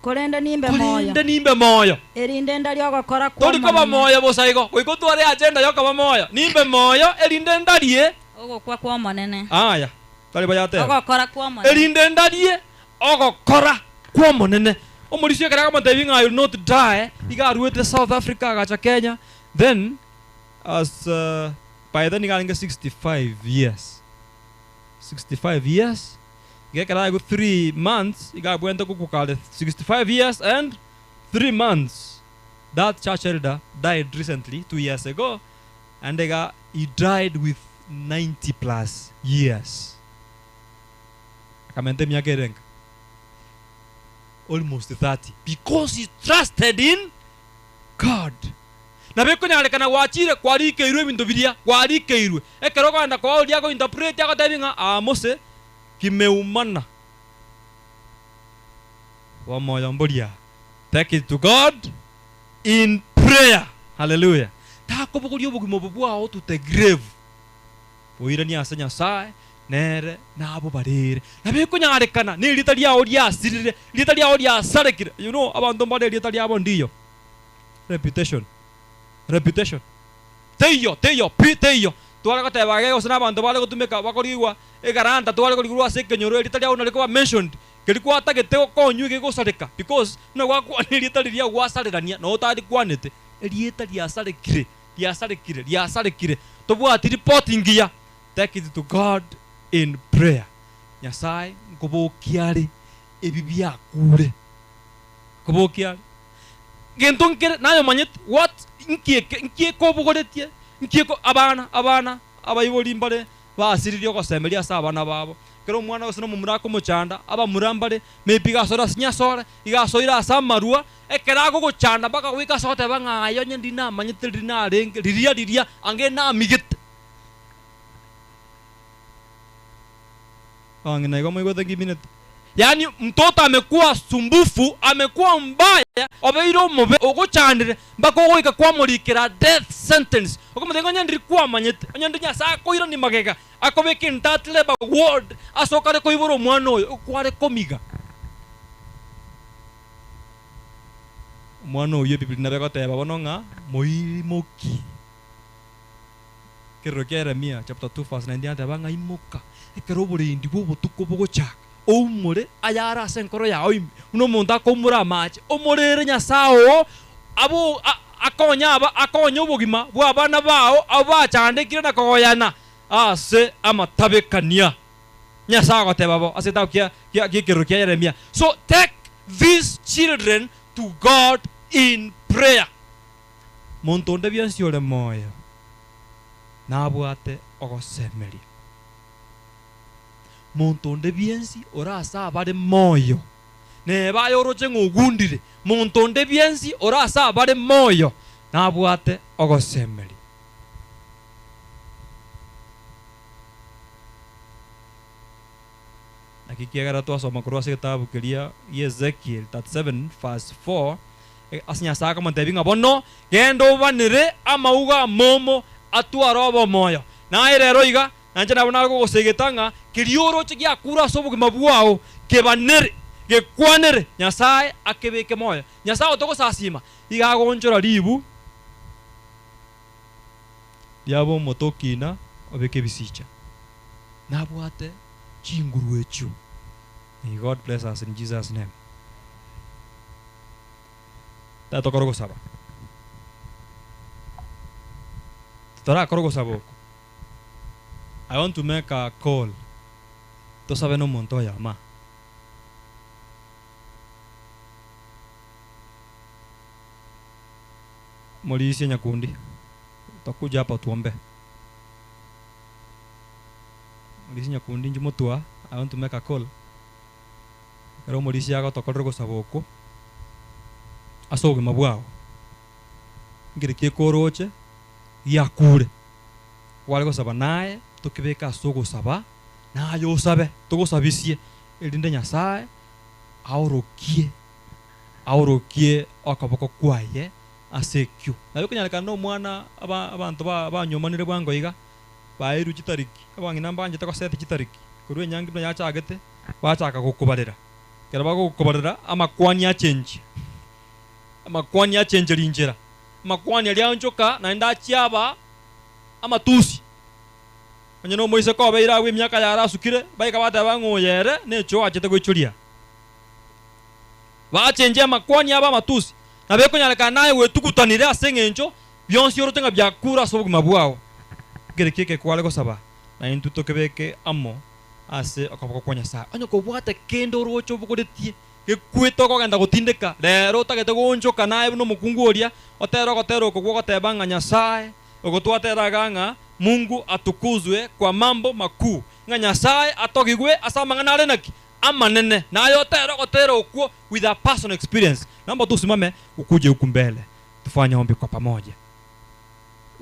Korende nimbe moyo. Korende nimbe moyo. Erinde ndarie ogokora Tori koba kw'Omonene. moyo bosa igo, goika otware agenda y'okoba moyo. Nimbe moyo erinde ndarie. Ogokwa kw'Omonene. Aya, tari bayateba. Ogokora kw'Omonene. Erinde ndarie Ogokora kw'Omonene. Omorisia ekero akamotebia ng'a I will not die, iga aruete South Africa agacha Kenya, then as by then iga arenge 65 years, 65 years, iga ekero aigwe 3 months iga abwenerete gokwa kare 65 years and 3 months. That church elder died recently 2 years ago and iga he died with 90 plus years. Akamenta emiaka erenga? Almost 30 because he trusted in God. Nabo ekonyarekana gwachire kwarikeirwe ebinto biria kwarikeirwe ekero okogenda koa oria ako interpret agotebi ng'a aa mose kimeumana bomoyo mboria take it to God in prayer hallelujah takobogoria obogima obo bwao to the grave Boiranie ase Nyasae, nere nabobarere. Nabo ekonyarekana nerieta riao riasirire, erieta riao riasarekire. You know, abanto mbare erieta riabo ndiyo. Reputation. Reputation. Teiyo, teiyo, pi, teiyo. Tware goteba iga gose nabanto bare gotumeka bakorigigwa egaranta tware korigigwa ase ekenyoro erieta riao nari koba mentioned. Keri gwatagete gokonywa egegosareka because buna gwakwana erieta riria gwasarerania noo otarikwanete. Erieta riasarekire. Riasarekire, riasarekire, tobwati ripoti ngiya. Take it to God. in prayer. Nyasae nkobokia are ebi biakure. Nkobokia are. Gento nkere naye omanyete what nki eke nki ekobogoretie nki eko abana abana abaibori mbare basiririe ogosemeria ase abana babo. Ekero omwana gose na omomura akomochanda abamura mbare maybe iga asore ase nyasore iga asoire ase amarwa ekero agogochanda mpaka goika ase ogoteba ng'a aye onye ndiri namanyete riri narenge riria riria ange namigete. Abang'ina igo moigwete ngiminete. Yaani mtoto amekuwa sumbufu, amekuwa mbaya, obeire omobe, ogochandire mpaka ogoika kwamorikera death sentence. Okomotebia ng'a onye ndiri kwamanyete, onye ndi Nyasae akoirania magega, akobeka entat labour ward ase okare koibora omwana oyo, okware komiga. Omwana oyio Ebibiri nabo egoteba bono ng'a moimokie. Ekerero kia Yeremia chapter 2 verse 19 ateba ng'a imoka ekero oborendi bw'obotuko bogochaka, oumore ayare ase enkoro yao ime, buna omonto akoumora amache, omorere Nyasae oo abo akonye aba akonye obogima bw'abana bao abwo bachandekire na kogoyana ase amatabekania. Nyasae agoteba bo ase egetabu kia kia ekerero kia Yeremia. So take these children to God in prayer. Monto onde bionsi ore moyo nabwate ogosemeria. Monto onde biensi ore ase abare moyo, neba aye oroche ng'a ogundire, monto onde biensi ore ase abare moyo nabwate ogosemeria. Naki kiagera twasoma korwa ase egetabu keria gi'Ezekiel 37 verse 4, ase Nyasae akamotebia ng'a bono genda obanere amauga amomo atware obomoyo. Naye rero iga, nainche nabo nagogosegeta ng'a keria oroche giakure ase obogima bwao kebanere, gekwanere, Nyasae akebeke moyo. Nyasae otogosasima iga agoonchora ribu riaba omote okina obeke ebisicha. Nabwate chinguru echio. May God bless us in Jesus name. Tari tokore ogosaba. Totarakora ogosaba oko, I want to make a call tosabe na omonto oyomo aa. Morisie nyakundi, utakuja hapa utuombe. Morisia nyakundi inchuo motwa, I want to make a call. Ekero omorisia agotokorera ogosaba okwo ase obogima bwao, nkeri ki ekoroche giakure, kware gosaba naye tokebeke ase ogosaba, naye osabe, togosabisie, erinde Nyasaye aorokie aorokie okoboko kwaye ase ekio. Nabo ekonyarekana na omwana aba abanto ba banywomanire bwango iga, baeirwe chitariki, abang'ina mbanchete goseta chitariki, korwa enyangi buna yachagete, bachaka gokobarera. Ekero bagokobarera, amakwani achenchia, amakwani achencheria inchera, amakwani aria aonchoka naende achia aba amatusi. Onye nomoiseke obeire agwo emiaka yare asukire, baika bateba ng'a oyo ere nechoo achete goichoria. Bachenchia amakwani abo amatusi, nabo ekonyarekana naye gwetugutanire ase eng'encho bionsi oroche ng'a biakure ase obogima bwao. Nkereki eke kware gosaba, na intwe tokebeke amo ase okoboko kwa Nyasae. Onye kobwate kende oroche obogoretie, gekwete okogenda gotindeka, rero otagete goonchoka naye buna omokungu oria, otere ogotera oko gw'ogoteba ng'a Nyasae, oko twatera iga ng'a Mungu atukuzwe kwa mambo makuu, ng'a Nyasae atogigwe ase amang'ana are naki? Amanene. Naye otere ogotera okwo with a personal experience. Naomba tu usimame ukuje huku mbele tufanye ombi kwa pamoja.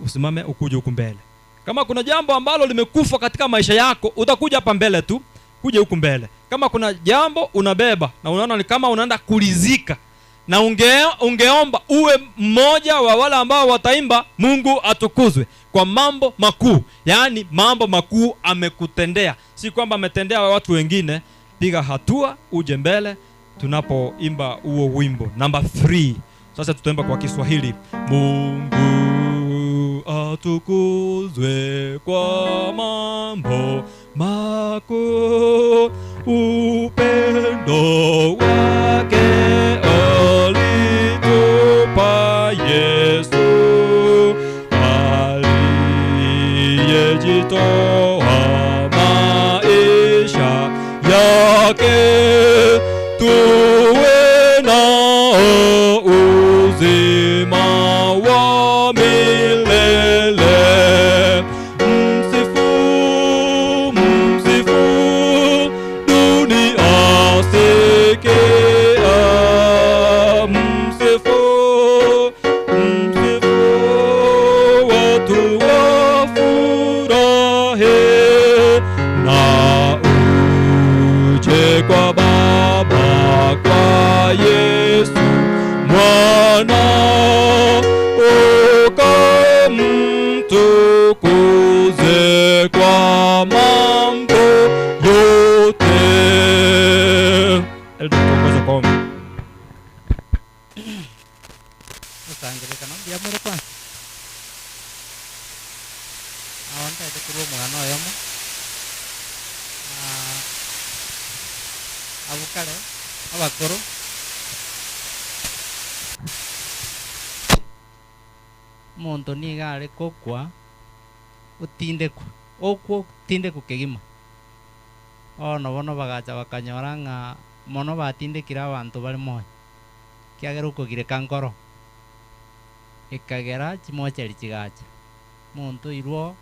Usimame ukuje huku mbele. Kama kuna jambo ambalo limekufa katika maisha yako, utakuja hapa mbele tu, kuja huku mbele. Kama kuna jambo unabeba na unaona ni kama unaenda kulizika na unge, ungeomba uwe mmoja wa wale ambao wataimba Mungu atukuzwe kwa mambo makuu, yaani mambo makuu amekutendea, si kwamba ametendea watu wengine. Piga hatua uje mbele tunapoimba huo wimbo namba 3. Sasa tutaimba kwa Kiswahili. Mungu atukuzwe kwa mambo makuu, upendo wake alitupa Yesu, aliyejitoa mambo yote. Elder, tuongoze kwa ombi. Osangerekano mbuya more kwanza. Nabo ntaete korwa omogano oyomo. Ah, abwo kare abakoro omonto niga are kokwa otindekwa, okwa otindekwa kegima. Bono bono bagacha bakanyora ng'a mono batindekire abanto bare moyo, ekiagera okogireka nkoro, ekagera chimochari chigacha. Omonto oirwe oo,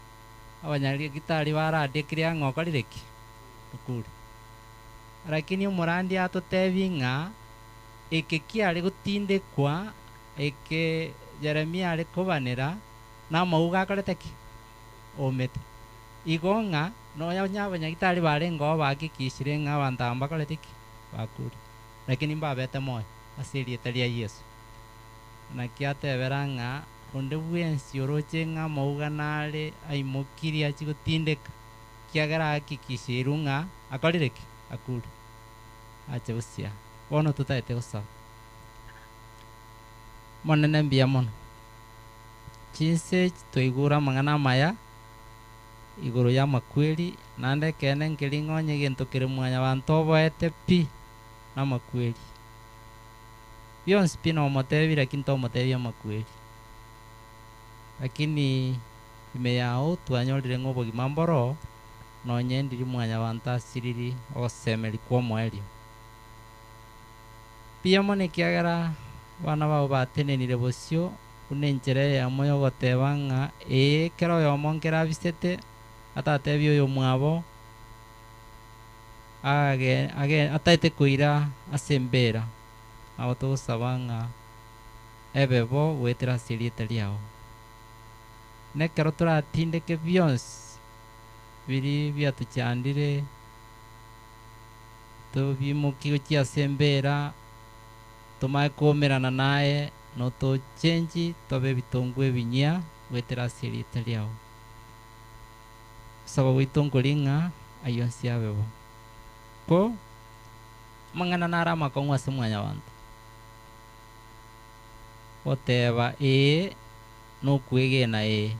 abanyagitari baradiekire ang'e okorire ki? Okure. Lakini omorandia atotebie ng'a eke kiare gotindekwa, eke Yeremia are kobanera, namauga akorete ki? Omete. Igo ng'a nonya onye abanyagitari barenge oo bahakikishire ng'a abanto aba mbakorete ki? Bakure. Lakini mbabete moyo ase erieta ria Yeso. Naki atebera ng'a onde bwensi oroche ng'a amauga nare aimokirie achie gotindeka, ekiagera ahakikisheirwe ng'a akorire ki? Akure. Ache gosia. Bono totaete gosaba. Omonene mbuya mono. Chinse echi twaigure amang'ana amaya igoro y'amakweri, naende ekeene nkeri ng'a onye egento kere mwanyabanto oboete pi namakweri. Bionsi pi nomotebie lakini tomotebia amakweri. Lakini ime yao twanyorire ng'a obogima mboro, nonye ndiri mwanyabanto asiriri ogosemeri kw'omoerio. Mbuya mono ekiagera abana bao batenenire bosio buna enchera eyemo y'ogoteba ng'a ee kera oyomo nkere abisete, atatebie oyomwabo age age ataete koira ase embera. Nabo togosaba ng'a ebe bo goetera ase erieta riao. Nekero toratindeke bionsi biria biatochandire, tobimokie gochia ase embera, tomanye koumerana naye, notochenchi tobe ebitongwa ebinyia goetera ase erieta riao. Gosaba gwaito nkori ng'a ayio onsi abe bo. Ko amang'ana naro amakong'u ase mwanyabanto, goteba ee nokwegena ee.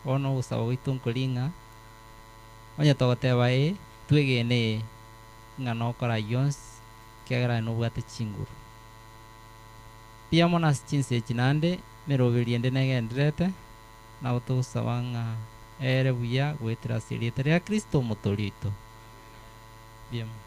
Bono ogosaba gwaito nkori ng'a onye togoteba ee, twegene ee, ng'a nokora ayio onsi, ekiagera aye nobwate chinguru. Mbuya mono ase chinsa echi naende, emeroberi ende negendererete, nabo togosaba ng'a ere buya goetera ase erieta ria Kristo Omotoori oito. Mbuya mono.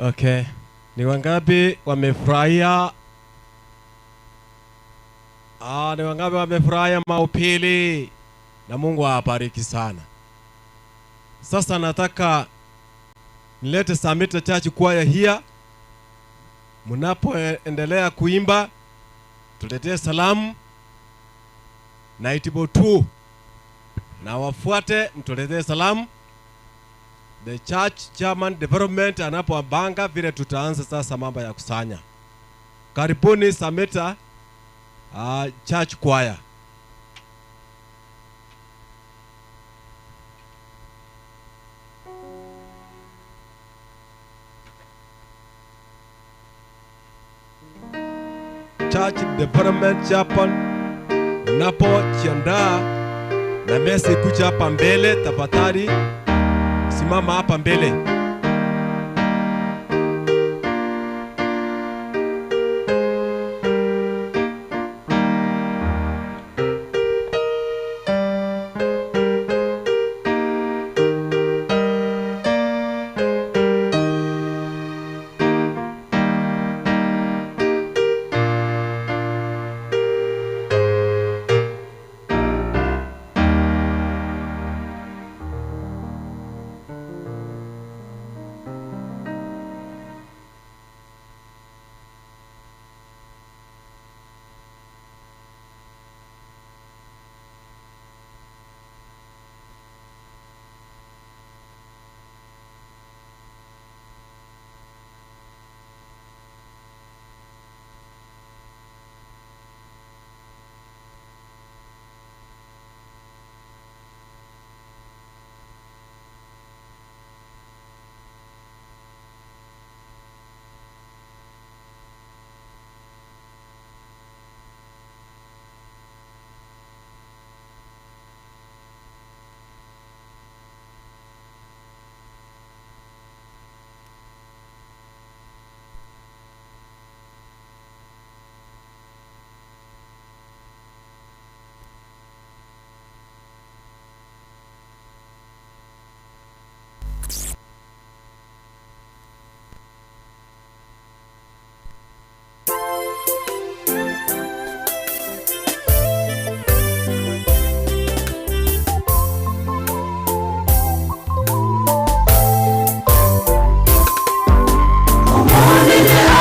Okay. Ni wangapi wamefurahia? Ah, ni wangapi wamefurahia maupili? Na Mungu awabariki sana. Sasa nataka nilete Samita Church Choir here. Mnapoendelea kuimba, tuletee salamu na itibo tu na wafuate, mtuletee salamu. The church chairman development anapobanga vile tutaanza sasa mambo ya kusanya. Karibuni Samita Church Choir. Church Development Chairman, unapojiandaa na mesi kuja hapa mbele, tafadhali simama hapa mbele.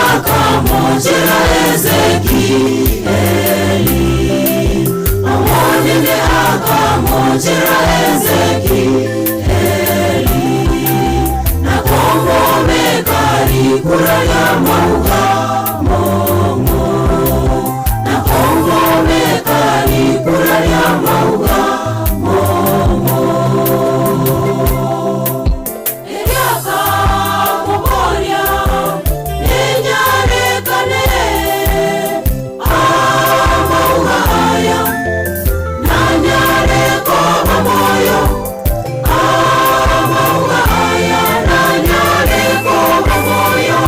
Akamujira Ezekieli, Omonene akamujira Ezekieli, nakomomeka likura lya mauga momo, nakomomeka likura lya mauga momo. Eriaka muboria nenyarekane amauga aya nanyareko moyo amauga aya nanyareko moyo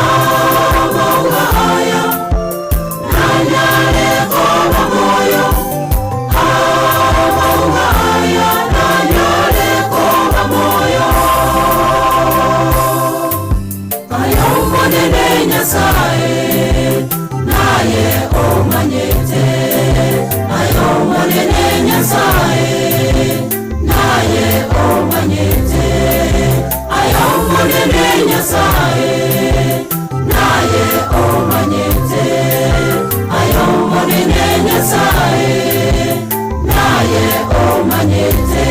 amauga aya nanyareko moyo amauga aya nanyareko moyo ayomonene Nyasaye naye omanyete ayomonene Nyasaye naye omanyete ayomonene Nyasaye naye omanyete ayomonene Nyasaye naye omanyete.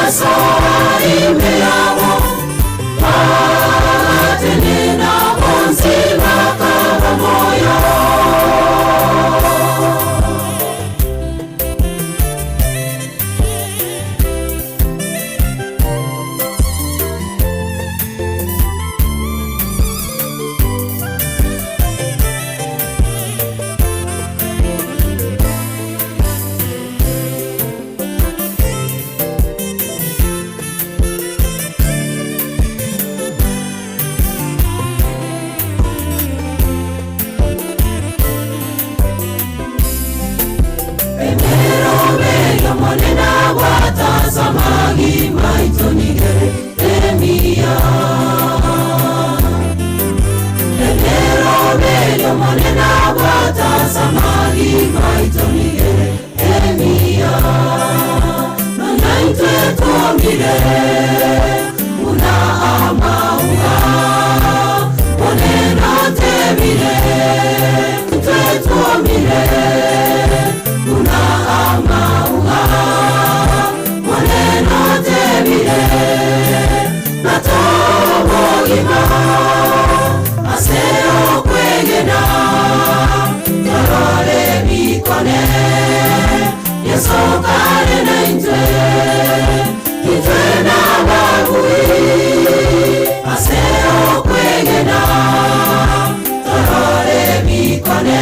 Agasoa ime yabo Bagatenena bonsi bakaba moyo. Emeroberi monena gwatazamagi maitonigere emia. Emeroberi monena gwatazamagi maitonigere emia. Nonaitwe twomire una amauga monena tebire twe twomire una amauga moneno tebire natobogima aseo kwegena torore bikone Yesu kare na intwe intwe n'abagui aseo kwegena torore bikone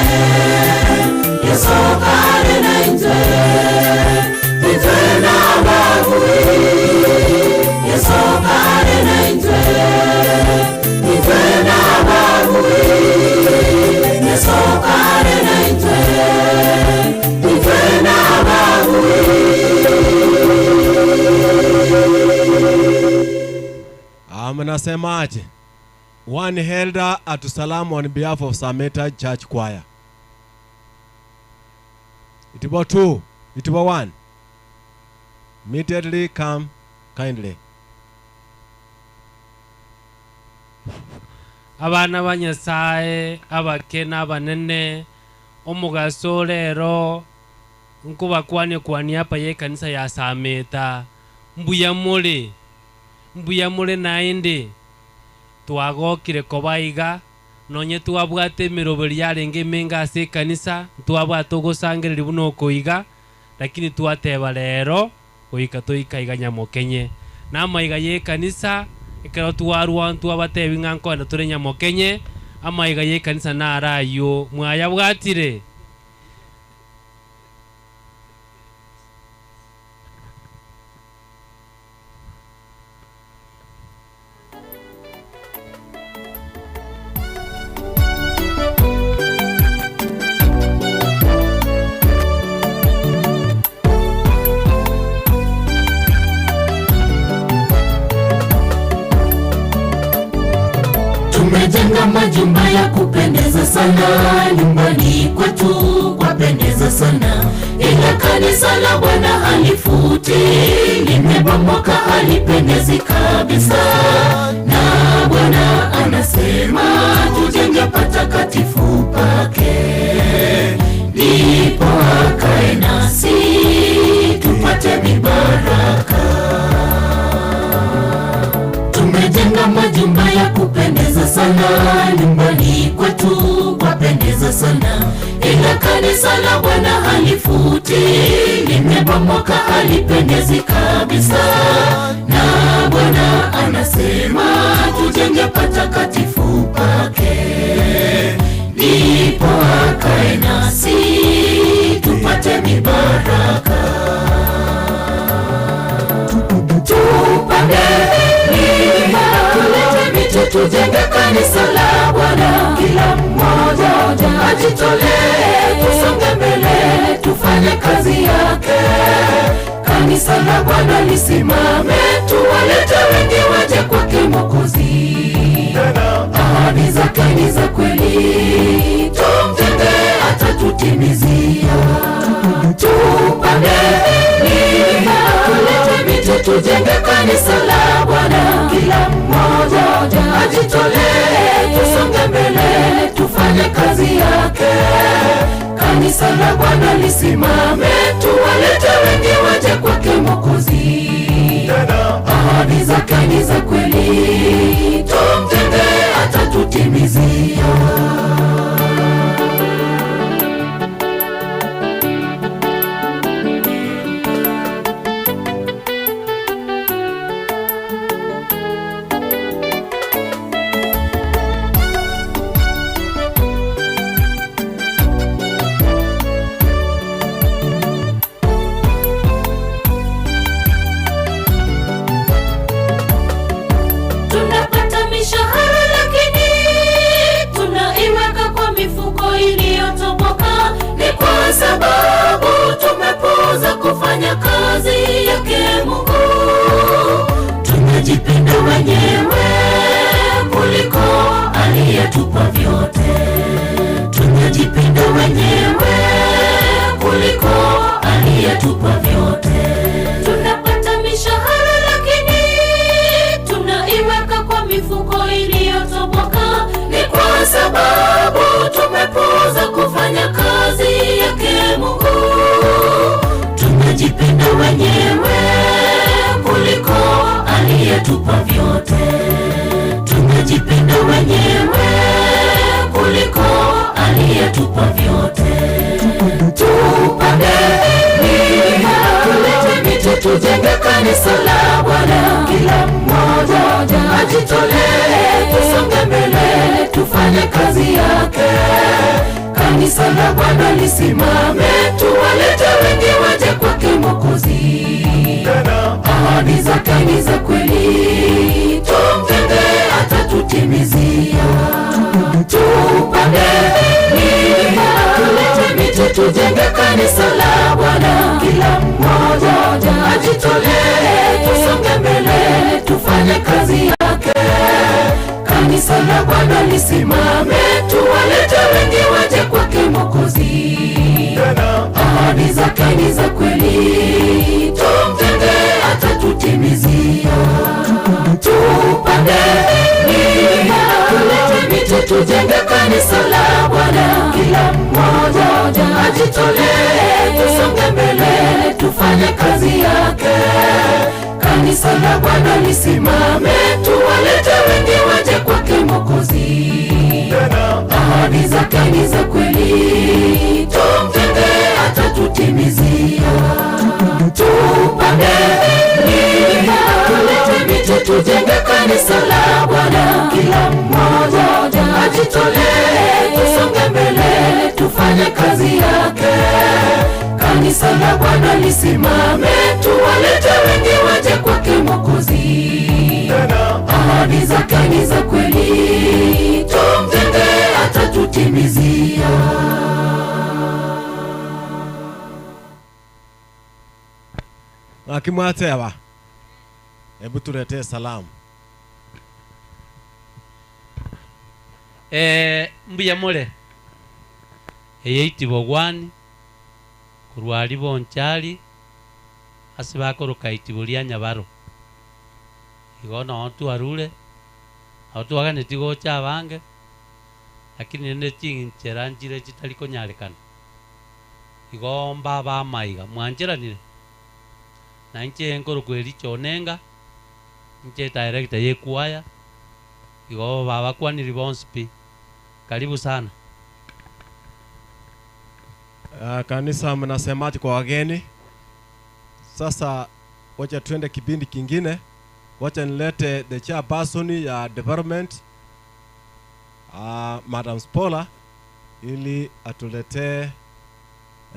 Yesu kare na intwe intwe n'abagui Yesu kare na intwe intwe n'abagui Yesu kare na intwe intwe n'abagui. Mnasemaje? One elder atusalamu on behalf of Sameta Church Choir. Itibo two, itibo one. Immediately come kindly. Abana ba Nyasaye abake n'abanene omugaso rero nkubakwania kwania apa ye kanisa ya Sameta mbuya mure mbuya mure naende twagokire kobaiga nonye twabwate emiroberi yarenge emenga ase ekanisa twabwate ogosangereri buna okoiga lakini twateba rero goika toikaiga Nyamokenye na amaiga ya ekanisa ekero twarwa twabatebi ng'a nkoenda tore Nyamokenye amaiga ya ekanisa narayo mwayabwatire. Tumejenga majumba ya kupendeza sana, nyumbani kwetu kwapendeza sana, ila kanisa la Bwana halifuti, limebomoka halipendezi kabisa. Na Bwana anasema tujenge patakatifu pake, ndipo akae nasi tupate mibaraka. Tumejenga majumba ya kupendeza sana, nyumbani kwetu kwapendeza sana, ila kanisa la Bwana halifuti, limebomoka halipendezi kabisa. Na Bwana anasema tujenge patakatifu pake, ndipo akae nasi tupate mibaraka. Tupande milima, tulete miti, tujenge kanisa la Bwana, kila mmoja ajitolee, tusonge mbele, tufanye kazi yake. Kanisa la Bwana lisimame, tuwalete wengi waje kwake Mwokozi. Ahadi zake ni za kweli, tumjenge atatutimizia. Tupande milima, tulete miti, tujenge kanisa la Bwana, kila mmoja ajitolee, tusonge mbele, tufanye kazi yake. Kanisa la Bwana lisimame, tuwalete wengi waje kwake Mwokozi. Tunajipenda wenyewe kuliko aliyetupa vyote. Tunajipenda wenyewe kuliko aliyetupa vyote. Tunapata mishahara lakini tunaiweka kwa mifuko iliyotoboka. Ni kwa sababu tumepuuza kufanya kazi yake Mungu. Tunajipenda wenyewe kuliko aliyetupa vyote. Tunajipenda wenyewe kuliko aliyetupa vyote. Tupande miti, tulete miti, tujenge kanisa la Bwana. Kila mmoja ajitolee, tusonge mbele, tufanye kazi yake. Kanisa la Bwana lisimame, tuwalete wengi waje kwake Mwokozi. Ahadi zake ni za kweli, tumtende atatutimizia. Tupande miti, tulete miti, tujenge kanisa la Bwana. Kila mmoja ajitolee, tusonge mbele, tufanye kazi yake. Kanisa la Bwana lisimame, tuwalete wengi waje kwake Mwokozi. Ahadi zake ni za kweli, tumtende atatutimizia. Tupande miti, tulete miti, tujenge kanisa la Bwana. Kila mmoja ajitolee, tusonge mbele, tufanye kazi yake. Kanisa la Bwana lisimame, tuwalete wengi waje kwake Mwokozi. Ahadi zake ni za kweli, tumtende atatutimizia. Tupande miti, tulete miti, tujenge kanisa la Bwana. Kila mmoja ajitolee, tusonge mbele, tufanye kazi yake. Kanisa la Bwana lisimame, tuwalete wengi waje kwake Mwokozi. Ahadi zake ni za kweli, tumtende atatutimizia. Akimwatewa, hebu tuletee salamu. Mbuya mule eyeitibwa gwani kurwari bonchari ase bakoroka itibo ria nyabaro igo noo twarure nabo twaganeti gocha abange lakini rende chinchera nchire chitari konyarekana igo mbaba amaiga mwancheranire na inche nkorokwa ericho onenga inche director ye kwaya igo babakwaniri bonsi pi karibu sana. Kanisa mnasemaje kwa wageni? Sasa wacha tuende kipindi kingine. Wacha nilete the chairperson ya development Madam Spola ili atuletee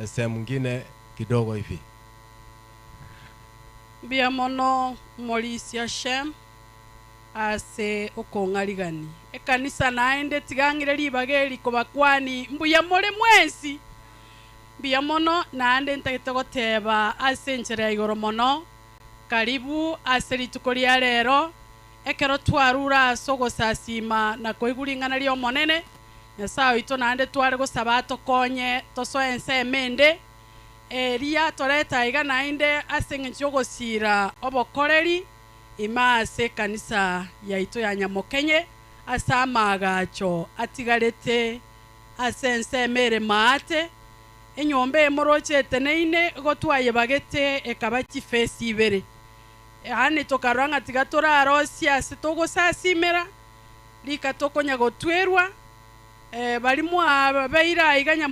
sehemu nyingine kidogo hivi. Mbia mono Morisia Shem ase okong'arigani ekanisa naende tigang'ire ribaga eri kobakwani mbuya more mwensi mbuya mono naende ntagete goteba ase enchera ya igoro mono karibu ase rituko ria rero ekero twarura ase ogosasima na koigwa ria omonene Nyasaye oito naende tware gosaba tokonye tosoe ensemo ende eria toreta iga naende ase eng'encho yogosira obokoreri ima ase ekanisa yaito ya Nyamokenye ase amagacho atigarete ase ensemo ere maate enyomba emorochete neine gotwayebagete ekaba chifesi ibere yaani tokarora ng'a tiga torarosia ase togosasimera rika tokonya gotwerwa bari mwabeire iga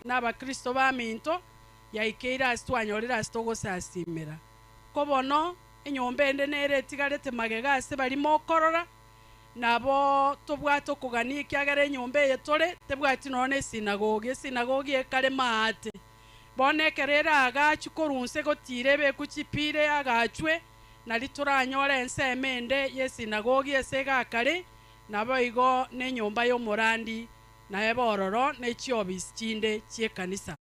n'abakristo baminto yaikeire ase twanyorire ase togosasimera kobono enyomba ende nere etigarete magega ase barimo okorora nabo tobwate okogania ekiagera enyomba eye tore tebwati nonya na esinagogi esinagogi ekare maate Bono ekero ere agachwe korwa inse gotira ebekwe chipira agachwe, nari toranyore ensemo ende y'esinagogi ase egakare, naboigo nenyomba y'omorandi, na ebe ororo ne chiofisi chinde chi'ekanisa.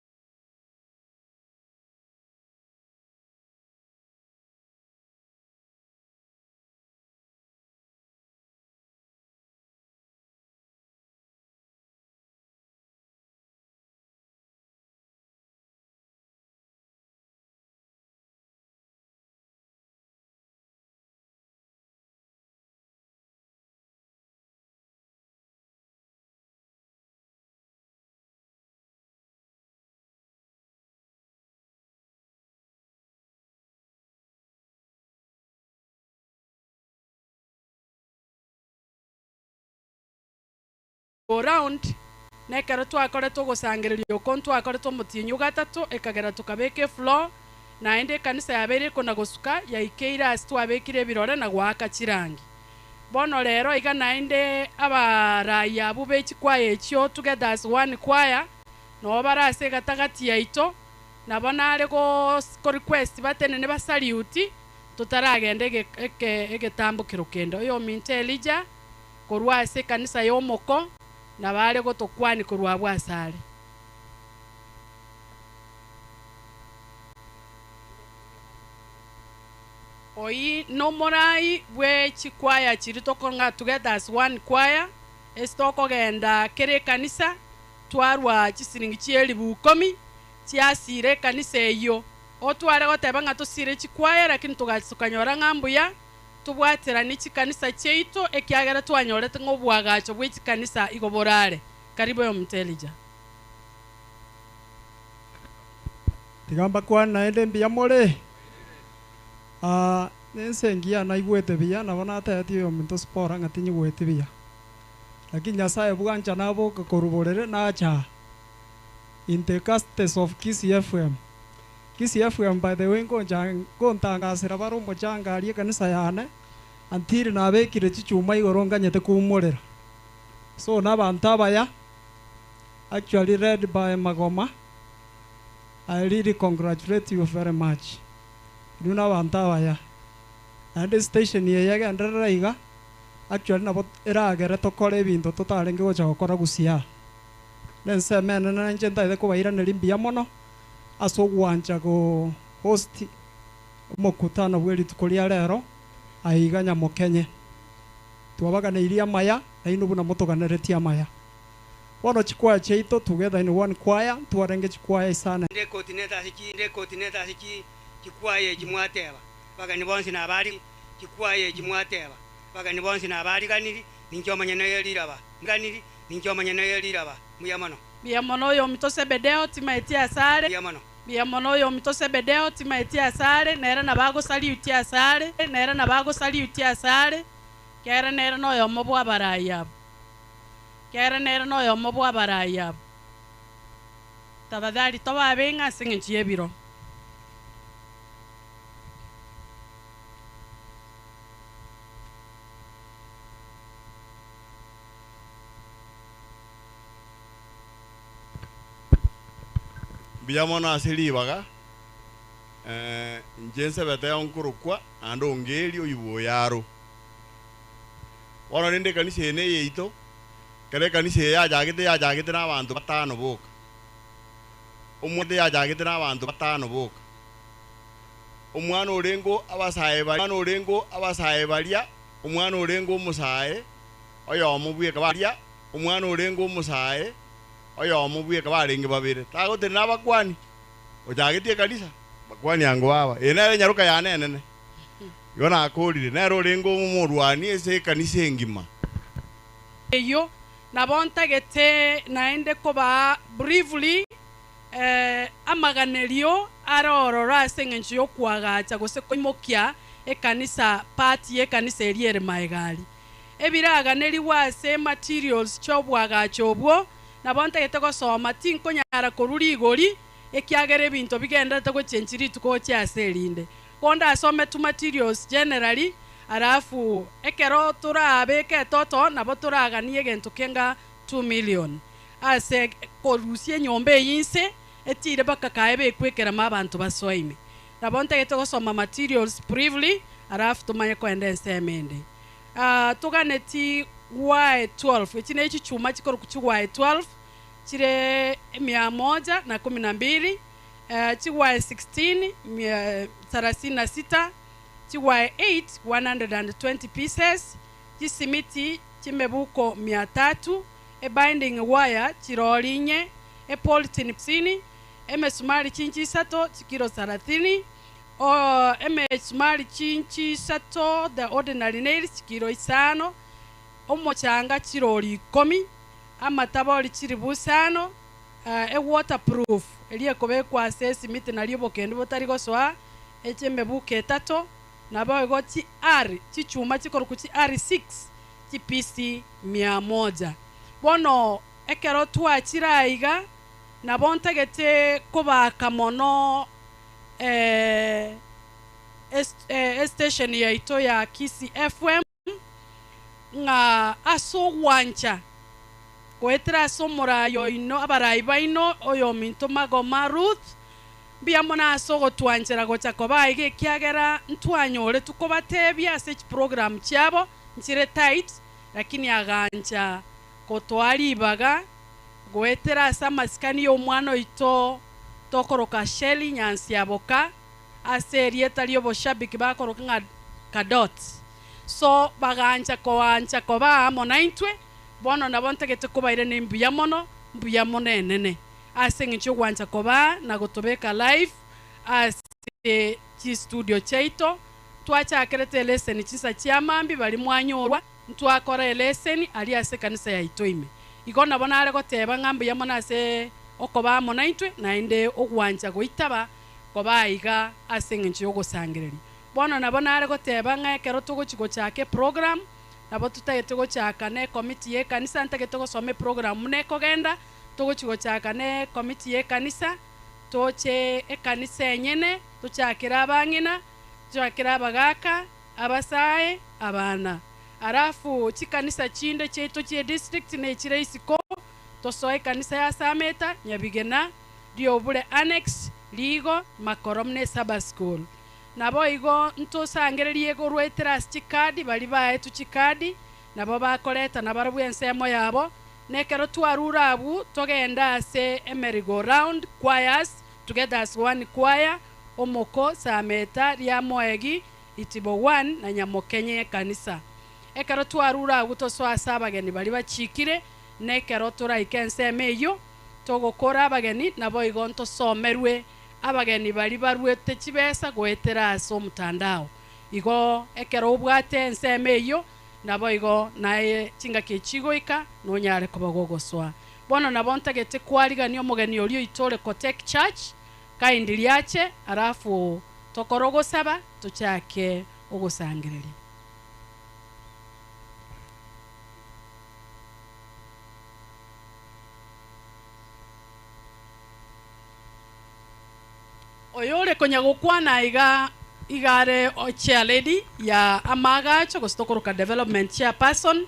Go round, na ekero twakorete ogosangereria oko ntwakorete omotienyi ogatato, ekagera tokabeka efloor, naende ekanisa yabeire ekona gosuka, yaikeire ase twabekire ebirore na goaka chirangi. Bono rero iga naende abarai abwo be chikwaya echio Together as One Choir, nabo bare ase egatagati yaito, nabo nare ko request batenene ba salute, totaragenda ege eke egetambokero kende. Oyominto Elijah, korwa ase ekanisa y'omoko, nabo are gotokwania korwa abwo asare. Oyio nomorai bwe chikwaya chiria tokonga Together as One Choir, ase tokogenda kera ekanisa, twarwa chisiringi chi'elifu ikomi, chiasira ekanisa eyio. Otware goteba ng'a tosire chikwaya, lakini togacha tokanyora ng'a mbuya tobwateranie chikanisa chiaito, ekiagera twanyorete ng'a oboagacho bwe chikanisa igo borare. Karibu oyomonto Elijah. Tiga mbakwane naende mbuya more. Aa, nense engiya naigwete buya, nabo natebetie oyominto Sipora ng'a tinyigweti buya. Lakini Nyasaye bwancha naboke korwa borere nacha aa. In the castes of Kisii FM. Kisii FM by the way ngoncha ngontangasera bare omochanga aria ekanisa yane until nabekire chichuma igoro nganyete koumorera. So nabanto abaya actually led by Magoma I really congratulate you very much. Inwe nabanto abaya. Naende station eye egenderere iga actually nabo eragere tokore ebinto totarenge gocha gokora gusii aa. Nensemo enene nainche ntagete kobairaneria mbuya mono ase ogwancha go host omokutano bwe rituko ria rero aiga Nyamokenye. Twabaganeirie amaya nainwe buna motoganeretie amaya. Bono chikwaya chiaito together in one choir ntwarenge chikwaya isano. Nde coordinator ase chi nde coordinator ase chi chikwaya echi mwateba, abageni bonsi nabari chikwaya echi mwateba, abageni bonsi nabariganiri, ninche omonyene oye riraba, ganiri, ninche omonyene oye riraba, mbuya mono. Mbuya mono oyominto Zebedeo, timaeti asare. Mbuya mono. Mbuya mono oyominto Zebedeo, timaeti asare, nere nabo agosaliutia asare, nere nabo agosaliutia asare, kere nere noyomo bw'abarai abwo. Kere nere noyomo bw'abarai abwo. Tafadhali tobabe ng'a ase engencho y'ebiro. Mbuya mono ase ribaga, inche Nsebeteo nkorokwa, naende ongerie oyio oyaro. Bono rende ekanisa eye neyeito, ekero ekanisa eye yachagete yachagete nabanto batano boka. Omwa yachagete nabanto batano boka. Omwana orenge abasae baria omwana orenge abasae baria, omwana orenge omosae oyomo bweka baria, omwana orenge omosae oyomo bweka barenge babere. Tagotenena abakwani, ochagetie ekanisa, bakwani ango aba. Eye nere enyaroka yane enene. Igo nakorire, nere orenge omorwani ase ekanisa engima. Eyio nabo ntagete naende kobaa briefly amaganerio are ororo ase engencho y'okoagacha gose koimokia ekanisa part y'ekanisa eria ere magega aria. Ebiraganerigwe ase materials chi'oboagacho obwo nabo ntagete gosoma tinkonyara korwa rigori ekiagera ebinto bigendererete gochenchi rituko gochia ase erinde. Ko ndasome tu materials generally alafu ekero torabeke etoto nabo toraganie egento kenga 2 million ase korusia enyomba eyio inse. Etire mpaka kaye bekwe ekeremo abanto basoe ime. Nabo ntagete gosoma materials briefly alafu tomanye koenda ensemo ende. Ah, toganeti Y12, echi ne chichuma chikorokwa chi Y12 chire mia moja na kumi na mbili, eh, chi Y16 mia thelathini na sita, chi Y8 120 pieces, chisimiti chimebuko mia tatu, ebinding wire chirori inye, epolythene hamsini, emesumari chinchi isato chikilo thelathini, o emesumari chinchi isato the ordinary nails chikilo isano, omochanga chirori ikomi, amatabori chiribu isano, uh, ewaterproof eria ekobekwa ase esimiti nario obokendu botari gosoa, eche emebuko etato, nabo igo chi R chichuma chikorokwa chi R6 chipisi mia moja. Bono ekero twachire aiga nabo ntagete kobaka mono eh, estation yaito ya Kisii FM ng'a ase ogwancha goetera ase omorai oino abarai baino oyominto Magoma Ruth mbuya mono ase ogotwanchera gocha koba aiga ekiagera ntwanyoretwe kobatebia ase chiprogram chiabo nchire tight lakini agancha gotoa ribaga goetera ase amasikani ya omwana oito tokoroka Shelly Nyansiaboka ase erieta ria oboshabiki bakoroka ng'a Kadot. So bagancha koancha koba amo naintwe, bono nabo ntagete kobairana mbuya mono, mbuya mono enene ase eng'encho y'ogwancha koba na gotobeka live ase chistudio chiaito. Twachakerete eleseni chinsa chia mambia baria mwanyorwa, ntwakora eleseni aria ase ekanisa yaito ime. Igo nabo nare goteba ng'a mbuya mono ase okoba amo naintwe, naende ogwancha goitaba koba aiga ase eng'encho y'ogosangereria. Bono nabo nare goteba ng'a ekero togochi gochaka eprogram, nabo totagete gochaka na ekomiti y'ekanisa, ntagete gosoma eprogram buna ekogenda, togochi gochaka na ekomiti y'ekanisa, toche ekanisa enyene, tochakere abang'ina, tochakere abagaka, abasae, abana. Alafu chikanisa chinde chiaito chie district na echire isiko, tosoe ekanisa ya Sameta, Nyabigena, Riobure Annex, Rigo, Makorom na Esaba School. Nabo igo ntosangererie korwa ase chikadi, baria baetwe chikadi, nabo bakoreta nabarabwo ensemo yabo, na ekero twarure abwo togenda ase emerry-go round choirs, together as one choir, Omoko, Sameta, Riamoegi, Itibo 1 na Nyamokenye ekanisa. Ekero twarure abwo tosoa ase abageni baria bachikire, na ekero toraike ensemo eyio, togokora abageni nabo igo ntosomerwe abageni baria barwete chibesa goetera ase omotandao. Igo ekero obwate ensemo eyio, nabo igo naye chingaki echigoika nonyare koba gogosoa. Bono nabo ntagete kwarigania omogeni oria oito ore Kotek Church, kaindi riache, alafu tokore ogosaba tochake ogosangereria. Oyo ore konya gokwana iga iga are chair lady ya amagacho gose tokoroka development chairperson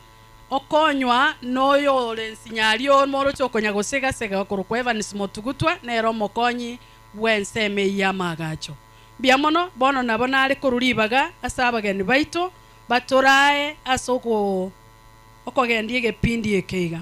okonywa noyo ore nsinyari omoroche okonya gosegasega okorokwa Evans Motugutwa nere omokonyi bw'ensemo eyio ya amagacho. Mbuya mono bono nabo nare korwa ribaga ase abageni baito batorae ase oko okogendia egepindi eke iga.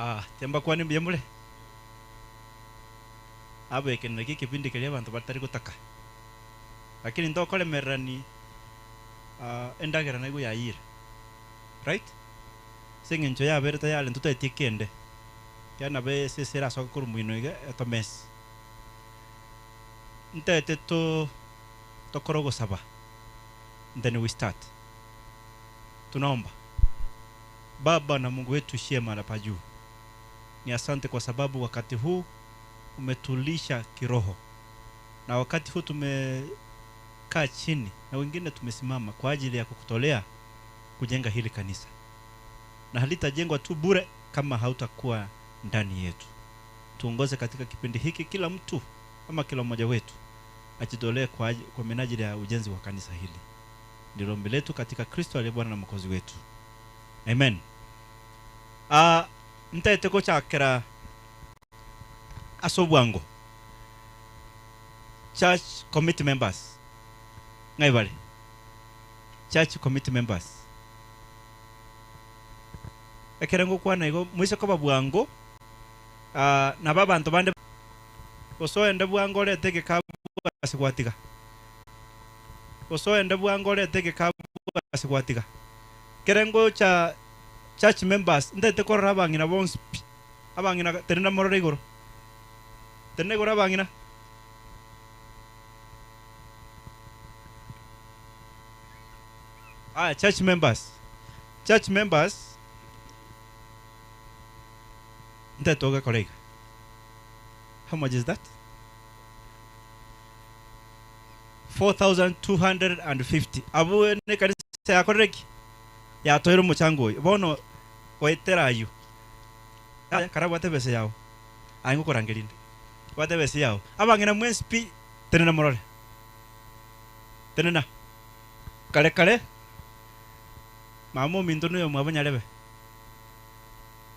Ah, tembakwani mbuya more abekenera ki ekipindi keria abanto batari gotaka lakini ntokoremererani ah, endagera naigo yayire right ase eng'encho yabere tayari ntotaitie kende kiagera nabo esese erasoke korwa moino iga etomesi ntaete to tokore ogosaba then we start tunaomba Baba na Mungu wetu uishie mahala pa juu. Ni asante kwa sababu wakati huu umetulisha kiroho, na wakati huu tumekaa chini na wengine tumesimama kwa ajili ya kukutolea kujenga hili kanisa, na halitajengwa tu bure kama hautakuwa ndani yetu. Tuongoze katika kipindi hiki, kila mtu ama kila mmoja wetu ajitolee kwa minajili ya ujenzi wa kanisa hili. Ndilo ombi letu katika Kristo aliye Bwana na Mwokozi wetu, amen. Ntaete gochakera ase obwango church committee members ng'ai bare church committee members ekere ngokwana igo moise koba bwango nabo abanto bande gose oende bwango orete egekabu ase gwatiga gose oende bwango orete egekabu ase gwatiga kere ngocha church members ntaete korora abang'ina bonsi pi abang'ina tenena morore igoro tenena igoro abang'ina Aya, church members church members ntaete ogekora iga. How much is that? 4250. Abu ne kanisa yakorire ki? Yatoire omochango oyo. Bono goetera aywo. Aya, karabwate ebesa yao. Aye ngokorangerinde. Bwate ebesa yao. Abang'ina mwensi pi tenena morore. Tenena. Kare kare mama ominto noyo mwabo nyarebe.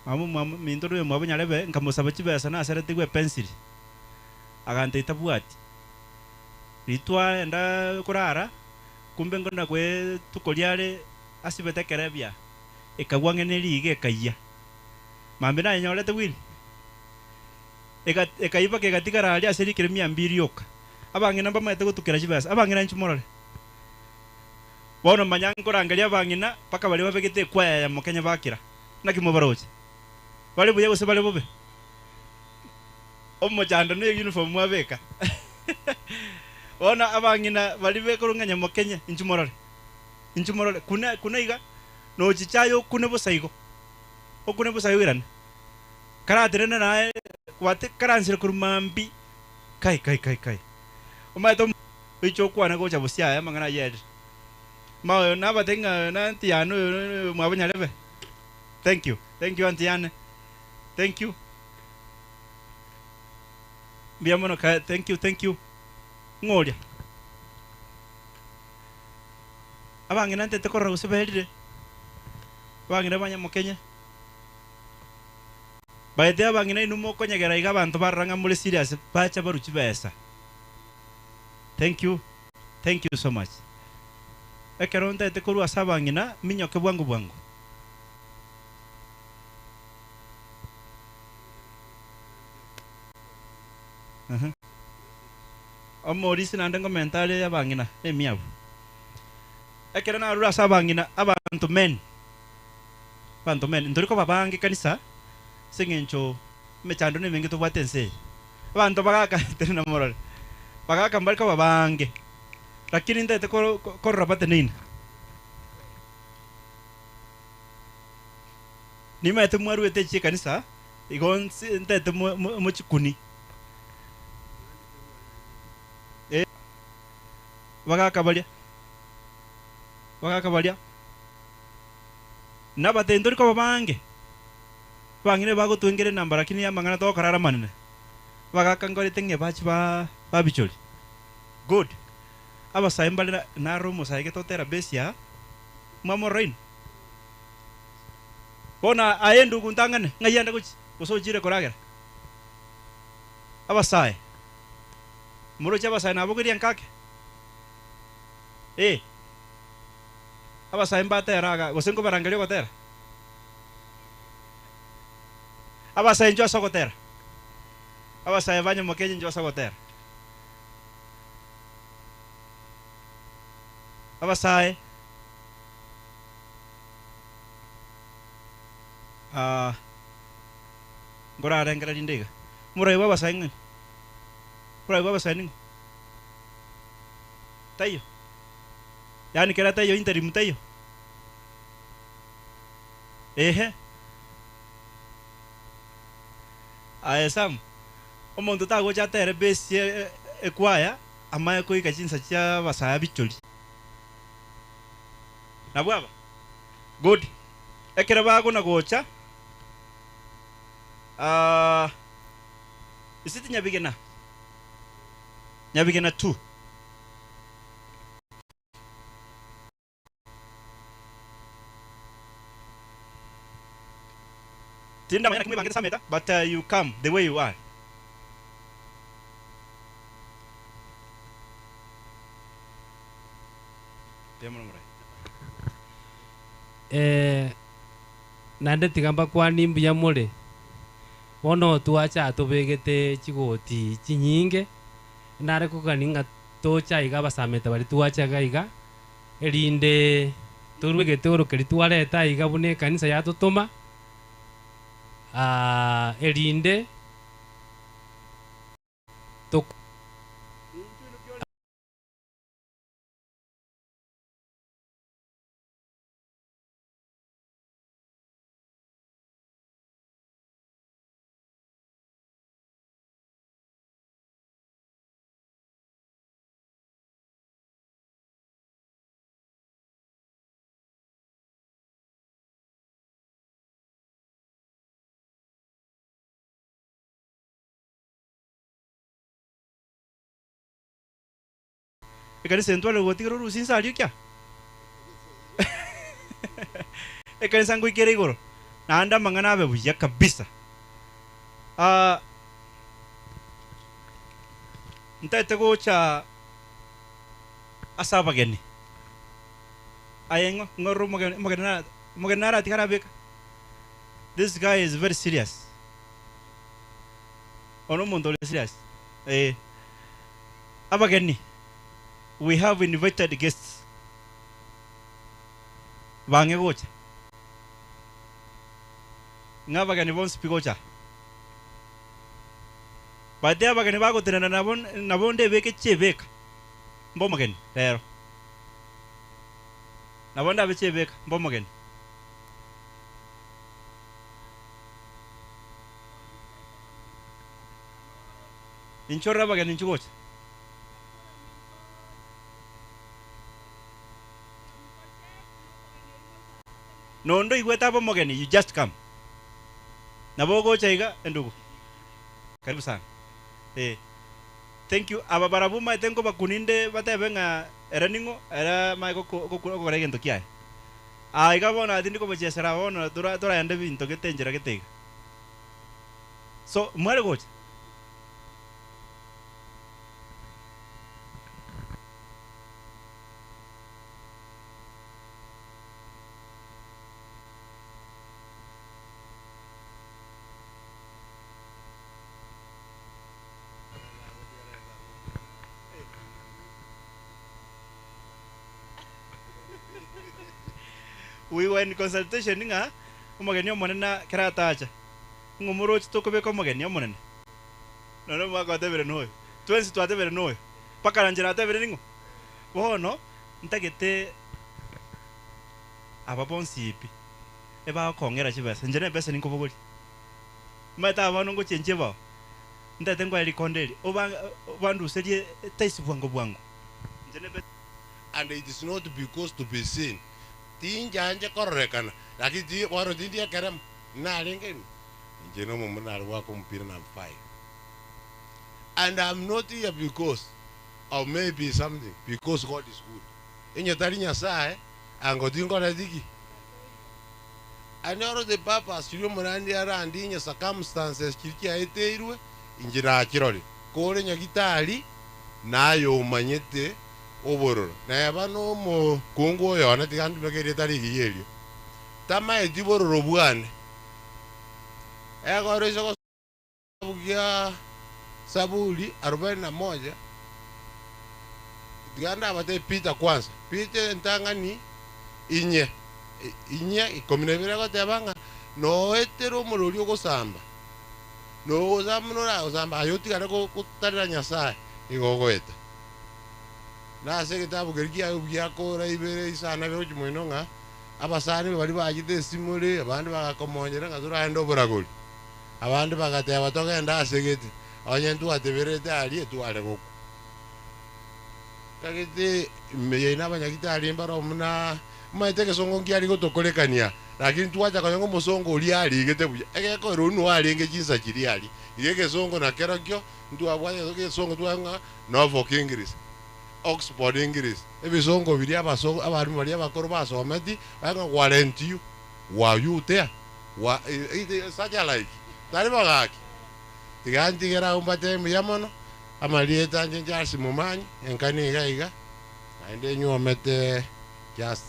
Mama ominto noyo mwabo nyarebe nkamosaba chibesa naseretigwe epensili. Aganteita bwati. Ritwa enda korara kumbe ngona kwe tukoriare asibete kerebia ekagwa ng'ene riga ekaiya. Mambe nayenyorete bwiri. Ekaiba kegatigara aria ase rikere mia mbili yoka. Abang'ina mbamaete gotukera chibesa. Abang'ina inche morore. Bono manya nkorangeria abang'ina mpaka baria babegete ekwaya ya Mokenya bakira. Naki mobaroche? Bare buya gose bare bobe? Omochando ne uniform mwabeka. Bono abang'ina bari bekorong'anya Mokenya inche morore. Inche morore kuna kuna iga nochichayo okune bosa igo. Okune bosa igo irane. Karaterena naye kwate karansire korwa mambi. Kai kai kai kai. Omaete oiche okwana gocha bosia aya amang'ana ayerire. Maoyo nabate ng'a na aunty yane oyo mwabo nyarebe. Thank you. Thank you aunty yane. Thank you. Mbuya mono ka thank you thank you. Ng'oria. Abang'ina ntete korora gose berire. Abang'ina ba Nyamokenya. Baete abang'ina inwe mokonyegera iga abanto barora ng'a more serious bacha barwa chibesa. Thank you. Thank you so much. Ekero ntaete korwa ase abang'ina minyoke bwango bwango. Aha. Omorisi naende ngomenta are abang'ina emiabu. Ekero narure ase abang'ina abanto men. Abanto men ntori koba bange kanisa ase eng'encho emechando na emenge tobwate ense eye. Abanto bagaka teri na morore. Bagaka mbare koba bange. Lakini ntaete korora bateneine. Nimaete mwaruete echi ekanisa igo nsi ntaete mochikuni. Eh. Bagaka baria. Bagaka baria. Nabatebie ntori koba bange. Abang'ina bagotwengera enamba lakini amang'ana togokora are amanene. Bagaka nkorete ng'a bache ba babichori. Good. Abasae mbare na naro omosae gete otera base aa, mwamorora inwe? Bono aye endugu ntang'ane, ng'ai ande gochia? Gose ochire koragera? Abasae, moroche abasae nabogoria enkake? Eh, abasae mbatera iga, gose nkobarangeria ogotera? Abasae inchuo ase ogotera. Abasae ba Nyamokenye inchuo ase ogotera. Abasae, ah, nkorarengereria rinde iga. Omorai bwa abasae ng'ani? Omorai bwa abasae ning'o? Taiyo? Yaani kera taiyo interim taiyo? Ehe. Aye Sam, omonto tagocha atere bass ekwaya amaye koika chinsa chia abasae bichori. Nabwo aba? Good. Ekero bagona gocha, ah, is it Nyabigena? Nyabigena 2. Tindamanya naki mwebangete Sameta, but you come the way you are. Mbuya mono morai. Eh, naende tiga mbakwanie mbuya more. Bono twacha tobegete chigoti chinyinge, nare kogania ng'a tocha iga abasameta baria twacha iga iga, erinde torue egetoro keria twareta iga buna ekanisa yatotoma, erinde tok. Ekanisa entware gotigera orusia inse aria okia? Ekanisa ngoika ere igoro, naende amang'ana abe buya kabisa. Ah, ntaete gocha ase abageni. Aye ng'o ng'o ororo omogeni omogeni nara omogeni naratigare abeka? This guy is very serious. Ono omonto ore serious. Eh. Abageni, we have invited guests. Bang'e gocha. Ng'a abageni bonsi pi gocha. But abageni bagotenena nabo nabo ndebeke chiebeka mbe omogeni rero. Nabo ndabe chiebeka mbe omogeni. Inchorere abageni inchuo gocha. Nonde oigwete abe omogeni, you just come. Nabo ogocha iga endugu. Karibu sana. Eh. Thank you. Aba barabwo omanyete nkobakuna inde batebe ng'a ere ning'o, ere amanye gokora egento kiaye. Aa iga bono tindi kobochesera bono toraende ebinto gete enchera gete iga. So mware gocha. We were in consultation ng'a omogeni omonene kera atacha. Ng'a omorochi tokobeka omogeni omonene. Nonya omogaka otebire noyo. Twensi twatebire noyo. Mpaka na nchera atebire ning'o? Bono ntagete aba bonsi pi ebagokong'era chibesa. Inche nebesa ninkobogoria. Omanyete aba bono ngochenchia ebao. Ntagete nkoe rikonda eri oba obanduserie etaisi bwango bwango. Inche nebesa. And it is not because to be seen, tinchaanche kororekana, lakini ti bono tindi ekerema. Narenge inwe, inche nomomura nare goaka omopira number five. And I'm not here because of maybe something, because God is good. Onye tari Nyasaye, ango tinkoreti ki? And oro the purpose chiria omorandi arandinye circumstances chiria chiaeteirwe, inche nachirorire. Kore nyagitari, naye omanyete obororo. Neba nomokungu oyo one, tiga ntumeke erieta rigiya erio. Tamaeti bororo bwane. Ekero ise gosoma gia Saburi arobaini na moja, tiga ndabatebie Peter kwanza. Peter entang'ani inye, inye ikomi na ibere egoteba ng'a noetere omorori ogosamba, nogosamba buna oragosamba aye otigare gotarera Nyasaye, nigo ogoeta. Nase egetabu keria kiaye giakora ibere isano na ibere gochia moino ng'a Abasani baria bachete esimore, abande bagakomonyera ng'a toragende oboragori. Abande bagateba togende ase gete, onye ntwateberete aria etware gokwa. Kagete ime yaino abanyagitari mbaro buna omanyete egesongo nkiaria gotokorekania, lakini twacha konya ng'a omosongo oria arigete buya, egekoera oyio nigo arenge chinsa chiria aria. Iga egesongo nakerokio ntwabwate egesongo tware ng'a Norfolk English, Oxford English, ebisongo biria abaso abalimu baria abakoro basometi, bare ng'a warrant you, were you there, wa such a like, tari bo gaki? Tiga ntigere agwo mbatebie mbuya mono, amarieta anche Charles Momanyi, enka niga iga, naende nyuomete just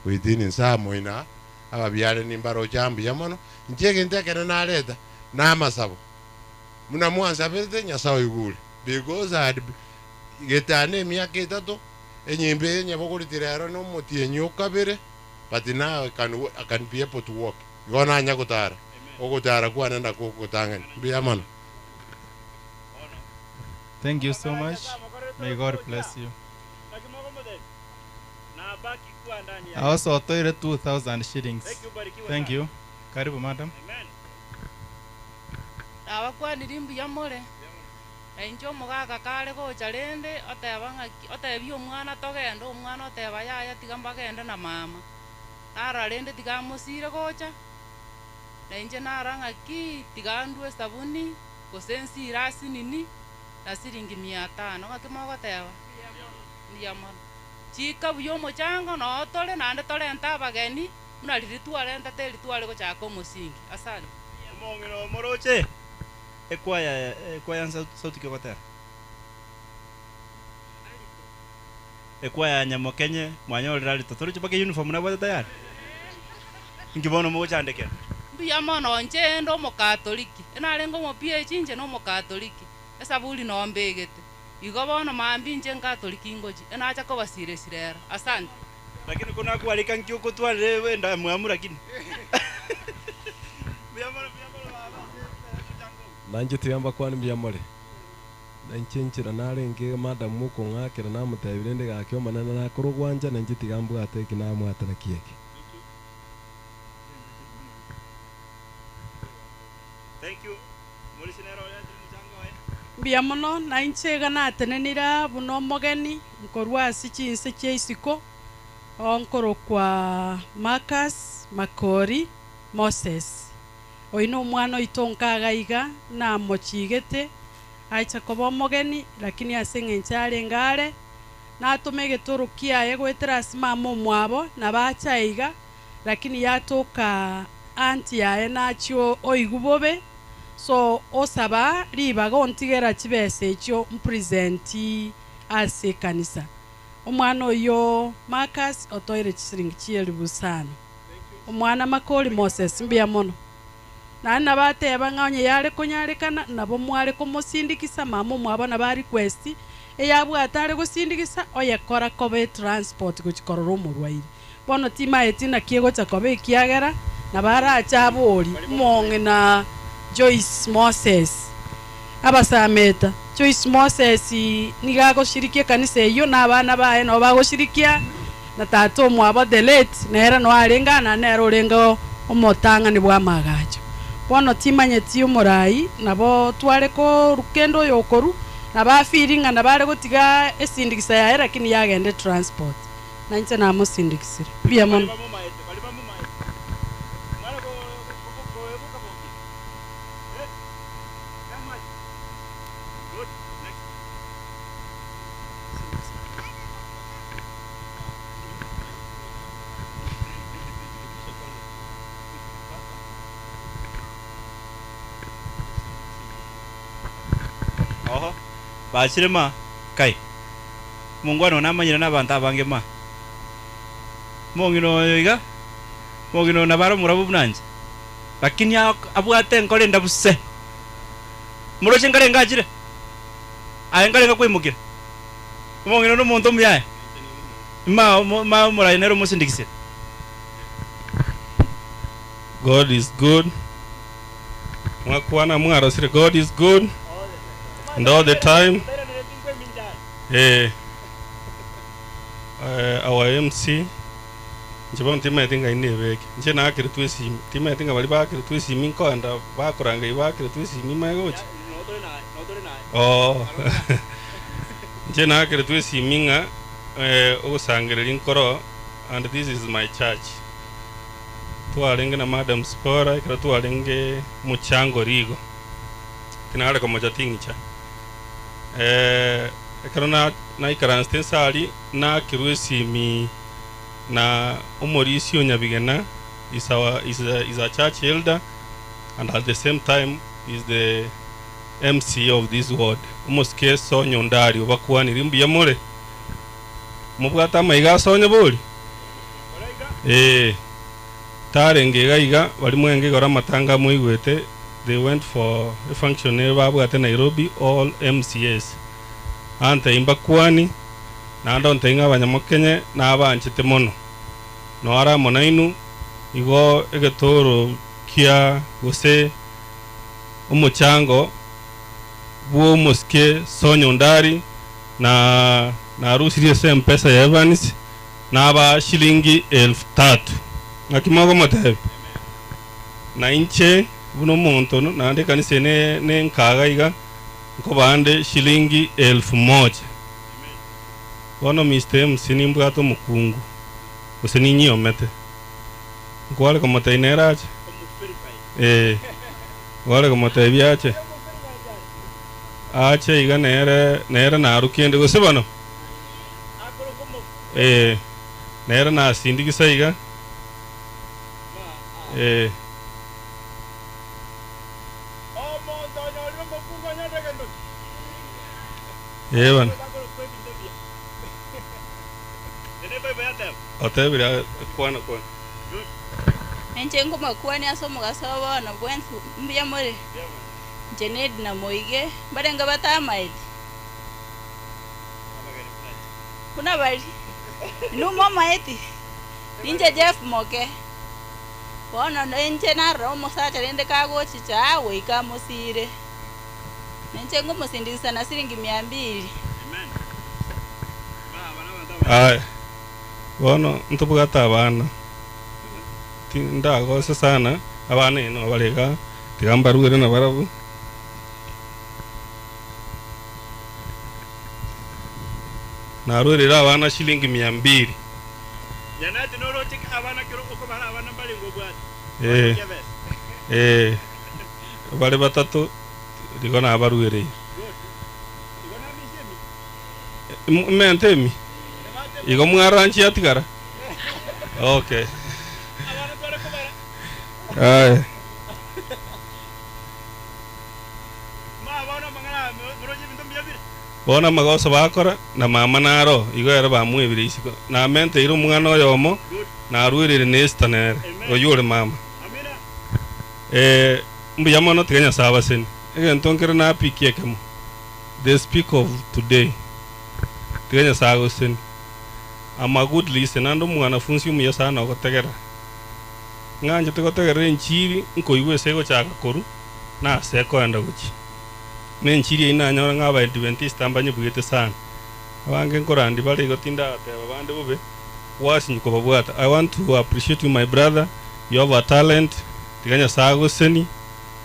within nsaa moina, ababiare nimbaroche aa mbuya mono, inche egento ekene nareta, na amasabo, buna mwansaberete Nyasaye oigure, because I had getano emiaka etato, enyimba eye nyebogoreti rero na omotienyi okabere, but now I can, I can be able to walk. Igo nanya gotara, ogotara kwane nakwo ogotang'ani. Mbuya mono. Thank you so much. May God bless you. I also otoire 2000 shillings. Thank you. Karibu madam. Nabakwaniri mbuya more, na inche omogaka kare gocha rende oteba ng'aki otebia omwana togende omwana oteba yaya tiga mbagende na mama. Narora rende tiga amosire gocha, na inche narora ng'aki tiga ndue esabuni gose nsire asinini na siringi mia tano ng'aki mogoteba? Mbuya mono. Chika buya omochango noo tore naende torente abageni buna riria twarentete eri tware gochaka omosingi. Asante. Omong'ina omoroche ekwaya ekwaya sauti ki ogotera? Ekwaya ya Nyamokenye mwanyorire arito toroche mpaka uniform nabwate tayari? Inki bono mogochandekera? Mbuya mono inche ende omokatoliki, enarenge omo-PH inche na omokatoliki, esaburi noo mbegete. Igo bono mambia inche nkatoliki ngochi, enacha kobasiresira ero. Asante. Lakini ko nakwarika nki okotwarire endamwamu lakini. Mbuya mono mbuya mono baba ase omochango ogo. Nanche tiga mbakwane mbuya more. Na inche enchera narenge madam okong'akera namotebia rende gaki omonene nakore ogwancha na inche tiga mbwate eki namwate naki eke. Thank you. Morisi nere oretire omochango oye. Mbuya mono, na inche iga natenenire aa buna omogeni nkorwa ase chinse chia isiko, oo nkorokwa Marcus Makori Moses. Oyio na omwana oito nkaga iga namochigete acha koba omogeni, lakini ase eng'encho arenge are, natoma egetoro kiaye goetera ase mama omwabo, nabacha iga, lakini yatoka aunty yaye nachia oigwa bobe, so osaba ribaga ontigera chibesa echio mpresent ase ekanisa. Omwana oyio Marcus otoire chisiringi chi'elifu isano. Omwana Makori Moses mbuya mono. Naende nabateba ng'a onye yare konyarekana, nabo mware komosindikisa mama omwabo nabo arequest, eyabwate are gosindikisa, oyekora koba etransport gochia korora omorwaire. Bono timaeti naki egocha koba ekiagera, nabo arache abori omong'ina Joyce Moses. Abasameta, Joyce Moses nigo agoshirikia ekanisa eyio na abana baye nabo bagoshirikia, na tata omwabo the late nere noo arenge aa na nere orenge omotang'ani bw'amagacho. Bono timanyeti omorai nabo tware koru kende oyo okoru, nabo afeeli ng'a nabo are gotiga esindikisa yaye lakini yagenda etransport. Na inche namosindikisire. Mbuya mono. Oho, bachire ma, kai. Omongwana one amanyire nabanto abange ma. Omong'ina oyo iga, omong'ina oyo nabo are omorabu buna inche, lakini abwate enkoro endabu se. Moroche nkarenge achire? Aye nkarenge kwaimokire? Omong'ina oyo nomonto omuya aye? Ma ma omorai nere omosindikisire. God is good. Mwakwana mwarosire God is good and all the time. Eh, our MC Inche bono timaeti ng'a inebeke. Inche naakeretwe esimi, timaeti ng'a baria baakeretwe esimi nkoenda bakorangeria baakeretwe esimi mae gocha. Oo. Inche naakeretwe esimi ng'a ogosangereria nkoro and this is my church. Twarenge na Madam Sipora ekero twarenge mochango rigo, tinare komocha ting'icha. Ekero naikaransete inse aria, nakerwa esimi na omorisia o Nyabigena is our is a, is a church elder and at the same time is the MC of this ward, omosike Sonya Ondari obakwanire mbuya more? Mobwate amaiga a Sonya bori? Ee, tarenge iga iga baria mwenge igoro amatanga amoigwete they went for a function ere babwate Nairobi all MCAs. Antebie mbakwani, naende ontebie ng'a abanyamokenye nabanchete mono. Noare amo nainwe, igo egetoro kia gose omochango bw'omosike Sonya Ondari na narusirie ase empesa ya Evans nabaa shilingi elfu tatu. Ng'aki mogomotebia? Na inche buna omonto naende ekanisa eye nenkaga iga, nkobande shilingi elfu moja. Bono Mister MC nimbwate omokungu, gose ninyiomete. Nkware komotebia nere ache? Ee, nkware komotebia ache? Ache iga nere nere naru kende gose bono? Ee, nere nasindigisa iga. Ee. Ee bono. Otebire kwana kwana. Inche nkomokuania ase omogaso o bono bwensi, mbuya more? Inche n'Edna Moige, mbarenge batamaeti? Buna bari, inwe momaeti? Ninche Jeff Moke. Bono inche narora omosacha rende kagochicha aa goika amosiire. Ninche nkomosindikisa na siringi mia mbili. Aya, bono ntobwate abana, tindagose sana, abana inwe bare igaa, tiga mbarwere nabarabwo. Narwereire abana shilingi mia mbili. Nyanati noroche ki abana kero okobara abana mbarenge obwate? Ee, Otokia besa. ee, bare batato rigo nabaruereire. Good. Igo namisia emi. Mente emi? Igo mwaranchia atigara? Okay. Abana tware kobara. Aya. Ma bono amang'ana aya moroche ebinto mbuya bire. Bono amagoso bakora, na mama naro, igo ere bamwebire isiko. Namenteire omwana oyomo, naruereire na Esther nere, oyio ore mama. Ee, mbuya mono, tiga Nyasae abasenie. Egento nkere napikie ekemo, the speaker of today, tiga Nyasae agosenie. I'm a good listener, naende omwanafunsi omuya sana ogotegerera. Ng'anchete gotegerera enchiri, nkoigwa ase egochaka korwa, na ase ekoenda gochia. Nenchiri eyio nanyora ng'a Abaadventista mbanyebuete sana. Abange nkorandia bare igo tindateba bande bobe, gwasinyu kobabwata. I want to appreciate you my brother, you have a talent, tiga Nyasae agosesenie,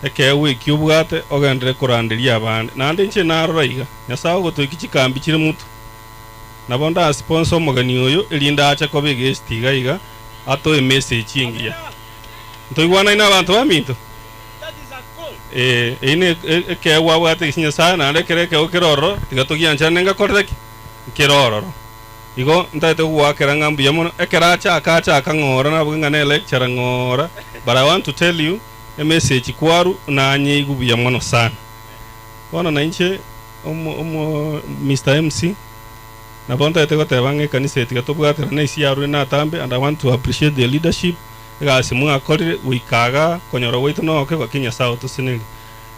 ekeegwa ekio obwate ogenderere koranderia abande. Naende inche narora iga, Nyasae ogotoikia chikambi chire motwe. Nabo ndasponsor omogeni oyo erinde ache koba eguest iga iga atoe emessage engiya. Ntoigwanaine abanto baminto? Ee, eyio ne ekeegwa abwate gese Nyasae, naende ekero ekeegwa kere ororo, tiga togiancherane ngakorere ki? Nkere ororo. Igo ntagete gogoakera ng'a mbuya mono, ekero achaka achaka ng'ora naboke ng'a ne lecturer ng'ora, but I want to tell you, emessage kwarwa nanyeigwe buya mono sana. Bono nainche omo omo Mister MC, nabo ntagete goteba ng'a ekanisa eye tiga tobwaterane ase yarure natambe and I want to appreciate the leadership, Egasi mwakorire goika igaa konyora gwaito noke gaki Nyasae otosenerie.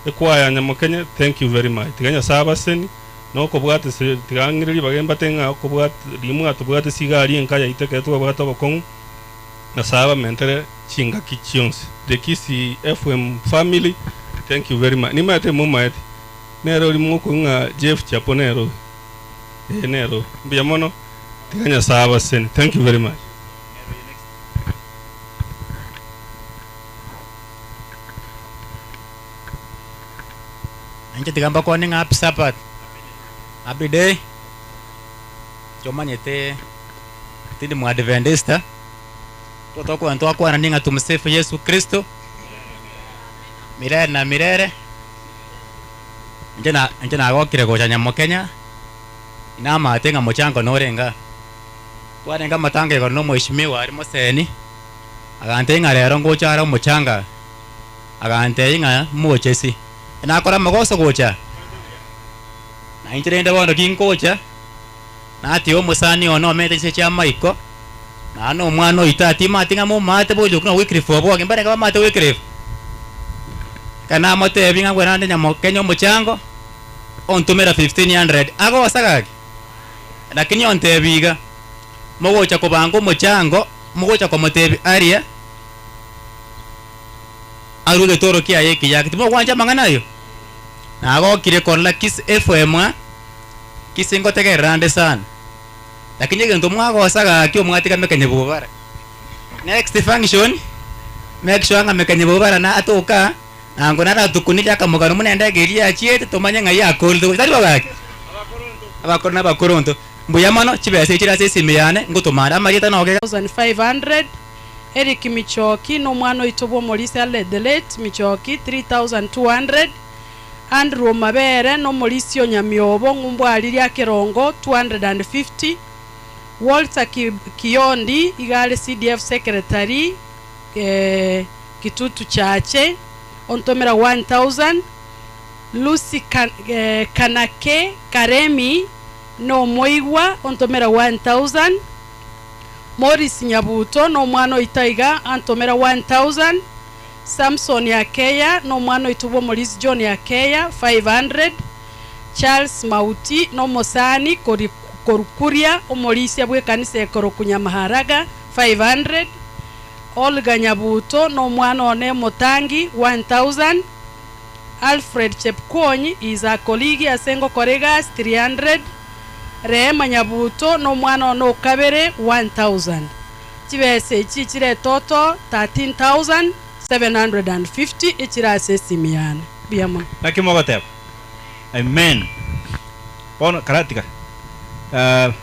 Ekwaya ya Nyamokenye thank you very much tiga Nyasae abaseni nokobwata ase tiga ng'ire ribaga embate ng'a okobwata riria mwatobwate ase igaa ria enka yaito ekero twabwate obokong'u Nyasae abamentere chingaki chionsi. The Kisii FM family thank you very much nimaete momaete nere oria mokong'u ng'a Jeff Chapo nere oyo ee nere oyo mbuya mono tiga Nyasae abaseni thank you very much. Inche tiga mbakwane ng'a happy Sabbath, happy day, inche omanyete tindi moadventista, nigo tokogenda twakwanani ng'a tumsifu Yesu Kristo, milele na milele, inche na inche nagokire gocha nyamokenya, namate ng'a mochango nore igaa. Twarenge amatanga igoro na omweshimiwa aria moseni, agantebia ng'a rero ngocha are omochanga, agantebia ng'a mochesi, nakora amagoso gocha? Na inche rende bono gingocha, natiga omosani one omete chinse chi'amaiko, naende na omwana oito atimati ng'a momate boigo okwo na Wycliffe obwoge, mbarenge bamate Wycliffe? Ekero namotebia ng'a bwera nde nyamokenya omochango, ontomera 1500, agosa gaki? Lakini ontebia iga, Mogocha kobanga omochango, mogocha komotebia aria arue egetoro kiaye ekiya. Timogwancha amang'ana ayio? Nagokire korora Kiss FM aa, Kiss ngotegerera ande sana. Lakini egento mwagosa gaki omwatiga mekenye bobara. Next function, make sure ng'a mekenye bobara natoka. Ango naratukunire akamogano buna endege eria yachiete, tomanye ng'ai yakorire gocha. Tari bo gaki? Abakoro na abakoronto, mbuya mono, chibesa echi chire ase esimi yane, ngotoma are amarieta noge. 500, Eric Michoki nomwana oito bw'omorisia the late Michoki 3200, Andrew Omabere nomorisia o Nyamiobo ng'umbu ariria Kerongo 250, Walter Kiyondi iga are CDF secretary Kitutu Chache, ontomera 1000, Lucy Kanake Karemi nomoigwa, ontomera 1000, Morris Nyabuto nomwana oito aiga, antomera 1000, Samson Akeya nomwana oito bw'Omorisi John Akeya 500, Charles Mauti nomosani Korukuria omorisia bw'ekanisa ekoroku Nyamaharaga 500, Olga Nyabuto nomwana one omotangi 1000, Alfred Chepkwony is a colleague ase ngokora egasi 300, Rehema Nyabuto nomwana one okabere 1000. Chibesa echi chire etoto 13750 echire ase esimi yane. Mbuya mono. Naki mogoteba? Amen. Bono karatiga. Uh,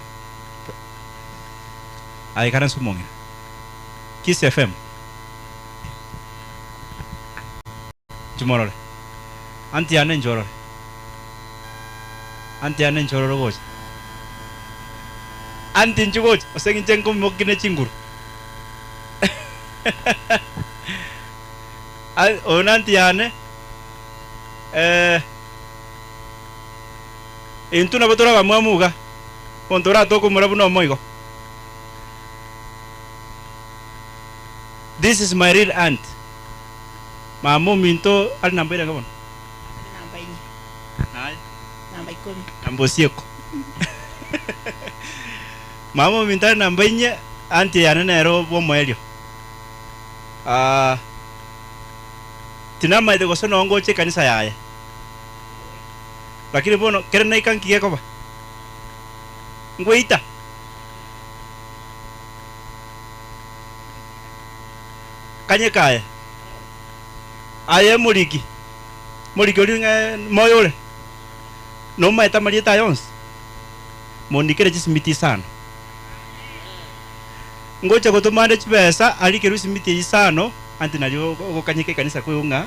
aye karanse omong'ina. Kiss FM. Nchimorore. Auntie yane nchorore. Auntie yane nchorore gocha. Auntie inchu gocha. Ase inche nkomoki ne chinguru. Oyo na auntie yane. Eh, intwe nabo tore abamwamu iga. Omonto oratokomora buna omoigo. This is my real aunt. Mama ominto are namba irenge bono? Are namba inye. Naye? Namba ikomi. Namba osieko. Mama ominto are namba inye, auntie yane nere bw'omoerio. Ah, tinamaete gose noo ngocha ekanisa yaye. Lakini bono kere naika nki gekoba? Ngweita. Kanye kaye, aye moriki, moriki oria ng'a moyo ore, nomaete amarieta aya onsi? Mondikere chisimiti isano. Ngocha gotoma ande chibesa arikerwe esimiti eyio isano, anti nario ogokanyeka ekanisa koigwa ng'a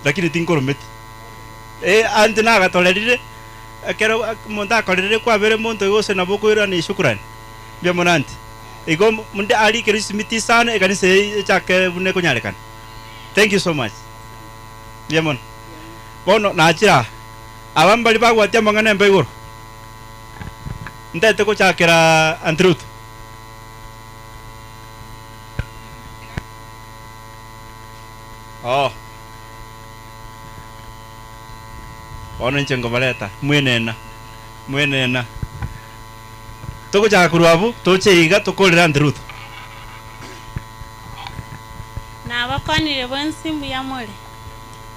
lakini tinkorometi. Eh, anti nagatorerire. Ekero omonto akorerire kwabere monto oyo gose nabo okoirania shukrani, mbuya mono aunty. Igo onde arikere chisimiti isano ekanisa eye echake buna ekonyarekana. Thank you so much. Mbuya mono. Bono nachire aa, aba mbari bagwatia amang'ana embe igoro. Ntagete gochakera Aunty Ruth. Oh. Bono inche nkobareta, mwenena, mwenena. Togochaka korwa abwo, toche iga tokorere Aunty Ruth. Nabakwanire bonsi mbuya more?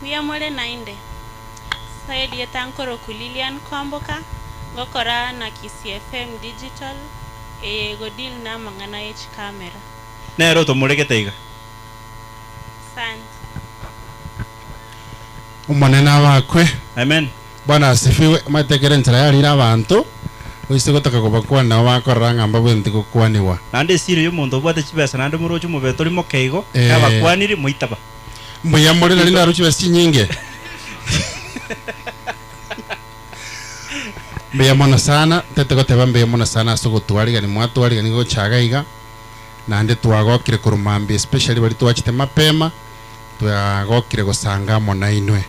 Mbuya more naende? Ase erieta nkoroku Lilian Kwamboka, ngokora na Kisii FM Digital, eye egodeal na amang'ana ye chikamera. Nere otomoregete iga. Asante. Omonene abakwe. Amen. Bwana asifiwe. Omanyete ekero enchera yarire abanto, oise gotaka kobakwania nabo bakorora ng'a mbabwenereti gokwaniwa. Naende esiri y'omonto obwate chibesa naende moroche omobere tori moke igo, Eh. kabakwanire, moitaba. Mbuya more nari ndarue chibesa chinyinge. Mbuya mono sana, ntete goteba mbuya mono sana ase ogotwarigani mwatwarigani gocha iga iga, naende twagokire korwa mambia especially baria twachete mapema, twagokire gosanga amo nainwe.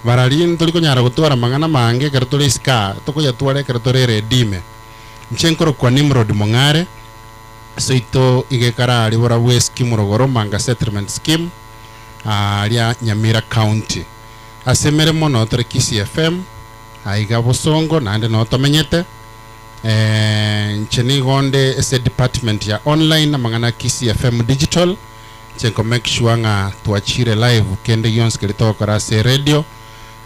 Barari ntori konyara gotwara amang'ana amange ekero tore isiko aa, tokoyatwara ekero tore eredi ime. Inche nkorokwa Nimrod Mong'are, seito iga ekare aria borabwo eskimu rogoro, Manga Settlement Scheme, aaria Nyamira County. Ase emeremo noo tore Kisii FM, aiga Bosongo naende noo tomenyete. Inche nigo nde ase department ya online amang'ana a Kisii FM Digital, Inche nko make sure ng'a twachire live kende gionsi keria togokora ase eradio,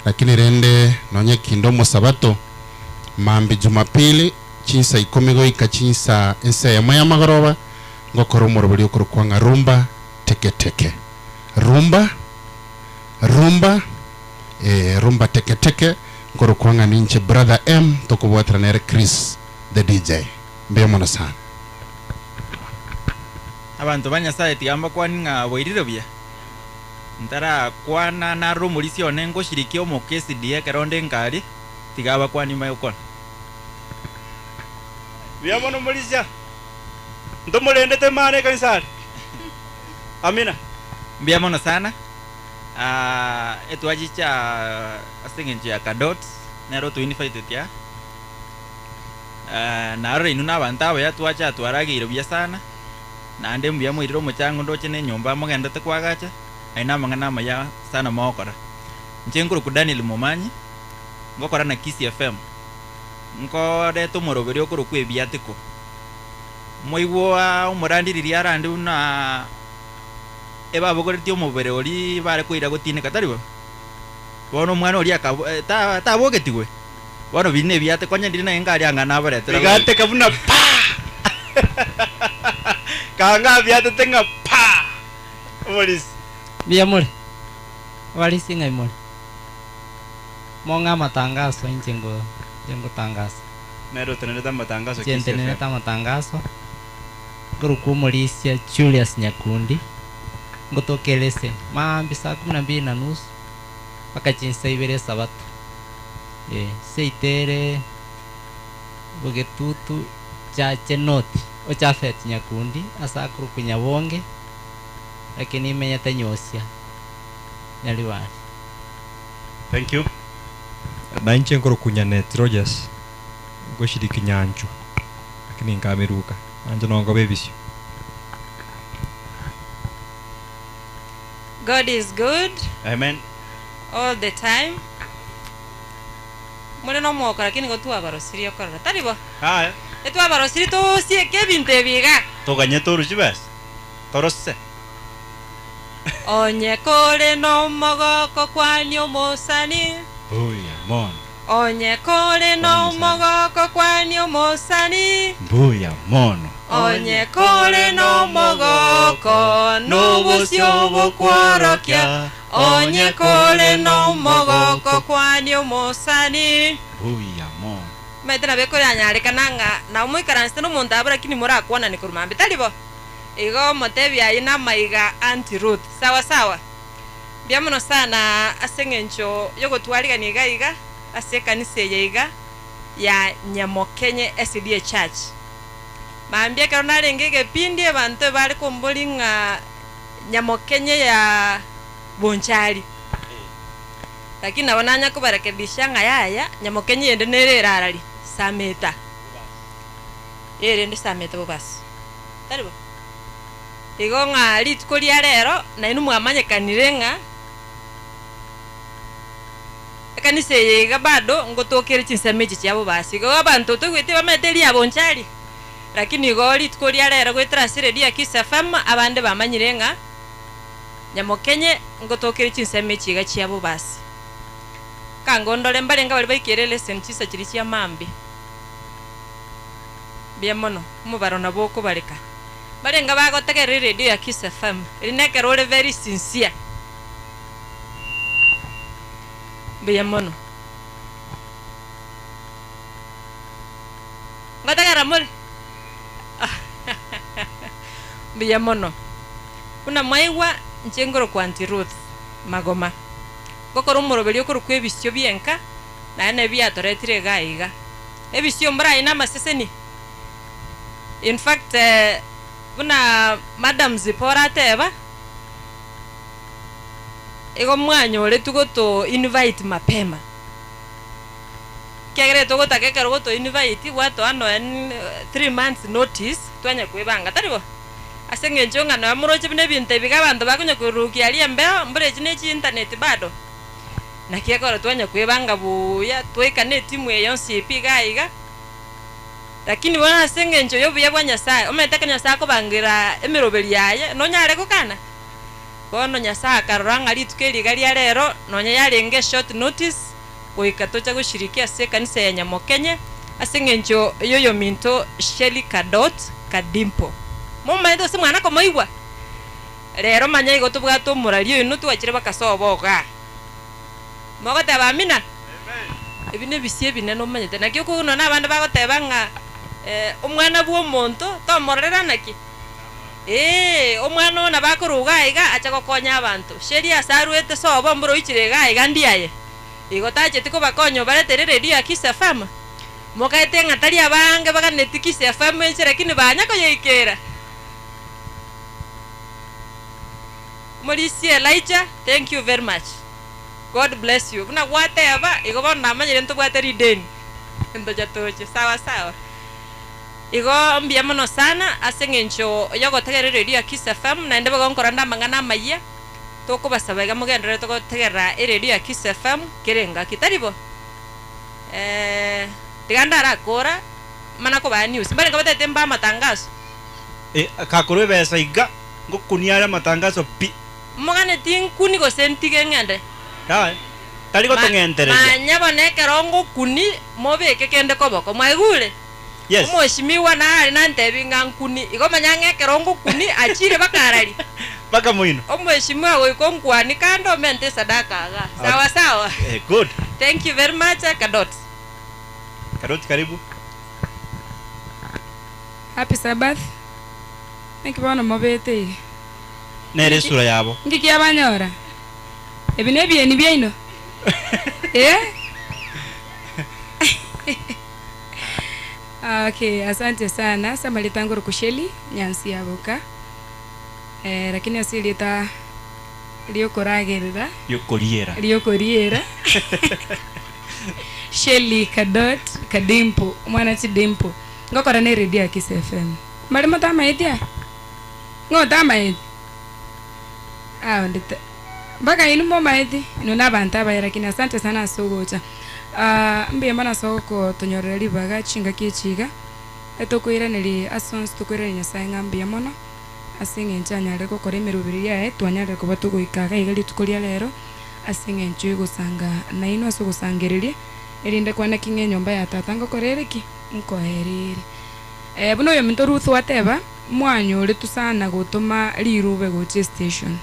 lakini rende nonye kinde omosabato, mambia jumapili chinsa ikomi goika chinsa ensa eyemo y'amagoroba, ngokora omoroberi okorokwa ng'a Rumba Teke Teke. Rumba, Rumba, eh, Rumba Teke Teke, nkorokwa ng'a ninche Brother M, tokobwatera nere Chris the DJ. Mbuya mono sana. Abanto ba Nyasae tiga mbakwanie ng'a bwairire buya. Ntarakwana narore omorisia one ngoshirikia omokesidi ekero onde nkaaria, tiga abakwanie mbae gokwana. Buya mono omorisia, ntomorendete maana ekanisa are. Amina. Mbuya mono sana. Etwachicha ase eng'encho ya Kadot, nere otoinviteti aa. Narora inwe nabanto abaya twacha twarageire buya sana, naende mbuya moirire omochango ndoche nenyomba mogenderete koagacha, aye namang'ana amaya sana mogokora. Inche nkorokwa Daniel Momanyi, ngokora na Kisii FM, nkoreta omoroberio okorokwa ebiatiko. Moigwa omorandi riria arande buna ebabogoretie omobere oria bare koira gotineka, tari bo? Bono omwana oria akabo ta tabogetigwe. Bono biria nebiate konya ndiri naye nkari ang'a nabaretera Bigateka buna pa! Kanga abiatete ng'a pa! Omorisia. Mbuya more, abarisia ng'ai more? Mong'e amatangaso inche ngo inche ngotangasa. Nere otenerete amatangaso Inche Kisii FM. ntenerete amatangaso, nkorokwa omorisia Julius Nyakundi, ngotoka Elese, maambia saa kumi na mbili na nusu mpaka chinsa ibere esabato. Seito ere bogetutu chache North o Japhet Nyakundi ase akorokwa Nyabonge, lakini imenyete Nyosia, Nyaribari. Thank you. Na inche nkorokwa Nyanet Rogers, ngoshiriki Nyanchwa, lakini nkameruka, nainche nongoba ebisio. God is good Amen. all the time. More nomogoko lakini nigo twabarosirie okorora, tari bo? Haya. Etwabarosirie tosieke ebinto ebi iga. Toganye toru chibesa. Torose. Onye kore nomogoko kwania omosani. Mbuya mono. Onye kore nomogoko kwania omosani. Mbuya mono. Onye kore nomogoko nobosio bokworokia. Onye kore nomogoko kwania omosani. Mbuya mono. Omanyete nabo ekoranyarekana ng'a nabo moikaransete nomonto abwo lakini morakwanane korwa mambia, tari bo? Igo omotebie ayio namaiga Auntie Ruth. Sawa sawa? Mbuya mono sana ase eng'encho yogotwarigania iga iga ase ekanisa eye iga ya Nyamokenye SDA Church. Mambia ekero narenge egepindi abanto ebare komboria ng'a Nyamokenye ya Bonchari. Lakini nabo nanya kobarekebisha ng'a yaya Nyamokenye ende nere erarari Sameta. Erende Sameta bobasi. Tari bo? Igo ng'a rituko ria rero nainwe mwamanyekanire ng'a ekanisa eye iga bado ngotokere chinsemo echi chia bobasi. Igo abanto toigwete bamaete eria Bonchari, lakini igo rituko ria rero goetera ase eredio ya Kiss FM abande bamanyire ng'a Nyamokenye ngotokere chinsemo echi iga chia bobasi. Kango ndore mbarenge baria baikere eleseni chinsa chiria chia mambia. Mbuya mono, omobaro nabo okobareka. Barenge bagotegerera eredio ya Kiss FM, eri nekero ore very sincere. Mbuya mono. Ngotegerera more? Mbuya mono. Buna mwaigwa, inche nkorokwa Aunty Ruth Magoma. Ngokora omoroberi okorokwa ebisio bi'enka, naye nabio biatoretire iga iga. Ebisio mboraye namaseseni. In fact, buna Madam Zipporah ateba, igo mwanyoretwe goto invite mapema. Ekiagera etogotaka ekero goto invite, gwatoa nonya 3 months notice, twanya koebanga, tari bo? Ase eng'encho ng'a nonya moroche buna ebinto ebi iga abanto bakonya korukia aria embeo, mbura echi ne chi internet bado. Naki ekero twanya koebanga buya, twaika na etimu eye yonsi pi iga iga, lakini bono ase eng'encho ya obuya bwa Nyasaye, omanyete ekero Nyasaye akobangera emeroberi yaye, nonyare gokana? Bono Nyasaye akarora ng'a rituko eri iga ria rero, nonya yarenge eshort notice, goika tocha goshiriki ase ekanisa ya Nyamokenye, ase eng'encho ya oyominto Shelly Kadot Kadimpo. Momanyete gose mwana komoigwa? Rero manya igo tobwate omorari oino twachire bakasoba igaa. Mogoteba amina? Ebi nebisio ebinene omanyete. Naki okoigwa na abande bagoteba ng'a omwana bwa omonto tomororera naki? Ee, omwana oyo nabo akorwa iga iga ache gokonya abanto. Shelly ase arwete sobo mboro oichire iga iga ndiaye. Igo tacheti kobakonya obaretere eredio ya Kiss FM. Mokaete ng'a tari abange baganeti Kiss FM enche lakini banya koyeikera. Omorisia Elijah, thank you very much. God bless you. Buna gwateba, igo bono namanyire ntobwate rideni. Ntocha toche. Sawa sawa. Igo mbuya mono sana ase eng'encho yogotegerera eredio ya Kiss FM naende bogonkora nde amang'ana amayia tokobasaba iga mogenderere togotegerera eredio ya Kiss FM kere engaki tari bo? Tiga ndarakora mana kobaa news mbarenge batagete mbae amatangazo. Eh, kakorwa ebesa iga, ngokunia are amatangazo pi. Moganeti nkuni gose ntige ng'ende? Yaya, tari gotong'entereria. Manya bono ekero ngokuni, mobeke kende koboko. Mwaigure? Yes. Omweshimiwa nare nantebi ng'a nkuni. Igo manya ng'a ekero ngokuni, achire bakarari. Mpaka moino. Omweshimiwa goika onkwani kando omente esadaka iga. Sawa sawa. Eh, good. Thank you very much, Kadot. Kadot, karibu. Happy Sabbath. Naki bono mobete iga? Nere esura yabo. Nki kiabanyora? Ebi nebieni biaino? Eh? Okay, asante sana. Ase amarieta ngoro Kusheli, Nyansi ya Boka. Eh, lakini ase erieta riokoragerera Riokoriera. Riokoriera. Shelly Kadot Kadimpo, omwana Chidimpo. Ngokora ne radio ya Kiss FM. Mbare motamaeti aya? Ng'o otamaeti? Ah, onde ta mpaka inwe momaeti, inwe na abanto abaya lakini asante sana ase ogocha. Ah, mbuya mono ase ogotonyorera ribaga chingaki echi iga, etokoiraneria ase onsi tokoiraneria Nyasaye ng'a mbuya mono, ase eng'encho anyarire gokora emeroberi yaye, twanyarire koba togoika iga iga rituko ria rero, ase eng'encho y'ogosanga nainwe ase ogosangereria, erinde kwane ki ng'a enyomba ya tata ngokora ere ki? Nkoera ere. Eh, buna oyominto Ruth ateba, mwanyoretwe sana gotoma rirube gocha estation.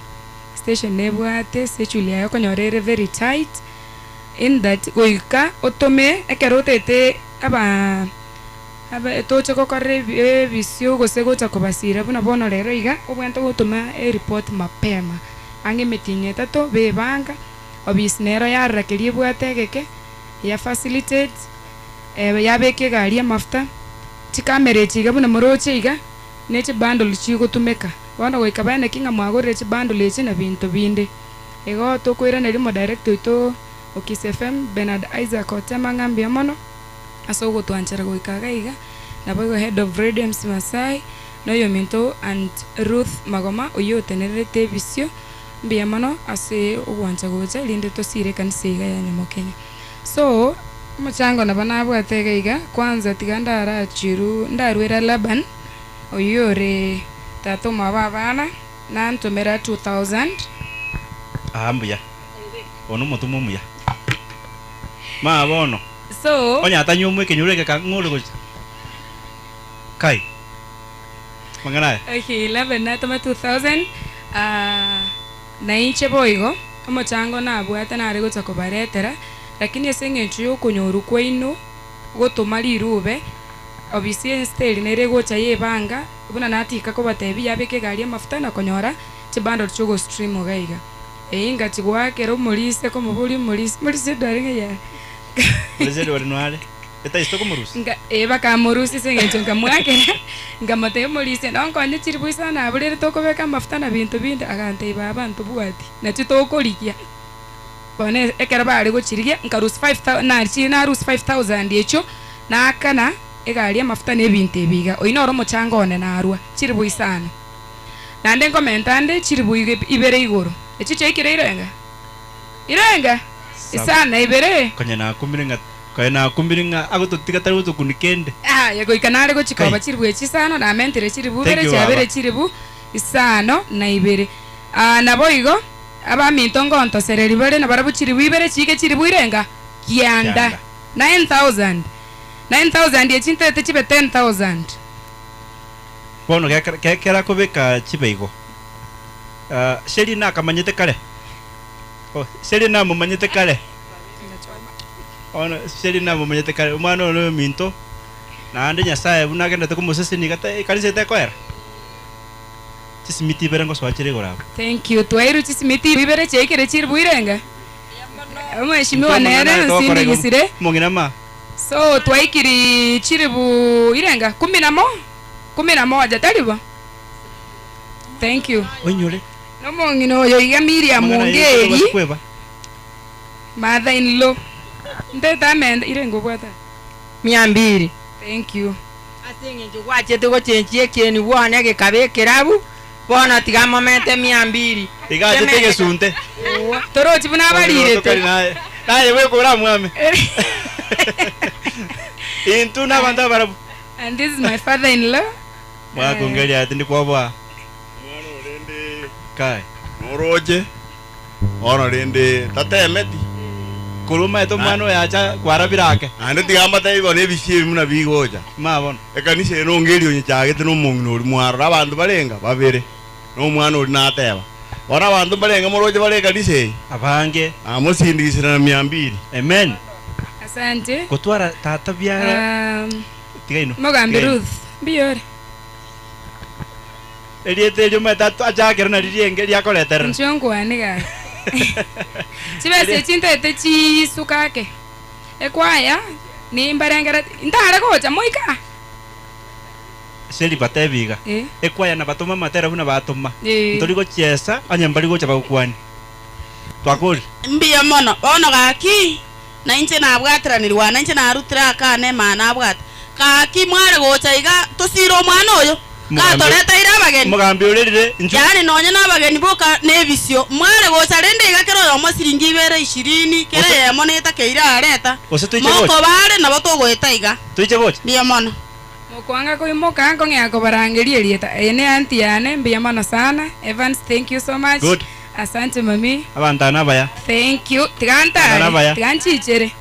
Station nebwate schedule yaye okonyora ere very tight, in that goika otome ekero otete aba aba toche gokorera ebi ebisio gose gocha kobasira buna bono rero iga, obwenerete gotoma ereport mapema, ang'e emetienyi etato bebanga, obisi nero yarora keria ebwate egeke, ya facilitate, yabeka egari amafuta, chikamera echi iga buna moroche iga, ne chibundle chigotumeka. Bono goika baeneki ng'a mwagorire chibundle echi na binto binde. Igo tokoiraneria omodirector oito o Kiss FM, Bernard Isaac Otema ng'a mbuya mono, ase ogotwanchera goika iga iga, nabo igo head of radio MC Masai, na oyominto Aunt Ruth Magoma oyio otenererete ebisio, mbuya mono ase ogwancha gocha erinde tosire ekanisa iga ya Nyamokenya. So, omochango nabo nabwate iga iga, kwanza tiga ndarachiru ndarwera Laban, oyio ore tata omwabo abana, nantomera 2000. Aa mbuya. Ono omotomwa omuya. Maa bono. So, Onye atanywa ekenyoro eke ng'ore gocha. Kai. Mang'ana aya. Okay, Laban natoma 2000 na inche boigo omochango nabwate nare gocha kobaretera. Lakini ase eng'encho ya okonyorwa kwaino gotoma rirube, obisi y'ensiteri nere egocha y'ebanga, buna natika kobatebia yabeka egari amafuta na konyora chibundle chi'ogostream iga iga. Eyio ingachi goakera omorisia komoboria omorisia, omorisia Edward ng'ai are? Omorisia Edward noare? Etaisete komorusia? Nka ee bakamorusia ase eng'encho nkamoakera, nkamotebia omorisia nonkonye chiribu isano abwo rende tokobeka amafuta na binto binde, agantebia baba ntobwati, nachio tokorigia. Bono ekero bare gochirigia, nkarusia five thou nachi narusia 5000 echio, naakana egari amafuta na ebinto ebi iga. Oyio noro omochango one narwa, chiribu isano. Naende nkomenta ande chiribu ibere igoro. Echio chiaikire irenga? Irenga? Isano na ibere. Konya nakumire ng'a konya nakumire ng'a agototiga tari gotokuni kende. Aye goika nare gochikoba Kai. chiribu echi isano, namentire chiribu Thank ibere you, chiabere baba. chiribu isano na ibere. Aa naboigo, abaminto ngontosereria bare nabarabwo chiribu ibere chiike chiribu irenga? Kianda. Kianda. 9000. 9000 echi ntaete chibe 10000. Bono gekera kobeka chibe igo, Sheri nakamanyete kare, oh, Sheri namomanyete kare, bono Sheri namomanyete kare, omwana oyo noyominto, naende Nyasaye buna agenderete komosesenia iga te ekanisa eye tekoera, chisimiti ibere ngosoa chire igoro abwo. Thank you. Twairwe chisimiti ibere chiaikire chiribu irenga? Omweshimiwa Intwe nere amang'ana aya togokora igo, onsindigisire. omong'ina ma. So twaikiri chiribu irenga? Kumi na mo? Kumi na moja, tari bo? Thank you. Oinyore. Nomong'ina oyo iga Miriam Amang'ana aya Ongeri, tobasa kweba. mother in law. Ntete amende, irenga obwate aya? Mia mbiri. Thank you. Ase engencho gwachete gochenchia ekieni bwane gekaba ekerabu, bono tiga momente mia mbiri. Iga achete egesunte. Torochi buna abarirete. Naye naye bweka oramwame. Intwe nabanto abarabu. And this is my father in law. Mwakongeria ati ndikwoboa. Kai. Noroche bono rende tatemeti. Korwa omaete omwana oyo acha kwarabire ake. Naende tiga mbatebi bono ebisio ebi buna bigocha. Ma bono. Ekanisa eye nonga eria onye-chagete na omong'ina oria mwarora abanto barenga babere, na omwana oria nateba. Bono abanto mbarenge moroche bare ekanisa eye? Abange. Namosindigisire na mia mbili. Amen. Asante. Gotwara tata biara. Tiga inwe. Mogambi Tiga inwe. Ruth, mbuya ore? Erieta erio omanyete achakere nario rienge riakoreterera. Inche nkwane gaki. Chibesa echi ntaete chisuka ake. Ekwaya nimbarengera ntare gocha moika. Seri batebi iga, Eh. Ekwaya nabatoma amatera buna batoma, Eh. ntori gochiesa onye mbari gocha bagokwanie. Twakorire. Mbuya mono. Bono gaki, nainche nabwateranirwe nainche narutire akana emana nabwate. Gaki mware gocha iga tosire omwana oyo, Omogambi- gatoreteire abageni. Omogambi orerire inchuo. Yaani nonye nabageni boka nebisio, mware gocha rende iga kera oyomo siringi ibere ishirini, kera Gose- eyemo netakeire areta. Gose toiche gocha. Mokoba are nabo togoeta iga. Toiche gocha. Mbuya mono. Mokwanga koimoka nkong'ea kobarangeria erieta. Eye ne aunty yane, mbuya mono sana. Evans thank you so much. Good. Asante mami. Abanto aba nabaya. Thank you. Tiga Abana ntare, abaya. tiga nchichere.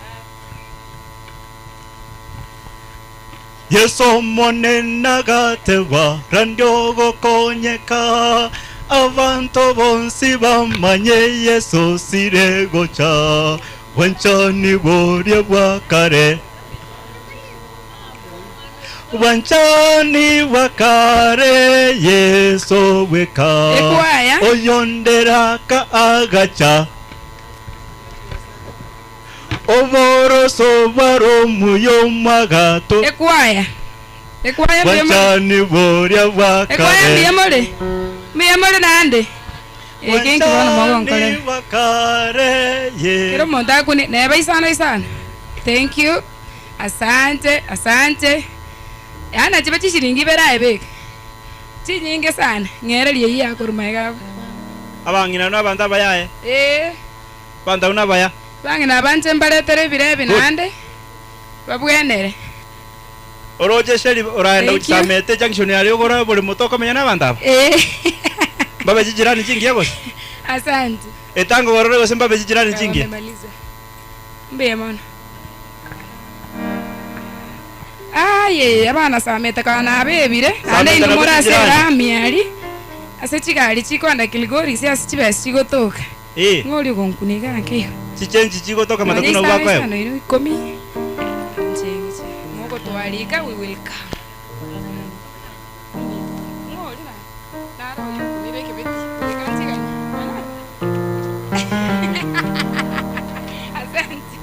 Yeso Omonene agateba, Randia ogokonyeka, abanto bonsi bamanye Yeso osire gocha, bwanchani boria bwa kare. Bwanchani bwa kare, Yeso bweka, Ekwaya. oyonderaka agacha. Oboroso bw'aromuya omwagato. Ekwaya. Ekwaya mbuya more. Bwanchani boria bwa Ekwaya kare. mbuya more. Mbuya more naende. Eke nki bono mogonkorera. Bwanchani bwa kare, ye. Kera omonto akune neba isano isano. Thank you. Asante, asante. Yaani nachibe chishiringi ibere aye beka. Chinyinge sana. Ng'ererie eyio yakorwa magega abwo. Abang'ina na abanto abayaye. Ee. Abanto abwo nabaya. Bang'ina aba inche mbaretere ebirebi Good. naende babwenere. Oroche Sheri oraenda Thank you. gochisamete junction aria ogore oboremo tokomenya na abanto aba? Ee. Mbabe chijirani chingiya gose? Asante. Etango gorore gose mbabe chijirani chingiya? Wamemaliza. Mbuya mono. Aye, abana samete kana nabebire, naende Samete inwe nabwo more ase chijirani. erami aria, ase chigari chikonda Kilgoris ase chibesa chigotoka. Ee. Ng'a oria ogonkuna iga nkeigo. Chichenji chigotoka Nonya matatu nabo isano bakoewa. isano ino ikomi nchenche mogotwarika we will come. Ng'ori na naro oyo okumire ekebeti goika nchiganye. Asante.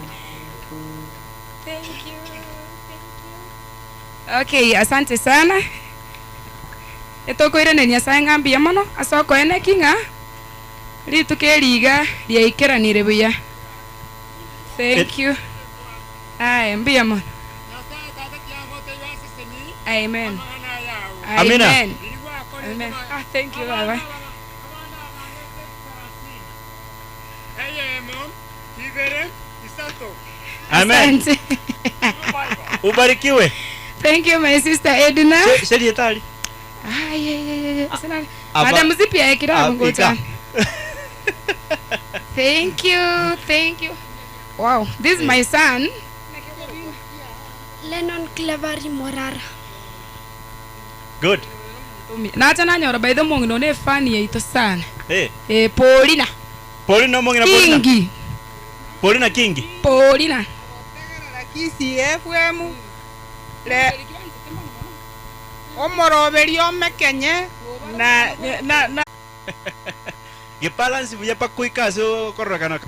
Thank you. Thank you. Okay, asante sana. Etokoiraneria Nyasaye ng'a mbuya mono ase okoeneki ng'a rituko eri iga riaikeranire buya. Thank you. Aye, mbuya mono. Amen. Amina. Amen. Amen. Ah, thank you, Baba. Amen. Asante. Ubarikiwe. Thank you, my sister Edna. Sheria tari. Ay, ay, ay, ay, ay. Sina- Aba- Madam Zipi ya kirabu Ah, ngoja. Thank you, thank you. Wow, this is my son. Lennon Clevery Morara. Good. Nacha nanyora by the mongino ne fan yaito sana. Eh. Eh, Paulina. Paulina mongina Paulina. Kingi. Paulina Kingi. Paulina. Kisii FM le omoroberi omekenye na na na Gebalance buya pakuika ase okororokana.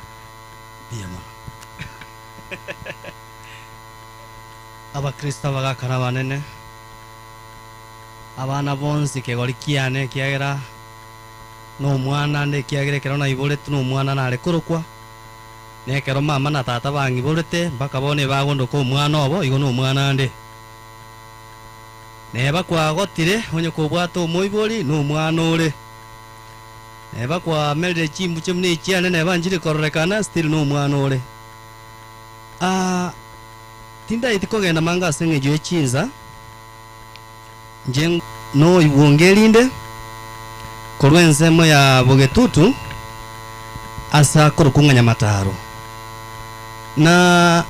Abakristo abagakana banene abana bonsi kegori kiane kiagera no omwana nde kiagera ekero naiborete na omwana nare korokwa na ekero mama na tata bang'iborete mpaka bono ebagondoka omwana obo igo na omwana nde neba kwagotire onye kobwata omoibori na omwana ore neba kwamerire chimbuche buna echiane neba nchire kororekana still na omwana ore. Ah, tindaiti kogenda manga ase eng'encho ya echinsa nje noibwongerinde korwa ensemo ya bogetutu ase akorokung'anya mataro na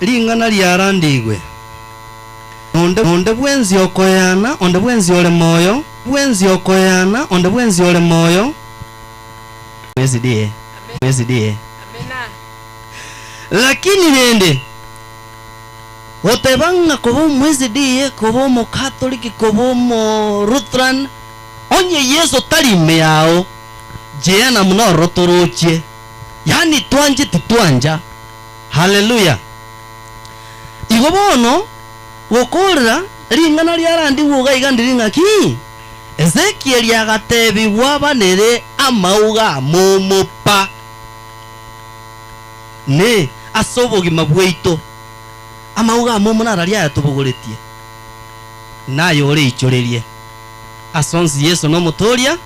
ring'ana riarandigwe onde onde bwenzi okoyana onde bwenzi ore moyo bwenzi okoyana onde bwenzi ore moyo SDA SDA lakini rende goteba ng'a koba omwesda koba omokatholiki koba omoruthran onye yesu tari ime yao jeana muno ororo torochie yani twanje titwanja haleluya igo bono gokorera ring'ana riarandigwa iga iga ndiri ng'aki Ezekieli agatebiwa banere amauga momopa ne ase obogima bwaito amauga momo nararia ayatobogoretie naye ore ichorerie ase onsi Yesu nomotoria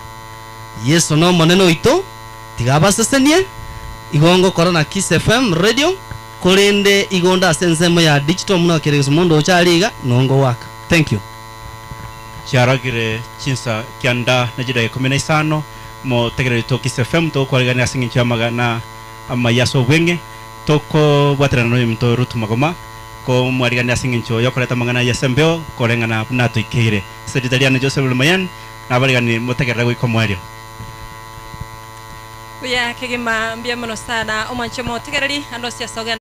Yesu nomonene oito tiga abasesenie igo ngokora na Kiss FM radio korende igonda ase ensemo ya digital muno keregeso mondo ochari iga nongo waka. Thank you. Chiaragire chinsa kianda na chidageka ikumi na isano motegereri to Kiss FM tokwarigania ase eng'encho ya amagana amaya ase obweng'e tokobwaterana na oyominto Ruth Magoma ko mwarigania ase eng'encho yokoreta amang'ana ya ase embeo koreng'ana buna toikeire ase rita riane Joseph Lemayian nabarigani motegerere goika omwerio. Buya kegima mbia mono sana omwanche motegereri ando siasoge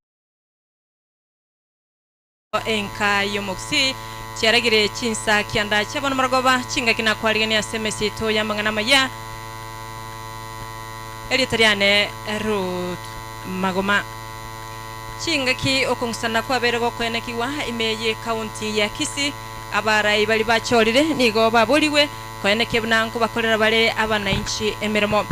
enka yomokusi chiaragire chinsa kianda chiabona marogoba chingaki nakwarigania ase emesito ya mang'ana maya erita riane Ruth Magoma chingaki okong'usana kwabere gokoenekiwa ime ye county ya Kisii abarai bari bachorire nigo baboriwe koenekia buna nkobakorera bare abananchi emirimo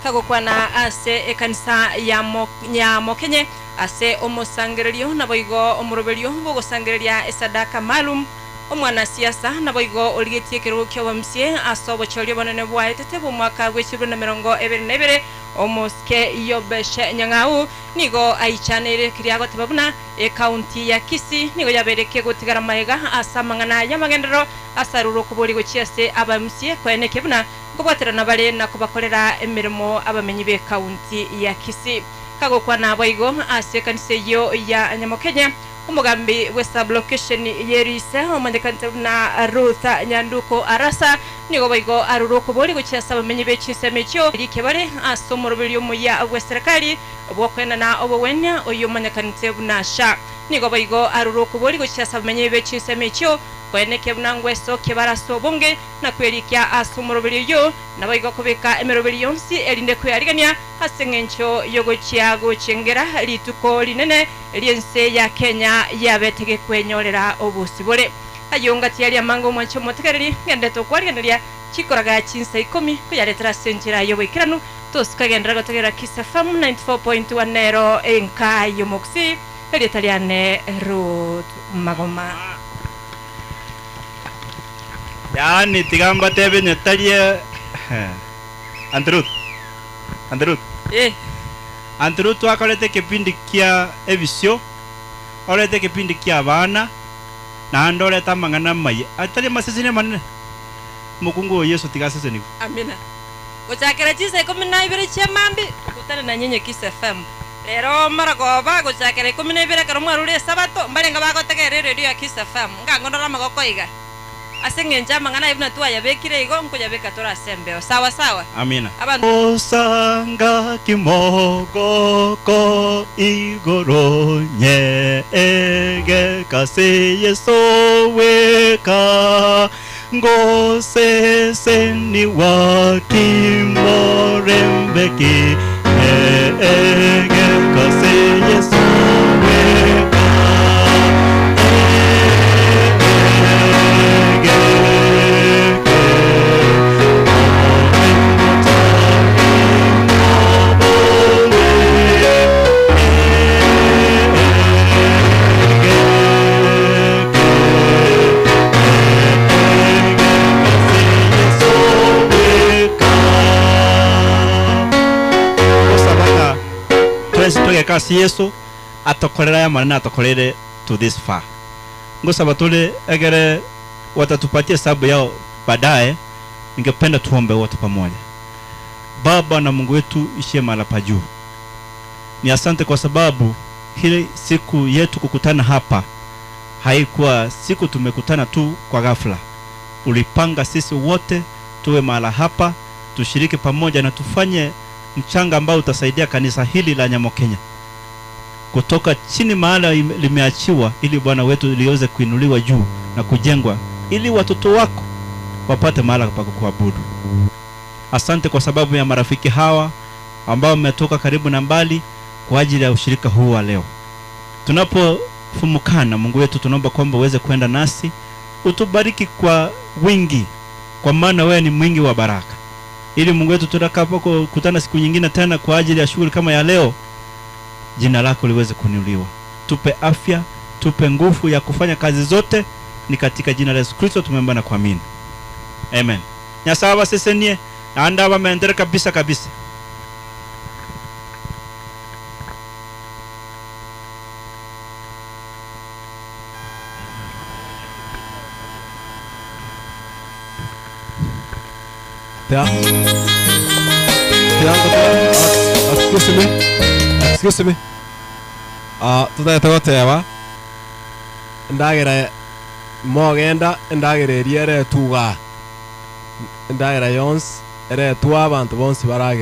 kagokwana ase ekanisa ya mo, ya mokenye ase omosangererio naboigo omoroberio bogosangereria esadaka maalum omwanasiasa naboigo origetie ekerogo kia obomsie ase obochoria obonene bwaetete bw'omwaka bwa echibiri na mirongo ebere na ebere omosike yobeshe nyang'au nigo aichanire kiria agoteba buna ekaunti ya Kisii nigo yaberekie gotigara maega ase amang'ana ya amagenderero ase arure okobori gochia ase abamsie koenekia buna nkobwaterana bare na kobakorera emirimo abamenyi ba ekaunti ya Kisii kagokwana boigo ase ekanisa eyio ya nyamokenya Omogambi bwe sub-location ye Rise omanyekanete buna Ruth Nyanduko Arasa nigo boigo arure okobori gochia ase abamenyi be chinsemo echio rike bare ase omoroberio omuya bw'eserekari bw'okoenana obogwenia oyio omanyekanete buna SHA. Nigo boigo arure okobori gochia ase abamenyi be chinsemo echio koenekia buna ngwesokia bare ase obonge na kwerikia ase omoroberio oyio naboigo kobeka emeroberio yonsi erinde kwearigania ase eng'encho y'ogochia gochengera rituko rinene ri'ense ya Kenya yabete gekwenyorera obosibore. Ayio ngati aria amange omwanche omotegereri, ngenderete okwarigeneria chikoraga chinsa ikomi koyaretera ase enchera y'oboikeranu, tosikagenderera gotegerera Kiss FM 94.1 nero enka y'omogusii, erieta riane Ruth Magoma. Yaani tiga mbatebie onye tari Aunt Ruth, Aunt Ruth. Eh. Aunt Ruth twakorete ekepindi kia ebisio, orete ekepindi kia abana, naende orete amang'ana amaye, atari amaseseni amanene. Omokungu oyo Yeso tiga asesenigwe. Amina. Gochakera chinsa ikomi na ibere chia mambia, okutane na nyenye Kiss FM. Rero maragoba gochakera ikomi na ibere ekero mwarure esabato, mbarenge bagotegerera eredio ya Kiss FM. Ngang'onora amagoko iga. Ase engencho amang'ana aya buna twayabekire igo, nkoyabeka tore ase embeo. Sawa sawa. Amina. Abanto. Osanga kimogoko igoro nye egekase Yeso weka ngoseseniwa kimorembe ki nye egekase Yeso weka Gosaba ng'a twensi twegeke ase Yeso atokorere aya amanene atokoreire to this far. Ngosaba tore egere watatupatia hesabu yao baadaye, ningependa tuombe wote pamoja. Baba na Mungu wetu ishie mahala pa juu, ni asante kwa sababu hili siku yetu kukutana hapa haikuwa siku tumekutana tu kwa ghafla. Ulipanga sisi wote tuwe mahala hapa, tushiriki pamoja na tufanye mchanga ambao utasaidia kanisa hili la Nyamokenya kutoka chini mahala limeachiwa, ili Bwana wetu liweze kuinuliwa juu na kujengwa, ili watoto wako wapate mahala pa kukuabudu. Asante kwa sababu ya marafiki hawa ambao wametoka karibu na mbali kwa ajili ya ushirika huu wa leo. Tunapofumukana, Mungu wetu, tunaomba kwamba uweze kwenda nasi, utubariki kwa wingi, kwa maana wewe ni mwingi wa baraka, ili Mungu wetu tutakapokutana siku nyingine tena kwa ajili ya shughuli kama ya leo, jina lako liweze kuinuliwa. Tupe afya, tupe nguvu ya kufanya kazi zote, ni katika jina la Yesu Kristo tumeomba na kuamini, amen. Nyasaye abasesenie naende abamendere kabisa kabisa. Excuse me. Excuse me. Ah, tutaete goteba endagera mogenda endagera eria eretuga endagera yonsi eretwa abanto bonsi baragere.